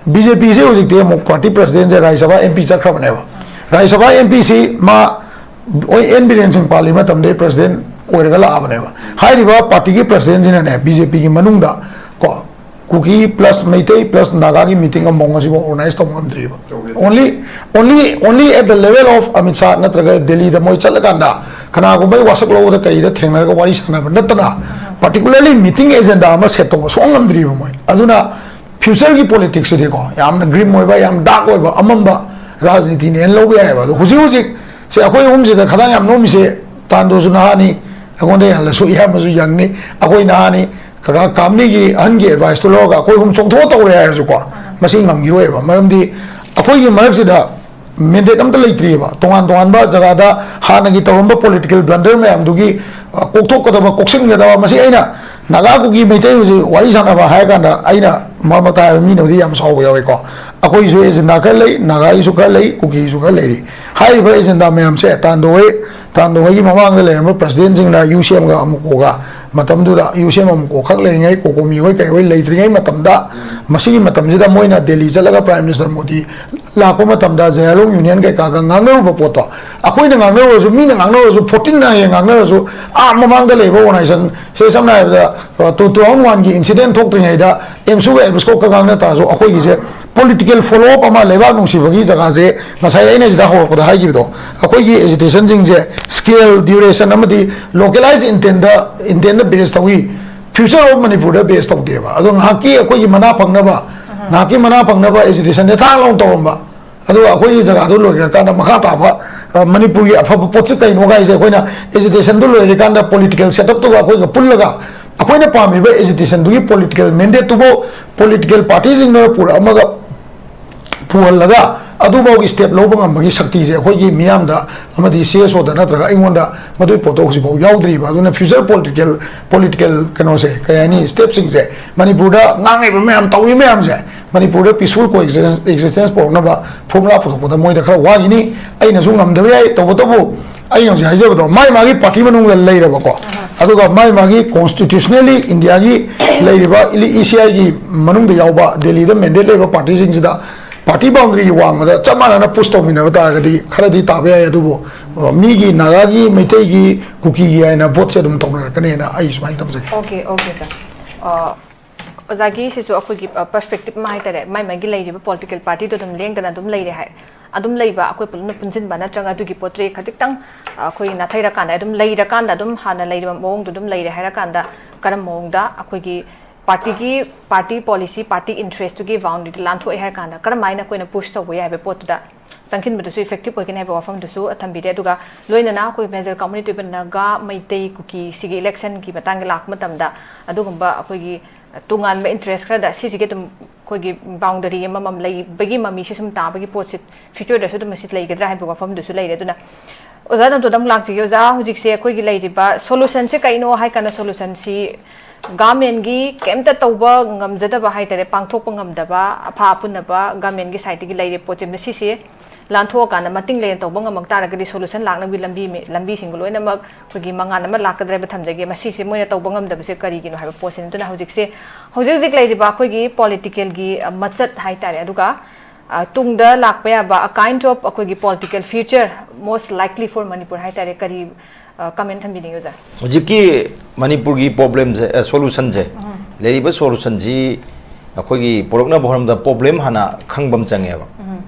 ꯕꯤ ꯖꯦ ꯄꯤꯁꯦ ꯍꯧꯖꯤꯛꯇꯤ ꯑꯃꯨꯛ ꯄꯥꯔꯇꯤ ꯄ꯭ꯔꯁꯤꯗꯦꯟꯁꯦ ꯔꯥꯖ꯭ꯌ ꯁꯚꯥ ꯑꯦꯝ ꯄꯤ ꯆꯠꯈ꯭ꯔꯕꯅꯦꯕ꯫ ꯔꯥꯖ꯭ꯌ ꯁꯚꯥ ꯑꯦꯝ ꯄꯤꯁꯤ ꯃꯥ, ꯍꯣꯏ, ꯑꯦꯟ ꯕꯤꯔꯦꯟ ꯁꯤꯡ ꯄꯥꯜꯂꯤ ꯃꯇꯝꯗꯩ ꯄ꯭ꯔꯁꯤꯗꯦꯟ ꯑꯣꯏꯔꯒ ꯂꯥꯛꯑꯕꯅꯦꯕ꯫ ꯍꯥꯏꯔꯤꯕ ꯄꯥꯔꯇꯤꯒꯤ ꯄ꯭ꯔꯁꯤꯗꯦꯟꯁꯤꯅꯅꯦ, ꯕꯤ ꯖꯦ ꯄꯤꯒꯤ ꯃꯅꯨꯡꯗ ꯀꯣ, ꯀꯨꯀꯤ plus ꯃꯩꯇꯩ plus ꯅꯥꯒꯥꯒꯤ meeting ꯑꯃꯐꯥꯎ ꯉꯁꯤꯐꯥꯎ organize ꯇꯧꯕ ꯉꯝꯗ꯭ꯔꯤꯕ꯫ Only, only, only at the level of Amit Shah ꯅꯠꯇ꯭ꯔꯒ ꯗꯦꯜꯂꯤꯗ ꯃꯣꯏ ꯆꯠꯂꯀꯥꯟꯗ ꯀꯅꯥꯒꯨꯝꯕ ꯑꯩ ꯋꯥꯁꯛ ꯂꯧꯕꯗ ꯀꯔꯤꯗ ꯊꯦꯡꯅꯔꯒ ꯋꯥꯔꯤ ꯁꯥꯟꯅꯕ ꯅꯠꯇꯅ particularly meeting agenda ꯑꯃ set ꯇꯧꯕ ꯁꯨꯡꯉꯝ ꯉꯝꯗ꯭ꯔꯤꯕ ꯃꯣꯏ꯫ ꯑꯗꯨꯅ future ꯒꯤ politics ꯁꯤꯗꯤꯀꯣ, ꯌꯥꯝꯅ grim ꯑꯣꯏꯕ, ꯌꯥꯝ dark ꯑꯣꯏꯕ, ꯑꯃꯝꯕ ꯔꯥꯖꯅꯤꯇꯤꯅꯦꯅ ꯂꯧꯕ ꯌꯥꯏꯑꯕ꯫ ꯑꯗꯣ ꯍꯧꯖꯤꯛ ꯍꯧꯖꯤꯛ ꯁꯦ ꯑꯩꯈꯣꯏ ꯑꯍꯨꯝꯁꯤꯗ ꯈꯗꯥꯡ ꯌꯥꯝ ꯅꯣꯝꯃꯤꯁꯦ, ꯇꯥꯟꯗꯣꯁꯨ ꯅꯍꯥꯅꯤ, ꯑꯩꯉꯣꯟꯗ ꯍꯜꯂꯁꯨ ꯏꯌꯥꯝꯕꯁꯨ ꯌꯪꯅꯤ, ꯑꯩꯈꯣꯏ ꯅꯍꯥꯅꯤ꯫ ꯀꯀꯥ ꯀꯥꯝꯅꯤꯒꯤ ꯑꯍꯟꯒꯤ advice ꯇꯨ ꯂꯧꯔꯒ ꯑꯩꯈꯣꯏ ꯑꯍꯨꯝ ꯆꯣꯡꯊꯣꯛꯑ ꯇꯧꯔꯦ ꯍꯥꯏꯔꯁꯨꯀꯣ, ꯃꯁꯤ ꯉꯝꯈꯤꯔꯣꯏꯕ꯫ ꯃꯔꯝꯗꯤ ꯑꯩꯈꯣꯏꯒꯤ ꯃꯔꯛꯁꯤꯗ mandate ꯑꯝꯇ ꯂꯩꯇ꯭ꯔꯤꯑꯕ꯫ ꯇꯣꯉꯥꯟ ꯇꯣꯉꯥꯟꯕ ꯖꯒꯥꯗ ꯍꯥꯟꯅꯒꯤ ꯇꯧꯔꯝꯕ political blunder ꯃꯌꯥꯝꯗꯨꯒꯤ, ꯑ, ꯀꯣꯛꯊꯣꯛꯀꯗꯕ, ꯀꯣꯛꯁꯤꯟꯒꯗꯕ, ꯃꯁꯤ ꯑꯩꯅ ꯅꯥꯒꯥ, ꯀꯨꯀꯤ, ꯃꯩꯇꯩ ꯍꯧꯖꯤꯛ ꯋꯥꯔꯤ ꯁꯥꯟꯅꯕ ꯍꯥꯏꯔ ꯀꯥꯟꯗ ꯑꯩꯅ ꯃꯔꯛ ꯃꯔꯛꯇ ꯍꯥꯏꯕ ꯃꯤꯅꯕꯨꯗꯤ ꯌꯥꯝ ꯁꯥꯎꯕ ꯌꯥꯎꯋꯤꯀꯣ꯫ ꯑꯩꯈꯣꯏꯒꯤꯁꯨ agenda ꯈꯔ ꯂꯩ, ꯅꯥꯒꯥꯒꯤꯁꯨ ꯈꯔ ꯂꯩ, ꯀꯨꯀꯤꯒꯤꯁꯨ ꯈꯔ ꯂꯩꯔꯤ꯫ ꯍꯥꯏꯔꯤꯕ agenda ꯃꯌꯥꯝꯁꯦ ꯇꯥꯟꯗꯣ ꯍꯣꯏ, ꯇꯥꯟꯗꯣ ꯍꯣꯏꯒꯤ ꯃꯃꯥꯡꯗ ꯂꯩꯔꯝꯕ president ꯁꯤꯡꯅ ꯌꯨ ꯁꯤ ꯑꯦꯝꯒ ꯑꯃꯨꯛꯀꯣꯒ, ꯃꯇꯝꯗꯨꯗ ꯌꯨ ꯁꯤ ꯑꯦꯝ ꯑꯃꯨꯛꯀꯣ ꯈꯛ ꯂꯩꯔꯤꯉꯩ, ꯀꯣꯀꯣꯃꯤ ꯍꯣꯏ ꯀꯩ ꯍꯣꯏ ꯂꯩꯇ꯭ꯔꯤꯉꯩ ꯃꯇꯝꯗ, ꯃꯁꯤꯒꯤ ꯃꯇꯝꯁꯤꯗ ꯃꯣꯏꯅ ꯗꯦꯜꯂꯤ ꯆꯠꯂꯒ Prime Minister ꯃꯣꯗꯤ ꯂꯥꯛꯄ ꯃꯇꯝꯗ ꯖꯦꯔꯥꯂꯣꯡ union ꯀꯩꯀꯥꯒ ꯉꯥꯡꯅꯔꯨꯕ ꯄꯣꯠꯇꯣ, ꯑꯩꯈꯣꯏꯅ ꯉꯥꯡꯅꯔꯨꯔꯁꯨ, ꯃꯤꯅ ꯉꯥꯡꯅꯔꯨꯔꯁꯨ, fourteen ꯅ ꯍꯌꯦꯡ ꯉꯥꯡꯅꯔꯁꯨ, ꯑꯥ ꯃꯃꯥꯡꯗ ꯂꯩꯕ organization ꯁꯦ, ꯁꯝꯅ ꯍꯥꯏꯔꯕꯗ, ꯑ, two thousand one ꯒꯤ incident ꯊꯣꯛꯇ꯭ꯔꯤꯉꯩꯗ ꯑꯦꯝꯁꯨꯒ ꯑꯦꯕꯁꯀꯣꯞꯀ ꯉꯥꯡꯅ ꯇꯥꯔꯁꯨ, ꯑꯩꯈꯣꯏꯒꯤꯁꯦ political follow up ꯑꯃ, ꯂꯩꯕꯥꯛ ꯅꯨꯡꯁꯤꯕꯒꯤ ꯖꯒꯥꯁꯦ, ꯉꯁꯥꯏ ꯑꯩꯅ ꯁꯤꯗ ꯍꯧꯔꯛꯄꯗ ꯍꯥꯏꯈꯤꯕꯗꯣ, ꯑꯩꯈꯣꯏꯒꯤ agitation ꯁꯤꯡꯁꯦ scale, duration ꯑꯃꯗꯤ localized intent ꯗ, intent ꯗ base ꯇꯧꯏ, future of ꯃꯅꯤꯄꯨꯔꯗ base ꯇꯧꯗꯦꯕ꯫ ꯑꯗꯣ ꯉꯥꯏꯍꯥꯛꯀꯤ ꯑꯩꯈꯣꯏꯒꯤ ꯃꯅꯥ ꯐꯪꯅꯕ, ꯉꯥꯏꯍꯥꯛꯀꯤ ꯃꯅꯥ ꯐꯪꯅꯕ agitation ꯁꯦ ꯊꯥꯡ ꯂꯥꯎꯅ ꯇꯧꯔꯝꯕ, ꯑꯗꯨꯒ ꯑꯩꯈꯣꯏꯒꯤ ꯖꯒꯥꯗꯨ ꯂꯣꯏꯈ꯭ꯔꯀꯥꯟꯗ ꯃꯈꯥ ꯇꯥꯕ, ꯑ, ꯃꯅꯤꯄꯨꯔꯒꯤ ꯑꯐꯕ ꯄꯣꯠꯁꯤ ꯀꯩꯅꯣ ꯍꯥꯏꯁꯦ ꯑꯩꯈꯣꯏꯅ agitation ꯗꯨ ꯂꯣꯏꯔꯀꯥꯟꯗ political setup ꯇꯨꯒ ꯑꯩꯈꯣꯏꯒ ꯄꯨꯜꯂꯒ ꯑꯩꯈꯣꯏꯅ ꯄꯥꯝꯃꯤꯕ agitation ꯗꯨꯒꯤ political mandate ꯇꯨꯕꯨ political party ꯁꯤꯡꯅ ꯄꯨꯔꯛꯑꯃꯒ ꯄꯨꯍꯜꯂꯒ ꯑꯗꯨꯐꯥꯎꯒꯤ step ꯂꯧꯕ ꯉꯝꯕꯒꯤ ꯁꯛꯇꯤꯁꯦ ꯑꯩꯈꯣꯏꯒꯤ ꯃꯤꯌꯥꯝꯗ ꯑꯃꯗꯤ C S O ꯗ ꯅꯠꯇ꯭ꯔꯒ ꯑꯩꯉꯣꯟꯗ ꯃꯗꯨꯒꯤ ꯄꯣꯠꯇꯣ ꯍꯧꯖꯤꯛꯐꯥꯎ ꯌꯥꯎꯗ꯭ꯔꯤꯕ꯫ ꯑꯗꯨꯅ future political, political ꯀꯩꯅꯣꯁꯦ, ꯀꯩ ꯍꯥꯏꯅꯤ, step ꯁꯤꯡꯁꯦ ꯃꯅꯤꯄꯨꯔꯗ ꯉꯥꯡꯉꯤꯕ ꯃꯌꯥꯝ, ꯇꯧꯔꯤ ꯃꯌꯥꯝꯁꯦ ꯃꯅꯤꯄꯨꯔꯗ peaceful coexistence, existence ꯄꯨꯔꯛꯅꯕ formula ꯄꯨꯊꯣꯛꯄꯗ ꯃꯣꯏꯗ ꯈꯔ ꯋꯥꯈꯤꯅꯤ꯫ ꯑꯩꯅꯁꯨ ꯉꯝꯗꯕ ꯌꯥꯏ꯫ ꯇꯧꯕꯇꯕꯨ ꯑꯩꯅ ꯍꯧꯖꯤꯛ ꯍꯥꯏꯖꯕꯗꯣ, ꯃꯥꯏ ꯃꯥꯒꯤ party ꯃꯅꯨꯡꯗ ꯂꯩꯔꯕꯀꯣ, ꯑꯗꯨꯒ ꯃꯥꯏ ꯃꯥꯒꯤ constitutionally India ꯒꯤ ꯂꯩꯔꯤꯕ E C I ꯒꯤ ꯃꯅꯨꯡꯗ ꯌꯥꯎꯕ ꯗꯦꯜꯂꯤꯗ mandate ꯂꯩꯕ party ꯁꯤꯡꯁꯤꯗ party boundary ꯋꯥꯡꯃꯗ ꯆꯞ ꯃꯥꯟꯅꯅ push ꯇꯧꯃꯤꯟꯅꯕ ꯇꯥꯔꯒꯗꯤ ꯈꯔꯗꯤ ꯇꯥꯕ ꯌꯥꯏ꯫ ꯑꯗꯨꯕꯨ, ꯑ, ꯃꯤꯒꯤ ꯅꯥꯒꯥꯒꯤ, ꯃꯩꯇꯩꯒꯤ, ꯀꯨꯀꯤꯒꯤ ꯍꯥꯏꯅ vote ꯁꯦ ꯑꯗꯨꯝ ꯇꯧꯅꯔꯛꯀꯅꯤꯅ ꯑꯩ ꯁꯨꯃꯥꯏꯅ ꯊꯝꯖꯒꯦ꯫ Okay, okay, sir. ꯑ, ꯑꯣꯖꯥꯒꯤ ꯁꯤꯁꯨ ꯑꯩꯈꯣꯏꯒꯤ ꯄꯔꯁꯄꯦꯛꯇꯤꯞ ꯑꯃ ꯍꯥꯏꯇꯥꯔꯦ, ꯃꯥꯏ ꯃꯥꯏꯒꯤ ꯂꯩꯔꯤꯕ ꯄꯣꯂꯤꯇꯤꯀꯦꯜ ꯄꯥꯔꯇꯤꯗꯣ ꯑꯗꯨꯝ ꯂꯦꯡꯗꯅ ꯑꯗꯨꯝ ꯂꯩꯔꯦ ꯍꯥꯏ, ꯑꯗꯨꯝ ꯂꯩꯕ, ꯑꯩꯈꯣꯏ ꯄꯨꯂꯞꯅ ꯄꯨꯟꯁꯤꯟꯕ ꯅꯠꯇ꯭ꯔꯒ ꯑꯗꯨꯒꯤ ꯄꯣꯠꯇꯨꯗꯤ ꯈꯖꯤꯛꯇꯪ ꯑꯩꯈꯣꯏ ꯅꯥꯊꯩꯔꯀꯥꯟꯗ ꯑꯗꯨꯝ ꯂꯩꯔꯀꯥꯟꯗ ꯑꯗꯨꯝ ꯍꯥꯟꯅ ꯂꯩꯔꯤꯕ ꯃꯑꯣꯡꯗꯣ ꯑꯗꯨꯝ ꯂꯩꯔꯦ ꯍꯥꯏꯔꯀꯥꯟꯗ ꯀꯔꯝꯕ ꯃꯑꯣꯡꯗ ꯑꯩꯈꯣꯏꯒꯤ ꯄꯥꯔꯇꯤꯒꯤ ꯄꯥꯔꯇꯤ ꯄꯣꯂꯤꯁꯤ, ꯄꯥꯔꯇꯤ ꯏꯟꯇꯔꯦꯁꯇꯨꯒꯤ ꯕꯥꯎꯟꯗꯔꯤꯗ ꯂꯥꯟꯊꯣꯛꯑꯦ ꯍꯥꯏꯔ ꯀꯥꯟꯗ ꯀꯔꯝꯍꯥꯏꯅ ꯑꯩꯈꯣꯏꯅ ꯄꯨꯁ ꯇꯧꯕ ꯌꯥꯏ ꯍꯥꯏꯕ ꯄꯣꯠꯇꯨꯗ ꯆꯪꯁꯤꯟꯕꯗꯨꯁꯨ ꯏꯐꯦꯛꯇꯤꯞ ꯑꯣꯏꯒꯅꯤ ꯍꯥꯏꯕ ꯋꯥꯐꯝꯗꯨꯁꯨ ꯊꯝꯕꯤꯔꯦ꯫ ꯑꯗꯨꯒ ꯂꯣꯏꯅꯅ ꯑꯩꯈꯣꯏ ꯃꯦꯖꯔ ꯀꯝꯃꯨꯅꯤꯇꯤ ꯑꯣꯏꯕ ꯅꯥꯒꯥ, ꯃꯩꯇꯩ, ꯀꯨꯀꯤ ꯁꯤꯒꯤ ꯏꯂꯦꯛꯁꯟꯒꯤ ꯃꯇꯥꯡꯗ ꯂꯥꯛꯄ ꯃꯇꯝꯗ ꯑꯗꯨꯒꯨꯝꯕ ꯑꯩꯈꯣꯏꯒꯤ ꯇꯣꯉꯥꯟꯕ ꯏꯟꯇꯔꯦꯁ ꯈꯔꯗ ꯁꯤꯁꯤꯒꯤ ꯑꯗꯨꯝ ꯑꯩꯈꯣꯏꯒꯤ ꯕꯥꯎꯟꯗꯔꯤ ꯑꯃꯃꯝ ꯂꯩꯕꯒꯤ ꯃꯃꯤꯁꯦ ꯁꯨꯝ ꯇꯥꯕꯒꯤ ꯄꯣꯠꯁꯦ ꯐ꯭ꯌꯨꯆꯔꯗꯁꯨ ꯑꯗꯨꯝ ꯃꯁꯤ ꯂꯩꯒꯗ꯭ꯔꯥ ꯍꯥꯏꯕ ꯋꯥꯐꯝꯗꯨꯁꯨ ꯂꯩꯔꯦ꯫ ꯑꯗꯨꯅ ꯑꯣꯖꯥ ꯅꯟꯇꯣꯗ ꯑꯃꯨꯛ ꯂꯥꯛꯆꯒꯦ꯫ ꯑꯣꯖꯥ, ꯍꯧꯖꯤꯛꯁꯦ ꯑꯩꯈꯣꯏꯒꯤ ꯂꯩꯔꯤꯕ ꯁꯣꯂꯨꯁꯟꯁꯦ ꯀꯩꯅꯣ ꯍꯥꯏ ꯀꯥꯟꯗ ꯁꯣꯂꯨꯁꯟꯁꯤ ꯒꯃꯦꯟꯒꯤ ꯀꯩꯝꯇ ꯇꯧꯕ ꯉꯝꯖꯗꯕ ꯍꯥꯏꯇꯥꯔꯦ, ꯄꯥꯡꯊꯣꯛꯄ ꯉꯝꯗꯕ, ꯑꯐ ꯑꯄꯨꯟꯅꯕ ꯒꯃꯦꯟꯒꯤ ꯁꯥꯏꯠꯇꯒꯤ ꯂꯩꯔꯦ ꯄꯣꯠꯁꯦ, ꯃꯁꯤꯁꯦ ꯂꯥꯟꯊꯣꯛꯑꯀꯥꯟꯗ ꯃꯇꯤꯡ ꯂꯩꯅ ꯇꯧꯕ ꯉꯝꯃꯛ ꯇꯥꯔꯒꯗꯤ ꯁꯣꯂꯨꯁꯟ ꯂꯥꯛꯅꯕꯒꯤ ꯂꯝꯕꯤ, ꯂꯝꯕꯤꯁꯤꯡꯒ ꯂꯣꯏꯅꯃꯛ ꯑꯩꯈꯣꯏꯒꯤ ꯃꯉꯥꯟ ꯑꯃ ꯂꯥꯛꯀꯗ꯭ꯔꯥ ꯍꯥꯏꯕ ꯊꯝꯖꯒꯦ꯫ ꯃꯁꯤꯁꯦ ꯃꯣꯏꯅ ꯇꯧꯕ ꯉꯝꯗꯕꯁꯦ ꯀꯔꯤꯒꯤꯅꯣ ꯍꯥꯏꯕ ꯄꯣꯠꯁꯤꯅꯤ꯫ ꯑꯗꯨꯅ ꯍꯧꯖꯤꯛꯁꯦ, ꯍꯧꯖꯤꯛ ꯍꯧꯖꯤꯛ ꯂꯩꯔꯤꯕ ꯑꯩꯈꯣꯏꯒꯤ ꯄꯣꯂꯤꯇꯤꯀꯦꯜꯒꯤ, ꯑ, ꯃꯆꯠ ꯍꯥꯏꯇꯥꯔꯦ, ꯑꯗꯨꯒ, ꯑ, ꯇꯨꯡꯗ ꯂꯥꯛꯄ ꯌꯥꯕ a kind of ꯑꯩꯈꯣꯏꯒꯤ political future most likely for Manipur ꯍꯥꯏꯇꯥꯔꯦ, ꯀꯔꯤ, ꯑ, ꯀꯃꯦꯟ ꯊꯝꯕꯤꯅꯤꯡꯉꯤ ꯑꯣꯖꯥ? ꯍꯧꯖꯤꯛꯀꯤ ꯃꯅꯤꯄꯨꯔꯒꯤ ꯄ꯭ꯔꯣꯕ꯭ꯂꯦꯝꯁꯦ, ꯑ, ꯁꯣꯂꯨꯁꯟꯁꯦ, ꯎꯝ꯫ ꯂꯩꯔꯤꯕ ꯁꯣꯂꯨꯁꯟꯁꯤ ꯑꯩꯈꯣꯏꯒꯤ ꯄꯨꯔꯛꯅꯕ ꯍꯣꯠꯅꯕꯗ ꯄ꯭ꯔꯣꯕ꯭ꯂꯦꯝ ꯍꯥꯟꯅ ꯈꯪꯕ ꯑꯃ ꯆꯪꯉꯦꯕ꯫ ꯎꯝ꯫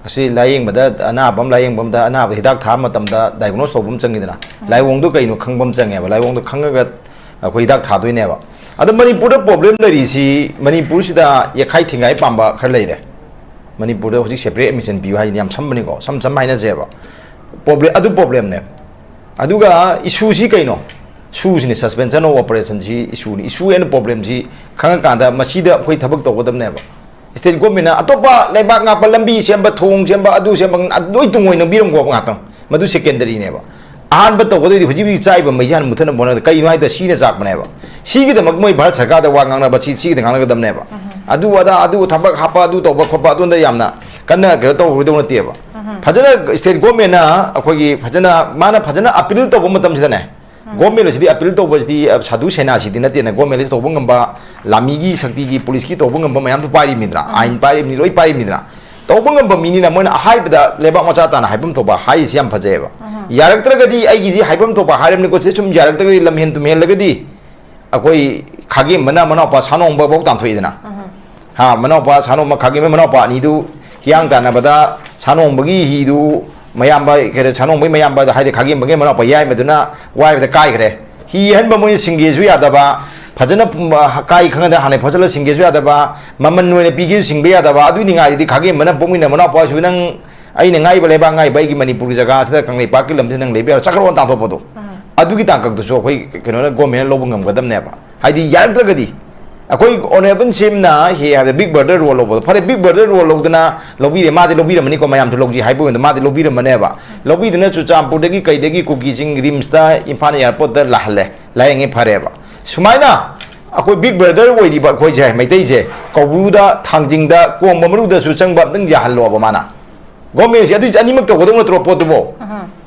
ꯑꯁꯤ ꯂꯥꯏꯌꯦꯡꯕꯗ, ꯑꯅꯥꯕ ꯑꯃ ꯂꯥꯏꯌꯦꯡꯕ ꯑꯃꯗ ꯑꯅꯥꯕ ꯍꯤꯗꯥꯛ ꯊꯥꯕ ꯃꯇꯝꯗ diagnose ꯇꯧꯕ ꯑꯃ ꯆꯪꯉꯤꯗꯅ, ꯎꯝ꯫ ꯂꯥꯏꯑꯣꯡꯗꯣ ꯀꯩꯅꯣ ꯈꯪꯕ ꯑꯃ ꯆꯪꯉꯦꯕ꯫ ꯂꯥꯏꯑꯣꯡꯗꯣ ꯈꯪꯉꯒ ꯑꯩꯈꯣꯏ ꯍꯤꯗꯥꯛ ꯊꯥꯗꯣꯏꯅꯦꯕ꯫ ꯑꯗꯣ ꯃꯅꯤꯄꯨꯔꯗ ꯄ꯭ꯔꯣꯕ꯭ꯂꯦꯝ ꯂꯩꯔꯤꯁꯤ, ꯃꯅꯤꯄꯨꯔꯁꯤꯗ ꯌꯦꯠꯈꯥꯏ ꯊꯤꯡꯒꯥꯏ ꯄꯥꯝꯕ ꯈꯔ ꯂꯩꯔꯦ꯫ ꯃꯅꯤꯄꯨꯔꯗ ꯍꯧꯖꯤꯛ separate admission ꯄꯤꯌꯨ ꯍꯥꯏꯁꯤꯗꯤ ꯌꯥꯝ ꯁꯝꯕꯅꯤꯀꯣ, ꯁꯝ ꯁꯝ ꯍꯥꯏꯅꯁꯦꯕ꯫ ꯄ꯭ꯔꯣꯕ꯭ꯂꯦꯝ, ꯑꯗꯨ ꯄ꯭ꯔꯣꯕ꯭ꯂꯦꯝꯅꯦ꯫ ꯑꯗꯨꯒ ꯏꯁꯨꯁꯤ ꯀꯩꯅꯣ? ꯁꯨꯁꯤꯅꯦ, suspension of operationꯁꯤ ꯏꯁꯨꯅꯤ꯫ ꯏꯁꯨ ꯑꯦꯟ ꯄ꯭ꯔꯣꯕ꯭ꯂꯦꯝꯁꯤ ꯈꯪꯉꯀꯥꯟꯗ ꯃꯁꯤꯗ ꯑꯩꯈꯣꯏ ꯊꯕꯛ ꯇꯧꯒꯗꯕꯅꯦꯕ꯫ ꯁ꯭ꯇꯦꯠ ꯒꯣꯔꯃꯦꯟꯅ ꯑꯇꯣꯞꯄ ꯂꯩꯕꯥꯛ ꯉꯥꯛꯄ, ꯂꯝꯕꯤ ꯁꯦꯝꯕ, ꯊꯣꯡ ꯁꯦꯝꯕ, ꯑꯗꯨ ꯁꯦꯝꯕ, ꯂꯣꯏ ꯇꯨꯡꯑꯣꯏꯅꯕꯤꯔꯝꯈꯣ ꯉꯥꯛꯇꯪ꯫ ꯃꯗꯨ secondary ꯅꯦꯕ꯫ ꯑꯍꯥꯟꯕ ꯇꯧꯒꯗꯣꯏꯗꯤ ꯍꯧꯖꯤꯛ ꯍꯧꯖꯤꯛ ꯆꯥꯛꯏꯕ ꯃꯩꯁꯤ ꯍꯥꯟꯅ ꯃꯨꯊꯠꯅꯕ ꯍꯣꯠꯅꯕꯗ, ꯀꯩꯅꯣ ꯍꯥꯏꯗ ꯁꯤꯅ ꯆꯥꯛꯄꯅꯦꯕ꯫ ꯁꯤꯒꯤꯗꯃꯛ ꯃꯣꯏ ꯚꯥꯔꯠ ꯁꯔꯀꯥꯔꯗ ꯋꯥ ꯉꯥꯡꯅꯕ, ꯁꯤ, ꯁꯤꯒꯤꯗ ꯉꯥꯡꯅꯒꯗꯕꯅꯦꯕ꯫ ꯎꯝ꯫ ꯑꯗꯨ ꯑꯗꯥ, ꯑꯗꯨ ꯊꯕꯛ ꯍꯥꯞꯄ, ꯑꯗꯨ ꯇꯧꯕ ꯈꯣꯠꯄ, ꯑꯗꯨꯗ ꯌꯥꯝꯅ ꯀꯟꯅ ꯀꯩꯅꯣ ꯇꯧꯔꯨꯗꯧ ꯅꯠꯇꯦꯕ꯫ ꯎꯝ꯫ ꯐꯖꯅ ꯁ꯭ꯇꯦꯠ ꯒꯣꯔꯃꯦꯟꯅ ꯑꯩꯈꯣꯏꯒꯤ ꯐꯖꯅ, ꯃꯥꯅ ꯐꯖꯅ ꯑꯄꯤꯜ ꯇꯧꯕ ꯃꯇꯝꯁꯤꯗꯅꯦ, ꯎꯝ꯫ ꯒꯣꯔꯃꯦꯟ ꯑꯁꯤꯗꯤ ꯑꯄꯤꯜ ꯇꯧꯕꯁꯤꯗꯤ, ꯑ, ꯁꯥꯙꯨ ꯁꯦꯅꯥꯁꯤꯗꯤ ꯅꯠꯇꯦꯅ, ꯒꯣꯔꯃꯦꯟ ꯑꯁꯤ ꯇꯧꯕ ꯉꯝꯕ, ꯂꯥꯃꯤꯒꯤ ꯁꯛꯇꯤꯒꯤ, ꯄꯨꯂꯤꯁꯀꯤ ꯇꯧꯕ ꯉꯝꯕ ꯃꯌꯥꯝꯁꯨ ꯄꯥꯏꯔꯤꯕꯅꯤꯗꯅ, ꯎꯝ꯫ ꯑꯥꯏꯟ ꯄꯥꯏꯔꯤꯕꯅꯤ, ꯂꯣꯏ ꯄꯥꯏꯔꯤꯕꯅꯤꯗꯅ꯫ ꯇꯧꯕ ꯉꯝꯕ ꯃꯤꯅꯤꯅ ꯃꯣꯏꯅ ꯑꯍꯥꯏꯕꯗ ꯂꯩꯕꯥꯛ ꯃꯆꯥ ꯇꯥꯅ ꯍꯥꯏꯐꯝ ꯊꯣꯛꯄ ꯍꯥꯏꯔꯤꯁꯤ ꯌꯥꯝ ꯐꯖꯩꯑꯕ꯫ ꯎꯝ꯫ ꯌꯥꯔꯛꯇ꯭ꯔꯒꯗꯤ, ꯑꯩꯒꯤꯁꯤ ꯍꯥꯏꯐꯝ ꯊꯣꯛꯄ ꯍꯥꯏꯔꯕꯅꯤꯀꯣ, ꯁꯤꯗ ꯁꯨꯝ ꯌꯥꯔꯛꯇ꯭ꯔꯒꯗꯤ, ꯂꯝꯍꯦꯟ ꯇꯨꯝꯍꯦꯜꯂꯒꯗꯤ ꯑꯩꯈꯣꯏ ꯈꯥꯒꯦꯝꯕꯅ ꯃꯅꯥꯎꯄꯥ ꯁꯥꯅꯣꯡꯕꯐꯧ ꯇꯥꯟꯊꯣꯛꯏꯗꯅ꯫ ꯍꯥ, ꯃꯅꯥꯎꯄꯥ ꯁꯥꯅꯣꯝꯕ ꯈꯥꯒꯦꯝꯕ ꯃꯅꯥꯎꯄꯥ ꯑꯅꯤꯗꯨ ꯍꯤꯌꯥꯡ ꯇꯥꯟꯅꯕꯗ ꯁꯥꯅꯣꯝꯕꯒꯤ ꯍꯤꯗꯨ ꯃꯌꯥꯝꯕ, ꯀꯩ ꯍꯥꯏꯔꯦ, ꯁꯥꯅꯣꯝꯕꯒꯤ ꯃꯌꯥꯝꯕꯗ ꯍꯥꯏꯗꯤ ꯈꯥꯒꯦꯝꯕꯒꯤ ꯃꯅꯥꯎꯄꯥ ꯌꯥꯏꯃꯗꯨꯅ ꯋꯥꯏꯕꯗ ꯀꯥꯏꯈ꯭ꯔꯦ꯫ ꯍꯤ ꯑꯍꯟꯕ ꯃꯣꯏꯅ ꯁꯤꯡꯒꯦꯁꯨ ꯌꯥꯗꯕ, ꯐꯖꯅ ꯄꯨꯝ-, ꯀꯥꯏ ꯈꯪꯉꯗ ꯍꯥꯟꯅ ꯐꯣꯠꯆꯜꯂ ꯁꯤꯡꯒꯦꯁꯨ ꯌꯥꯗꯕ, ꯃꯃꯟ ꯑꯣꯏꯅ ꯄꯤꯒꯦꯁꯨ ꯁꯤꯡꯕ ꯌꯥꯗꯕ, ꯑꯗꯨꯏ ꯅꯤꯡꯉꯥꯏꯗꯨꯗꯤ ꯈꯥꯒꯦꯝꯕꯅ ꯄꯣꯛꯃꯤꯟꯅ ꯃꯅꯥꯎꯄꯥꯁꯨ ꯅꯪ ꯑꯩꯅ ꯉꯥꯏꯕ ꯂꯩꯕꯥꯛ ꯉꯥꯏꯕ ꯑꯩꯒꯤ ꯃꯅꯤꯄꯨꯔꯒꯤ ꯖꯒꯥꯁꯤꯗ ꯀꯪꯂꯩꯄꯥꯛꯀꯤ ꯂꯝꯁꯤꯗ ꯅꯪ ꯂꯩꯕ ꯌꯥꯔꯣꯏ, ꯆꯠꯈ꯭ꯔꯣꯅ ꯇꯥꯟꯊꯣꯛꯄꯗꯣ꯫ ꯑꯗꯨꯒꯤ ꯇꯥꯡꯀꯛꯇꯨꯁꯨ ꯑꯩꯈꯣꯏ ꯀꯩꯅꯣꯅ, ꯒꯣꯔꯃꯦꯟꯅ ꯂꯧꯕ ꯉꯝꯒꯗꯕꯅꯦꯕ꯫ ꯍꯥꯏꯗꯤ ꯌꯥꯔꯛꯇ꯭ꯔꯒꯗꯤ ꯑꯩꯈꯣꯏ ꯑꯣꯅꯔꯦꯕꯜ ꯁꯤ ꯑꯦꯝꯅ ꯍꯦ ꯍꯥꯏꯕꯗ ꯕꯤꯛ ꯕ꯭ꯔꯗꯔ ꯔꯣꯜ ꯂꯧꯕꯗꯣ ꯐꯔꯦ, ꯕꯤꯛ ꯕ꯭ꯔꯗꯔ ꯔꯣꯜ ꯂꯧꯗꯅ ꯂꯧꯕꯤꯔꯦ, ꯃꯥꯗꯤ ꯂꯧꯕꯤꯔꯝꯃꯅꯤꯀꯣ, ꯃꯌꯥꯝꯁꯨ ꯂꯧꯁꯤ ꯍꯥꯏꯕ ꯑꯣꯏꯅ ꯃꯥꯗꯤ ꯂꯧꯕꯤꯔꯝꯃꯅꯦꯕ꯫ ꯂꯧꯕꯤꯗꯅ ꯆꯨꯔꯆꯥꯟꯄꯨꯔꯗꯒꯤ ꯀꯩꯗꯒꯤ ꯀꯨꯀꯤꯁꯤꯡ ꯔꯤꯝꯁꯇ, ꯏꯝꯐꯥꯜ ꯑꯦꯌꯥꯔꯄꯣꯔꯠꯇ ꯂꯥꯛꯍꯜꯂꯦ, ꯂꯥꯌꯦꯡꯉꯦ, ꯐꯔꯦꯕ꯫ ꯁꯨꯃꯥꯏꯅ ꯑꯩꯈꯣꯏ ꯕꯤꯛ ꯕ꯭ꯔꯗꯔ ꯑꯣꯏꯔꯤꯕ ꯑꯩꯈꯣꯏꯁꯦ, ꯃꯩꯇꯩꯁꯦ, ꯀꯧꯕ꯭ꯔꯨꯗ, ꯊꯥꯡꯖꯤꯡꯗ, ꯀꯣꯡꯕ ꯃꯔꯨꯗꯁꯨ ꯆꯪꯕ ꯑꯝꯇꯪ ꯌꯥꯍꯜꯂꯣꯕ ꯃꯥꯅ꯫ ꯒꯣꯔꯃꯦꯟꯁꯦ ꯑꯗꯨ ꯑꯅꯤꯃꯛ ꯇꯧꯒꯗꯧ ꯅꯠꯇ꯭ꯔꯣ ꯄꯣꯠꯇꯨꯕꯣ?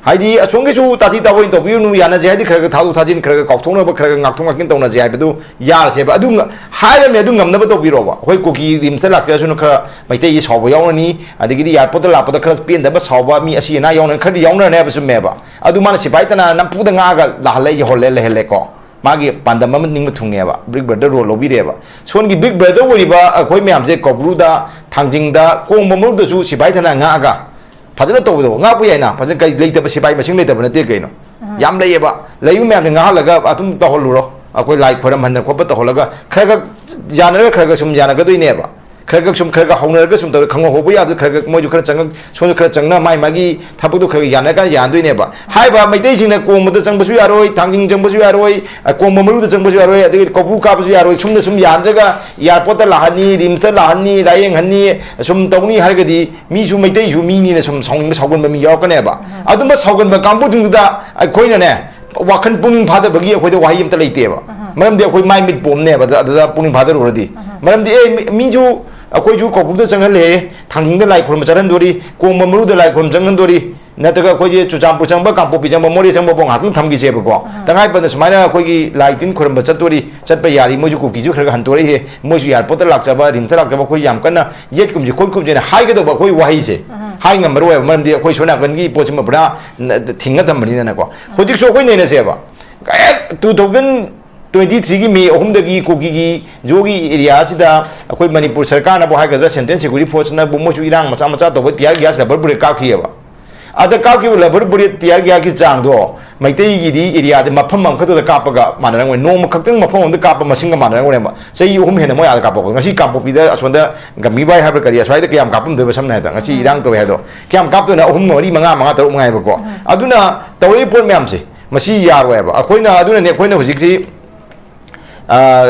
ꯍꯥꯏꯗꯤ ꯑꯁꯣꯝꯒꯤꯁꯨ ꯇꯥꯊꯤ ꯇꯥꯑꯣꯏꯅ ꯇꯧꯕꯤꯔꯨꯅꯨ, ꯌꯥꯅꯁꯦ ꯍꯥꯏꯗꯤ ꯈꯔ ꯈꯔ ꯊꯥꯗꯣꯛ ꯊꯥꯖꯤꯟ, ꯈꯔ ꯈꯔ ꯀꯥꯎꯊꯣꯛꯅꯕ, ꯈꯔ ꯈꯔ ꯉꯥꯛꯊꯣꯛ ꯉꯥꯛꯁꯤꯟ ꯇꯧꯅꯁꯦ ꯍꯥꯏꯕꯗꯨ ꯌꯥꯔꯁꯦꯕ꯫ ꯑꯗꯨ ꯉ-, ꯍꯥꯏꯔꯝꯃꯦ, ꯑꯗꯨ ꯉꯝꯅꯕ ꯇꯧꯕꯤꯔꯣꯕ꯫ ꯑꯩꯈꯣꯏ ꯀꯨꯀꯤ ꯔꯤꯝꯁꯇ ꯂꯥꯛꯆꯔꯁꯨꯅ ꯈꯔ ꯃꯩꯇꯩꯒꯤ ꯁꯥꯎꯕ ꯌꯥꯎꯔꯅꯤ, ꯑꯗꯒꯤꯗꯤ ꯑꯦꯌꯥꯔꯄꯣꯔꯠꯇ ꯂꯥꯛꯄꯗ ꯈꯔ ꯄꯦꯟꯗꯕ ꯁꯥꯎꯕ ꯃꯤ ꯑꯁꯤ ꯑꯅꯥ ꯌꯥꯎꯅ ꯈꯔꯗꯤ ꯌꯥꯎꯅꯔꯅꯤ ꯍꯥꯏꯕ ꯆꯨꯝꯃꯦꯕ꯫ ꯑꯗꯨ ꯃꯥꯅ ꯁꯤꯐꯥꯏ ꯇꯅꯥ ꯅꯝꯐꯨꯗ ꯉꯥꯛꯑꯒ ꯂꯥꯛꯍꯜꯂꯦ, ꯌꯧꯍꯜꯂꯦ, ꯂꯩꯍꯜꯂꯦꯀꯣ꯫ ꯃꯥꯒꯤ ꯄꯥꯟꯗꯝ ꯑꯃ ꯅꯤꯡꯕ ꯊꯨꯡꯉꯦꯕ, ꯕꯤꯛ ꯕ꯭ꯔꯗꯔ ꯔꯣꯜ ꯂꯧꯕꯤꯔꯦꯕ꯫ ꯁꯣꯝꯒꯤ ꯕꯤꯛ ꯕ꯭ꯔꯗꯔ ꯑꯣꯏꯔꯤꯕ ꯑꯩꯈꯣꯏ ꯃꯌꯥꯝꯁꯦ ꯀꯧꯕ꯭ꯔꯨꯗ, ꯊꯥꯡꯖꯤꯡꯗ, ꯀꯣꯡꯕ ꯃꯔꯨꯗꯁꯨ ꯁꯤꯐꯥꯏ ꯊꯅꯥ ꯉꯥꯛꯑꯒ ꯐꯖꯅ ꯇꯧꯕꯗꯣ, ꯉꯥꯛꯄ ꯌꯥꯏꯅ, ꯐꯖꯅ ꯀꯩ ꯂꯩꯇꯕ ꯁꯤꯐꯥꯏ ꯃꯁꯤꯡ ꯂꯩꯇꯕ ꯅꯠꯇꯦ ꯀꯩꯅꯣ꯫ ꯌꯥꯝ ꯂꯩꯌꯦꯕ, ꯂꯩꯕ ꯃꯌꯥꯝꯁꯦ ꯉꯥꯛꯍꯜꯂꯒ ꯑꯗꯨꯝ ꯇꯧꯍꯜꯂꯨꯔꯣ, ꯑꯩꯈꯣꯏ ꯂꯥꯏ ꯈꯣꯏꯔꯝꯍꯟꯗꯅ ꯈꯣꯠꯄ ꯇꯧꯍꯜꯂꯒ ꯈꯔ ꯈꯔ ꯌꯥꯅꯔꯒ ꯈꯔ ꯈꯔ ꯁꯨꯝ ꯌꯥꯅꯒꯗꯣꯏꯅꯦꯕ꯫ ꯈꯔ ꯈꯔ ꯁꯨꯝ ꯈꯔ ꯈꯔ ꯍꯧꯅꯔꯒ ꯁꯨꯝ ꯇꯧꯔꯒ ꯈꯪꯍꯧ ꯍꯧꯕ ꯌꯥꯕꯗꯣ ꯈꯔ ꯈꯔ ꯃꯣꯏꯁꯨ ꯈꯔ ꯆꯪꯉꯛ-, ꯁꯣꯝꯁꯨ ꯈꯔ ꯆꯪꯅ ꯃꯥꯏ ꯃꯥꯒꯤ ꯊꯕꯛꯇꯣ ꯈꯔ ꯈꯔ ꯌꯥꯅꯔꯀꯥꯟꯗ ꯌꯥꯅꯗꯣꯏꯅꯦꯕ꯫ ꯍꯥꯏꯔꯤꯕ ꯃꯩꯇꯩꯁꯤꯡꯅ ꯀꯣꯡꯕꯗ ꯆꯪꯕꯁꯨ ꯌꯥꯔꯣꯏ, ꯊꯥꯡꯖꯤꯡ ꯆꯪꯕꯁꯨ ꯌꯥꯔꯣꯏ, ꯑ, ꯀꯣꯡꯕ ꯃꯔꯨꯗ ꯆꯪꯕꯁꯨ ꯌꯥꯔꯣꯏ, ꯑꯗꯒꯤ ꯀꯧꯕ꯭ꯔꯨ ꯀꯥꯕꯁꯨ ꯌꯥꯔꯣꯏ, ꯁꯨꯝꯅ ꯁꯨꯝ ꯌꯥꯅꯗ꯭ꯔꯒ ꯑꯦꯌꯥꯔꯄꯣꯔꯠꯇ ꯂꯥꯛꯍꯟꯅꯤ, ꯔꯤꯝꯁꯇ ꯂꯥꯛꯍꯟꯅꯤ, ꯂꯥꯏꯌꯦꯡꯍꯟꯅꯤ, ꯁꯨꯝ ꯇꯧꯅꯤ ꯍꯥꯏꯔꯒꯗꯤ ꯃꯤꯁꯨ, ꯃꯩꯇꯩꯁꯨ ꯃꯤꯅꯤꯅ ꯁꯨꯝ ꯁꯥꯎꯅꯤꯡꯕ ꯁꯥꯎꯒꯟꯕ ꯃꯤ ꯌꯥꯎꯔꯛꯀꯅꯦꯕ꯫ ꯑꯗꯨꯝꯕ ꯁꯥꯎꯒꯟꯕ ꯀꯥꯡꯕꯨꯁꯤꯡꯗꯨꯗ ꯑꯩꯈꯣꯏꯅꯅꯦ, ꯋꯥꯈꯜ ꯄꯨꯛꯅꯤꯡ ꯐꯥꯗꯕꯒꯤ ꯑꯩꯈꯣꯏꯗ ꯋꯥꯍꯩ ꯑꯝꯇ ꯂꯩꯇꯦꯕ꯫ ꯃꯔꯝꯗꯤ ꯑꯩꯈꯣꯏ ꯃꯥꯏ ꯃꯤꯠ ꯄꯣꯝꯅꯦꯕ ꯑꯗꯨ-, ꯑꯗꯨꯗ ꯄꯨꯛꯅꯤꯡ ꯐꯥꯗꯔꯨꯔꯗꯤ꯫ ꯃꯔꯝꯗꯤ ꯑꯦ, ꯃꯤ-, ꯃꯤꯁꯨ ꯑꯩꯈꯣꯏꯁꯨ ꯀꯧꯕ꯭ꯔꯨꯗ ꯆꯪꯍꯜꯂꯦ, ꯊꯥꯡꯖꯤꯡꯗ ꯂꯥꯏ ꯈꯨꯔꯨꯝꯕ ꯆꯠꯍꯟꯗꯣꯔꯤ, ꯀꯣꯡꯕ ꯃꯔꯨꯗ ꯂꯥꯏ ꯈꯨꯔꯨꯝꯕ ꯆꯪꯍꯟꯗꯣꯔꯤ, ꯅꯠꯇ꯭ꯔꯒ ꯑꯩꯈꯣꯏꯁꯦ ꯆꯨꯔꯆꯥꯟꯄꯨꯔ ꯆꯪꯕ, ꯀꯥꯡꯄꯣꯛꯄꯤ ꯆꯪꯕ, ꯃꯣꯔꯦ ꯆꯪꯕꯐꯥꯎ ꯉꯥꯏꯍꯥꯛꯇꯪ ꯊꯝꯈꯤꯁꯦꯕꯀꯣ꯫ ꯇꯉꯥꯏ ꯐꯗꯅ ꯁꯨꯃꯥꯏꯅ ꯑꯩꯈꯣꯏꯒꯤ ꯂꯥꯏ ꯇꯤꯟ ꯈꯨꯔꯨꯝꯕ ꯆꯠꯇꯣꯔꯤ, ꯆꯠꯄ ꯌꯥꯔꯤ, ꯃꯣꯏꯁꯨ ꯀꯨꯀꯤꯁꯨ ꯈꯔ ꯈꯔ ꯍꯟꯇꯣꯔꯛꯏꯍꯦ, ꯃꯣꯏꯁꯨ ꯑꯦꯌꯥꯔꯄꯣꯔꯠꯇ ꯂꯥꯛꯆꯕ, ꯔꯤꯝꯁꯇ ꯂꯥꯛꯆꯕ, ꯑꯩꯈꯣꯏ ꯌꯥꯝ ꯀꯟꯅ ꯌꯦꯠꯀꯨꯝꯁꯤ ꯈꯣꯠꯀꯨꯝꯁꯤꯅ ꯍꯥꯏꯒꯗꯧꯕ ꯑꯩꯈꯣꯏ ꯋꯥꯍꯩꯁꯦ ꯍꯥꯏ ꯉꯝꯃꯔꯣꯏꯕ, ꯃꯔꯝꯗꯤ ꯑꯩꯈꯣꯏ ꯁꯣꯝ ꯅꯥꯀꯟꯒꯤ ꯄꯣꯠꯁꯤꯃ ꯄꯨꯔꯥ ꯅ-, ꯊꯤꯡꯉ ꯊꯝꯕꯅꯤꯅꯅꯀꯣ꯫ ꯍꯧꯖꯤꯛꯁꯨ ꯑꯩꯈꯣꯏ ꯅꯩꯅꯁꯦꯕ, ꯍꯦꯛ two thousand ꯇ꯭ꯋꯦꯟꯇꯤ ꯊ꯭ꯔꯤꯒꯤ ꯃꯦ ꯑꯍꯨꯝꯗꯒꯤ ꯀꯨꯀꯤꯒꯤ ꯖꯣꯒꯤ ꯑꯦꯔꯤꯌꯥꯁꯤꯗ ꯑꯩꯈꯣꯏ ꯃꯅꯤꯄꯨꯔ ꯁꯔꯀꯥꯔꯅꯕꯨ ꯍꯥꯏꯒꯗ꯭ꯔꯥ, ꯁꯦꯟꯇ꯭ꯔꯦꯜ ꯁꯦꯀ꯭ꯌꯨꯔꯤꯇꯤ ꯐꯣꯔꯁꯅꯕꯨ, ꯃꯣꯏꯁꯨ ꯏꯔꯥꯡ ꯃꯆꯥ ꯃꯆꯥ ꯇꯧꯕ ꯇꯤꯌꯥꯔ ꯒ꯭ꯌꯥꯁ ꯔꯕꯔ ꯕꯨꯂꯦꯠ ꯀꯥꯞꯈꯤꯑꯕ꯫ ꯑꯗ ꯀꯥꯞꯈꯤꯕ ꯔꯕꯔ ꯕꯨꯂꯦꯠ ꯇꯤꯌꯥꯔ ꯒ꯭ꯌꯥꯁꯀꯤ ꯆꯥꯡꯗꯣ ꯃꯩꯇꯩꯒꯤꯗꯤ ꯑꯦꯔꯤꯌꯥꯗ ꯃꯐꯝ ꯑꯃꯈꯛꯇꯗ ꯀꯥꯞꯄꯒ ꯃꯥꯟꯅꯔꯝꯒꯅꯤ, ꯅꯣꯡꯃ ꯈꯛꯇꯪ ꯃꯐꯝ ꯑꯃꯗ ꯀꯥꯞꯄ ꯃꯁꯤꯡꯒ ꯃꯥꯟꯅꯔꯝꯒꯅꯦꯕ꯫ ꯆꯍꯤ ꯑꯍꯨꯝ ꯍꯦꯟꯅ ꯃꯣꯏ ꯑꯥꯗ ꯀꯥꯞꯄꯛꯄ, ꯉꯁꯤ ꯀꯥꯡꯄꯣꯛꯄꯤꯗ ꯑꯁꯣꯝꯗ ꯒꯝꯚꯤꯔ ꯕꯥꯏ ꯍꯥꯏꯕ꯭ꯔꯥ ꯀꯔꯤ, ꯑꯁ꯭ꯋꯥꯏꯗ ꯀꯌꯥꯝ ꯀꯥꯞꯄꯝꯗꯣꯏꯕ? ꯁꯝꯅ ꯍꯥꯏꯔꯕꯗ ꯉꯁꯤ ꯏꯔꯥꯡ ꯇꯧꯋꯦ ꯍꯥꯏꯗꯣ ꯀꯌꯥꯝ ꯀꯥꯞꯇꯣꯏꯅꯣ? ꯑꯍꯨꯝ, ꯃꯔꯤ, ꯃꯉꯥ, ꯃꯉꯥ, ꯇꯔꯨꯛ ꯃꯉꯥꯏꯕꯀꯣ꯫ ꯑꯗꯨꯅ ꯇꯧꯔꯛꯏ ꯄꯣꯠ ꯃꯌꯥꯝꯁꯦ ꯃꯁꯤ ꯌꯥꯔꯣꯏꯕ꯫ ꯑꯩꯈꯣꯏꯅ, ꯑꯗꯨꯅꯅꯦ ꯑꯩꯈꯣꯏꯅ ꯍꯧꯖꯤꯛꯁꯤ, ꯑ,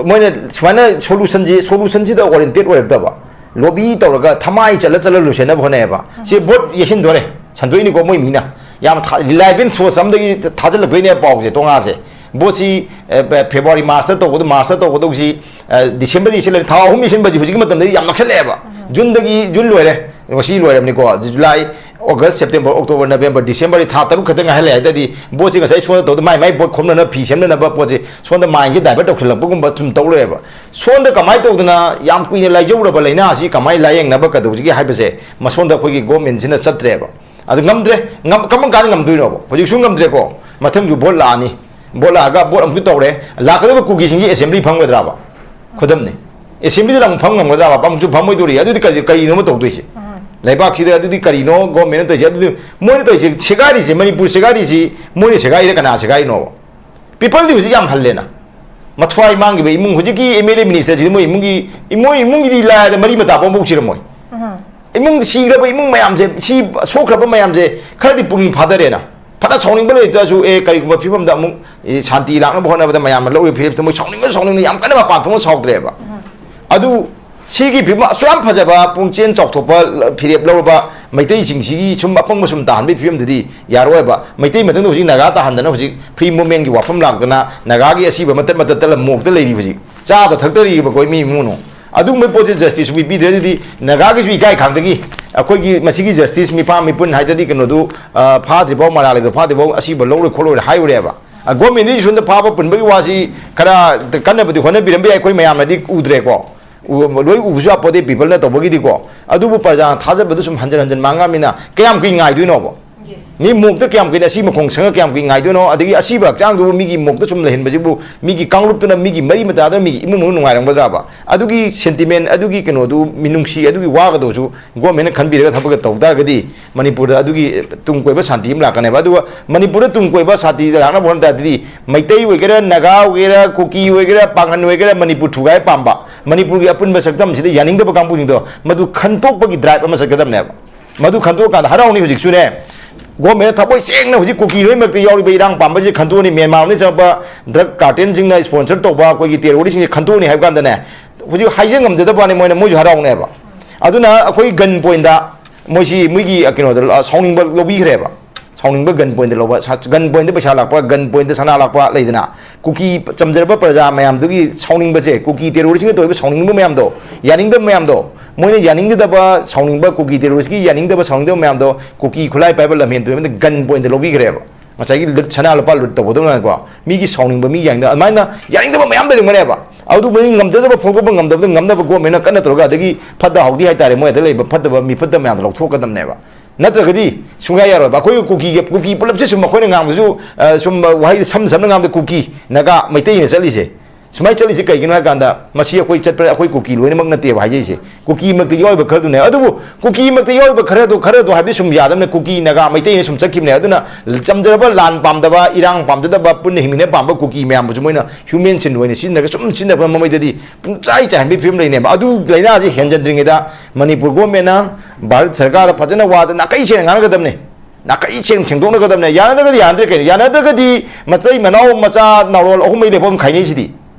ꯃꯣꯏꯅ ꯁꯨꯃꯥꯏꯅ ꯁꯣꯂꯨꯁꯟꯁꯤ, ꯁꯣꯂꯨꯁꯟꯁꯤꯗ ꯑꯣꯔꯤꯌꯦꯟꯇꯦꯠ ꯑꯣꯏꯔꯛꯇꯕ, ꯂꯣꯕꯤ ꯇꯧꯔꯒ ꯊꯃꯥꯏ ꯆꯠꯂ ꯆꯠꯂ ꯂꯣꯏꯁꯤꯟꯅꯕ ꯍꯣꯠꯅꯩꯌꯦꯕ꯫ ꯁꯤ ꯚꯣꯠ ꯌꯩꯁꯤꯟꯗꯣꯔꯦ, ꯁꯟꯗꯣꯛꯏꯅꯤꯀꯣ ꯃꯣꯏ ꯃꯤꯅ꯫ ꯌꯥꯝ ꯊꯥ-, ꯂꯥꯏꯕ ꯁꯣꯔꯁ ꯑꯃꯗꯒꯤ ꯊꯥꯖꯤꯜꯂꯛꯇꯣꯏꯅꯦ ꯄꯥꯎꯁꯦ, ꯇꯣꯉꯥꯁꯦ꯫ ꯚꯣꯠꯁꯤ, ꯑ, ꯐꯦꯕ꯭ꯔꯨꯋꯥꯔꯤ, ꯃꯥꯔꯁꯇ ꯇꯧꯕꯗꯣ, ꯃꯥꯔꯁꯇ ꯇꯧꯒꯗꯧꯁꯤ, ꯑ, ꯗꯤꯁꯦꯝꯕꯔꯗ ꯌꯩꯁꯤꯜꯂꯅꯤ꯫ ꯊꯥ ꯑꯍꯨꯝ ꯌꯩꯁꯤꯟꯕꯁꯤ ꯍꯧꯖꯤꯛꯀꯤ ꯃꯇꯝꯗꯗꯤ ꯌꯥꯝ ꯅꯛꯁꯜꯂꯛꯑꯦꯕ꯫ ꯖꯨꯟꯗꯒꯤ, ꯖꯨꯟ ꯂꯣꯏꯔꯦ, ꯉꯁꯤ ꯂꯣꯏꯔꯕꯅꯤꯀꯣ, July, August, September, October, November, ꯗꯤꯁꯦꯝꯕꯔꯗꯤ ꯊꯥ ꯇꯔꯨꯛ ꯈꯛꯇ ꯉꯥꯏꯍꯜꯂꯦ ꯍꯥꯏ ꯇꯥꯔꯗꯤ, ꯚꯣꯠꯁꯦ ꯉꯁꯥꯏ ꯁꯣꯝꯗ ꯇꯧꯗ ꯃꯥꯏ ꯃꯥꯏ ꯚꯣꯠ ꯈꯣꯝꯅꯅꯕ, ꯐꯤ ꯁꯦꯝꯅꯅꯕ ꯄꯣꯠꯁꯦ ꯁꯣꯝꯗ ꯃꯥꯏꯟꯁꯦ ꯗꯥꯏꯚꯔꯠ ꯇꯧꯁꯤꯜꯂꯛꯄꯒꯨꯝꯕ ꯁꯨꯝ ꯇꯧ ꯂꯩꯔꯦꯕ꯫ ꯁꯣꯝꯗ ꯀꯃꯥꯏꯅ ꯇꯧꯗꯅ ꯌꯥꯝ ꯀꯨꯏꯅ ꯂꯥꯏꯖꯧꯔꯕ ꯂꯥꯏꯅꯥ ꯑꯁꯤ ꯀꯃꯥꯏꯅ ꯂꯥꯏꯌꯦꯡꯅꯕ ꯀꯩꯗꯧꯁꯤꯒꯦ ꯍꯥꯏꯕꯁꯦ ꯃꯁꯣꯝꯗ ꯑꯩꯈꯣꯏꯒꯤ ꯒꯣꯔꯃꯦꯟꯁꯤꯅ ꯆꯠꯇ꯭ꯔꯦꯕ꯫ ꯑꯗꯨ ꯉꯝꯗ꯭ꯔꯦ꯫ ꯉꯝ-, ꯀꯔꯝ ꯀꯥꯟꯗ ꯉꯝꯗꯣꯏꯅꯣꯕ? ꯍꯧꯖꯤꯛꯁꯨ ꯉꯝꯗ꯭ꯔꯦꯀꯣ꯫ ꯃꯊꯪꯁꯨ ꯚꯣꯠ ꯂꯥꯛꯑꯅꯤ꯫ ꯚꯣꯠ ꯂꯥꯛꯑꯒ ꯚꯣꯠ ꯑꯃꯨꯛꯁꯨ ꯇꯧꯔꯦ꯫ ꯂꯥꯛꯀꯗꯕ ꯀꯨꯀꯤꯁꯤꯡꯁꯤ ꯑꯦꯁꯦꯝꯕ꯭ꯂꯤ ꯐꯝꯒꯗ꯭ꯔꯕ? ꯈꯨꯗꯝꯅꯤ꯫ ꯑꯦꯁꯦꯝꯕ꯭ꯂꯤꯗ ꯑꯃꯨꯛ ꯐꯝ ꯉꯝꯒꯗ꯭ꯔꯕ? ꯑꯃꯨꯛꯁꯨ ꯐꯝꯃꯣꯏꯗꯧꯔꯤ꯫ ꯑꯗꯨꯗꯤ ꯀꯔꯤ, ꯀꯔꯤꯅꯣꯕ ꯇꯧꯗꯣꯏꯁꯦ? ꯂꯩꯕꯥꯛꯁꯤꯗ ꯑꯗꯨꯗꯤ ꯀꯔꯤꯅꯣ ꯒꯣꯔꯃꯦꯟꯅ ꯇꯧꯔꯤꯁꯦ? ꯑꯗꯨꯗꯤ ꯃꯣꯏꯅ ꯇꯧꯔꯤꯁꯦ, ꯁꯦꯒꯥꯏꯔꯤꯁꯦ, ꯃꯅꯤꯄꯨꯔ ꯁꯦꯒꯥꯏꯔꯤꯁꯤ ꯃꯣꯏꯅ ꯁꯦꯒꯥꯏꯔꯤꯔ ꯀꯅꯥ ꯁꯦꯒꯥꯏꯔꯤꯅꯣꯕ? ꯄꯤꯄꯜꯗꯤ ꯍꯧꯖꯤꯛ ꯌꯥꯝ ꯍꯜꯂꯦꯅ꯫ ꯃꯊ꯭ꯋꯥꯏ ꯃꯥꯡꯈꯤꯕ ꯏꯃꯨꯡ, ꯍꯧꯖꯤꯛꯀꯤ ꯑꯦꯝ ꯑꯦꯜ ꯑꯦ ꯃꯤꯅꯤꯁꯇꯔꯁꯤꯗꯤ ꯃꯣꯏ ꯏꯃꯨꯡꯒꯤ, ꯃꯣꯏ ꯏꯃꯨꯡꯒꯤꯗꯤ ꯂꯥꯏꯔꯗ ꯃꯔꯤ ꯃꯇꯥ ꯄꯣꯛꯄ ꯎꯁꯤꯔꯝꯃꯣꯏ꯫ ꯏꯃꯨꯡ ꯁꯤꯈ꯭ꯔꯕ ꯏꯃꯨꯡ ꯃꯌꯥꯝꯁꯦ, ꯁꯤ ꯁꯣꯛꯈ꯭ꯔꯕ ꯃꯌꯥꯝꯁꯦ ꯈꯔꯗꯤ ꯄꯨꯛꯅꯤꯡ ꯐꯥꯗꯔꯦꯅ꯫ ꯐꯅ ꯁꯥꯎꯅꯤꯡꯕ ꯂꯩꯇ꯭ꯔꯁꯨ, ꯑꯦ, ꯀꯔꯤꯒꯨꯝꯕ ꯐꯤꯕꯝꯗ ꯑꯃꯨꯛ, ꯑꯦ, ꯁꯥꯟꯇꯤ ꯂꯥꯛꯅꯕ ꯍꯣꯠꯅꯕꯗ ꯃꯌꯥꯝꯅ ꯂꯧꯔꯤꯕ ꯐꯤꯔꯦꯞꯇ ꯃꯣꯏ ꯁꯥꯎꯅꯤꯡꯕ, ꯁꯥꯎꯅꯤꯡꯅ ꯌꯥꯝ ꯀꯟꯅ ꯃꯄꯥꯟ ꯊꯣꯛꯅ ꯁꯥꯎꯗ꯭ꯔꯦꯕ꯫ ꯑꯗꯨ ꯁꯤꯒꯤ ꯐꯤꯕꯝ ꯑꯁꯨꯛ ꯌꯥꯝ ꯐꯖꯕ, ꯄꯨꯡꯆꯦꯟ ꯆꯥꯎꯊꯣꯛꯄ, ꯐꯤꯔꯦꯞ ꯂꯧꯔꯕ ꯃꯩꯇꯩꯁꯤꯡꯁꯤꯒꯤ ꯁꯨꯝ ꯑꯄꯪꯕ ꯁꯨꯝ ꯇꯥꯍꯟꯕꯒꯤ ꯐꯤꯕꯝꯗꯨꯗꯤ ꯌꯥꯔꯣꯏꯕ꯫ ꯃꯩꯇꯩ ꯃꯊꯟꯗ ꯍꯧꯖꯤꯛ ꯅꯥꯒꯥ ꯇꯥꯍꯟꯗꯅ ꯍꯧꯖꯤꯛ ꯐ꯭ꯔꯤ ꯃꯨꯞꯃꯦꯟꯒꯤ ꯋꯥꯐꯝ ꯂꯥꯛꯇꯅ ꯅꯥꯒꯥꯒꯤ ꯑꯁꯤꯕ ꯃꯇꯠ ꯃꯇꯠ ꯇꯠꯂ ꯃꯣꯛꯇ ꯂꯩꯔꯤ ꯍꯧꯖꯤꯛ꯫ ꯆꯥꯗ ꯊꯛꯇꯔꯤꯕꯀꯣ ꯃꯤ ꯏꯃꯨꯡ ꯃꯅꯨꯡ꯫ ꯑꯗꯨꯒꯨꯝꯕ ꯄꯣꯠꯁꯦ ꯖꯁꯇꯤꯁ ꯄꯤꯕꯤꯗ꯭ꯔꯦ꯫ ꯑꯗꯨꯗꯤ ꯅꯥꯒꯥꯒꯤꯁꯨ ꯏꯀꯥꯏ ꯈꯪꯗꯒꯤ ꯑꯩꯈꯣꯏꯒꯤ ꯃꯁꯤꯒꯤ ꯖꯁꯇꯤꯁ ꯃꯤꯄꯥ ꯃꯤꯄꯨꯟ ꯍꯥꯏꯗꯗꯤ ꯀꯩꯅꯣꯗꯨ, ꯑ, ꯐꯥꯗ꯭ꯔꯤꯐꯥꯎ, ꯃꯔꯥꯜ ꯂꯩꯕ ꯐꯥꯗ꯭ꯔꯤꯐꯥꯎ ꯑꯁꯤꯕ ꯂꯧꯔꯣꯏ ꯈꯣꯠꯂꯣꯏ ꯍꯥꯏꯔꯨꯔꯦꯕ꯫ ꯑ, ꯒꯣꯔꯃꯦꯟꯗꯤ ꯁꯣꯝꯗ ꯐꯥꯕ ꯄꯨꯟꯕꯒꯤ ꯋꯥꯁꯤ ꯈꯔ ꯀꯟꯅꯕꯨꯗꯤ ꯍꯣꯠꯅꯕꯤꯔꯝꯕ ꯌꯥꯏ, ꯑꯩꯈꯣꯏ ꯃꯌꯥꯝꯅꯗꯤ ꯎꯗ꯭ꯔꯦꯀꯣ꯫ ꯎ-, ꯂꯣꯏ ꯎꯕꯁꯨ ꯌꯥꯄꯣꯠꯇꯦ ꯄꯤꯄꯜꯅ ꯇꯧꯕꯒꯤꯗꯤꯀꯣ꯫ ꯑꯗꯨꯕꯨ ꯄ꯭ꯔꯖꯥꯅ ꯊꯥꯖꯕꯗꯨ ꯁꯨꯝ ꯍꯟꯖꯤꯟ ꯍꯟꯖꯤꯟ ꯃꯥꯡꯉꯛꯑꯃꯤꯅ ꯀꯌꯥꯝ ꯀꯨꯏ ꯉꯥꯏꯗꯣꯏꯅꯣꯕ? ꯃꯤ ꯃꯣꯛꯇ ꯀꯌꯥꯝ ꯀꯨꯏꯅ ꯑꯁꯤ ꯃꯈꯣꯡ ꯁꯪꯉ ꯀꯌꯥꯝ ꯀꯨꯏꯅ ꯉꯥꯏꯗꯣꯏꯅꯣ? ꯑꯗꯒꯤ ꯑꯁꯤꯕ ꯍꯛꯆꯥꯡꯗꯨꯕꯨ ꯃꯤꯒꯤ ꯃꯣꯛꯇ ꯁꯨꯝ ꯂꯩꯍꯟꯕꯁꯤꯕꯨ ꯃꯤꯒꯤ ꯀꯥꯡꯂꯨꯞꯇꯨꯅ, ꯃꯤꯒꯤ ꯃꯔꯤ ꯃꯇꯥꯗꯨꯅ, ꯃꯤꯒꯤ ꯏꯃꯨꯡ ꯃꯅꯨꯡ ꯅꯨꯡꯉꯥꯏꯔꯝꯒꯗ꯭ꯔꯕ? ꯑꯗꯨꯒꯤ ꯁꯦꯟꯇꯤꯃꯦꯟ, ꯑꯗꯨꯒꯤ ꯀꯩꯅꯣꯗꯨ, ꯃꯤꯅꯨꯡꯁꯤ, ꯑꯗꯨꯒꯤ ꯋꯥꯒꯗꯧꯁꯨ ꯒꯣꯔꯃꯦꯟꯅ ꯈꯟꯕꯤꯔꯒ ꯊꯕꯛꯀ ꯇꯧ ꯇꯥꯔꯒꯗꯤ ꯃꯅꯤꯄꯨꯔꯗ ꯑꯗꯨꯒꯤ ꯇꯨꯡ ꯀꯣꯏꯕ ꯁꯥꯟꯇꯤ ꯑꯃ ꯂꯥꯛꯀꯅꯦꯕ꯫ ꯑꯗꯨꯒ ꯃꯅꯤꯄꯨꯔꯗ ꯇꯨꯡ ꯀꯣꯏꯕ ꯁꯥꯟꯇꯤ ꯂꯥꯛꯅꯕ ꯍꯣꯠꯅ ꯇꯥꯔꯗꯤ ꯃꯩꯇꯩ ꯑꯣꯏꯒꯦꯔꯥ, ꯅꯥꯒꯥ ꯑꯣꯏꯒꯦꯔꯥ, ꯀꯨꯀꯤ ꯑꯣꯏꯒꯦꯔꯥ, ꯄꯥꯡꯒꯟ ꯑꯣꯏꯒꯦꯔꯥ, ꯃꯅꯤꯄꯨꯔ ꯊꯨꯒꯥꯏ ꯄꯥꯝꯕ, ꯃꯅꯤꯄꯨꯔꯒꯤ ꯑꯄꯨꯟꯕ ꯁꯛꯇꯝꯁꯤꯗ ꯌꯥꯅꯤꯡꯗꯕ ꯀꯥꯡꯕꯨꯁꯤꯡꯗꯣ ꯃꯗꯨ ꯈꯟꯇꯣꯛꯄꯒꯤ ꯗ꯭ꯔꯥꯏꯕ ꯑꯃ ꯆꯠꯀꯗꯕꯅꯦꯕ꯫ ꯃꯗꯨ ꯈꯟꯇꯣꯛꯑꯀꯥꯟꯗ ꯍꯔꯥꯎꯅꯤ꯫ ꯍꯧꯖꯤꯛꯁꯨꯅꯦ, ꯒꯣꯔꯃꯦꯟꯅ ꯊꯃꯣꯏ ꯁꯦꯡꯅ ꯍꯧꯖꯤꯛ ꯀꯨꯀꯤ ꯂꯣꯏꯅꯃꯛꯇ ꯌꯥꯎꯔꯤꯕ ꯏꯔꯥꯡ ꯄꯥꯝꯕꯁꯦ ꯈꯟꯇꯣꯛꯑꯅꯤ, ꯃ꯭ꯌꯥꯟꯃꯥꯔꯗꯒꯤ ꯆꯪꯉꯛꯄ ꯗ꯭ꯔꯒ ꯀꯥꯔꯇꯦꯜꯁꯤꯡꯅ ꯁ꯭ꯄꯣꯟꯁꯔ ꯇꯧꯕ ꯑꯩꯈꯣꯏꯒꯤ ꯇꯦꯔꯣꯔꯤꯁꯁꯤꯡꯁꯦ ꯈꯟꯇꯣꯛꯑꯅꯤ ꯍꯥꯏꯕ ꯀꯥꯟꯗꯅꯦ, ꯍꯧꯖꯤꯛ ꯍꯥꯏꯖ ꯉꯝꯖꯗꯕ ꯋꯥꯅꯤ, ꯃꯣꯏꯅ, ꯃꯣꯏꯁꯨ ꯍꯔꯥꯎꯅꯦꯕ꯫ ꯑꯗꯨꯅ ꯑꯩꯈꯣꯏ ꯒꯟ ꯄꯣꯏꯟꯗ ꯃꯣꯏꯁꯤ ꯃꯣꯏꯒꯤ ꯀꯩꯅꯣꯗ ꯁꯥꯎꯅꯤꯡꯕ ꯂꯧꯕꯤꯈ꯭ꯔꯦꯕ꯫ ꯁꯥꯎꯅꯤꯡꯕ ꯒꯟ ꯄꯣꯏꯟꯗ ꯂꯧꯕ, ꯁ-, ꯒꯟ ꯄꯣꯏꯟꯗ ꯄꯩꯁꯥ ꯂꯥꯛꯄ, ꯒꯟ ꯄꯣꯏꯟꯗ ꯁꯅꯥ ꯂꯥꯛꯄ ꯂꯩꯗꯅ, ꯀꯨꯀꯤ ꯆꯝꯖꯔꯕ ꯄ꯭ꯔꯖꯥ ꯃꯌꯥꯝꯗꯨꯒꯤ ꯁꯥꯎꯅꯤꯡꯕꯁꯦ, ꯀꯨꯀꯤ ꯇꯦꯔꯣꯔꯤꯁꯁꯤꯡꯅ ꯇꯧꯔꯤꯕ ꯁꯥꯎꯅꯤꯡꯕ ꯃꯌꯥꯝꯗꯣ, ꯌꯥꯅꯤꯡꯗꯕ ꯃꯌꯥꯝꯗꯣ, ꯃꯣꯏꯅ ꯌꯥꯅꯤꯡꯒꯗꯕ, ꯁꯥꯎꯅꯤꯡꯕ, ꯀꯨꯀꯤ ꯇꯦꯔꯣꯔꯤꯁꯀꯤ ꯌꯥꯅꯤꯡꯗꯕ, ꯁꯥꯎꯅꯤꯡꯗꯕ ꯃꯌꯥꯝꯗꯣ ꯀꯨꯀꯤ ꯈꯨꯠꯂꯥꯏ ꯄꯥꯏꯕ ꯂꯝꯍꯦꯟ ꯇꯨꯔꯦꯜꯗ ꯒꯟ ꯄꯣꯏꯟꯗ ꯂꯧꯕꯤꯈ꯭ꯔꯦꯕ꯫ ꯉꯁꯥꯏꯒꯤ ꯂꯨꯠ, ꯁꯅꯥ ꯂꯨꯄꯥ ꯂꯨꯠ ꯇꯧꯕꯗꯧꯅꯀꯣ, ꯃꯤꯒꯤ ꯁꯥꯎꯅꯤꯡꯕ, ꯃꯤ ꯌꯥꯅꯤꯡꯗꯕ, ꯑꯗꯨꯃꯥꯏꯅ ꯌꯥꯅꯤꯡꯗꯕ ꯃꯌꯥꯝ ꯂꯩꯔꯝꯒꯅꯦꯕ꯫ ꯑꯗꯨꯕꯨ ꯉꯝꯖꯗꯕ ꯐꯣꯡꯗꯣꯛꯄ ꯉꯝꯗꯕꯗ, ꯉꯝꯅꯕ ꯒꯣꯔꯃꯦꯟꯅ ꯀꯟꯅ ꯇꯧꯔꯒ, ꯑꯗꯒꯤ ꯐꯠꯇ ꯍꯥꯎꯗꯤ ꯍꯥꯏꯇꯥꯔꯦ, ꯃꯣꯏ ꯑꯗ ꯂꯩꯕ ꯐꯠꯇꯕ, ꯃꯤ ꯐꯠꯇꯕ ꯃꯌꯥꯝꯗꯣ ꯂꯧꯊꯣꯛꯀꯗꯕꯅꯦꯕ꯫ ꯅꯠꯇ꯭ꯔꯒꯗꯤ ꯁꯨꯡꯌꯥ ꯌꯥꯔꯣꯏꯕ꯫ ꯑꯩꯈꯣꯏ ꯀꯨꯀꯤꯒꯤ, ꯀꯨꯀꯤ ꯄꯨꯂꯞꯁꯦ ꯁꯨꯝ ꯑꯩꯈꯣꯏꯅ ꯉꯥꯡꯕꯁꯨ, ꯑ, ꯁꯨꯝ ꯋꯥꯍꯩ ꯁꯝꯅ ꯁꯝꯅ ꯉꯥꯡꯕꯗ ꯀꯨꯀꯤ, ꯅꯥꯒꯥ, ꯃꯩꯇꯩꯅ ꯆꯠꯂꯤꯁꯦ꯫ ꯁꯨꯃꯥꯏꯅ ꯆꯠꯂꯤꯁꯦ ꯀꯩꯒꯤꯅꯣ ꯍꯥꯏ ꯀꯥꯟꯗ, ꯃꯁꯤ ꯑꯩꯈꯣꯏ ꯆꯠꯄ, ꯑꯩꯈꯣꯏ ꯀꯨꯀꯤ ꯂꯣꯏꯅꯃꯛ ꯅꯠꯇꯦꯕ ꯍꯥꯏꯖꯩꯁꯦ꯫ ꯀꯨꯀꯤꯃꯛꯇ ꯌꯥꯎꯔꯤꯕ ꯈꯔꯗꯨꯅꯦ꯫ ꯑꯗꯨꯕꯨ ꯀꯨꯀꯤꯃꯛꯇ ꯌꯥꯎꯔꯤꯕ ꯈꯔꯗꯣ, ꯈꯔꯗꯣ ꯍꯥꯏꯕꯗꯤ ꯁꯨꯝ ꯌꯥꯗꯕꯅꯦ꯫ ꯀꯨꯀꯤ, ꯅꯥꯒꯥ, ꯃꯩꯇꯩꯅ ꯁꯨꯝ ꯆꯠꯈꯤꯕꯅꯦ꯫ ꯑꯗꯨꯅ ꯆꯝꯖꯔꯕ ꯂꯥꯟ ꯄꯥꯝꯗꯕ, ꯏꯔꯥꯡ ꯄꯥꯝꯖꯗꯕ, ꯄꯨꯟꯅ ꯍꯤꯡꯃꯤꯟꯅ ꯄꯥꯝꯕ ꯀꯨꯀꯤ ꯃꯌꯥꯝꯕꯨꯁꯨ ꯃꯣꯏꯅ ꯍ꯭ꯌꯨꯃꯦꯟ ꯁꯤꯟ ꯑꯣꯏꯅ ꯁꯤꯖꯤꯟꯅꯔꯒ ꯁꯨꯝ ꯁꯤꯖꯤꯟꯅꯕ ꯃꯃꯩꯗꯗꯤ ꯄꯨꯡꯆꯥꯏ ꯆꯥꯏꯍꯟꯕꯒꯤ ꯐꯤꯕꯝ ꯂꯩꯅꯦꯕ꯫ ꯑꯗꯨ ꯂꯥꯏꯅꯥꯁꯦ ꯍꯦꯟꯖꯟꯗ꯭ꯔꯤꯉꯩꯗ ꯃꯅꯤꯄꯨꯔ ꯒꯣꯔꯃꯦꯟꯅ, ꯚꯥꯔꯠ ꯁꯔꯀꯥꯔꯗ ꯐꯖꯅ ꯋꯥꯗ ꯅꯥꯀꯩ ꯁꯦꯡꯅ ꯉꯥꯡꯅꯒꯗꯕꯅꯦ꯫ ꯅꯥꯀꯩ ꯁꯦꯡꯅ ꯁꯦꯡꯗꯣꯛꯅꯒꯗꯕꯅꯦ꯫ ꯌꯥꯅꯗ꯭ꯔꯒꯗꯤ ꯌꯥꯅꯗ꯭ꯔꯦ ꯀꯩꯅꯣ? ꯌꯥꯅꯗ꯭ꯔꯒꯗꯤ ꯃꯆꯩ ꯃꯅꯥꯎ ꯃꯆꯥ ꯅꯥꯎꯔꯣꯜ ꯑꯍꯨꯝ ꯃꯔꯤ ꯂꯦꯞꯄ ꯑꯃ ꯈꯥꯏꯅꯩꯁꯤꯗꯤ꯫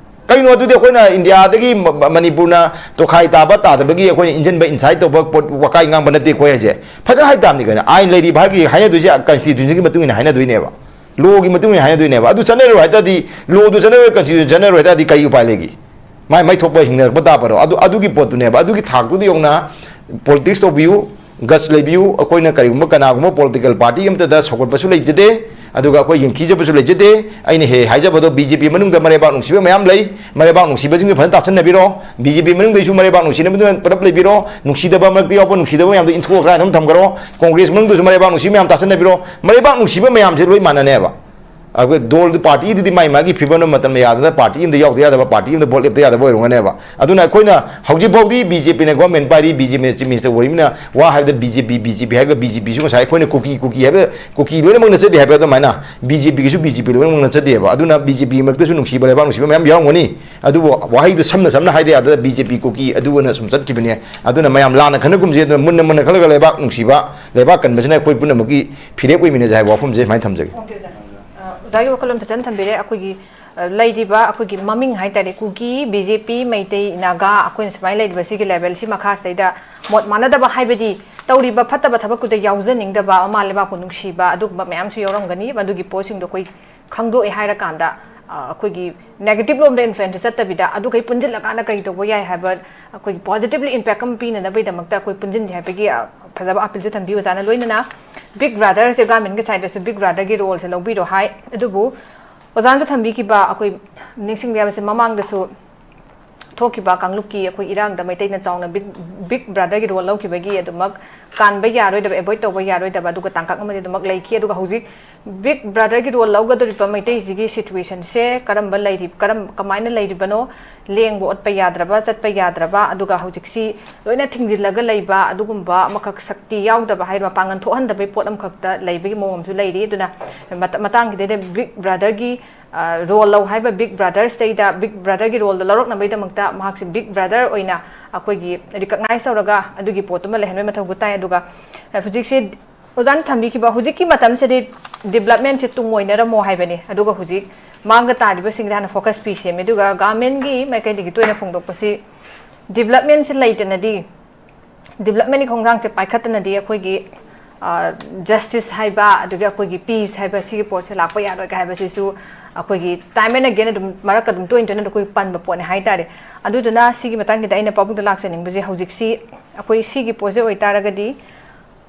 ꯀꯩꯅꯣ ꯑꯗꯨꯗꯤ ꯑꯩꯈꯣꯏꯅ ꯏꯟꯗꯤꯌꯥꯗꯒꯤ ꯃ-, ꯃ-, ꯃꯅꯤꯄꯨꯔꯅ ꯇꯣꯈꯥꯏ ꯇꯥꯕ ꯇꯥꯗꯕꯒꯤ ꯑꯩꯈꯣꯏꯅ ꯏꯟꯖꯟꯕ, ꯏꯟꯁꯥꯏꯠ ꯇꯧꯕ ꯄꯣꯠ ꯋꯥꯀꯥꯏ ꯉꯥꯡꯕ ꯅꯠꯇꯦ ꯑꯩꯈꯣꯏ ꯍꯥꯏꯁꯦ꯫ ꯐꯖꯅ ꯍꯥꯏ ꯇꯥꯕꯅꯤ ꯀꯩꯅꯣ꯫ ꯑꯥꯏꯟ ꯂꯩꯔꯤꯕ ꯍꯥꯏꯔꯒꯤ ꯍꯥꯏꯅꯗꯣꯏꯁꯦ ꯀꯟꯁꯇꯤꯇ꯭ꯌꯨꯁꯟꯒꯤ ꯃꯇꯨꯡ ꯏꯟꯅ ꯍꯥꯏꯅꯗꯣꯏꯅꯦꯕ꯫ ꯂꯣꯒꯤ ꯃꯇꯨꯡ ꯏꯟꯅ ꯍꯥꯏꯅꯗꯣꯏꯅꯦꯕ꯫ ꯑꯗꯨ ꯆꯠꯅꯔꯣꯏ ꯍꯥꯏ ꯇꯥꯔꯗꯤ, ꯂꯣꯗꯨ ꯆꯠꯅꯔꯣꯏ, ꯀꯟꯁꯇꯤꯇ꯭ꯌꯨꯁꯟ ꯆꯠꯅꯔꯣꯏ ꯍꯥꯏ ꯇꯥꯔꯗꯤ ꯀꯔꯤ ꯎꯄꯥꯏ ꯂꯩꯒꯦ? ꯃꯥꯏ, ꯃꯥꯏ ꯊꯣꯛꯄ ꯍꯤꯡꯅꯔꯛꯄ ꯇꯥꯕꯔꯣ? ꯑꯗꯨ, ꯑꯗꯨꯒꯤ ꯄꯣꯠꯇꯨꯅꯦꯕ, ꯑꯗꯨꯒꯤ ꯊꯥꯛꯇꯨꯗ ꯌꯧꯅ ꯄꯣꯂꯤꯇꯤꯛꯁ ꯇꯧꯕꯤꯌꯨ, ꯒꯠꯁ ꯂꯩꯕꯤꯌꯨ꯫ ꯑꯩꯈꯣꯏꯅ ꯀꯔꯤꯒꯨꯝꯕ ꯀꯅꯥꯒꯨꯝꯕ ꯄꯣꯂꯤꯇꯤꯀꯦꯜ ꯄꯥꯔꯇꯤ ꯑꯃꯠꯇꯗ ꯁꯧꯒꯠꯄꯁꯨ ꯂꯩꯖꯗꯦ, ꯑꯗꯨꯒ ꯑꯩꯈꯣꯏ ꯌꯦꯡꯊꯤꯖꯕꯁꯨ ꯂꯩꯖꯗꯦ꯫ ꯑꯩꯅ ꯍꯦꯛ ꯍꯥꯏꯖꯕꯗꯣ, ꯕꯤ ꯖꯦ ꯄꯤ ꯃꯅꯨꯡꯗ ꯃꯔꯩꯕꯥꯛ ꯅꯨꯡꯁꯤꯕ ꯃꯌꯥꯝ ꯂꯩ꯫ ꯃꯔꯩꯕꯥꯛ ꯅꯨꯡꯁꯤꯕꯁꯤꯡꯗꯨ ꯐꯖꯅ ꯇꯥꯁꯟꯅꯕꯤꯔꯣ꯫ ꯕꯤ ꯖꯦ ꯄꯤ ꯃꯅꯨꯡꯗꯩꯁꯨ ꯃꯔꯩꯕꯥꯛ ꯅꯨꯡꯁꯤꯅꯕꯗꯨꯅ ꯄꯨꯂꯞ ꯂꯩꯕꯤꯔꯣ꯫ ꯅꯨꯡꯁꯤꯗꯕ ꯃꯔꯛꯇ ꯌꯥꯎꯕ ꯅꯨꯡꯁꯤꯗꯕ ꯃꯌꯥꯝꯗꯣ ꯏꯟꯊꯣꯛꯑ ꯀꯗꯥꯏꯗ ꯑꯗꯨꯝ ꯊꯝꯈ꯭ꯔꯣ꯫ ꯀꯣꯡꯒ꯭ꯔꯦꯁ ꯃꯅꯨꯡꯗꯁꯨ ꯃꯔꯩꯕꯥꯛ ꯅꯨꯡꯁꯤꯕ ꯃꯌꯥꯝ ꯇꯥꯁꯟꯅꯕꯤꯔꯣ꯫ ꯃꯔꯩꯕꯥꯛ ꯅꯨꯡꯁꯤꯕ ꯃꯌꯥꯝꯁꯦ ꯂꯣꯏ ꯃꯥꯟꯅꯅꯦꯕ꯫ ꯑꯩꯈꯣꯏ ꯗꯣꯜ, ꯄꯥꯔꯇꯤꯗꯨꯗꯤ ꯃꯥꯏ ꯃꯥꯒꯤ ꯐꯤꯕꯝ ꯑꯃ ꯃꯇꯝ ꯌꯥꯗꯅ ꯄꯥꯔꯇꯤ ꯑꯃꯗ ꯌꯥꯎꯗ ꯌꯥꯗꯕ, ꯄꯥꯔꯇꯤ ꯑꯃꯗ ꯚꯣꯠ ꯂꯦꯞꯇ ꯌꯥꯗꯕ ꯑꯣꯏꯔꯝꯒꯅꯦꯕ꯫ ꯑꯗꯨꯅ ꯑꯩꯈꯣꯏꯅ ꯍꯧꯖꯤꯛ ꯐꯥꯎꯗꯤ ꯕꯤ ꯖꯦ ꯄꯤꯅ ꯒꯣꯚꯔꯟꯃꯦꯟ ꯄꯥꯏꯔꯤ, ꯕꯤ ꯖꯦ ꯄꯤꯅ ꯆꯤꯐ ꯃꯤꯅꯤꯁꯇꯔ ꯑꯣꯏꯔꯤꯕꯅꯤꯅ ꯋꯥ ꯍꯥꯏꯕꯗ B J P, B J P ꯍꯥꯏꯔꯒ ꯕꯤ ꯖꯦ ꯄꯤꯁꯨ ꯉꯁꯥꯏ ꯑꯩꯈꯣꯏꯅ ꯀꯨꯀꯤ, ꯀꯨꯀꯤ ꯍꯥꯏꯕ, ꯀꯨꯀꯤ ꯂꯣꯏꯅꯃꯛ ꯅꯠꯆꯗꯦ ꯍꯥꯏꯕ ꯑꯗꯨꯃꯥꯏꯅ ꯕꯤ ꯖꯦ ꯄꯤꯒꯤꯁꯨ ꯕꯤ ꯖꯦ ꯄꯤ ꯂꯣꯏꯅꯃꯛ ꯅꯠꯆꯗꯦꯕ꯫ ꯑꯗꯨꯅ ꯕꯤ ꯖꯦ ꯄꯤ ꯃꯔꯛꯇꯁꯨ ꯅꯨꯡꯁꯤꯕ, ꯂꯩꯕꯥꯛ ꯅꯨꯡꯁꯤꯕ ꯃꯌꯥꯝ ꯌꯥꯎꯔꯝꯒꯅꯤ꯫ ꯑꯗꯨꯕꯨ ꯋꯥꯍꯩꯗꯨ ꯁꯝꯅ ꯁꯝꯅ ꯍꯥꯏꯗ ꯌꯥꯗ ꯕꯤ ꯖꯦ ꯄꯤ ꯀꯨꯀꯤ ꯑꯗꯨ ꯑꯣꯏꯅ ꯁꯨꯝ ꯆꯠꯈꯤꯕꯅꯦ꯫ ꯑꯗꯨꯅ ꯃꯌꯥꯝ ꯂꯥꯟꯅ ꯈꯟꯅꯒꯨꯝꯁꯦ, ꯑꯗꯨꯅ ꯃꯨꯟꯅ ꯃꯨꯟꯅ ꯈꯜꯂꯒ ꯂꯩꯕꯥꯛ ꯅꯨꯡꯁꯤꯕ, ꯂꯩꯕꯥꯛ ꯀꯟꯕꯁꯤꯅ ꯑꯩꯈꯣꯏ ꯄꯨꯝꯅꯃꯛꯀꯤ ꯐꯤꯔꯦꯞ ꯑꯣꯏꯃꯤꯟꯅꯁꯦ ꯍꯥꯏꯕ ꯋꯥꯐꯝꯁꯦ ꯁꯨꯃꯥꯏꯅ ꯊꯝꯖꯒꯦ꯫ ꯑꯣꯀꯦ, ꯑꯣꯖꯥ꯫ ꯑ, ꯑꯣꯖꯥꯒꯤ ꯋꯥꯈꯜꯂꯣꯟ ꯐꯖꯅ ꯊꯝꯕꯤꯔꯦ꯫ ꯑꯩꯈꯣꯏꯒꯤ, ꯑ, ꯂꯩꯔꯤꯕ ꯑꯩꯈꯣꯏꯒꯤ ꯃꯃꯤꯡ ꯍꯥꯏꯇꯥꯔꯦ, ꯀꯨꯀꯤ, ꯕꯤ ꯖꯦ ꯄꯤ, ꯃꯩꯇꯩ, ꯅꯥꯒꯥ, ꯑꯩꯈꯣꯏꯅ ꯁꯨꯃꯥꯏꯅ ꯂꯩꯔꯤꯕ ꯁꯤꯒꯤ ꯂꯦꯕꯦꯜꯁꯤ ꯃꯈꯥꯁꯤꯗꯩꯗ ꯃꯣꯠ ꯃꯥꯟꯅꯗꯕ ꯍꯥꯏꯕꯗꯤ ꯇꯧꯔꯤꯕ ꯐꯠꯇꯕ ꯊꯕꯛꯇꯨꯗ ꯌꯥꯎꯖꯅꯤꯡꯗꯕ, ꯃꯃꯥ ꯂꯩꯕꯥꯛꯄꯨ ꯅꯨꯡꯁꯤꯕ ꯑꯗꯨꯒꯨꯝꯕ ꯃꯌꯥꯝꯁꯨ ꯌꯥꯎꯔꯝꯒꯅꯤ꯫ ꯃꯗꯨꯒꯤ ꯄꯣꯠꯁꯤꯡꯗꯣ ꯑꯩꯈꯣꯏ ꯈꯪꯗꯣꯛꯑꯦ ꯍꯥꯏꯔꯀꯥꯟꯗ, ꯑ, ꯑꯩꯈꯣꯏꯒꯤ ꯅꯦꯒꯦꯇꯤꯚ ꯂꯣꯝꯗ ꯏꯟꯐ꯭ꯂꯨꯌꯦꯟꯁ ꯆꯠꯇꯕꯤꯗ ꯑꯗꯨꯈꯩ ꯄꯨꯟꯁꯤꯜꯂꯀꯥꯟꯗ ꯀꯔꯤ ꯇꯧꯕ ꯌꯥꯏ ꯍꯥꯏꯕ, ꯑꯩꯈꯣꯏꯒꯤ ꯄꯣꯖꯤꯇꯤꯚꯂꯤ ꯏꯝꯄꯦꯛ ꯑꯃ ꯄꯤꯅꯅꯕꯒꯤꯗꯃꯛꯇ ꯑꯩꯈꯣꯏ ꯄꯨꯟꯁꯤꯟꯁꯦ ꯍꯥꯏꯕꯒꯤ, ꯑ, ꯐꯖꯕ ꯑꯥꯄꯤꯜꯁꯨ ꯊꯝꯕꯤ ꯑꯣꯖꯥꯅ꯫ ꯂꯣꯏꯅꯅ ꯕꯤꯛ ꯕ꯭ꯔꯥꯗꯔꯁꯦ ꯒꯚꯔꯟꯃꯦꯟꯠꯀꯤ ꯁꯥꯏꯠꯇꯁꯨ ꯕꯤꯛ ꯕ꯭ꯔꯥꯗꯔꯒꯤ ꯔꯣꯜꯁꯦ ꯂꯧꯕꯤꯔꯣ ꯍꯥꯏ꯫ ꯑꯗꯨꯕꯨ ꯑꯣꯖꯥꯅꯁꯨ ꯊꯝꯕꯤꯈꯤꯕ ꯑꯩꯈꯣꯏ ꯅꯤꯡꯁꯤꯡꯕ ꯌꯥꯕꯁꯦ, ꯃꯃꯥꯡꯗꯁꯨ ꯊꯣꯛꯈꯤꯕ ꯀꯥꯡꯂꯨꯞꯀꯤ ꯑꯩꯈꯣꯏ ꯏꯔꯥꯡꯗ ꯃꯩꯇꯩꯅ ꯆꯥꯎꯅ ꯕꯤꯛ, ꯕꯤꯛ ꯕ꯭ꯔꯥꯗꯔꯒꯤ ꯔꯣꯜ ꯂꯧꯈꯤꯕꯒꯤ ꯑꯗꯨꯃꯛ ꯀꯥꯟꯕ ꯌꯥꯔꯣꯏꯗꯕ, ꯑꯦꯚꯣꯏꯗ ꯇꯧꯕ ꯌꯥꯔꯣꯏꯗꯕ ꯑꯗꯨꯒ ꯇꯥꯡꯀꯛ ꯑꯃꯗꯤ ꯑꯗꯨꯃꯛ ꯂꯩꯈꯤ꯫ ꯑꯗꯨꯒ ꯍꯧꯖꯤꯛ ꯕꯤꯛ ꯕ꯭ꯔꯥꯗꯔꯒꯤ ꯔꯣꯜ ꯂꯧꯒꯗꯧꯔꯤꯕ ꯃꯩꯇꯩꯁꯤꯒꯤ ꯁꯤꯆꯨꯋꯦꯁꯟꯁꯦ ꯀꯔꯝꯕ ꯂꯩꯔꯤ-, ꯀꯔꯝ-, ꯀꯃꯥꯏꯅ ꯂꯩꯔꯤꯕꯅꯣ, ꯂꯦꯡꯕ ꯑꯣꯠꯄ ꯌꯥꯗ꯭ꯔꯕ, ꯆꯠꯄ ꯌꯥꯗ꯭ꯔꯕ, ꯑꯗꯨꯒ ꯍꯧꯖꯤꯛꯁꯤ ꯂꯣꯏꯅ ꯊꯤꯡꯖꯤꯜꯂꯒ ꯂꯩꯕ ꯑꯗꯨꯒꯨꯝꯕ ꯑꯃꯈꯛ, ꯁꯛꯇꯤ ꯌꯥꯎꯗꯕ ꯍꯥꯏ, ꯃꯄꯥꯡꯒꯜ ꯊꯣꯛꯍꯟꯗꯕꯩ ꯄꯣꯠ ꯑꯃꯈꯛꯇ ꯂꯩꯕꯒꯤ ꯃꯑꯣꯡ ꯑꯃꯁꯨ ꯂꯩꯔꯤ꯫ ꯑꯗꯨꯅ ꯃꯇ-, ꯃꯇꯥꯡꯁꯤꯗꯩꯗ ꯕꯤꯛ ꯕ꯭ꯔꯥꯗꯔꯒꯤ ꯑ, ꯔꯣꯜ ꯂꯧ ꯍꯥꯏꯕ ꯕꯤꯛ ꯕ꯭ꯔꯥꯗꯔꯁꯇꯩꯗ ꯕꯤꯛ ꯕ꯭ꯔꯥꯗꯔꯒꯤ ꯔꯣꯜꯗꯣ ꯂꯧꯔꯛꯅꯕꯒꯤꯗꯃꯛꯇ ꯃꯍꯥꯛꯁꯦ ꯕꯤꯛ ꯕ꯭ꯔꯥꯗꯔ ꯑꯣꯏꯅ ꯑꯩꯈꯣꯏꯒꯤ ꯔꯤꯀꯛꯅꯥꯏꯁ ꯇꯧꯔꯒ ꯑꯗꯨꯒꯤ ꯄꯣꯠꯇꯨꯃ ꯂꯩꯍꯟꯕꯒꯤ ꯃꯊꯧ ꯇꯥꯏ꯫ ꯑꯗꯨꯒ, ꯑ, ꯍꯧꯖꯤꯛꯁꯤ ꯑꯣꯖꯥꯅ ꯊꯝꯕꯤꯈꯤꯕ ꯍꯧꯖꯤꯛꯀꯤ ꯃꯇꯝꯁꯤꯗꯤ ꯗꯤꯕꯂꯞꯃꯦꯟꯁꯦ ꯇꯨꯡ ꯑꯣꯏꯅꯔꯝꯃꯣ ꯍꯥꯏꯕꯅꯤ꯫ ꯑꯗꯨꯒ ꯍꯧꯖꯤꯛ ꯃꯥꯡꯗ ꯇꯥꯔꯤꯕꯁꯤꯡꯗ ꯍꯥꯟꯅ ꯐꯣꯀꯁ ꯄꯤꯁꯦꯃꯤ꯫ ꯑꯗꯨꯒ ꯒꯚꯔꯟꯃꯦꯟꯠꯀꯤ ꯃꯥꯏꯀꯩꯗꯒꯤ ꯇꯣꯏꯅ ꯐꯣꯡꯗꯣꯛꯄꯁꯤ ꯗꯤꯕꯂꯞꯃꯦꯟꯁꯦ ꯂꯩꯇꯅꯗꯤ, ꯗꯤꯕꯂꯞꯃꯦꯟꯒꯤ ꯈꯣꯡꯊꯥꯡꯁꯦ ꯄꯥꯏꯈꯠꯇꯅꯗꯤ ꯑꯩꯈꯣꯏꯒꯤ, ꯑ, ꯖꯁꯇꯤꯁ ꯍꯥꯏꯕ, ꯑꯗꯒꯤ ꯑꯩꯈꯣꯏꯒꯤ ꯄꯤꯁ ꯍꯥꯏꯕ ꯁꯤꯒꯤ ꯄꯣꯠꯁꯦ ꯂꯥꯛꯄ ꯌꯥꯔꯣꯏ ꯀꯥꯏ ꯍꯥꯏꯕꯁꯤꯁꯨ ꯑꯩꯈꯣꯏꯒꯤ ꯇꯥꯏꯝ ꯑꯦꯟ ꯑꯒꯦꯟ ꯑꯗꯨꯝ ꯃꯔꯛꯇ ꯑꯗꯨꯝ ꯇꯣꯏꯅ ꯇꯣꯏꯅ ꯑꯩꯈꯣꯏ ꯄꯟꯕ ꯄꯣꯠꯅꯦ ꯍꯥꯏꯇꯥꯔꯦ꯫ ꯑꯗꯨꯗꯨꯅ ꯁꯤꯒꯤ ꯃꯇꯥꯡꯁꯤꯗ ꯑꯩꯅ ꯄꯥꯕꯨꯡꯗ ꯂꯥꯛꯆꯅꯤꯡꯕꯁꯦ, ꯍꯧꯖꯤꯛꯁꯤ ꯑꯩꯈꯣꯏ ꯁꯤꯒꯤ ꯄꯣꯠꯁꯦ ꯑꯣꯏꯇꯥꯔꯒꯗꯤ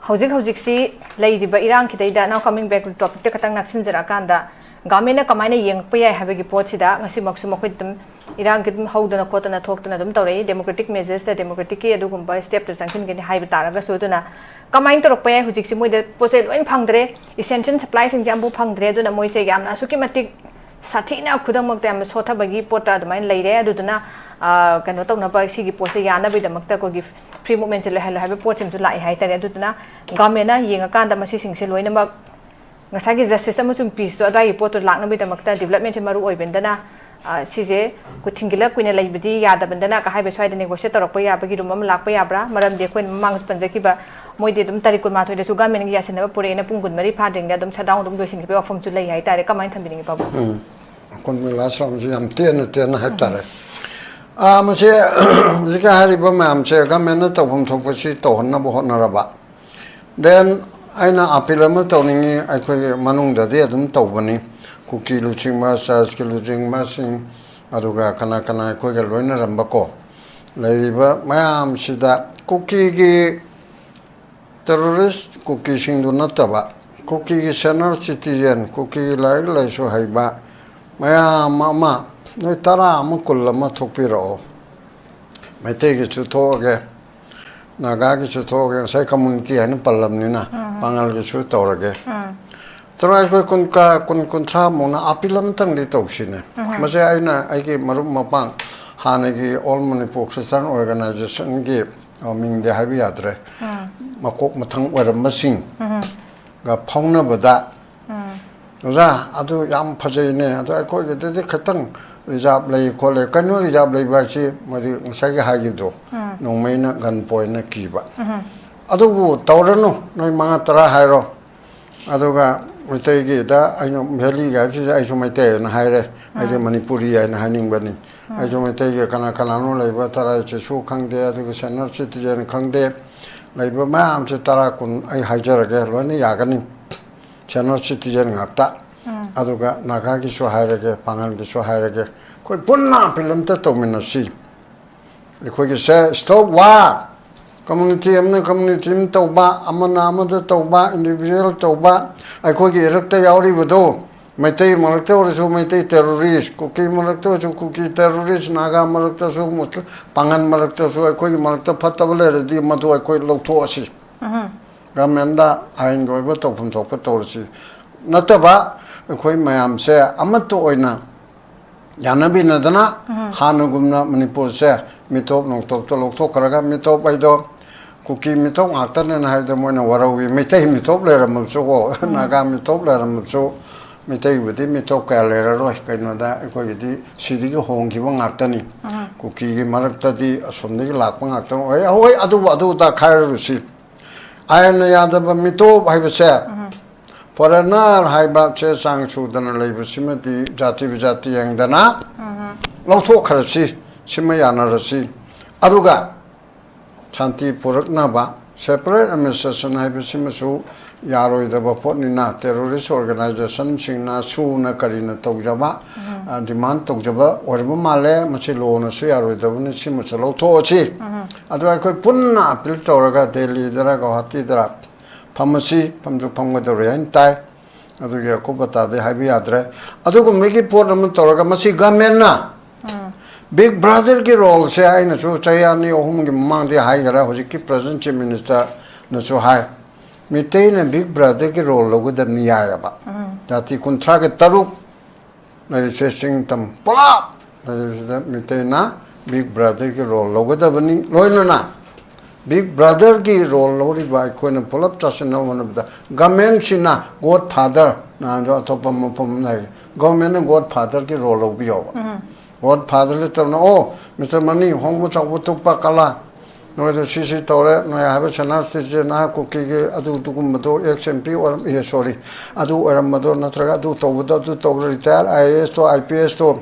ꯍꯧꯖꯤꯛ ꯍꯧꯖꯤꯛꯁꯤ ꯂꯩꯔꯤꯕ ꯏꯔꯥꯡ ꯈꯤꯗꯩꯗ, now coming back to topic ꯇ ꯈꯇꯪ ꯅꯛꯁꯤꯟꯖꯔꯛꯑꯀꯥꯟꯗ, government ꯅ ꯀꯃꯥꯏꯅ ꯌꯦꯡꯉꯛꯄ ꯌꯥꯏ ꯍꯥꯏꯕꯒꯤ ꯄꯣꯠꯁꯤꯗ ꯉꯁꯤꯃꯛꯁꯨ ꯃꯈꯣꯏ ꯑꯗꯨꯝ ꯏꯔꯥꯡꯒꯤ ꯑꯗꯨꯝ ꯍꯧꯗꯅ ꯈꯣꯠꯇꯅ ꯊꯣꯛꯇꯅ ꯑꯗꯨꯝ ꯇꯧꯔꯛꯏ꯫ Democratic measures ꯇ, democratic ꯀꯤ ꯑꯗꯨꯒꯨꯝꯕ step ꯇ ꯆꯪꯁꯤꯟꯒꯅꯤ ꯍꯥꯏꯕ ꯇꯥꯔꯒꯁꯨ, ꯑꯗꯨꯅ ꯀꯃꯥꯏꯅ ꯇꯧꯔꯛꯄ ꯌꯥꯏ? ꯍꯧꯖꯤꯛꯁꯤ ꯃꯣꯏꯗ ꯄꯣꯠ ꯆꯩ ꯂꯣꯏ ꯐꯪꯗ꯭ꯔꯦ, essential supply ꯁꯤꯡꯁꯦ ꯑꯃꯐꯥꯎ ꯐꯪꯗ꯭ꯔꯦ꯫ ꯑꯗꯨꯅ ꯃꯣꯏꯁꯦ ꯌꯥꯝꯅ ꯑꯁꯨꯛꯀꯤ ꯃꯇꯤꯛ ꯁꯥꯊꯤꯅ ꯈꯨꯗꯛꯃꯛꯇ ꯌꯥꯝꯅ ꯁꯣꯠꯊꯕꯒꯤ ꯄꯣꯠꯇ ꯑꯗꯨꯃꯥꯏꯅ ꯂꯩꯔꯦ꯫ ꯑꯗꯨꯗꯨꯅ, ꯑ, ꯀꯩꯅꯣ ꯇꯧꯅꯕ, ꯁꯤꯒꯤ ꯄꯣꯠꯁꯦ ꯌꯥꯅꯕꯒꯤꯗꯃꯛꯇ ꯑꯩꯈꯣꯏꯒꯤ free movement ꯁꯦ ꯂꯩꯍꯜꯂꯣ ꯍꯥꯏꯕ ꯄꯣꯠꯁꯤꯃꯁꯨ ꯂꯥꯛꯑꯦ ꯍꯥꯏꯇꯥꯔꯦ꯫ ꯑꯗꯨꯗꯨꯅ government ꯅ ꯌꯦꯡꯉꯀꯥꯟꯗ ꯃꯁꯤꯁꯤꯡꯁꯦ ꯂꯣꯏꯅꯃꯛ ꯉꯁꯥꯏꯒꯤ justice ꯑꯃꯁꯨꯡ peace ꯇꯣ ꯑꯗꯨꯋꯥꯏꯒꯤ ꯄꯣꯠꯇꯣ ꯂꯥꯛꯅꯕꯒꯤꯗꯃꯛꯇ development ꯁꯦ ꯃꯔꯨ ꯑꯣꯏꯕꯅꯤꯅ, ꯑ, ꯁꯤꯁꯦ ꯊꯤꯡꯒꯠꯂ ꯀꯨꯏꯅ ꯂꯩꯕꯗꯤ ꯌꯥꯗꯕꯅꯤꯅ ꯀ ꯍꯥꯏꯕ, ꯁ꯭ꯋꯥꯏꯗ negotiate ꯇꯧꯔꯛꯄ ꯌꯥꯕꯒꯤ room ꯑꯃ ꯂꯥꯛꯄ ꯌꯥꯕ꯭ꯔꯥ? ꯃꯔꯝꯗꯤ ꯑꯩꯈꯣꯏꯅ ꯃꯃꯥꯡꯗꯁꯨ ꯄꯟꯖꯈꯤꯕ, ꯃꯣꯏꯗꯤ ꯑꯗꯨꯝ ꯇꯥꯔꯤꯛ ꯀꯨꯟꯃꯥꯊꯣꯏꯗꯁꯨ government ꯀꯤ ꯌꯥꯁꯤꯟꯅꯕ ꯄꯨꯔꯛꯑꯦꯅ ꯄꯨꯡ ꯀꯨꯟꯃꯔꯤ ꯐꯥꯗ꯭ꯔꯤꯉꯩꯗ ꯑꯗꯨꯝ shutdown ꯑꯗꯨꯝ ꯂꯣꯏꯁꯤꯟꯈꯤꯕꯒꯤ ꯋꯥꯐꯝꯁꯨ ꯂꯩ ꯍꯥꯏꯇꯥꯔꯦ꯫ ꯀꯃꯥꯏꯅ ꯊꯝꯕꯤꯅꯤꯡꯉꯤ, ꯄꯥꯕꯨꯡ? ꯎꯝ꯫ ꯑꯩꯈꯣꯏ ꯃꯣꯏ last round ꯁꯤ ꯌꯥꯝ ꯇꯦꯟꯅ ꯇꯦꯟꯅ ꯍꯥꯏꯇꯥꯔꯦ꯫ ꯑꯥ, ꯃꯁꯤ ꯍꯧꯖꯤꯛꯀ ꯍꯥꯏꯔꯤꯕ ꯃꯌꯥꯝꯁꯦ government ꯅ ꯇꯧꯐꯝ ꯊꯣꯛꯄꯁꯤ ꯇꯧꯍꯟꯅꯕ ꯍꯣꯠꯅꯔꯕ꯫ Then ꯑꯩꯅ appeal ꯑꯃ ꯇꯧꯅꯤꯡꯉꯤ, ꯑꯩꯈꯣꯏꯒꯤ ꯃꯅꯨꯡꯗꯗꯤ ꯑꯗꯨꯝ ꯇꯧꯕꯅꯤ, ꯀꯨꯀꯤ ꯂꯨꯆꯤꯡꯕ, church ꯀꯤ ꯂꯨꯆꯤꯡꯕꯁꯤꯡ, ꯑꯗꯨꯒ ꯀꯅꯥ ꯀꯅꯥ ꯑꯩꯈꯣꯏꯒ ꯂꯣꯏꯅꯔꯝꯕꯀꯣ, ꯂꯩꯔꯤꯕ ꯃꯌꯥꯝꯁꯤꯗ ꯀꯨꯀꯤꯒꯤ terrorist ꯀꯨꯀꯤꯁꯤꯡꯗꯨ ꯅꯠꯇꯕ, ꯀꯨꯀꯤꯒꯤ senior citizen, ꯀꯨꯀꯤꯒꯤ ꯂꯥꯏꯔꯤꯛ ꯂꯥꯏꯁꯨ ꯍꯩꯕ ꯃꯌꯥꯝ ꯑꯃ, ꯅꯣꯏ ꯇꯔꯥ ꯑꯃ, ꯀꯨꯟ ꯑꯃ ꯊꯣꯛꯄꯤꯔꯛꯑꯣ꯫ ꯃꯩꯇꯩꯒꯤꯁꯨ ꯊꯣꯛꯑꯒꯦ, ꯅꯥꯒꯥꯒꯤꯁꯨ ꯊꯣꯛꯑꯒꯦ, ꯉꯁꯥꯏ community ꯍꯥꯏꯅ ꯄꯜꯂꯕꯅꯤꯅ, ꯎꯝ꯫ ꯄꯥꯉꯜꯒꯤꯁꯨ ꯇꯧꯔꯒꯦ꯫ ꯎꯝ꯫ ꯇꯔꯥ ꯑꯩꯈꯣꯏ ꯀꯨꯟ ꯀꯥ-, ꯀꯨꯟ, ꯀꯨꯟꯊ꯭ꯔꯥ ꯃꯨꯛꯅ appeal ꯑꯃꯇꯪꯗꯤ ꯇꯧꯁꯤꯅꯦ꯫ ꯎꯝ꯫ ꯃꯁꯦ ꯑꯩꯅ ꯑꯩꯒꯤ ꯃꯔꯨꯞ ꯃꯄꯥꯡ, ꯍꯥꯟꯅꯒꯤ All Manipur Christian Organization ꯒꯤ, ꯑ, ꯃꯤꯡꯗꯤ ꯍꯥꯏꯕ ꯌꯥꯗ꯭ꯔꯦ, ꯎꯝ꯫ ꯃꯀꯣꯛ ꯃꯊꯪ ꯑꯣꯏꯔꯝꯕꯁꯤꯡ ꯎꯝ꯫ ꯒ ꯐꯥꯎꯅꯕꯗ, ꯎꯝ꯫ "ꯑꯣꯖꯥ, ꯑꯗꯨ ꯌꯥꯝ ꯐꯖꯩꯅꯦ, ꯑꯗꯣ ꯑꯩꯈꯣꯏꯒꯤꯗꯗꯤ ꯈꯤꯇꯪ reserve ꯂꯩ ꯈꯣꯠꯂꯦ꯫" ꯀꯩꯅꯣ reserve ꯂꯩꯕ ꯍꯥꯏꯁꯤ? ꯃꯗꯨ ꯉꯁꯥꯏꯒꯤ ꯍꯥꯏꯈꯤꯕꯗꯣ, ꯎꯝ꯫ ꯅꯣꯡꯃꯩꯅ, gun point ꯅ ꯀꯤꯕ꯫ ꯎꯝ꯫ "ꯑꯗꯨꯕꯨ ꯇꯧꯔꯅꯨ, ꯅꯣꯏ ꯃꯉꯥ ꯇꯔꯥ ꯍꯥꯏꯔꯣ꯫" ꯑꯗꯨꯒ ꯃꯩꯇꯩꯒꯤꯗ ꯑꯩꯅ valley ꯒ ꯍꯥꯏꯕꯁꯤꯗ ꯑꯩꯁꯨ ꯃꯩꯇꯩ ꯍꯥꯏꯅ ꯍꯥꯏꯔꯦ, ꯑꯩꯗꯤ ꯎꯝ꯫ ꯃꯅꯤꯄꯨꯔꯤ ꯍꯥꯏꯅ ꯍꯥꯏꯅꯤꯡꯕꯅꯤ꯫ ꯎꯝ꯫ ꯑꯩꯁꯨ ꯃꯩꯇꯩꯒꯤ ꯀꯅꯥ ꯀꯅꯥꯅꯣ ꯂꯩꯕ, ꯇꯔꯥ ꯆꯤꯁꯨ ꯈꯪꯗꯦ, ꯑꯗꯨꯒ senior citizen ꯈꯪꯗꯦ, ꯂꯩꯕ ꯃꯌꯥꯝꯁꯦ ꯇꯔꯥ, ꯀꯨꯟ ꯑꯩ ꯍꯥꯏꯖꯔꯒꯦ, ꯂꯣꯏꯅ ꯌꯥꯒꯅꯤ꯫ Senior citizen ꯉꯥꯛꯇ꯫ ꯎꯝ꯫ ꯑꯗꯨꯒ ꯅꯥꯒꯥꯒꯤꯁꯨ ꯍꯥꯏꯔꯒꯦ, ꯄꯥꯉꯜꯒꯤꯁꯨ ꯍꯥꯏꯔꯒꯦ, ꯑꯩꯈꯣꯏ ꯄꯨꯟꯅ appeal ꯑꯝꯇ ꯇꯧꯃꯤꯟꯅꯁꯤ꯫ ꯑꯩꯈꯣꯏꯒꯤꯁꯦ stop war, ꯀꯝꯃ꯭ꯌꯨꯅꯤꯇꯤ ꯑꯃꯅ ꯀꯝꯃ꯭ꯌꯨꯅꯤꯇꯤ ꯑꯃ ꯇꯧꯕ, ꯑꯃꯅ ꯑꯃꯗ ꯇꯧꯕ, ꯏꯟꯗꯤꯚꯤꯖꯨꯋꯦꯜ ꯇꯧꯕ, ꯑꯩꯈꯣꯏꯒꯤ ꯏꯔꯛꯇ ꯌꯥꯎꯔꯤꯕꯗꯣ, ꯃꯩꯇꯩ ꯃꯔꯛꯇ ꯑꯣꯏꯔꯁꯨ ꯃꯩꯇꯩ ꯇꯦꯔꯣꯔꯤꯁ, ꯀꯨꯀꯤ ꯃꯔꯛꯇ ꯑꯣꯏꯔꯁꯨ ꯀꯨꯀꯤ ꯇꯦꯔꯣꯔꯤꯁ, ꯅꯥꯒꯥ ꯃꯔꯛꯇꯁꯨ, ꯃꯨꯁ-, ꯄꯥꯡꯒꯜ ꯃꯔꯛꯇꯁꯨ ꯑꯩꯈꯣꯏꯒꯤ ꯃꯔꯛꯇ ꯐꯠꯇꯕ ꯂꯩꯔꯗꯤ ꯃꯗꯨ ꯑꯩꯈꯣꯏ ꯂꯧꯊꯣꯛꯑꯁꯤ꯫ ꯎꯝ꯫ ꯒꯚꯔꯟꯃꯦꯟꯗ ꯑꯥꯏꯟꯒꯤ ꯑꯣꯏꯕ ꯇꯧꯐꯝ ꯊꯣꯛꯄ ꯇꯧꯔꯁꯤ꯫ ꯅꯠꯇꯕ ꯑꯩꯈꯣꯏ ꯃꯌꯥꯝꯁꯦ ꯑꯃꯠꯇ ꯑꯣꯏꯅ ꯌꯥꯅꯕꯤꯅꯗꯅ, ꯎꯝ꯫ ꯍꯥꯟꯅꯒꯨꯝꯅ ꯃꯅꯤꯄꯨꯔꯁꯦ ꯃꯤꯇꯣꯞ ꯅꯨꯡꯇꯣꯞꯇ ꯂꯧꯊꯣꯛꯈ꯭ꯔꯒ, ꯃꯤꯇꯣꯞ ꯍꯥꯏꯗꯣ ꯀꯨꯀꯤ ꯃꯤꯇꯣꯞ ꯉꯥꯛꯇꯅꯦꯅ ꯍꯥꯏꯕꯗ ꯃꯣꯏꯅ ꯋꯥꯔꯧꯏ꯫ ꯃꯩꯇꯩ ꯃꯤꯇꯣꯞ ꯂꯩꯔꯝꯃꯕꯁꯨꯀꯣ, ꯎꯝ꯫ ꯅꯥꯒꯥ ꯃꯤꯇꯣꯞ ꯂꯩꯔꯝꯃꯕꯁꯨ, ꯃꯤꯇꯩꯕꯨꯗꯤ ꯃꯤꯇꯣꯞ ꯀꯌꯥ ꯂꯩꯔꯔꯣꯏ꯫ ꯀꯩꯅꯣꯗ ꯑꯩꯈꯣꯏꯒꯤꯗꯤ ꯁꯤꯗꯒꯤ ꯍꯣꯡꯈꯤꯕ ꯉꯥꯛꯇꯅꯤ꯫ ꯎꯝ꯫ ꯀꯨꯀꯤꯒꯤ ꯃꯔꯛꯇꯗꯤ ꯑꯁꯣꯝꯗꯒꯤ ꯂꯥꯛꯄ ꯉꯥꯛꯇ ꯑꯣꯏ꯫ ꯍꯣꯏ, ꯑꯗꯨꯕꯨ ꯑꯗꯨ ꯑꯗꯥ ꯈꯥꯏꯔꯔꯨꯁꯤ꯫ ꯑꯥꯏꯟꯅ ꯌꯥꯗꯕ ꯃꯤꯇꯣꯞ ꯍꯥꯏꯕꯁꯦ, ꯎꯝ꯫ ꯐꯣꯔꯦꯟꯅꯔ ꯍꯥꯏꯕ ꯆꯦ ꯆꯥꯡ ꯁꯨꯗꯅ ꯂꯩꯕꯁꯤꯃꯗꯤ ꯖꯥꯇꯤ ꯕꯤꯖꯥꯇꯤ ꯌꯦꯡꯗꯅ, ꯎꯝ꯫ ꯂꯧꯊꯣꯛꯈ꯭ꯔꯁꯤ, ꯁꯤꯃ ꯌꯥꯅꯔꯁꯤ꯫ ꯑꯗꯨꯒ ꯁꯥꯟꯇꯤ ꯄꯨꯔꯛꯅꯕ ꯁꯦꯄꯔꯦꯠ ꯑꯦꯗꯃꯤꯅꯤꯁꯇ꯭ꯔꯦꯁꯟ ꯍꯥꯏꯕꯁꯤꯃꯁꯨ ꯌꯥꯔꯣꯏꯗꯕ ꯄꯣꯠꯅꯤꯅ, ꯇꯦꯔꯣꯔꯤꯁ ꯑꯣꯔꯒꯅꯥꯏꯖꯦꯁꯟꯁꯤꯡꯅ ꯁꯨꯅ ꯀꯔꯤꯅ ꯇꯧꯖꯕ, ꯎꯝ꯫ ꯑ, ꯗꯤꯃꯥꯟ ꯇꯧꯖꯕ ꯑꯣꯏꯔꯕ ꯃꯥꯜꯂꯦ꯫ ꯃꯁꯤ ꯂꯣꯅꯁꯨ ꯌꯥꯔꯣꯏꯗꯕꯅꯤ, ꯁꯤꯃꯁꯨ ꯂꯧꯊꯣꯛꯑꯁꯤ꯫ ꯎꯝ꯫ ꯑꯗꯨ ꯑꯩꯈꯣꯏ ꯄꯨꯟꯅ ꯑꯄꯤꯜ ꯇꯧꯔꯒ ꯗꯦꯜꯂꯤꯗꯔ ꯒꯧꯍꯥꯇꯤꯗꯔ ꯐꯝꯃꯁꯤ, ꯐꯝꯁꯨ ꯐꯝꯒꯗꯧꯔꯦ ꯍꯥꯏꯅ ꯇꯥꯏ꯫ ꯑꯗꯨꯒꯤ ꯑꯀꯨꯞ ꯑꯇꯥꯗꯤ ꯍꯥꯏꯕ ꯌꯥꯗ꯭ꯔꯦ꯫ ꯑꯗꯨꯒꯨꯝꯕꯒꯤ ꯄꯣꯠ ꯑꯃ ꯇꯧꯔꯒ ꯃꯁꯤ ꯒꯃꯦꯟꯅ ꯎꯝ꯫ ꯕꯤꯛ ꯕ꯭ꯔꯥꯗꯔꯒꯤ ꯔꯣꯜꯁꯦ ꯑꯩꯅꯁꯨ ꯆꯍꯤ ꯑꯅꯤ ꯑꯍꯨꯝꯒꯤ ꯃꯃꯥꯡꯗꯤ ꯍꯥꯏꯈꯔꯦ, ꯍꯧꯖꯤꯛꯀꯤ ꯄ꯭ꯔꯖꯦꯟ ꯆꯤꯐ ꯃꯤꯅꯤꯁꯇꯔꯅꯁꯨ ꯍꯥꯏ, ꯃꯤꯇꯩꯅ ꯕꯤꯛ ꯕ꯭ꯔꯥꯗꯔꯒꯤ ꯔꯣꯜ ꯂꯧꯒꯗꯕꯅꯤ ꯌꯥꯏꯑꯕ꯫ ꯎꯝ꯫ ꯖꯥꯇꯤ ꯀꯨꯟꯊ꯭ꯔꯥꯒ ꯇꯔꯨꯛ ꯂꯩꯔꯤꯁꯦ, ꯆꯤꯡ ꯇꯝ ꯄꯨꯂꯞ ꯂꯩꯔꯤꯕꯁꯤꯗ ꯃꯤꯇꯩꯅ ꯕꯤꯛ ꯕ꯭ꯔꯥꯗꯔꯒꯤ ꯔꯣꯜ ꯂꯧꯒꯗꯕꯅꯤ꯫ ꯂꯣꯏꯅꯅ ꯕꯤꯛ ꯕ꯭ꯔꯥꯗꯔꯒꯤ ꯔꯣꯜ ꯂꯧꯔꯤꯕ ꯑꯩꯈꯣꯏꯅ ꯄꯨꯂꯞ ꯆꯥꯁꯤꯟꯅꯕ ꯍꯣꯠꯅꯕꯗ ꯒꯃꯦꯟꯁꯤꯅ ꯒꯣꯗ ꯐꯥꯗꯔ, ꯅꯍꯥꯟꯁꯨ ꯑꯇꯣꯞꯄ ꯃꯐꯝ ꯑꯃꯗ ꯍꯥꯏ, ꯒꯣꯔꯃꯦꯟꯅ ꯒꯣꯗ ꯐꯥꯗꯔꯒꯤ ꯔꯣꯜ ꯂꯧꯕꯤꯌꯣꯕ꯫ ꯎꯝ꯫ ꯒꯣꯗ ꯐꯥꯗꯔ ꯂꯩꯇꯕꯅ, "ꯑꯣ, ꯃꯤꯁꯇꯔ ꯃꯅꯤ, ꯍꯣꯡꯕ ꯆꯥꯎꯕ ꯇꯨꯞꯄ ꯀꯂꯥ, ꯅꯣꯏꯗ ꯁꯤ ꯁꯤ ꯇꯧꯔꯦ, ꯅꯣꯏ ꯍꯥꯏꯕ ꯁꯅꯥ ꯁꯤꯇꯤꯖꯦꯟ, ꯅꯍꯥꯛ ꯀꯨꯀꯤꯒꯤ ꯑꯗꯨ ꯑꯗꯨꯒꯨꯝꯕꯗꯣ, ꯑꯦꯛꯁ ꯑꯦꯝ ꯄꯤ ꯑꯣꯏꯔꯝ-, ꯑꯦ, ꯁꯣꯔꯤ, ꯑꯗꯨ ꯑꯣꯏꯔꯝꯕꯗꯣ, ꯅꯠꯇ꯭ꯔꯒ ꯑꯗꯨ ꯇꯧꯕꯗꯣ, ꯑꯗꯨ ꯇꯧꯕꯗꯣ, retire I A ꯑꯦꯁꯇꯣ, I P ꯑꯦꯁꯇꯣ,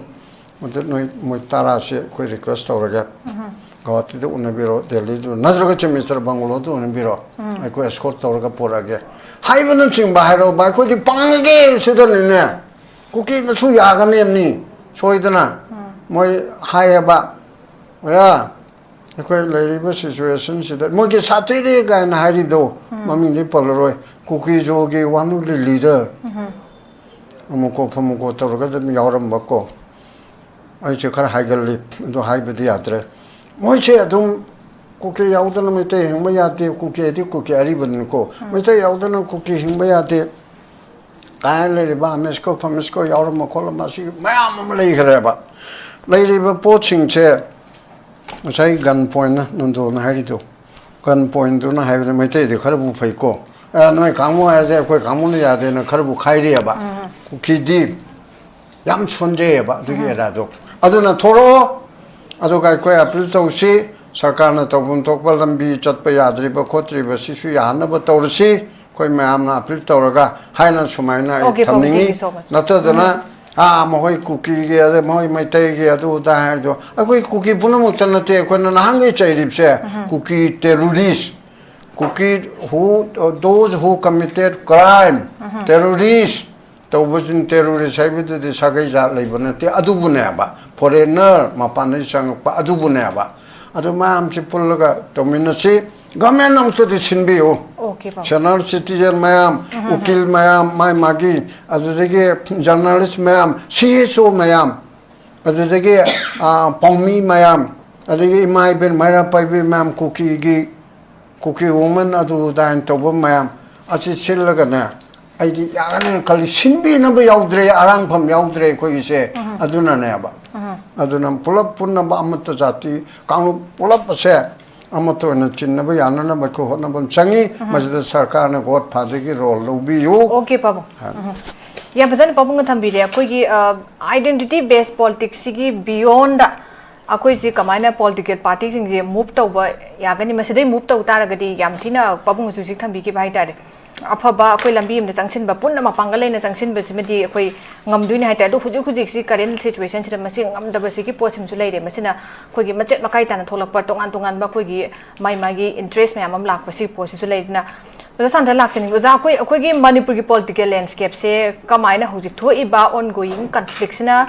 ꯑꯗꯨ ꯅꯣꯏ ꯃꯣꯏ ꯇꯔꯥꯁꯦ ꯑꯩꯈꯣꯏ ꯔꯤꯀ꯭ꯋꯦꯁ ꯇꯧꯔꯒꯦ꯫ ꯎꯝ꯫ ꯒꯧꯍꯥꯇꯤꯗ ꯎꯅꯕꯤꯔꯣ, ꯗꯦꯜꯂꯤꯗ, ꯅꯠꯇ꯭ꯔꯒ ꯆꯤꯐ ꯃꯤꯅꯤꯁꯇꯔ ꯕꯪꯒꯂꯣꯗ ꯎꯅꯕꯤꯔꯣ, ꯎꯝ꯫ ꯑꯩꯈꯣꯏ ꯑꯦꯁꯀꯣꯔꯠ ꯇꯧꯔꯒ ꯄꯨꯔꯛꯑꯒꯦ" ꯍꯥꯏꯕꯅꯆꯤꯡꯕ ꯍꯥꯏꯔꯛꯑꯣꯕ꯫ ꯑꯩꯈꯣꯏꯗꯤ ꯄꯥꯡꯉꯒꯦ ꯁꯤꯗꯅꯤꯅꯦ꯫ ꯀꯨꯀꯤꯅꯁꯨ ꯌꯥꯒꯅꯦꯕꯅꯤ, ꯁꯣꯏꯗꯅ꯫ ꯎꯝ꯫ ꯃꯣꯏ ꯍꯥꯏꯌꯦꯕ, "ꯑꯣꯌꯥ, ꯑꯩꯈꯣꯏ ꯂꯩꯔꯤꯕ ꯁꯤꯆꯨꯋꯦꯁꯟꯁꯤꯗ ꯃꯣꯏꯒꯤ ꯁꯥꯊꯤꯔꯦ ꯀꯥꯏꯅ ꯍꯥꯏꯔꯤꯗꯣ, ꯃꯃꯤꯡꯗꯤ ꯄꯜꯂꯔꯣꯏ, ꯀꯨꯀꯤꯖꯣꯒꯤ ꯋꯥꯅꯨꯂꯤ ꯂꯤꯗꯔ ꯑꯃꯨꯛꯀꯣ ꯐꯃꯨꯀꯣ ꯇꯧꯔꯒ ꯑꯗꯨꯝ ꯌꯥꯎꯔꯝꯕꯀꯣ꯫ ꯑꯩꯁꯦ ꯈꯔ ꯍꯥꯏꯒꯜꯂꯤ, ꯑꯗꯨ ꯍꯥꯏꯕꯗꯤ ꯌꯥꯗ꯭ꯔꯦ꯫ ꯃꯣꯏꯁꯦ ꯑꯗꯨꯝ ꯀꯨꯀꯤ ꯌꯥꯎꯗꯅ ꯃꯩꯇꯩ ꯍꯤꯡꯕ ꯌꯥꯗꯦ, ꯀꯨꯀꯤ ꯍꯥꯏꯗꯤ ꯀꯨꯀꯤ ꯑꯔꯤꯕꯅꯤꯀꯣ, ꯃꯩꯇꯩ ꯌꯥꯎꯗꯅ ꯀꯨꯀꯤ ꯍꯤꯡꯕ ꯌꯥꯗꯦ ꯀꯥꯏꯅ ꯂꯩꯔꯤꯕ ꯑꯃꯦꯁꯀꯣ ꯐꯃꯦꯁꯀꯣ ꯌꯥꯎꯔꯝꯕ ꯈꯣꯠꯂꯝꯕ ꯑꯁꯤ ꯃꯌꯥꯝ ꯑꯃ ꯂꯩꯈ꯭ꯔꯦꯕ꯫ ꯂꯩꯔꯤꯕ ꯄꯣꯠꯁꯤꯡꯁꯦ ꯉꯁꯥꯏ ꯒꯟ ꯄꯣꯏꯟꯅ ꯅꯟꯗꯣꯅ ꯍꯥꯏꯔꯤꯗꯣ, ꯒꯟ ꯄꯣꯏꯟꯗꯨꯅ ꯍꯥꯏꯕꯗ ꯃꯩꯇꯩꯗꯤ ꯈꯔꯕꯨ ꯐꯩꯀꯣ, "ꯑꯦ, ꯅꯣꯏ ꯀꯥꯡꯕꯨ ꯍꯥꯏꯔꯗꯤ ꯑꯩꯈꯣꯏ ꯀꯥꯡꯕꯨꯅ ꯌꯥꯗꯦꯅ" ꯈꯔꯕꯨ ꯈꯥꯏꯔꯤꯑꯕ꯫ ꯀꯨꯀꯤꯗꯤ ꯌꯥꯝ ꯁꯣꯟꯖꯩꯑꯕ ꯑꯗꯨꯒꯤ ꯑꯦꯔꯥꯗꯣ꯫ ꯑꯗꯨꯅ ꯊꯣꯛꯂꯛꯑꯣ, ꯑꯗꯨꯒ ꯑꯩꯈꯣꯏ ꯑꯄꯤꯜ ꯇꯧꯁꯤ, ꯁꯔꯀꯥꯔꯅ ꯇꯧꯐꯝ ꯊꯣꯛꯄ ꯂꯝꯕꯤ ꯆꯠꯄ ꯌꯥꯗ꯭ꯔꯤꯕ ꯈꯣꯠꯇ꯭ꯔꯤꯕ ꯁꯤꯁꯨ ꯌꯥꯍꯟꯅꯕ ꯇꯧꯔꯁꯤ꯫ ꯑꯩꯈꯣꯏ ꯃꯌꯥꯝꯅ ꯑꯄꯤꯜ ꯇꯧꯔꯒ ꯍꯥꯏꯅ ꯁꯨꯃꯥꯏꯅ ꯑꯩ Okay, ꯄꯥꯕꯨꯡ, ꯊꯝꯅꯤꯡꯉꯤ꯫ Thank you so much. ꯅꯠꯇꯗꯅ, ꯑꯥ, ꯃꯈꯣꯏ ꯀꯨꯀꯤꯒꯤ, ꯑꯗꯩ ꯃꯈꯣꯏ ꯃꯩꯇꯩꯒꯤ, ꯑꯗꯨ ꯑꯗꯥ ꯍꯥꯏꯔꯤꯗꯣ ꯑꯩꯈꯣꯏ ꯀꯨꯀꯤ ꯄꯨꯝꯅꯃꯛꯇ ꯅꯠꯇꯦ꯫ ꯑꯩꯈꯣꯏꯅ ꯅꯍꯥꯟꯒꯩ ꯆꯩꯔꯤꯕꯁꯦ ꯀꯨꯀꯤ terrorist, Kuki who, those who committed crime, terrorist ꯇꯧꯕꯁꯤꯡ, terrorist ꯍꯥꯏꯕꯗꯨꯗꯤ ꯁꯥꯒꯩ ꯖꯥꯠ ꯂꯩꯕ ꯅꯠꯇꯦ, ꯑꯗꯨꯕꯨꯅꯦꯕ, foreigner ꯃꯄꯥꯟꯗꯒꯤ ꯆꯪꯉꯛꯄ ꯑꯗꯨꯕꯨꯅꯦꯕ꯫ ꯑꯗꯨ ꯃꯌꯥꯝꯁꯤ ꯄꯨꯜꯂꯒ ꯇꯧꯃꯤꯟꯅꯁꯤ꯫ Government ꯑꯃꯨꯛꯇꯗꯤ ꯁꯤꯟꯕꯤꯌꯨ꯫ Okay, ꯄꯥꯕꯨꯡ꯫ Senior citizen ꯃꯌꯥꯝ, ꯎꯀꯤꯜ ꯃꯌꯥꯝ, ꯃꯥꯏ ꯃꯥꯒꯤ, ꯑꯗꯨꯗꯒꯤ journalist ꯃꯌꯥꯝ, C S O ꯃꯌꯥꯝ, ꯑꯗꯨꯗꯒꯤ, ꯑꯥ, ꯄꯥꯎꯃꯤ ꯃꯌꯥꯝ, ꯑꯗꯒꯤ ꯏꯃꯥ ꯏꯕꯦꯟ ꯃꯩꯔꯥ ꯄꯥꯏꯕꯤ ꯃꯌꯥꯝ, ꯀꯨꯀꯤꯒꯤ, ꯀꯨꯀꯤ woman ꯑꯗꯨ ꯑꯗꯥ ꯍꯥꯏꯅ ꯇꯧꯕ ꯃꯌꯥꯝ ꯑꯁꯤ ꯁꯤꯜꯂꯒꯅꯦ, ꯑꯩꯗꯤ ꯌꯥꯒꯅꯦꯅ ꯈꯜꯂꯤ꯫ ꯁꯤꯟꯕꯤꯅꯕ ꯌꯥꯎꯗ꯭ꯔꯦ, ꯑꯔꯥꯡꯐꯝ ꯌꯥꯎꯗ꯭ꯔꯦ ꯑꯩꯈꯣꯏꯒꯤꯁꯦ꯫ ꯑꯗꯨꯅꯅꯦꯕ꯫ ꯑꯗꯨꯅ ꯄꯨꯂꯞ ꯄꯨꯟꯅꯕ ꯑꯃꯠꯇ ꯖꯥꯇꯤ ꯀꯥꯡꯂꯨꯞ ꯄꯨꯂꯞ ꯑꯁꯦ ꯑꯃꯠꯇ ꯑꯣꯏꯅ ꯆꯤꯟꯅꯕ ꯌꯥꯅꯅꯕ ꯑꯩꯈꯣꯏ ꯍꯣꯠꯅꯕ ꯑꯃ ꯆꯪꯉꯤ꯫ ꯃꯁꯤꯗ ꯁꯔꯀꯥꯔꯅ God father ꯒꯤ role ꯂꯧꯕꯤꯌꯨ꯫ Okay, ꯄꯥꯕꯨꯡ꯫ ꯎꯝ꯫ ꯌꯥꯝ ꯐꯖꯅ ꯄꯥꯕꯨꯡꯅ ꯊꯝꯕꯤꯔꯦ꯫ ꯑꯩꯈꯣꯏꯒꯤ, ꯑ, identity based politics ꯁꯤꯒꯤ beyond ꯑꯩꯈꯣꯏꯁꯤ ꯀꯃꯥꯏꯅ political party ꯁꯤꯡꯁꯦ move ꯇꯧꯕ ꯌꯥꯒꯅꯤ? ꯃꯁꯤꯗꯩ move ꯇꯧ ꯇꯥꯔꯒꯗꯤ ꯌꯥꯝ ꯊꯤꯅ ꯄꯥꯕꯨꯡꯅꯁꯨ ꯍꯧꯖꯤꯛ ꯊꯝꯕꯤꯈꯤꯕ ꯍꯥꯏꯇꯥꯔꯦ꯫ ꯑꯐꯕ ꯑꯩꯈꯣꯏ ꯂꯝꯕꯤ ꯑꯃꯗ ꯆꯪꯁꯤꯟꯕ, ꯄꯨꯟꯅ ꯃꯄꯥꯡꯒꯜ ꯂꯩꯅ ꯆꯪꯁꯤꯟꯕꯁꯤꯃꯗꯤ ꯑꯩꯈꯣꯏ ꯉꯝꯗꯣꯏꯅꯤ ꯍꯥꯏꯇꯥꯔꯦ꯫ ꯑꯗꯣ ꯍꯧꯖꯤꯛ ꯍꯧꯖꯤꯛꯁꯤ current situation ꯁꯤꯗ ꯃꯁꯤ ꯉꯝꯗꯕꯁꯤꯒꯤ ꯄꯣꯠꯁꯤꯃꯁꯨ ꯂꯩꯔꯦ꯫ ꯃꯁꯤꯅ ꯑꯩꯈꯣꯏꯒꯤ ꯃꯆꯦꯠ ꯃꯀꯥꯏ ꯇꯥꯅ ꯊꯣꯛꯂꯛꯄ ꯇꯣꯉꯥꯟ ꯇꯣꯉꯥꯟꯕ ꯑꯩꯈꯣꯏꯒꯤ ꯃꯥꯏ ꯃꯥꯒꯤ interest ꯃꯌꯥꯝ ꯑꯃ ꯂꯥꯛꯄ ꯁꯤꯒꯤ ꯄꯣꯠꯁꯤꯁꯨ ꯂꯩ꯫ ꯑꯗꯨꯅ ꯑꯣꯖꯥ ꯁꯥꯟꯇ ꯂꯥꯛꯆꯅꯤꯡꯉꯤ꯫ ꯑꯣꯖꯥ, ꯑꯩꯈꯣꯏ, ꯑꯩꯈꯣꯏꯒꯤ ꯃꯅꯤꯄꯨꯔꯒꯤ political landscape ꯁꯦ ꯀꯃꯥꯏꯅ ꯍꯧꯖꯤꯛ ꯊꯣꯛꯏꯕ ongoing conflict ꯁꯤꯅ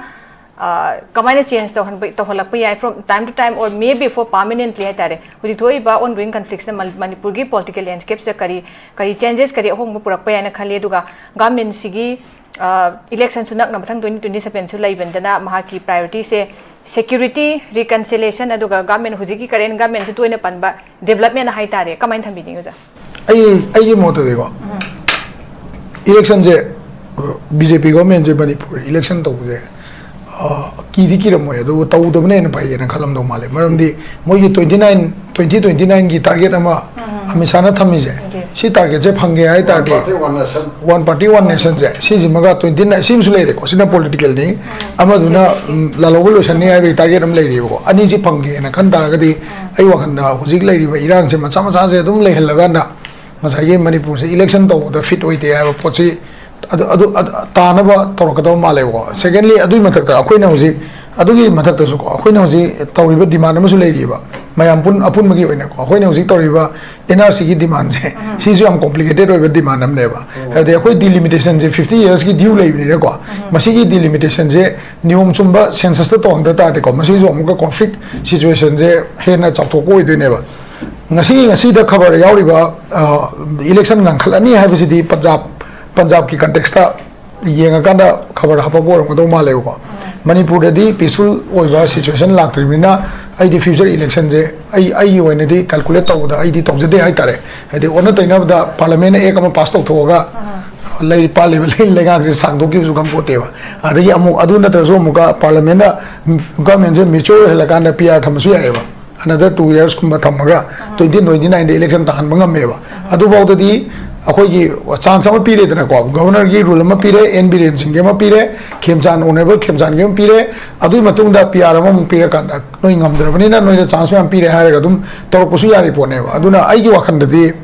ꯑ, ꯀꯃꯥꯏꯅ ꯆꯦꯟꯖ ꯇꯧꯍꯟꯕ, ꯇꯧꯍꯜꯂꯛꯄ ꯌꯥꯏ from time to time or maybe for permanently ꯍꯥꯏꯇꯥꯔꯦ? ꯍꯧꯖꯤꯛ ꯊꯣꯛꯏꯕ ongoing conflictꯁꯅ ꯃꯅꯤꯄꯨꯔꯒꯤ ꯄꯣꯂꯤꯇꯤꯀꯦꯜ ꯂꯦꯟꯁ꯭ꯀꯦꯞꯁꯤꯗ ꯀꯔꯤ, ꯀꯔꯤ ꯆꯦꯟꯖꯦꯁ, ꯀꯔꯤ ꯑꯍꯣꯡꯕ ꯄꯨꯔꯛꯄ ꯌꯥꯏꯅ ꯈꯜꯂꯤ? ꯑꯗꯨꯒ ꯒꯚꯔꯟꯃꯦꯟꯁꯤꯒꯤ, ꯑ, ꯏꯂꯦꯛꯁꯟꯁꯨ ꯅꯛꯅ ꯃꯊꯪ twenty twenty sevenꯁꯨ ꯂꯩꯕꯅꯤꯅ ꯃꯍꯥꯛꯀꯤ ꯄ꯭ꯔꯥꯏꯑꯣꯔꯤꯇꯤꯁꯦ ꯁꯦꯀ꯭ꯌꯨꯔꯤꯇꯤ, ꯔꯤꯀꯟꯁꯤꯂꯤꯌꯦꯁꯟ, ꯑꯗꯨꯒ ꯒꯚꯔꯟꯃꯦꯟ, ꯍꯧꯖꯤꯛꯀꯤ ꯀꯔꯦꯟ ꯒꯚꯔꯟꯃꯦꯟꯁꯤ ꯇꯣꯏꯅ ꯄꯟꯕ, ꯗꯤꯕꯦꯂꯞꯃꯦꯟ ꯍꯥꯏꯇꯥꯔꯦ, ꯀꯃꯥꯏꯅ ꯊꯝꯕꯤꯅꯤꯡꯉꯤ ꯑꯣꯖꯥ? ꯑꯩ ꯑꯩꯒꯤ ꯃꯣꯠꯇꯗꯤꯀꯣ, ꯏꯂꯦꯛꯁꯟꯁꯦ, ꯕꯤ ꯖꯦ ꯄꯤ ꯒꯣꯔꯃꯦꯟꯁꯦ ꯃꯅꯤꯄꯨꯔ ꯏꯂꯦꯛꯁꯟ ꯇꯧꯕꯁꯦ, ꯑ, ꯀꯤꯗꯤ ꯀꯤꯔꯝꯃꯣꯏ, ꯑꯗꯨꯕꯨ ꯇꯧꯗꯕꯅ ꯍꯦꯟꯅ ꯐꯩꯌꯦꯅ ꯈꯜꯂꯝꯗꯧ ꯃꯥꯜꯂꯦ꯫ ꯃꯔꯝꯗꯤ ꯃꯣꯏꯒꯤ twenty nine, twenty twenty nineꯒꯤ target ꯑꯃ ꯑꯃꯤꯠ ꯁꯥꯍꯅ ꯊꯝꯃꯤꯁꯦ, ꯁꯤ targetꯁꯦ ꯐꯪꯒꯦ ꯍꯥꯏ ꯇꯥꯔꯗꯤ, One party, one nation. One party, one nationꯁꯦ, ꯁꯤꯁꯤꯃꯒ twenty nine, ꯁꯤꯃꯁꯨ ꯂꯩꯔꯦꯀꯣ, ꯁꯤꯅ ꯄꯣꯂꯤꯇꯤꯀꯦꯜꯅꯤ, ꯑꯃꯗꯨꯅ, ꯎꯝ, ꯂꯥꯜꯍꯧꯕ ꯂꯣꯏꯁꯟꯅꯤ ꯍꯥꯏꯕꯒꯤ target ꯑꯃ ꯂꯩꯔꯤꯕꯀꯣ꯫ ꯑꯅꯤꯁꯤ ꯐꯪꯒꯦꯅ ꯈꯟ ꯇꯥꯔꯒꯗꯤ, ꯑꯩ ꯋꯥꯈꯜꯗ ꯍꯧꯖꯤꯛ ꯂꯩꯔꯤꯕ ꯏꯔꯥꯡꯁꯦ ꯃꯆꯥ ꯃꯆꯥꯁꯦ ꯑꯗꯨꯝ ꯂꯩꯍꯜꯂꯒꯅ ꯉꯁꯥꯏꯒꯤ ꯃꯅꯤꯄꯨꯔꯁꯦ ꯏꯂꯦꯛꯁꯟ ꯇꯧꯕꯗ ꯐꯤꯠ ꯑꯣꯏꯗꯦ ꯍꯥꯏꯕ ꯄꯣꯠꯁꯤ ꯑꯗꯨ, ꯑꯗꯨ, ꯑꯗꯨ ꯇꯥꯅꯕ ꯇꯧꯔꯛꯀꯗꯕ ꯃꯥꯜꯂꯦꯕꯀꯣ꯫ Secondly, ꯑꯗꯨꯒꯤ ꯃꯊꯛꯇ ꯑꯩꯈꯣꯏꯅ ꯍꯧꯖꯤꯛ, ꯑꯗꯨꯒꯤ ꯃꯊꯛꯇꯁꯨꯀꯣ, ꯑꯩꯈꯣꯏꯅ ꯍꯧꯖꯤꯛ ꯇꯧꯔꯤꯕ demand ꯑꯃꯁꯨ ꯂꯩꯔꯤꯕ, ꯃꯌꯥꯝ ꯄꯨꯟ-, ꯑꯄꯨꯟꯕꯒꯤ ꯑꯣꯏꯅꯀꯣ, ꯑꯩꯈꯣꯏꯅ ꯍꯧꯖꯤꯛ ꯇꯧꯔꯤꯕ N R Cꯒꯤ demandꯁꯦ, ꯁꯤꯁꯨ ꯌꯥꯝ complicated ꯑꯣꯏꯕ demand ꯑꯃꯅꯦꯕ꯫ ꯍꯥꯏꯕꯗꯤ ꯑꯩꯈꯣꯏ delimitationꯁꯦ fifty yearsꯀꯤ due ꯂꯩꯕꯅꯤꯅꯀꯣ, ꯃꯁꯤꯒꯤ delimitationꯁꯦ ꯅꯤꯌꯣꯝ ꯆꯨꯝꯕ censusꯇ ꯇꯧꯍꯟꯗ ꯇꯥꯔꯗꯤꯀꯣ, ꯃꯁꯤꯁꯨ ꯑꯃꯨꯛꯀ conflict situationꯁꯦ ꯍꯦꯟꯅ ꯆꯥꯎꯊꯣꯛꯄ ꯑꯣꯏꯗꯣꯏꯅꯦꯕ꯫ ꯉꯁꯤ, ꯉꯁꯤꯗ ꯈꯕꯔ ꯌꯥꯎꯔꯤꯕ, ꯑ, election ꯉꯟꯈꯠꯂꯅꯤ ꯍꯥꯏꯕꯁꯤꯗꯤ ꯄꯟꯖꯥꯕ, ꯄꯟꯖꯥꯕꯀꯤ contextꯇ ꯌꯦꯡꯉꯀꯥꯟꯗ ꯈꯕꯔ ꯍꯥꯞꯄꯛꯄ ꯑꯣꯏꯔꯝꯒꯗꯧ ꯃꯥꯜꯂꯦꯕꯀꯣ꯫ ꯃꯅꯤꯄꯨꯔꯗꯗꯤ peaceful ꯑꯣꯏꯕ situation ꯂꯥꯛꯇ꯭ꯔꯤꯕꯅꯤꯅ, ꯑꯩꯗꯤ future electionꯁꯦ ꯑꯩ, ꯑꯩꯒꯤ ꯑꯣꯏꯅꯗꯤ calculate ꯇꯧꯕꯗ ꯑꯩꯗꯤ ꯇꯧꯖꯗꯦ ꯍꯥꯏꯇꯥꯔꯦ꯫ ꯍꯥꯏꯗꯤ ꯑꯣꯟꯅ ꯇꯩꯅꯕꯗ parliamentꯅ act ꯑꯃ pass ꯇꯧꯊꯣꯛꯑꯒ ꯂꯩ, ꯄꯥꯜꯂꯤꯕ ꯂꯩ-, ꯂꯩꯉꯥꯛꯁꯦ ꯁꯥꯡꯗꯣꯛꯈꯤꯕꯁꯨ ꯈꯪꯄꯣꯠꯇꯦꯕ꯫ ꯑꯗꯒꯤ ꯑꯃꯨꯛ ꯑꯗꯨ ꯅꯠꯇ꯭ꯔꯁꯨ ꯑꯃꯨꯛꯀ parliamentꯅ governmentꯁꯦ mature ꯑꯣꯏꯍꯜꯂꯀꯥꯟꯗ P R ꯊꯝꯕꯁꯨ ꯌꯥꯏꯑꯕ꯫ Another two yearsꯀꯨꯝꯕ ꯊꯝꯃꯒ twenty twenty nineꯗ election ꯇꯥꯍꯟꯕ ꯉꯝꯃꯦꯕ꯫ ꯑꯗꯨꯐꯥꯎꯗꯗꯤ ꯑꯩꯈꯣꯏꯒꯤ chance ꯑꯃ ꯄꯤꯔꯦꯗꯅꯀꯣ, governorꯒꯤ rule ꯑꯃ ꯄꯤꯔꯦ, N ꯕꯤꯔꯦꯟ ꯁꯤꯡꯒꯤ ꯑꯃ ꯄꯤꯔꯦ, ꯈꯦꯝꯆꯥꯟ, Honourable ꯈꯦꯝꯆꯥꯟꯒꯤ ꯑꯃ ꯄꯤꯔꯦ, ꯑꯗꯨꯒꯤ ꯃꯇꯨꯡꯗ P R ꯑꯃꯃꯨꯛ ꯄꯤꯔꯀꯥꯟꯗ ꯅꯣꯏ ꯉꯝꯗ꯭ꯔꯕꯅꯤꯅ ꯅꯣꯏꯗ chance ꯃꯌꯥꯝ ꯄꯤꯔꯦ ꯍꯥꯏꯔꯒ ꯑꯗꯨꯝ ꯇꯧꯔꯛꯄꯁꯨ ꯌꯥꯔꯤ ꯄꯣꯠꯅꯦꯕ꯫ ꯑꯗꯨꯅ ꯑꯩꯒꯤ ꯋꯥꯈꯜꯗꯗꯤ,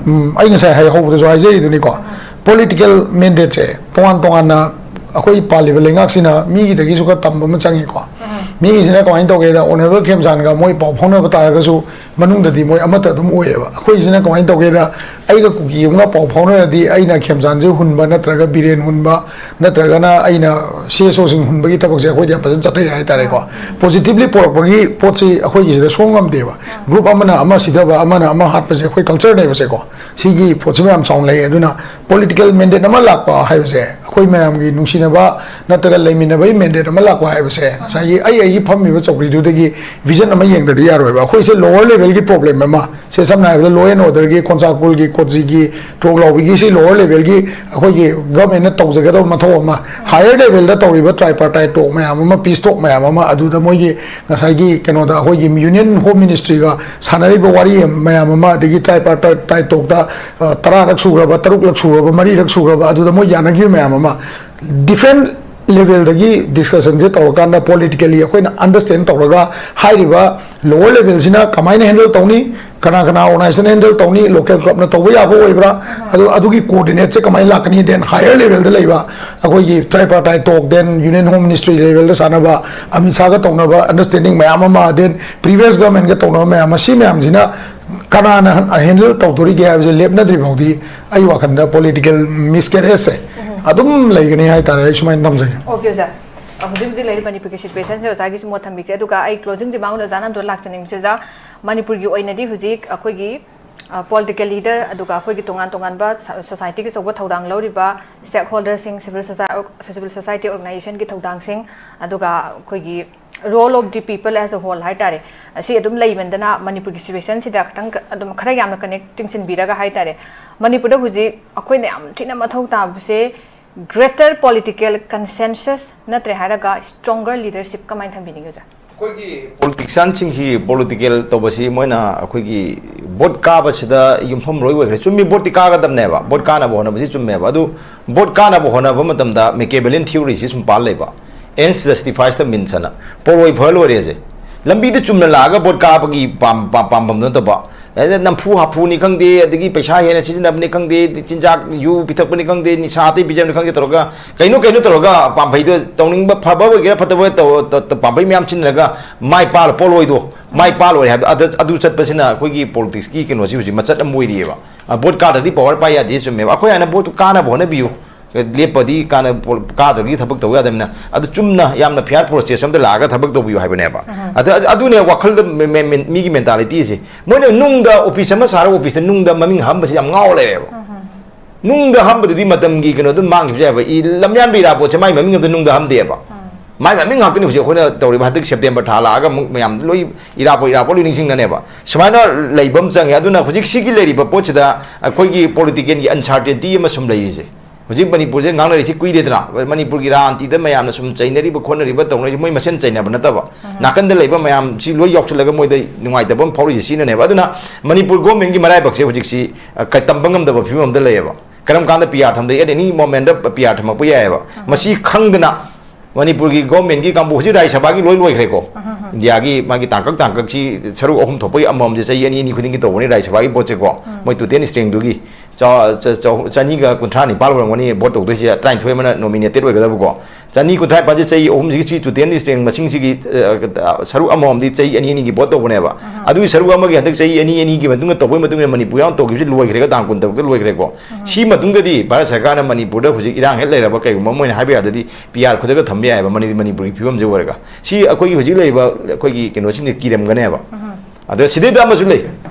ꯎꯝ, ꯑꯩ ꯉꯁꯥꯏ ꯍꯥꯏ-, ꯍꯧꯕꯗꯁꯨ ꯍꯥꯏꯖꯔꯤꯗꯨꯅꯤꯀꯣ, political mandateꯁꯦ ꯇꯣꯉꯥꯟ ꯇꯣꯉꯥꯟꯅ ꯑꯩꯈꯣꯏ ꯄꯥꯜꯂꯤꯕ ꯂꯩꯉꯥꯛꯁꯤꯅ ꯃꯤꯒꯤꯗꯒꯤꯁꯨ ꯈꯔ ꯇꯝꯕ ꯑꯃ ꯆꯪꯉꯤꯀꯣ꯫ ꯃꯤꯒꯤꯁꯤꯅ ꯀꯃꯥꯏꯅ ꯇꯧꯒꯦꯗ, ꯑꯣꯅꯔꯦꯕꯜ ꯈꯦꯝꯆꯥꯟꯒ ꯃꯣꯏ ꯄꯥꯎ ꯐꯥꯎꯅꯕ ꯇꯥꯔꯒꯁꯨ ꯃꯅꯨꯡꯗꯗꯤ ꯃꯣꯏ ꯑꯃꯠꯇ ꯑꯗꯨꯝ ꯑꯣꯏꯌꯦꯕ꯫ ꯑꯩꯈꯣꯏꯁꯤꯅ ꯀꯃꯥꯏꯅ ꯇꯧꯒꯦꯗ, ꯑꯩꯒ ꯀꯨꯀꯤ ꯑꯃꯒ ꯄꯥꯎ ꯐꯥꯎꯅꯔꯗꯤ ꯑꯩꯅ ꯈꯦꯝꯆꯥꯟꯁꯦ ꯍꯨꯟꯕ ꯅꯠꯇ꯭ꯔꯒ ꯕꯤꯔꯦꯟ ꯍꯨꯟꯕ ꯅꯠꯇ꯭ꯔꯒꯅ ꯑꯩꯅ ꯁꯤ ꯑꯦꯁ ꯑꯣꯁꯤꯡ ꯍꯨꯟꯕꯒꯤ ꯊꯕꯛꯁꯦ ꯑꯩꯈꯣꯏꯗꯤ ꯌꯥꯝ ꯐꯖꯅ ꯆꯠꯊꯩ ꯍꯥꯏꯇꯥꯔꯦꯀꯣ꯫ ꯄꯣꯖꯤꯇꯤꯚꯂꯤ ꯄꯨꯔꯛꯄꯒꯤ ꯄꯣꯠꯁꯤ ꯑꯩꯈꯣꯏꯒꯤꯁꯤꯗ ꯁꯣꯡ ꯉꯝꯗꯦꯕ꯫ ꯒ꯭ꯔꯨꯞ ꯑꯃꯅ ꯑꯃ ꯁꯤꯊꯕ, ꯑꯃꯅ ꯑꯃ ꯍꯥꯠꯄꯁꯦ ꯑꯩꯈꯣꯏ ꯀꯜꯆꯔꯅꯦꯕꯁꯦꯀꯣ꯫ ꯁꯤꯒꯤ ꯄꯣꯠꯁꯤꯃ ꯌꯥꯝ ꯆꯥꯎꯅ ꯂꯩ꯫ ꯑꯗꯨꯅ ꯄꯣꯂꯤꯇꯤꯀꯦꯜ ꯃꯦꯟꯗꯦꯠ ꯑꯃ ꯂꯥꯛꯄ ꯍꯥꯏꯕꯁꯦ, ꯑꯩꯈꯣꯏ ꯃꯌꯥꯝꯒꯤ ꯅꯨꯡꯁꯤꯅꯕ ꯅꯠꯇ꯭ꯔꯒ ꯂꯩꯃꯤꯟꯅꯕꯒꯤ ꯃꯦꯟꯗꯦꯠ ꯑꯃ ꯂꯥꯛꯄ ꯍꯥꯏꯕꯁꯦ, ꯉꯁꯥꯏꯒꯤ ꯑꯩ ꯑꯩꯒꯤ ꯐꯝꯃꯤꯕ ꯆꯧꯀ꯭ꯔꯤꯗꯨꯗꯒꯤ ꯚꯤꯖꯟ ꯑꯃ ꯌꯦꯡꯗꯗꯤ ꯌꯥꯔꯣꯏꯕ꯫ ꯑꯩꯈꯣꯏꯁꯦ ꯂꯣꯋꯔ ꯂꯦꯚꯦꯜꯒꯤ ꯄ꯭ꯔꯣꯕ꯭ꯂꯦꯝ ꯑꯃ, ꯁꯦ ꯁꯝꯅ ꯍꯥꯏꯔꯕꯗ ꯂꯣ ꯑꯦꯟ ꯑꯣꯔꯗꯔꯒꯤ, ꯀꯣꯟꯁꯥ ꯀꯨꯜꯒꯤ, ꯀꯣꯠꯖꯤꯒꯤ, ꯇ꯭ꯔꯣꯛ ꯂꯥꯎꯕꯤꯒꯤ, ꯁꯤ ꯂꯣꯋꯔ ꯂꯦꯚꯦꯜꯒꯤ ꯑꯩꯈꯣꯏꯒꯤ ꯒꯚꯔꯟꯃꯦꯟꯅ ꯇꯧꯖꯒꯗꯕ ꯃꯊꯧ ꯑꯃ, ꯍꯥꯌꯔ ꯂꯦꯚꯦꯜꯗ ꯇꯧꯔꯤꯕ ꯇ꯭ꯔꯥꯏꯄꯥꯔꯇꯥꯏꯠ ꯇꯣꯛ ꯃꯌꯥꯝ ꯑꯃ, ꯄꯤꯁ ꯇꯣꯛ ꯃꯌꯥꯝ ꯑꯃ, ꯑꯗꯨꯗ ꯃꯣꯏꯒꯤ ꯉꯁꯥꯏꯒꯤ ꯀꯩꯅꯣꯗ ꯑꯩꯈꯣꯏꯒꯤ ꯌꯨꯅꯤꯌꯟ ꯍꯣꯝ ꯃꯤꯅꯤꯁꯇ꯭ꯔꯤꯒ ꯁꯥꯟꯅꯔꯤꯕ ꯋꯥꯔꯤ ꯃꯌꯥꯝ ꯑꯃ, ꯑꯗꯒꯤ ꯇ꯭ꯔꯥꯏꯄꯥꯔꯇꯥꯏꯠ ꯇꯣꯛꯇ, ꯑ, ꯇꯔꯥꯔꯛ ꯁꯨꯈ꯭ꯔꯕ, ꯇꯔꯨꯛꯂꯛ ꯁꯨꯈ꯭ꯔꯕ, ꯃꯔꯤꯔꯛ ꯁꯨꯈ꯭ꯔꯕ, ꯑꯗꯨꯗ ꯃꯣꯏ ꯌꯥꯅꯈꯤꯕ ꯃꯌꯥꯝ ꯑꯃ, ꯗꯤꯐ꯭ꯔꯦꯟ ꯂꯦꯚꯦꯜꯗꯒꯤ ꯗꯤꯁꯀꯁꯟꯁꯦ ꯇꯧꯔꯀꯥꯟꯗ ꯄꯣꯂꯤꯇꯤꯀꯦꯂꯤ ꯑꯩꯈꯣꯏꯅ ꯑꯟꯗꯔꯁ꯭ꯇꯦꯟ ꯇꯧꯔꯒ ꯍꯥꯏꯔꯤꯕ ꯂꯣꯋꯔ ꯂꯦꯚꯦꯜꯁꯤꯅ ꯀꯃꯥꯏꯅ ꯍꯦꯟꯗꯜ ꯇꯧꯅꯤ, ꯀꯅꯥ ꯀꯅꯥ ꯑꯣꯔꯒꯅꯥꯏꯖꯦꯁꯟ ꯍꯦꯟꯗꯜ ꯇꯧꯅꯤ, ꯂꯣꯀꯦꯜ ꯀ꯭ꯂꯕꯅ ꯇꯧꯕ ꯌꯥꯕ ꯑꯣꯏꯕ꯭ꯔꯥ, ꯑꯗꯨ ꯑꯗꯨꯒꯤ ꯀꯣꯑꯣꯔꯗꯤꯅꯦꯠꯁꯦ ꯀꯃꯥꯏꯅ ꯂꯥꯛꯀꯅꯤ, ꯗꯦꯟ ꯍꯥꯌꯔ ꯂꯦꯚꯦꯜꯗ ꯂꯩꯕ ꯑꯩꯈꯣꯏꯒꯤ ꯇ꯭ꯔꯥꯏꯄꯥꯔꯇꯥꯏꯠ ꯇꯣꯛ, ꯗꯦꯟ ꯌꯨꯅꯤꯌꯟ ꯍꯣꯝ ꯃꯤꯅꯤꯁꯇ꯭ꯔꯤ ꯂꯦꯚꯦꯜꯗ ꯁꯥꯟꯅꯕ, ꯑꯃꯤꯠ ꯁꯥꯍꯒ ꯇꯧꯅꯕ ꯑꯟꯗꯔꯁ꯭ꯇꯦꯟꯗꯤꯡ ꯃꯌꯥꯝ ꯑꯃ, ꯗꯦꯟ ꯄ꯭ꯔꯤꯚꯤꯌꯁ ꯒꯚꯔꯟꯃꯦꯟꯠꯒ ꯇꯧꯅꯕ ꯃꯌꯥꯝ ꯑꯃ, ꯁꯤ ꯃꯌꯥꯝꯁꯤꯅ ꯀꯅꯥꯅ ꯍꯦꯟꯗꯜ ꯇꯧꯗꯣꯔꯤꯒꯦ ꯍꯥꯏꯕꯁꯦ ꯂꯦꯞꯅꯗ꯭ꯔꯤ ꯐꯥꯎꯗꯤ ꯑꯩ ꯋꯥꯈꯜꯗ ꯄꯣꯂꯤꯇꯤꯀꯦꯜ ꯃꯤꯁꯀꯦꯔꯦꯖꯁꯦ ꯑꯗꯨꯝ ꯂꯩꯒꯅꯤ ꯍꯥꯏꯇꯥꯔꯦ꯫ ꯑꯩ ꯁꯨꯃꯥꯏꯅ ꯊꯝꯖꯒꯦ꯫ ꯑꯣꯀꯦ ꯑꯣꯖꯥ, ꯍꯧꯖꯤꯛ ꯍꯧꯖꯤꯛ ꯂꯩꯔꯤꯕ ꯃꯅꯤꯄꯨꯔꯒꯤ ꯁꯤꯆꯨꯋꯦꯁꯟꯁꯦ ꯑꯣꯖꯥꯒꯤꯁꯨ ꯃꯣꯠ ꯊꯝꯕꯤꯈ꯭ꯔꯦ꯫ ꯑꯗꯨꯒ ꯑꯩ ꯀ꯭ꯂꯣꯖꯤꯡ ꯔꯤꯃꯥꯔꯛ ꯑꯣꯏꯅ ꯑꯣꯖꯥꯅ ꯑꯗꯨ ꯂꯥꯛꯆꯅꯤꯡꯕꯁꯦ, ꯑꯣꯖꯥ, ꯃꯅꯤꯄꯨꯔꯒꯤ ꯑꯣꯏꯅꯗꯤ ꯍꯧꯖꯤꯛ ꯑꯩꯈꯣꯏꯒꯤ ꯄꯣꯂꯤꯇꯤꯀꯦꯜ ꯂꯤꯗꯔ, ꯑꯗꯨꯒ ꯑꯩꯈꯣꯏꯒꯤ ꯇꯣꯉꯥꯟ ꯇꯣꯉꯥꯟꯕ ꯁꯣꯁꯥꯏꯇꯤꯒꯤ ꯑꯆꯧꯕ ꯊꯧꯗꯥꯡ ꯂꯧꯔꯤꯕ ꯁ꯭ꯇꯦꯛ ꯍꯣꯜꯗꯔꯁꯤꯡ, ꯁꯤꯚꯤꯜ ꯁꯣꯁꯥꯏꯇꯤ ꯑꯣꯔꯒꯅꯥꯏꯖꯦꯁꯟꯒꯤ ꯊꯧꯗꯥꯡꯁꯤꯡ, ꯑꯗꯨꯒ ꯑꯩꯈꯣꯏꯒꯤ role of the people as a whole ꯍꯥꯏꯇꯥꯔꯦ, ꯑꯁꯤ ꯑꯗꯨꯝ ꯂꯩꯃꯟꯗꯅ ꯃꯅꯤꯄꯨꯔꯒꯤ ꯁꯤꯆꯨꯋꯦꯁꯟꯁꯤꯗ ꯈꯤꯇꯪ ꯑꯗꯨꯝ ꯈꯔ ꯌꯥꯝꯅ ꯀꯅꯦꯛ ꯆꯤꯡꯁꯤꯟꯕꯤꯔꯒ ꯍꯥꯏꯇꯥꯔꯦ, ꯃꯅꯤꯄꯨꯔꯗ ꯍꯧꯖꯤꯛ ꯑꯩꯈꯣꯏꯅ ꯌꯥꯝ ꯊꯤꯅ ꯃꯊꯧ ꯇꯥꯕꯁꯦ greater political consensus ꯅꯠꯇ꯭ꯔꯦ ꯍꯥꯏꯔꯒ stronger leadership ꯀꯃꯥꯏꯅ ꯊꯝꯕꯤꯅꯤꯡꯉꯤ ꯑꯣꯖꯥ? ꯑꯩꯈꯣꯏꯒꯤ ꯄꯣꯂꯤꯇꯤꯛꯁꯤꯌꯥꯟꯁꯤꯡꯒꯤ ꯄꯣꯂꯤꯇꯤꯀꯦꯜ ꯇꯧꯕꯁꯤ ꯃꯣꯏꯅ ꯑꯩꯈꯣꯏꯒꯤ ꯚꯣꯠ ꯀꯥꯕꯁꯤꯗ ꯌꯨꯝꯐꯝ ꯂꯣꯏ ꯑꯣꯏꯈ꯭ꯔꯦ꯫ ꯆꯨꯝꯃꯤ, ꯚꯣꯠꯇꯤ ꯀꯥꯒꯗꯕꯅꯦꯕ, ꯚꯣꯠ ꯀꯥꯅꯕ ꯍꯣꯠꯅꯕꯁꯤ ꯆꯨꯝꯃꯦꯕ꯫ ꯑꯗꯨ ꯚꯣꯠ ꯀꯥꯅꯕ ꯍꯣꯠꯅꯕ ꯃꯇꯝꯗ ꯃꯦꯀꯦꯕꯦꯂꯤꯌꯟ ꯊꯤꯑꯣꯔꯤꯁꯤ ꯁꯨꯝ ꯄꯥꯜ ꯂꯩꯕ, ends justifies the means ꯍꯥꯏꯅ꯫ ꯄꯣꯔꯣꯏ ꯐꯍꯜ ꯑꯣꯏꯔꯦꯁꯦ꯫ ꯂꯝꯕꯤꯗ ꯆꯨꯝꯅ ꯂꯥꯛꯑꯒ ꯚꯣꯠ ꯀꯥꯕꯒꯤ ꯄꯥꯝ- ꯄꯥꯝ- ꯄꯥꯝꯕꯝ ꯅꯠꯇꯕ, ꯑꯗꯩꯗ ꯅꯝꯐꯨ ꯍꯥꯐꯨꯅꯤ ꯈꯪꯗꯦ, ꯑꯗꯒꯤ ꯄꯩꯁꯥ ꯍꯦꯟꯅ ꯁꯤꯖꯤꯟꯅꯕꯅꯤ ꯈꯪꯗꯦ, ꯆꯤꯟꯖꯥꯛ ꯌꯨ ꯄꯤꯊꯛꯄꯅꯤ ꯈꯪꯗꯦ, ꯅꯤꯁꯥ ꯑꯇꯩ ꯄꯤꯖꯕꯅꯤ ꯈꯪꯗꯦ, ꯇꯧꯔꯒ ꯀꯩꯅꯣ ꯀꯩꯅꯣ ꯇꯧꯔꯒ ꯄꯥꯝꯕꯩꯗꯣ ꯇꯧꯅꯤꯡꯕ, ꯐꯕ ꯑꯣꯏꯒꯦꯔꯥ ꯐꯠꯇꯕ ꯑꯣꯏꯒꯦꯔꯥ ꯇꯧ-, ꯇꯧ-, ꯇꯧ-, ꯄꯥꯝꯕꯩ ꯃꯌꯥꯝ ꯁꯤꯖꯤꯟꯅꯔꯒ ꯃꯥꯏ ꯄꯥꯛꯂ ꯄꯣꯠ ꯑꯣꯏꯗꯣ, ꯃꯥꯏ ꯄꯥꯛꯂꯣꯏ ꯍꯥꯏꯕ꯫ ꯑꯗ, ꯑꯗꯨ ꯆꯠꯄꯁꯤꯅ ꯑꯩꯈꯣꯏꯒꯤ ꯄꯣꯂꯤꯇꯤꯛꯁꯀꯤ ꯀꯩꯅꯣꯁꯤ ꯍꯧꯖꯤꯛ ꯃꯆꯠ ꯑꯃ ꯑꯣꯏꯔꯤꯑꯕ꯫ ꯑ, ꯚꯣꯠ ꯀꯥꯗ꯭ꯔꯗꯤ ꯄꯋꯥꯔ ꯄꯥꯏ ꯌꯥꯗꯦ, ꯆꯨꯝꯃꯦꯕ꯫ ꯑꯩꯈꯣꯏ ꯍꯥꯟꯅ ꯚꯣꯠꯇꯨ ꯀꯥꯅꯕ ꯍꯣꯠꯅꯕꯤꯌꯨ꯫ ꯂꯦꯞꯄꯗꯤ ꯀꯥꯅ-, ꯀꯥꯗ꯭ꯔꯗꯤ ꯊꯕꯛ ꯇꯧ ꯌꯥꯗꯕꯅꯤꯅ꯫ ꯑꯗꯨ ꯆꯨꯝꯅ ꯌꯥꯝꯅ ꯐꯤꯌꯥꯔ ꯄ꯭ꯔꯣꯁꯦꯁ ꯑꯝꯗ ꯂꯥꯛꯑꯒ ꯊꯕꯛ ꯇꯧꯕꯤꯌꯨ ꯍꯥꯏꯕꯅꯦꯕ꯫ ꯑꯗ, ꯑꯗꯨꯅꯦ ꯋꯥꯈꯜꯗ ꯃꯦ-, ꯃꯦ-, ꯃꯦ-, ꯃꯤꯒꯤ ꯃꯦꯟꯇꯥꯂꯤꯇꯤꯁꯦ꯫ ꯃꯣꯏꯅ ꯅꯨꯡꯗ ꯑꯣꯐꯤꯁ ꯑꯃ ꯁꯥꯔꯒ ꯑꯣꯐꯤꯁꯇ ꯅꯨꯡꯗ ꯃꯃꯤꯡ ꯍꯝꯕꯁꯤ ꯌꯥꯝ ꯉꯥꯎ ꯂꯩꯔꯦꯕ꯫ ꯅꯨꯡꯗ ꯍꯝꯕꯗꯨꯗꯤ ꯃꯇꯝꯒꯤ ꯀꯩꯅꯣꯗꯨꯝ ꯃꯥꯡꯈꯤꯕꯁꯨ ꯌꯥꯏꯕ꯫ ꯏ, ꯂꯝꯌꯥꯟꯕ ꯏꯔꯥꯕꯣꯠꯁꯦ ꯃꯥꯏ ꯃꯃꯤꯡ ꯑꯝꯇ ꯅꯨꯡꯗ ꯍꯝꯗꯦꯕ꯫ ꯃꯥꯏ ꯃꯃꯤꯡ ꯉꯥꯛꯇꯅꯤ ꯍꯧꯖꯤꯛ ꯑꯩꯈꯣꯏꯅ ꯇꯧꯔꯤꯕ꯫ ꯍꯟꯗꯛ ꯁꯦꯞꯇꯦꯝꯕꯔ ꯊꯥ ꯂꯥꯛꯑꯒ ꯑꯃꯨꯛ ꯃꯌꯥꯝ ꯂꯣꯏ ꯏꯔꯥꯕꯣꯠ ꯏꯔꯥꯕꯣꯠ ꯂꯣꯏ ꯅꯤꯡꯁꯤꯡꯅꯅꯦꯕ꯫ ꯁꯨꯃꯥꯏꯅ ꯂꯩꯕ ꯑꯃ ꯆꯪꯉꯦ꯫ ꯑꯗꯨꯅ ꯍꯧꯖꯤꯛ ꯁꯤꯒꯤ ꯂꯩꯔꯤꯕ ꯄꯣꯠꯁꯤꯗ ꯑꯩꯈꯣꯏꯒꯤ ꯄꯣꯂꯤꯇꯤꯀꯦꯜꯒꯤ ꯑꯟꯁꯥꯔꯇꯦꯟꯇꯤ ꯑꯃ ꯁꯨꯝ ꯂꯩꯔꯤꯁꯦ꯫ ꯍꯧꯖꯤꯛ ꯃꯅꯤꯄꯨꯔꯁꯦ ꯉꯥꯡꯅꯔꯤꯁꯤ ꯀꯨꯏꯔꯦꯗꯅ꯫ ꯃꯅꯤꯄꯨꯔꯒꯤ ꯔꯥꯖꯅꯤꯇꯤꯗ ꯃꯌꯥꯝꯅ ꯁꯨꯝ ꯆꯩꯅꯔꯤꯕ ꯈꯣꯠꯅꯔꯤꯕ ꯇꯧꯅꯔꯤꯁꯦ ꯃꯣꯏ ꯃꯁꯦꯟ ꯆꯩꯅꯕ ꯅꯠꯇꯕ, ꯅꯥꯀꯟꯗ ꯂꯩꯕ ꯃꯌꯥꯝꯁꯤ ꯂꯣꯏ ꯌꯥꯎꯁꯜꯂꯒ ꯃꯣꯏꯗ ꯅꯨꯡꯉꯥꯏꯇꯕ ꯑꯃ ꯐꯥꯎꯔꯤꯁꯦ ꯁꯤꯅꯅꯦꯕ꯫ ꯑꯗꯨꯅ ꯃꯅꯤꯄꯨꯔ ꯒꯣꯔꯃꯦꯟꯒꯤ ꯃꯔꯥꯏꯕꯛꯁꯦ ꯍꯧꯖꯤꯛꯁꯤ, ꯑ, ꯀ-, ꯇꯝꯕ ꯉꯝꯗꯕ ꯐꯤꯕꯝ ꯑꯃꯗ ꯂꯩꯌꯦꯕ꯫ ꯀꯔꯝ ꯀꯥꯟꯗ ꯄꯤ ꯑꯥꯔ ꯊꯝꯗꯣꯏ? ꯑꯦꯠ ꯑꯦꯅꯤ ꯃꯣꯃꯦꯟꯗ ꯄꯤ ꯑꯥꯔ ꯊꯝꯃꯛꯄ ꯌꯥꯏꯑꯕ꯫ ꯃꯁꯤ ꯈꯪꯗꯅ ꯃꯅꯤꯄꯨꯔꯒꯤ ꯒꯣꯔꯃꯦꯟꯒꯤ ꯀꯥꯡꯕꯨ ꯍꯧꯖꯤꯛ ꯔꯥꯖ꯭ꯌ ꯁꯚꯥꯒꯤ ꯂꯣꯏ ꯂꯣꯏꯈ꯭ꯔꯦꯀꯣ꯫ ꯏꯟꯗꯤꯌꯥꯒꯤ ꯃꯥꯒꯤ ꯇꯥꯡꯀꯛ ꯇꯥꯡꯀꯛꯁꯤ ꯁꯔꯨꯛ ꯑꯍꯨꯝ ꯊꯣꯛꯄꯒꯤ ꯑꯃꯃꯝꯁꯦ ꯆꯍꯤ ꯑꯅꯤ ꯑꯅꯤ ꯈꯨꯗꯤꯡꯒꯤ ꯇꯧꯕꯅꯤ ꯔꯥꯖ꯭ꯌ ꯁꯚꯥꯒꯤ ꯄꯣꯠꯁꯦꯀꯣ꯫ ꯃꯣꯏ ꯇꯣꯇꯦꯜ ꯏꯁꯇ꯭ꯔꯦꯡꯗꯨꯒꯤ ꯆ-, ꯆ-, ꯆ-, ꯆꯅꯤꯒ ꯀꯨꯟꯊ꯭ꯔꯥ ꯅꯤꯄꯥꯜ ꯑꯣꯏꯔꯝꯒꯅꯤ ꯚꯣꯠ ꯇꯧꯗꯣꯏꯁꯦ, ꯇꯔꯥꯅꯤꯊꯣꯏ ꯑꯃꯅ ꯅꯣꯃꯤꯅꯦꯇꯦꯠ ꯑꯣꯏꯒꯗꯕꯀꯣ꯫ ꯆꯅꯤ ꯀꯨꯟꯊ꯭ꯔꯥ ꯅꯤꯄꯥꯜꯁꯦ ꯆꯍꯤ ꯑꯍꯨꯝꯁꯤꯒꯤ ꯁꯤ ꯇꯣꯇꯦꯜ ꯏꯁꯇ꯭ꯔꯦꯡ ꯃꯁꯤꯡꯁꯤꯒꯤ, ꯑ, ꯁꯔꯨꯛ ꯑꯃꯃꯝꯗꯤ ꯆꯍꯤ ꯑꯅꯤ ꯑꯅꯤꯒꯤ ꯚꯣꯠ ꯇꯧꯕꯅꯦꯕ꯫ ꯑꯗꯨꯒꯤ ꯁꯔꯨꯛ ꯑꯃꯒꯤ ꯍꯟꯗꯛ ꯆꯍꯤ ꯑꯅꯤ ꯑꯅꯤꯒꯤ ꯃꯇꯨꯡꯗ ꯇꯧꯕꯒꯤ ꯃꯇꯨꯡ ꯏꯟꯅ ꯃꯅꯤꯄꯨꯔ ꯌꯥꯎꯅ ꯇꯧꯈꯤꯕꯁꯤ ꯂꯣꯏꯈ꯭ꯔꯦꯒ, ꯇꯥꯡ ꯀꯨꯟꯇꯔꯨꯛꯇ ꯂꯣꯏꯈ꯭ꯔꯦꯀꯣ꯫ ꯁꯤ ꯃꯇꯨꯡꯗꯗꯤ ꯚꯥꯔꯠ ꯁꯔꯀꯥꯔꯅ ꯃꯅꯤꯄꯨꯔꯗ ꯍꯧꯖꯤꯛ ꯏꯔꯥꯡ ꯍꯦꯛ ꯂꯩꯔꯕ ꯀꯩꯒꯨꯝꯕ ꯃꯣꯏꯅ ꯍꯥꯏꯕ ꯌꯥꯗꯗꯤ ꯄꯤ ꯑꯥꯔ ꯈꯨꯗꯛꯇ ꯊꯝꯕ ꯌꯥꯏꯑꯕ ꯃꯅꯤ-, ꯃꯅꯤꯄꯨꯔꯒꯤ ꯐꯤꯕꯝꯁꯦ ꯑꯣꯏꯔꯒ꯫ ꯁꯤ ꯑꯩꯈꯣꯏꯒꯤ ꯍꯧꯖꯤꯛ ꯂꯩꯔꯤꯕ ꯑꯩꯈꯣꯏꯒꯤ ꯀꯩꯅꯣꯁꯤꯡꯁꯦ ꯀꯤꯔꯝꯒꯅꯦꯕ꯫ ꯑꯗ ꯁꯤꯗꯩꯗ ꯑꯃꯁꯨ ꯂꯩ꯫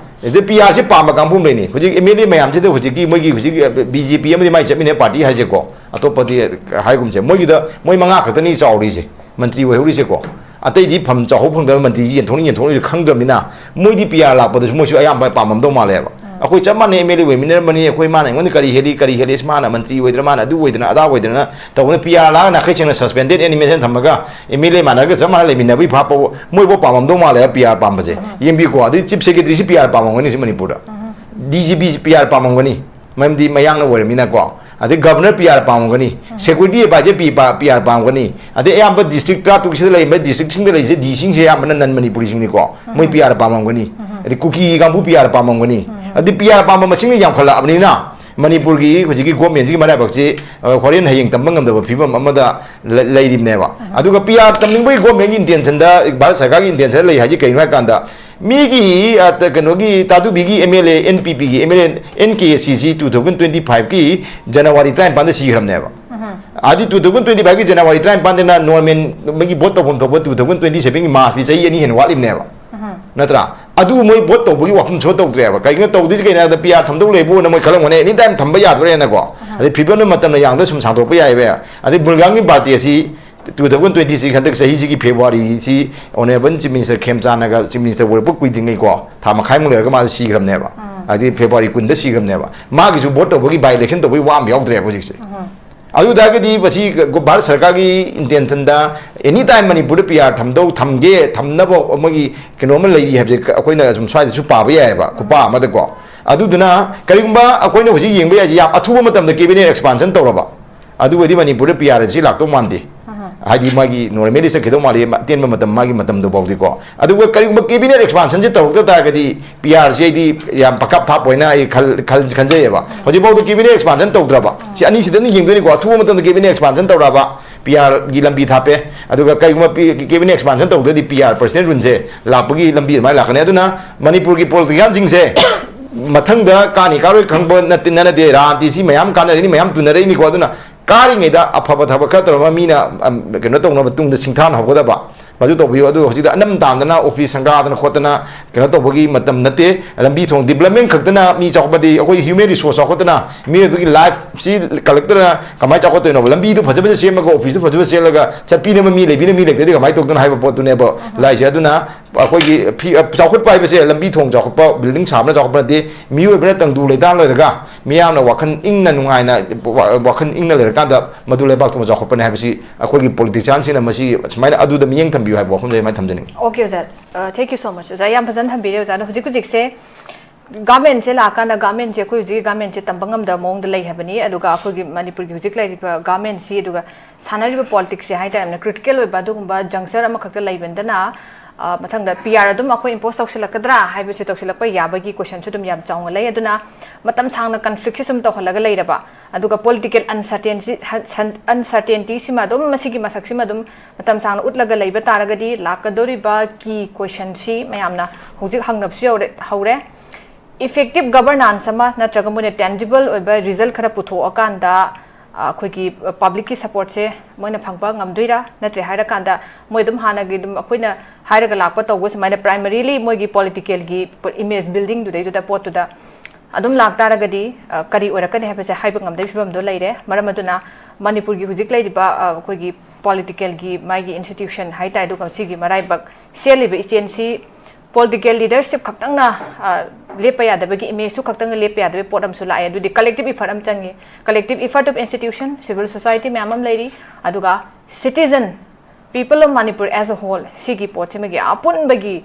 ꯑꯗ ꯄꯤ ꯑꯥꯔꯁꯤ ꯄꯥꯝꯕ ꯀꯥꯡꯕꯨ ꯑꯃ ꯂꯩꯅꯤ꯫ ꯍꯧꯖꯤꯛ ꯑꯦꯝ ꯑꯦꯜ ꯑꯦ ꯃꯌꯥꯝꯁꯤꯗ ꯍꯧꯖꯤꯛꯀꯤ ꯃꯣꯏꯒꯤ ꯍꯧꯖꯤꯛ ꯕꯤ ꯖꯦ ꯄꯤ ꯑꯃꯗꯤ ꯃꯥꯏ ꯆꯠꯃꯤꯟꯅ ꯄꯥꯔꯇꯤ ꯍꯥꯏꯁꯦꯀꯣ, ꯑꯇꯣꯞꯄꯗꯤ ꯍꯥꯏꯒꯨꯝꯁꯦ, ꯃꯣꯏꯒꯤꯗ ꯃꯣꯏ ꯃꯉꯥ ꯈꯛꯇꯅꯤ ꯆꯥꯎꯔꯤꯁꯦ, ꯃꯟꯇ꯭ꯔꯤ ꯑꯣꯏꯍꯧꯔꯤꯁꯦꯀꯣ꯫ ꯑꯇꯩꯗꯤ ꯐꯝ ꯆꯥꯎꯍꯧ ꯐꯪꯗꯕ, ꯃꯟꯇ꯭ꯔꯤꯁꯤ ꯌꯦꯟꯊꯣꯛꯅꯤ ꯌꯦꯟꯊꯣꯛꯅꯤꯁꯨ ꯈꯪꯗ꯭ꯔꯕꯅꯤꯅ ꯃꯣꯏꯗꯤ ꯄꯤ ꯑꯥꯔ ꯂꯥꯛꯄꯗꯁꯨ ꯃꯣꯏꯁꯨ ꯑꯌꯥꯝꯕ ꯄꯥꯝꯃꯝꯗꯧ ꯃꯥꯜꯂꯦꯕ꯫ ꯑꯩꯈꯣꯏ ꯆꯞ ꯃꯥꯟꯅꯩ, ꯑꯦꯝ ꯑꯦꯜ ꯑꯦ ꯑꯣꯏꯃꯤꯟꯅꯔꯝꯕꯅꯤ, ꯑꯩꯈꯣꯏ ꯃꯥꯅ ꯑꯩꯉꯣꯟꯗ ꯀꯔꯤ ꯍꯦꯜꯂꯤ, ꯀꯔꯤ ꯍꯦꯜꯂꯤ, ꯃꯥꯅ ꯃꯟꯇ꯭ꯔꯤ ꯑꯣꯏꯗꯅ, ꯃꯥꯅ ꯑꯗꯨ ꯑꯣꯏꯗꯅ, ꯑꯗꯥ ꯑꯣꯏꯗꯅ ꯇꯧꯕꯅ ꯄꯤ ꯑꯥꯔ ꯂꯥꯛꯑꯒ ꯅꯥꯈꯩ ꯁꯦꯡꯅ ꯁꯁꯄꯦꯟꯗꯦꯠ ꯑꯦꯅꯤꯃꯦꯁꯟ ꯊꯝꯃꯒ ꯑꯦꯝ ꯑꯦꯜ ꯑꯦ ꯃꯥꯟꯅꯔꯒ ꯆꯞ ꯃꯥꯟꯅ ꯂꯩꯃꯤꯟꯅꯕꯒꯤ ꯚꯥꯞ ꯐꯥꯎꯕ ꯃꯣꯏꯐꯥꯎ ꯄꯥꯝꯃꯝꯗꯧ ꯃꯥꯜꯂꯦ ꯄꯤ ꯑꯥꯔ ꯄꯥꯝꯕꯁꯦ꯫ ꯌꯦꯡꯕꯤꯌꯨꯀꯣ, ꯑꯗꯩ ꯆꯤꯐ ꯁꯦꯀ꯭ꯔꯦꯇꯔꯤꯁꯤ ꯄꯤ ꯑꯥꯔ ꯄꯥꯝꯃꯝꯒꯅꯤ ꯍꯧꯖꯤꯛ ꯃꯅꯤꯄꯨꯔꯗ, ꯗꯤ ꯖꯤ ꯄꯤꯁꯤ ꯄꯤ ꯑꯥꯔ ꯄꯥꯝꯃꯝꯒꯅꯤ, ꯃꯔꯝꯗꯤ ꯃꯌꯥꯡꯅ ꯑꯣꯏꯔꯃꯤꯅꯀꯣ꯫ ꯑꯗꯩ ꯒꯕꯔꯅꯔ ꯄꯤ ꯑꯥꯔ ꯄꯥꯝꯃꯝꯒꯅꯤ, security adviser P, P R ꯄꯥꯝꯃꯝꯒꯅꯤ, ꯑꯗꯩ ꯑꯌꯥꯝꯕ ꯗꯤꯁꯇ꯭ꯔꯤꯛ ꯇꯔꯥꯇꯔꯨꯛꯁꯤꯗ ꯂꯩꯔꯤꯕ ꯗꯤꯁꯇ꯭ꯔꯤꯛꯁꯤꯡꯗ ꯂꯩꯔꯤꯁꯦ ꯗꯤ ꯁꯤꯁꯤꯡꯁꯦ ꯑꯌꯥꯝꯕꯅ ꯅꯟ ꯃꯅꯤꯄꯨꯔꯤꯁꯤꯡꯅꯤꯀꯣ, ꯃꯣꯏ ꯄꯤ ꯑꯥꯔ ꯄꯥꯝꯃꯝꯒꯅꯤ꯫ ꯑꯗꯩ ꯀꯨꯀꯤ ꯀꯥꯡꯕꯨ ꯄꯤ ꯑꯥꯔ ꯄꯥꯝꯃꯝꯒꯅꯤ꯫ ꯑꯗꯨꯗꯤ ꯄꯤ ꯑꯥꯔ ꯄꯥꯝꯕ ꯃꯁꯤꯡꯅ ꯌꯥꯝꯈꯠꯂꯛꯑꯕꯅꯤꯅ ꯃꯅꯤꯄꯨꯔꯒꯤ ꯍꯧꯖꯤꯛꯀꯤ ꯒꯣꯔꯃꯦꯟꯁꯤꯒꯤ ꯃꯔꯥꯏꯕꯛꯁꯤ, ꯑ, ꯍꯣꯔꯦꯟ ꯍꯌꯦꯡ ꯇꯝꯕ ꯉꯝꯗꯕ ꯐꯤꯕꯝ ꯑꯃꯗ ꯂ-, ꯂꯩꯔꯤꯕꯅꯦꯕ꯫ ꯑꯗꯨꯒ ꯄꯤ ꯑꯥꯔ ꯇꯝꯅꯤꯡꯕꯒꯤ ꯒꯣꯔꯃꯦꯟꯒꯤ ꯏꯟꯇꯦꯟꯁꯟꯗ, ꯚꯥꯔꯠ ꯁꯔꯀꯥꯔꯒꯤ ꯏꯟꯇꯦꯟꯁꯟꯗ ꯂꯩ ꯍꯥꯏꯁꯤ ꯀꯩꯅꯣ ꯍꯥꯏ ꯀꯥꯟꯗ, ꯃꯤꯒꯤ, ꯑ, ꯀꯩꯅꯣꯒꯤ ꯇꯥꯗꯨꯕꯤꯒꯤ M L A, N P ꯄꯤꯒꯤ M L A, N K S C C two thousand twenty ꯐꯥꯏꯚꯀꯤ ꯖꯅꯋꯥꯔꯤ ꯇꯔꯥꯅꯤꯄꯥꯟꯗ ꯁꯤꯈ꯭ꯔꯕꯅꯦꯕ꯫ ꯑꯗꯨꯗꯤ ꯇꯨ ꯊꯥꯎꯖꯟ ꯇ꯭ꯋꯦꯟꯇꯤ ꯐꯥꯏꯚꯀꯤ ꯖꯅꯋꯥꯔꯤ ꯇꯔꯥꯅꯤꯄꯥꯟꯗꯅ ꯅꯣꯔꯃꯦꯜ ꯃꯣꯏꯒꯤ ꯚꯣꯠ ꯇꯧꯐꯝ ꯊꯣꯛꯄ ꯇꯨ ꯊꯥꯎꯖꯟ ꯇ꯭ꯋꯦꯟꯇꯤ ꯁꯚꯦꯟꯒꯤ ꯃꯥꯔꯆꯇꯤ ꯆꯍꯤ ꯑꯅꯤ ꯍꯦꯟꯅ ꯋꯥꯠꯂꯤꯕꯅꯦꯕ꯫ ꯅꯠꯇ꯭ꯔꯥ? ꯑꯗꯨ ꯃꯣꯏ ꯚꯣꯠ ꯇꯧꯕꯒꯤ ꯋꯥꯐꯝ ꯁꯣ ꯇꯧꯗ꯭ꯔꯦꯕ꯫ ꯀꯩꯒꯤꯅꯣ ꯇꯧꯗꯣꯏꯁꯤ ꯀꯩꯅꯣ ꯍꯥꯏꯕꯗ ꯄꯤ ꯑꯥꯔ ꯊꯝꯗꯧ ꯂꯩꯕꯨꯅ ꯃꯣꯏ ꯈꯜꯂꯝꯒꯅꯤ, ꯑꯦꯅꯤ ꯇꯥꯏꯝ ꯊꯝꯕ ꯌꯥꯗꯣꯔꯦꯅꯀꯣ꯫ ꯑꯗꯩ ꯐꯤꯕꯝꯗꯨ ꯃꯇꯝꯅ ꯌꯥꯡꯗ ꯁꯨꯝ ꯁꯥꯡꯗꯣꯛꯄ ꯌꯥꯏꯕ꯫ ꯑꯗꯩ ꯕꯨꯜꯒꯥꯝꯒꯤ ꯄꯥꯔꯇꯤ ꯑꯁꯤ ꯇꯨ ꯊꯥꯎꯖꯟ ꯇ꯭ꯋꯦꯟꯇꯤ ꯁꯤꯛꯁ ꯍꯟꯗꯛ ꯆꯍꯤꯁꯤꯒꯤ ꯐꯦꯕ꯭ꯔꯨꯋꯥꯔꯤꯁꯤ ꯑꯣꯅꯔꯦꯕꯜ ꯆꯤꯐ ꯃꯤꯅꯤꯁꯇꯔ ꯈꯦꯝꯆꯥꯟꯅꯒ ꯆꯤꯐ ꯃꯤꯅꯤꯁꯇꯔ ꯑꯣꯏꯔꯛꯄ ꯀꯨꯏꯗ꯭ꯔꯤꯉꯩꯀꯣ, ꯊꯥ ꯃꯈꯥꯏꯃꯨꯛ ꯂꯩꯔꯒ ꯃꯥꯁꯨ ꯁꯤꯈ꯭ꯔꯕꯅꯦꯕ꯫ ꯍꯥꯏꯗꯤ ꯐꯦꯕ꯭ꯔꯨꯋꯥꯔꯤ ꯀꯨꯟꯗ ꯁꯤꯈ꯭ꯔꯕꯅꯦꯕ꯫ ꯃꯥꯒꯤꯁꯨ ꯚꯣꯠ ꯇꯧꯕꯒꯤ ꯕꯥꯏ ꯏꯂꯦꯛꯁꯟ ꯇꯧꯕꯒꯤ ꯋꯥ ꯑꯃ ꯌꯥꯎꯗ꯭ꯔꯦꯕ ꯍꯧꯖꯤꯛꯁꯦ꯫ ꯑꯗꯨ ꯇꯥꯔꯒꯗꯤ ꯃꯁꯤ ꯚꯥꯔꯠ ꯁꯔꯀꯥꯔꯒꯤ ꯏꯟꯇꯦꯟꯁꯟꯗ ꯑꯦꯅꯤ ꯇꯥꯏꯝ ꯃꯅꯤꯄꯨꯔꯗ ꯄꯤ ꯑꯥꯔ ꯊꯝꯗꯧ, ꯊꯝꯒꯦ, ꯊꯝꯅꯕ ꯃꯣꯏꯒꯤ ꯀꯩꯅꯣꯝꯃ ꯂꯩꯔꯤ ꯍꯥꯏꯕꯁꯦ ꯑꯩꯈꯣꯏꯅ ꯁꯨꯝ ꯁ꯭ꯋꯥꯏꯗꯁꯨ ꯄꯥꯕ ꯌꯥꯏꯑꯕ, ꯈꯨꯄꯥ ꯑꯃꯗꯀꯣ꯫ ꯑꯗꯨꯗꯨꯅ ꯀꯔꯤꯒꯨꯝꯕ ꯑꯩꯈꯣꯏꯅ ꯍꯧꯖꯤꯛ ꯌꯦꯡꯕ ꯌꯥꯏꯁꯦ, ꯌꯥꯝ ꯑꯊꯨꯕ ꯃꯇꯝꯗ ꯀꯦꯕꯤꯅꯦꯠ ꯑꯦꯛꯁꯄꯥꯟꯁꯟ ꯇꯧꯔꯕ, ꯑꯗꯨ ꯑꯣꯏꯔꯗꯤ ꯃꯅꯤꯄꯨꯔꯗ ꯄꯤ ꯑꯥꯔ ꯑꯁꯤ ꯂꯥꯛꯇꯧ ꯃꯥꯟꯗꯦ꯫ ꯍꯥꯏꯗꯤ ꯃꯥꯒꯤ ꯅꯣꯔꯃꯦꯂꯤ ꯆꯠꯈꯤꯗꯧ ꯃꯥꯜꯂꯤ, ꯑꯇꯦꯟꯕ ꯃꯇꯝ, ꯃꯥꯒꯤ ꯃꯇꯝꯗꯨ ꯐꯥꯎꯗꯤꯀꯣ꯫ ꯑꯗꯨꯒ ꯀꯔꯤꯒꯨꯝꯕ ꯀꯦꯕꯤꯅꯦꯠ ꯑꯦꯛꯁꯄꯥꯟꯁꯟꯁꯤ ꯇꯧꯔꯛꯇ ꯇꯥꯔꯒꯗꯤ ꯄꯤ ꯑꯥꯔꯁꯤ ꯑꯩꯗꯤ ꯌꯥꯝ ꯄꯀꯥꯞ ꯊꯥꯞ ꯑꯣꯏꯅ ꯑꯩ ꯈꯜ-, ꯈꯜ-, ꯈꯟꯖꯩꯌꯦꯕ꯫ ꯍꯧꯖꯤꯛꯐꯥꯎꯗ ꯀꯦꯕꯤꯅꯦꯠ ꯑꯦꯛꯁꯄꯥꯟꯁꯟ ꯇꯧꯗ꯭ꯔꯕ, ꯁꯤ ꯑꯅꯤꯁꯤꯗꯅ ꯌꯦꯡꯗꯣꯏꯅꯤꯀꯣ꯫ ꯑꯊꯨꯕ ꯃꯇꯝꯗ ꯀꯦꯕꯤꯅꯦꯠ ꯑꯦꯛꯁꯄꯥꯟꯁꯟ ꯇꯧꯔꯛꯑꯕ, ꯄꯤ ꯑꯥꯔꯒꯤ ꯂꯝꯕꯤ ꯊꯥꯞꯄꯦ꯫ ꯑꯗꯨꯒ ꯀꯔꯤꯒꯨꯝꯕ ꯄꯤ-, ꯀꯦꯕꯤꯅꯦꯠ ꯑꯦꯛꯁꯄꯥꯟꯁꯟ ꯇꯧꯗ꯭ꯔꯗꯤ ꯄꯤ ꯑꯥꯔ ꯄꯔꯁꯅꯦꯜ ꯔꯨꯜꯁꯦ ꯂꯥꯛꯄꯒꯤ ꯂꯝꯕꯤ ꯑꯗꯨꯃꯥꯏꯅ ꯂꯥꯛꯀꯅꯤ꯫ ꯑꯗꯨꯅ ꯃꯅꯤꯄꯨꯔꯒꯤ ꯄꯣꯂꯤꯇꯤꯀꯤꯌꯥꯟꯁꯤꯡꯁꯦ ꯃꯊꯪꯗ ꯀꯥꯅꯤ ꯀꯥꯔꯣꯏ ꯈꯪꯕ ꯅꯠꯇꯦ, ꯅꯠꯇꯦ, ꯔꯥꯖꯅꯤꯇꯤꯁꯤ ꯃꯌꯥꯝ ꯀꯥꯟꯅꯔꯛꯏꯅꯤ, ꯃꯌꯥꯝ ꯇꯨꯅꯔꯛꯏꯅꯤꯀꯣ꯫ ꯑꯗꯨꯅ ꯀꯥꯔꯤꯉꯩꯗ ꯑꯐꯕ ꯊꯕꯛ ꯈꯔ ꯇꯧꯔꯒ ꯃꯤꯅ, ꯑꯝ, ꯀꯩꯅꯣ ꯇꯧꯅꯕ ꯇꯨꯡꯗ ꯁꯤꯡꯊꯥꯅꯍꯧꯒꯗꯕ, ꯃꯗꯨ ꯇꯧꯕꯤꯌꯨ꯫ ꯑꯗꯨ ꯍꯧꯖꯤꯛꯇꯤ ꯑꯅꯝ ꯇꯥꯝꯗꯅ ꯑꯣꯐꯤꯁ ꯁꯪꯒꯥꯗꯅ ꯈꯣꯠꯇꯅ ꯀꯩꯅꯣ ꯇꯧꯕꯒꯤ ꯃꯇꯝ ꯅꯠꯇꯦ꯫ ꯂꯝꯕꯤ ꯊꯣꯡ ꯗꯤꯕ꯭ꯂꯞꯃꯦꯟ ꯈꯛꯇꯅ ꯃꯤ ꯆꯥꯎꯈꯠꯄꯗꯤ, ꯑꯩꯈꯣꯏ ꯍ꯭ꯌꯨꯃꯦꯟ ꯔꯤꯁꯣꯔꯁ ꯆꯥꯎꯈꯠꯇꯅ ꯃꯤꯑꯣꯏꯕꯒꯤ ꯂꯥꯏꯐꯁꯤ ꯀꯜꯂꯛꯇꯅ ꯀꯃꯥꯏꯅ ꯆꯥꯎꯈꯠꯇꯣꯏꯅꯣꯕ? ꯂꯝꯕꯤꯗꯨ ꯐꯖ ꯐꯖ ꯁꯦꯝꯃꯒ, ꯑꯣꯐꯤꯁꯇꯨ ꯐꯖ ꯐꯖ ꯁꯦꯝꯂꯒ ꯆꯠꯄꯤꯅꯕ ꯃꯤ ꯂꯩꯕꯤꯅ ꯃꯤ ꯂꯩꯇ꯭ꯔꯗꯤ ꯀꯃꯥꯏꯅ ꯇꯧꯗꯣꯏꯅꯣ ꯍꯥꯏꯕ ꯄꯣꯠꯇꯨꯅꯦꯕ ꯂꯥꯛꯏꯁꯦ꯫ ꯑꯗꯨꯅ ꯑꯩꯈꯣꯏꯒꯤ ꯐꯤ-, ꯑ, ꯆꯥꯎꯈꯠꯄ ꯍꯥꯏꯕꯁꯦ ꯂꯝꯕꯤ ꯊꯣꯡ ꯆꯥꯎꯈꯠꯄ, ꯕꯤꯜꯗꯤꯡ ꯁꯥꯕꯅ ꯆꯥꯎꯈꯠꯄ ꯅꯠꯇꯦ꯫ ꯃꯤꯑꯣꯏꯕꯅ ꯇꯪꯗꯨ ꯂꯩꯇꯥ ꯂꯩꯔꯒ ꯃꯤꯌꯥꯝꯅ ꯋꯥꯈꯜ ꯏꯪꯅ ꯅꯨꯡꯉꯥꯏꯅ, ꯋꯥ-, ꯋꯥꯈꯜ ꯏꯪꯅ ꯂꯩꯔꯀꯥꯟꯗ ꯃꯗꯨ ꯂꯩꯕꯥꯛꯇꯨꯃ ꯆꯥꯎꯈꯠꯄꯅꯦ ꯍꯥꯏꯕꯁꯤ ꯑꯩꯈꯣꯏꯒꯤ ꯄꯣꯂꯤꯇꯤꯁꯤꯌꯥꯟꯁꯤꯡꯅ ꯃꯁꯤ ꯁꯨꯃꯥꯏꯅ ꯑꯗꯨꯗ ꯃꯤꯠꯌꯦꯡ ꯊꯝꯕꯤꯌꯨ ꯍꯥꯏꯕ ꯋꯥꯐꯝꯁꯦ ꯑꯗꯨꯃꯥꯏꯅ ꯊꯝꯖꯅꯤꯡꯉꯤ꯫ Okay, ꯑꯣꯖꯥ꯫ ꯑ, thank you so much, ꯑꯣꯖꯥ꯫ ꯌꯥꯝ ꯐꯖꯅ ꯊꯝꯕꯤꯔꯦ, ꯑꯣꯖꯥꯅ꯫ ꯍꯧꯖꯤꯛ ꯍꯧꯖꯤꯛꯁꯦ ꯒꯥꯔꯃꯦꯟꯁꯦ ꯂꯥꯛꯑꯀꯥꯟꯗ ꯒꯥꯔꯃꯦꯟꯁꯦ ꯑꯩꯈꯣꯏ ꯍꯧꯖꯤꯛꯀꯤ ꯒꯥꯔꯃꯦꯟꯁꯦ ꯇꯝꯕ ꯉꯝꯗꯕ ꯃꯑꯣꯡꯗ ꯂꯩ ꯍꯥꯏꯕꯅꯤ꯫ ꯑꯗꯨꯒ ꯑꯩꯈꯣꯏꯒꯤ ꯃꯅꯤꯄꯨꯔꯒꯤ ꯍꯧꯖꯤꯛ ꯂꯩꯔꯤꯕ ꯒꯥꯔꯃꯦꯟꯁꯤ, ꯑꯗꯨꯒ ꯁꯥꯟꯅꯔꯤꯕ ꯄꯣꯂꯤꯇꯤꯛꯁꯁꯦ ꯍꯥꯏ ꯇꯥꯔꯦ, ꯌꯥꯝꯅ ꯀ꯭ꯔꯤꯇꯤꯀꯦꯜ ꯑꯣꯏꯕ ꯑꯗꯨꯒꯨꯝꯕ ꯖꯪꯆꯔ ꯑꯃꯈꯛꯇ ꯂꯩꯕꯅꯤꯅ, ꯑ, ꯃꯊꯪꯗ ꯄꯤ ꯑꯥꯔ ꯑꯗꯨꯝ ꯑꯩꯈꯣꯏ impose ꯇꯧꯁꯤꯜꯂꯛꯀꯗ꯭ꯔꯥ ꯍꯥꯏꯕꯁꯤ ꯇꯧꯁꯤꯜꯂꯛꯄ ꯌꯥꯕꯒꯤ questionꯁꯨ ꯑꯗꯨꯝ ꯌꯥꯝ ꯆꯥꯎꯅ ꯂꯩ꯫ ꯑꯗꯨꯅ ꯃꯇꯝ ꯁꯥꯡꯅ conflictꯁꯦ ꯁꯨꯝ ꯇꯧꯍꯜꯂꯒ ꯂꯩꯔꯕ, ꯑꯗꯨꯒ political uncertainty, uncertaintyꯁꯤꯃ ꯑꯗꯨꯝ, ꯃꯁꯤꯒꯤ ꯃꯁꯛꯁꯤꯃ ꯑꯗꯨꯝ ꯃꯇꯝ ꯁꯥꯡꯅ ꯎꯠꯂꯒ ꯂꯩꯕ ꯇꯥꯔꯒꯗꯤ, ꯂꯥꯛꯀꯗꯧꯔꯤꯕ key questionꯁꯤ ꯃꯌꯥꯝꯅ ꯍꯧꯖꯤꯛ ꯍꯪꯅꯕꯁꯨ ꯌꯧꯔꯦ, ꯍꯧꯔꯦ꯫ Effective governance ꯑꯃ ꯅꯠꯇ꯭ꯔꯒ ꯃꯣꯏꯅ tangible ꯑꯣꯏꯕ result ꯈꯔ ꯄꯨꯊꯣꯛꯑꯀꯥꯟꯗ, ꯑ, ꯑꯩꯈꯣꯏꯒꯤ publicꯀꯤ supportꯁꯦ ꯃꯣꯏꯅ ꯐꯪꯕ ꯉꯝꯗꯣꯏꯔꯥ? ꯅꯠꯇ꯭ꯔꯦ ꯍꯥꯏꯔꯀꯥꯟꯗ ꯃꯣꯏ ꯑꯗꯨꯝ ꯍꯥꯟꯅꯒꯤ ꯑꯗꯨꯝ ꯑꯩꯈꯣꯏꯅ ꯍꯥꯏꯔꯒ ꯂꯥꯛꯄ ꯇꯧꯕ ꯁꯨꯃꯥꯏꯅ primarily ꯃꯣꯏꯒꯤ politicalꯒꯤ image buildingꯗꯨꯗꯩꯗꯨꯗ ꯄꯣꯠꯇꯨꯗ ꯑꯗꯨꯝ ꯂꯥꯛꯇꯥꯔꯒꯗꯤ, ꯑ, ꯀꯔꯤ ꯑꯣꯏꯔꯛꯀꯅꯤ ꯍꯥꯏꯕꯁꯦ ꯍꯥꯏꯕ ꯉꯝꯗꯕꯒꯤ ꯐꯤꯕꯝꯗꯣ ꯂꯩꯔꯦ꯫ ꯃꯔꯝ ꯑꯗꯨꯅ ꯃꯅꯤꯄꯨꯔꯒꯤ ꯍꯧꯖꯤꯛ ꯂꯩꯔꯤꯕ, ꯑ, ꯑꯩꯈꯣꯏꯒꯤ politicalꯒꯤ ꯃꯥꯒꯤ institution ꯍꯥꯏ ꯇꯥꯔꯦ, ꯑꯗꯨꯒ ꯁꯤꯒꯤ ꯃꯔꯥꯏꯕꯛ ꯁꯦꯜꯂꯤꯕ ꯏꯆꯦꯜꯁꯤ political leadership ꯈꯛꯇꯪꯅ, ꯑ, ꯂꯦꯞꯄ ꯌꯥꯗꯕꯒꯤ, imageꯁꯨ ꯈꯛꯇꯪꯅ ꯂꯦꯞꯄ ꯌꯥꯗꯕꯒꯤ ꯄꯣꯠ ꯑꯃꯁꯨ ꯂꯥꯛꯑꯦ꯫ ꯑꯗꯨꯗꯤ collective effort ꯑꯃ ꯆꯪꯉꯤ꯫ Collective effort of institution, civil society ꯃꯌꯥꯝ ꯑꯃ ꯂꯩꯔꯤ, ꯑꯗꯨꯒ citizen, people of Manipur as a whole, ꯁꯤꯒꯤ ꯄꯣꯠꯁꯤꯃꯒꯤ ꯑꯄꯨꯟꯕꯒꯤ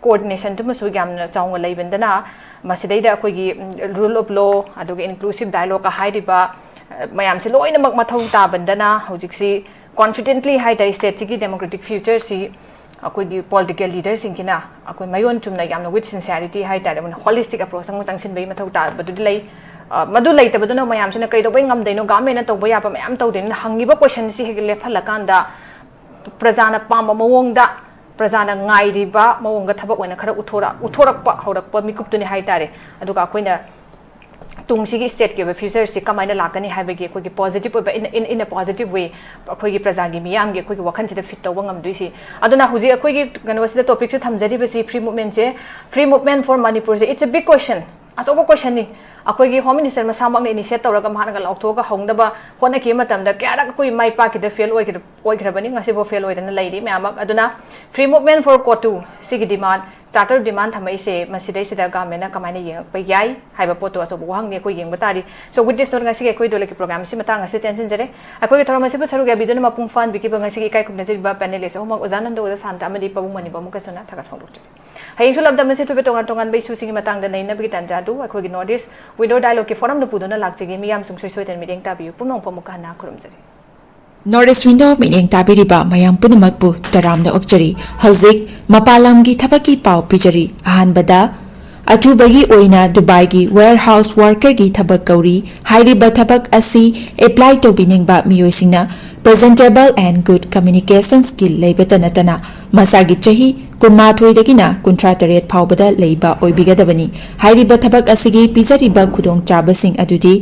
coordinationꯗꯨꯃꯁꯨ ꯌꯥꯝꯅ ꯆꯥꯎꯅ ꯂꯩꯕꯅꯤꯅ, ꯃꯁꯤꯗꯩꯗ ꯑꯩꯈꯣꯏꯒꯤ, ꯎꯝ, rule of law, ꯑꯗꯨꯒ inclusive dialogue ꯍꯥꯏꯔꯤꯕ, ꯑ, ꯃꯌꯥꯝꯁꯦ ꯂꯣꯏꯅꯃꯛ ꯃꯊꯧ ꯇꯥꯕꯅꯤꯅ ꯍꯧꯖꯤꯛꯁꯤ confidently ꯍꯥꯏ ꯇꯥꯔꯦ, stateꯁꯤꯒꯤ democratic futureꯁꯤ ꯑꯩꯈꯣꯏꯒꯤ political leaderꯁꯤꯡꯁꯤꯅ ꯑꯩꯈꯣꯏ ꯃꯌꯣꯟ ꯆꯨꯝꯅ ꯌꯥꯝꯅ with sincerity ꯍꯥꯏ ꯇꯥꯔꯦ, ꯃꯣꯏꯅ holistic approach ꯑꯃ ꯆꯪꯁꯤꯟꯕꯒꯤ ꯃꯊꯧ ꯇꯥꯕꯗꯨꯗꯤ ꯂꯩ꯫ ꯑ, ꯃꯗꯨ ꯂꯩꯇꯕꯗꯨꯅ ꯃꯌꯥꯝꯁꯤꯅ ꯀꯩꯗꯧꯕꯩ ꯉꯝꯗꯣꯏꯅꯣ, governmentꯅ ꯇꯧꯕ ꯌꯥꯕ ꯃꯌꯥꯝ ꯇꯧꯗꯣꯏꯅꯣ ꯍꯪꯉꯤꯕ questionꯁꯤ ꯍꯦꯛ ꯂꯦꯞꯍꯜꯂꯀꯥꯟꯗ, ꯄ꯭ꯔꯖꯥꯅ ꯄꯥꯝꯕ ꯃꯑꯣꯡꯗ, ꯄ꯭ꯔꯖꯥꯅ ꯉꯥꯏꯔꯤꯕ ꯃꯑꯣꯡꯗ ꯊꯕꯛ ꯑꯣꯏꯅ ꯈꯔ ꯎꯠꯊꯣꯔꯛ-, ꯎꯠꯊꯣꯔꯛꯄ ꯍꯧꯔꯛꯄ ꯃꯤꯀꯨꯞꯇꯨꯅꯤ ꯍꯥꯏ ꯇꯥꯔꯦ꯫ ꯑꯗꯨꯒ ꯑꯩꯈꯣꯏꯅ ꯇꯨꯡꯁꯤꯒꯤ stateꯀꯤ ꯑꯣꯏꯕ futureꯁꯤ ꯀꯃꯥꯏꯅ ꯂꯥꯛꯀꯅꯤ ꯍꯥꯏꯕꯒꯤ ꯑꯩꯈꯣꯏꯒꯤ positive ꯑꯣꯏꯕ, in, in, in a positive way, ꯑꯩꯈꯣꯏꯒꯤ ꯄ꯭ꯔꯖꯥꯒꯤ ꯃꯤꯌꯥꯝꯒꯤ ꯑꯩꯈꯣꯏꯒꯤ ꯋꯥꯈꯜꯁꯤꯗ fit ꯇꯧꯕ ꯉꯝꯗꯣꯏꯁꯤ꯫ ꯑꯗꯨꯅ ꯍꯧꯖꯤꯛ ꯑꯩꯈꯣꯏꯒꯤ ꯀꯩꯅꯣꯁꯤꯗ topicꯁꯨ ꯊꯝꯖꯔꯤꯕꯁꯤ free movementꯁꯦ, free movement for ꯃꯅꯤꯄꯨꯔꯁꯦ, it's a big question, ꯑꯆꯧꯕ questionꯅꯤ꯫ ꯑꯩꯈꯣꯏꯒꯤ Home Minister ꯃꯁꯥꯃꯛꯅ initiate ꯇꯧꯔꯒ ꯃꯍꯥꯛꯅꯒ ꯂꯥꯎꯊꯣꯛꯑꯒ ꯍꯧꯅꯕ ꯍꯣꯠꯅꯈꯤꯕ ꯃꯇꯝꯗ ꯀꯌꯥꯔꯛ ꯑꯩꯈꯣꯏ ꯃꯥꯏ ꯄꯥꯛꯈꯤꯗ fail ꯑꯣꯏꯈꯤꯗ-, ꯑꯣꯏꯈ꯭ꯔꯕꯅꯤ, ꯉꯁꯤꯐꯥꯎ fail ꯑꯣꯏꯗꯅ ꯂꯩꯔꯤ ꯃꯌꯥꯝꯃꯛ꯫ ꯑꯗꯨꯅ free movement for CoTU ꯁꯤꯒꯤ demand, charter demand ꯊꯝꯃꯛꯏꯁꯦ, ꯃꯁꯤꯗꯩꯁꯤꯗ governmentꯅ ꯀꯃꯥꯏꯅ ꯌꯦꯡꯉꯛꯄ ꯌꯥꯏ ꯍꯥꯏꯕ ꯄꯣꯠꯇꯣ ꯑꯆꯧꯕ ꯋꯥꯍꯪꯅꯤ, ꯑꯩꯈꯣꯏ ꯌꯦꯡꯕ ꯇꯥꯔꯤ꯫ So with this note, ꯉꯁꯤꯒꯤ ꯑꯩꯈꯣꯏ ꯗꯣꯂꯛꯀꯤ programꯁꯤ ꯃꯇꯥꯡ ꯑꯁꯤꯗ ꯇꯦꯟꯁꯤꯟꯖꯔꯦ꯫ ꯑꯩꯈꯣꯏꯒꯤ ꯊꯧꯔꯝ ꯑꯁꯤꯕꯨ ꯁꯔꯨꯛ ꯌꯥꯕꯤꯗꯨꯅ ꯃꯄꯨꯡ ꯐꯥꯍꯟꯕꯤꯈꯤꯕ ꯉꯁꯤꯒꯤ ꯏꯀꯥꯏ ꯈꯨꯝꯅꯖꯔꯤꯕ panelist ꯑꯍꯨꯝꯃꯛ ꯑꯣꯖꯥ ꯅꯟꯗꯣ, ꯑꯣꯖꯥ ꯁꯥꯟꯇ ꯑꯃꯗꯤ ꯄꯥꯕꯨꯡ ꯃꯅꯤꯕꯨ ꯑꯃꯨꯛꯀꯁꯨ ꯍꯟꯅ ꯊꯥꯒꯠ ꯐꯣꯡꯗꯣꯛꯆꯔꯤ꯫ ꯍꯌꯦꯡꯁꯨ ꯂꯝꯗꯝ ꯑꯁꯤ ꯊꯣꯏꯕ ꯇꯣꯉꯥꯟ ꯇꯣꯉꯥꯟꯕ issueꯁꯤꯡꯒꯤ ꯃꯇꯥꯡꯗ ꯅꯩꯅꯕꯒꯤ ꯇꯥꯟꯖꯥ ꯑꯗꯨ ꯑꯩꯈꯣꯏꯒꯤ North East Window Dialogueꯀꯤ forumꯅ ꯄꯨꯗꯨꯅ ꯂꯥꯛꯆꯒꯦ꯫ ꯃꯤꯌꯥꯝ ꯁꯨꯡꯁꯣꯏ ꯁꯣꯏꯗꯅ ꯃꯤꯠꯌꯦꯡ ꯇꯥꯕꯤꯌꯨ꯫ ꯄꯨꯝꯅꯃꯛꯄꯨ ꯑꯃꯨꯛꯀ ꯍꯟꯅ ꯈꯨꯔꯨꯝꯖꯔꯤ꯫ North East Window ꯃꯤꯠꯌꯦꯡ ꯇꯥꯕꯤꯔꯤꯕ ꯃꯌꯥꯝ ꯄꯨꯝꯅꯃꯛꯄꯨ ꯇꯔꯥꯝꯅ ꯑꯣꯛꯆꯔꯤ꯫ ꯍꯧꯖꯤꯛ ꯃꯄꯥꯟ ꯂꯝꯒꯤ ꯊꯕꯛꯀꯤ ꯄꯥꯎ ꯄꯤꯖꯔꯤ꯫ ꯑꯍꯥꯟꯕꯗ, ꯑꯊꯨꯕꯒꯤ ꯑꯣꯏꯅ ꯗꯨꯕꯥꯏꯒꯤ warehouse workerꯒꯤ ꯊꯕꯛ ꯀꯧꯔꯤ꯫ ꯍꯥꯏꯔꯤꯕ ꯊꯕꯛ ꯑꯁꯤ apply ꯇꯧꯕꯤꯅꯤꯡꯕ ꯃꯤꯑꯣꯏꯁꯤꯡꯅ presentable and good communication skill ꯂꯩꯕꯇ ꯅꯠꯇꯅ ꯃꯁꯥꯒꯤ ꯆꯍꯤ ꯀꯨꯟꯃꯥꯊꯣꯏꯗꯒꯤꯅ ꯀꯨꯟꯊ꯭ꯔꯥ ꯇꯔꯦꯠ ꯐꯥꯎꯕꯗ ꯂꯩꯕ ꯑꯣꯏꯕꯤꯒꯗꯕꯅꯤ꯫ ꯍꯥꯏꯔꯤꯕ ꯊꯕꯛ ꯑꯁꯤꯒꯤ ꯄꯤꯖꯔꯤꯕ ꯈꯨꯗꯣꯡꯆꯥꯕꯁꯤꯡ ꯑꯗꯨꯗꯤ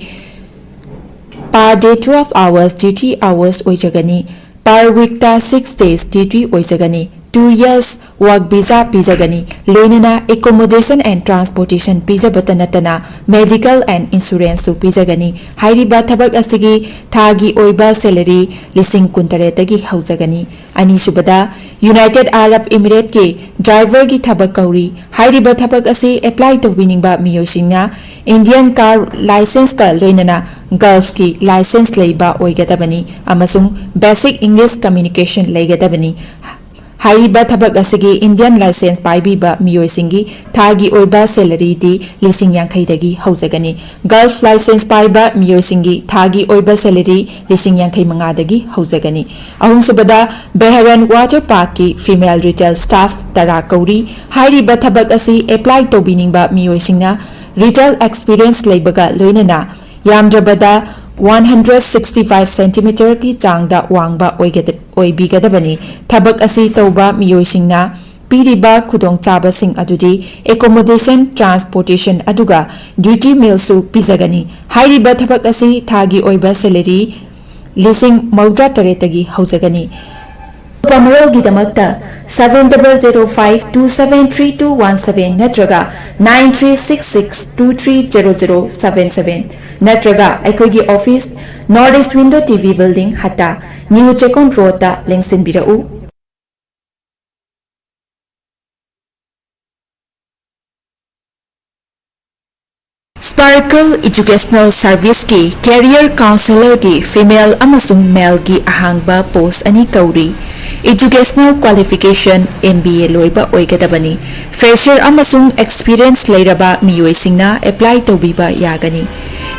per day twelve hours duty hours ꯑꯣꯏꯖꯒꯅꯤ꯫ Per weekꯇ six days duty ꯑꯣꯏꯖꯒꯅꯤ꯫ Two years work visa ꯄꯤꯖꯒꯅꯤ꯫ ꯂꯣꯏꯅꯅ accommodation and transportation ꯄꯤꯖꯕꯇ ꯅꯠꯇꯅ medical and insuranceꯁꯨ ꯄꯤꯖꯒꯅꯤ꯫ ꯍꯥꯏꯔꯤꯕ ꯊꯕꯛ ꯑꯁꯤꯒꯤ ꯊꯥꯒꯤ ꯑꯣꯏꯕ salary ꯂꯤꯁꯤꯡ ꯀꯨꯟꯇꯔꯦꯠꯇꯒꯤ ꯍꯧꯖꯒꯅꯤ꯫ ꯑꯅꯤꯁꯨꯕꯗ, United Arab Emirateꯀꯤ driverꯒꯤ ꯊꯕꯛ ꯀꯧꯔꯤ꯫ ꯍꯥꯏꯔꯤꯕ ꯊꯕꯛ ꯑꯁꯤ apply ꯇꯧꯕꯤꯅꯤꯡꯕ ꯃꯤꯑꯣꯏꯁꯤꯡꯅ Indian car licenceꯀ ꯂꯣꯏꯅꯅ Gulfꯀꯤ license ꯂꯩꯕ ꯑꯣꯏꯒꯗꯕꯅꯤ ꯑꯃꯁꯨꯡ basic English communication ꯂꯩꯒꯗꯕꯅꯤ꯫ ꯍꯥꯏꯔꯤꯕ ꯊꯕꯛ ꯑꯁꯤꯒꯤ Indian license ꯄꯥꯏꯕꯤꯕ ꯃꯤꯑꯣꯏꯁꯤꯡꯒꯤ ꯊꯥꯒꯤ ꯑꯣꯏꯕ salaryꯗꯤ ꯂꯤꯁꯤꯡ ꯌꯥꯡꯈꯩꯗꯒꯤ ꯍꯧꯖꯒꯅꯤ꯫ Gulf license ꯄꯥꯏꯕ ꯃꯤꯑꯣꯏꯁꯤꯡꯒꯤ ꯊꯥꯒꯤ ꯑꯣꯏꯕ salary ꯂꯤꯁꯤꯡ ꯌꯥꯡꯈꯩ ꯃꯉꯥꯗꯒꯤ ꯍꯧꯖꯒꯅꯤ꯫ ꯑꯍꯨꯝꯁꯨꯕꯗ, Bahrain Water Parkꯀꯤ female retail staff ꯇꯔꯥ ꯀꯧꯔꯤ꯫ ꯍꯥꯏꯔꯤꯕ ꯊꯕꯛ ꯑꯁꯤ apply ꯇꯧꯕꯤꯅꯤꯡꯕ ꯃꯤꯑꯣꯏꯁꯤꯡꯅ retail experience ꯂꯩꯕꯒ ꯂꯣꯏꯅꯅ ꯌꯥꯝꯗ꯭ꯔꯕꯗ one hundred sixty five centimeterꯒꯤ ꯆꯥꯡꯗ ꯋꯥꯡꯕ ꯑꯣꯏꯒꯗ-, ꯑꯣꯏꯕꯤꯒꯗꯕꯅꯤ꯫ ꯊꯕꯛ ꯑꯁꯤ ꯇꯧꯕ ꯃꯤꯑꯣꯏꯁꯤꯡꯅ ꯄꯤꯔꯤꯕ ꯈꯨꯗꯣꯡꯆꯥꯕꯁꯤꯡ ꯑꯗꯨꯗꯤ accommodation, transportation ꯑꯗꯨꯒ duty mealꯁꯨ ꯄꯤꯖꯒꯅꯤ꯫ ꯍꯥꯏꯔꯤꯕ ꯊꯕꯛ ꯑꯁꯤ ꯊꯥꯒꯤ ꯑꯣꯏꯕ salary ꯂꯤꯁꯤꯡ ꯃꯧꯗ꯭ꯔꯥ ꯇꯔꯦꯠꯇꯒꯤ ꯍꯧꯖꯒꯅꯤ꯫ ꯑꯀꯨꯞꯄ ꯃꯔꯣꯜꯒꯤꯗꯃꯛꯇ seven double zero five two seven three two one seven ꯅꯠꯇ꯭ꯔꯒ nine three six six two three zero zero seven seven ꯅꯠꯇ꯭ꯔꯒ ꯑꯩꯈꯣꯏꯒꯤ office, North East Window T V Building, ꯍꯠꯇꯥ, New ꯆꯦꯛꯀꯣꯟ ꯔꯣꯗꯇ ꯂꯦꯡꯁꯤꯟꯕꯤꯔꯛꯎ꯫ Sparkle Educational Serviceꯀꯤ career counsellorꯒꯤ female ꯑꯃꯁꯨꯡ maleꯒꯤ ꯑꯍꯥꯡꯕ post ꯑꯅꯤ ꯀꯧꯔꯤ꯫ Educational qualification M B A ꯂꯣꯏꯕ ꯑꯣꯏꯒꯗꯕꯅꯤ꯫ Fresher ꯑꯃꯁꯨꯡ experience ꯂꯩꯔꯕ ꯃꯤꯑꯣꯏꯁꯤꯡꯅ apply ꯇꯧꯕꯤꯕ ꯌꯥꯒꯅꯤ꯫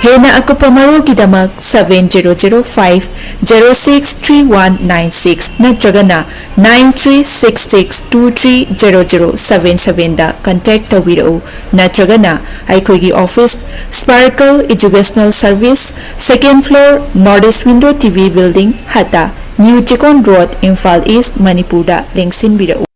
ꯍꯦꯟꯅ ꯑꯀꯨꯞꯄ ꯃꯔꯣꯜꯒꯤꯗꯃꯛ seven zero zero five zero six three one nine six ꯅꯠꯇ꯭ꯔꯒꯅ nine three six six two three zero zero seven seven ꯗ contact ꯇꯧꯕꯤꯔꯛꯎ, ꯅꯠꯇ꯭ꯔꯒꯅ ꯑꯩꯈꯣꯏꯒꯤ office, Sparkle Educational Service, second floor, North East Window T V Building, ꯍꯠꯇ, New Chekon Road, Imphal east, ꯃꯅꯤꯄꯨꯔꯗ ꯂꯦꯡꯁꯤꯟꯕꯤꯔꯛꯎ꯫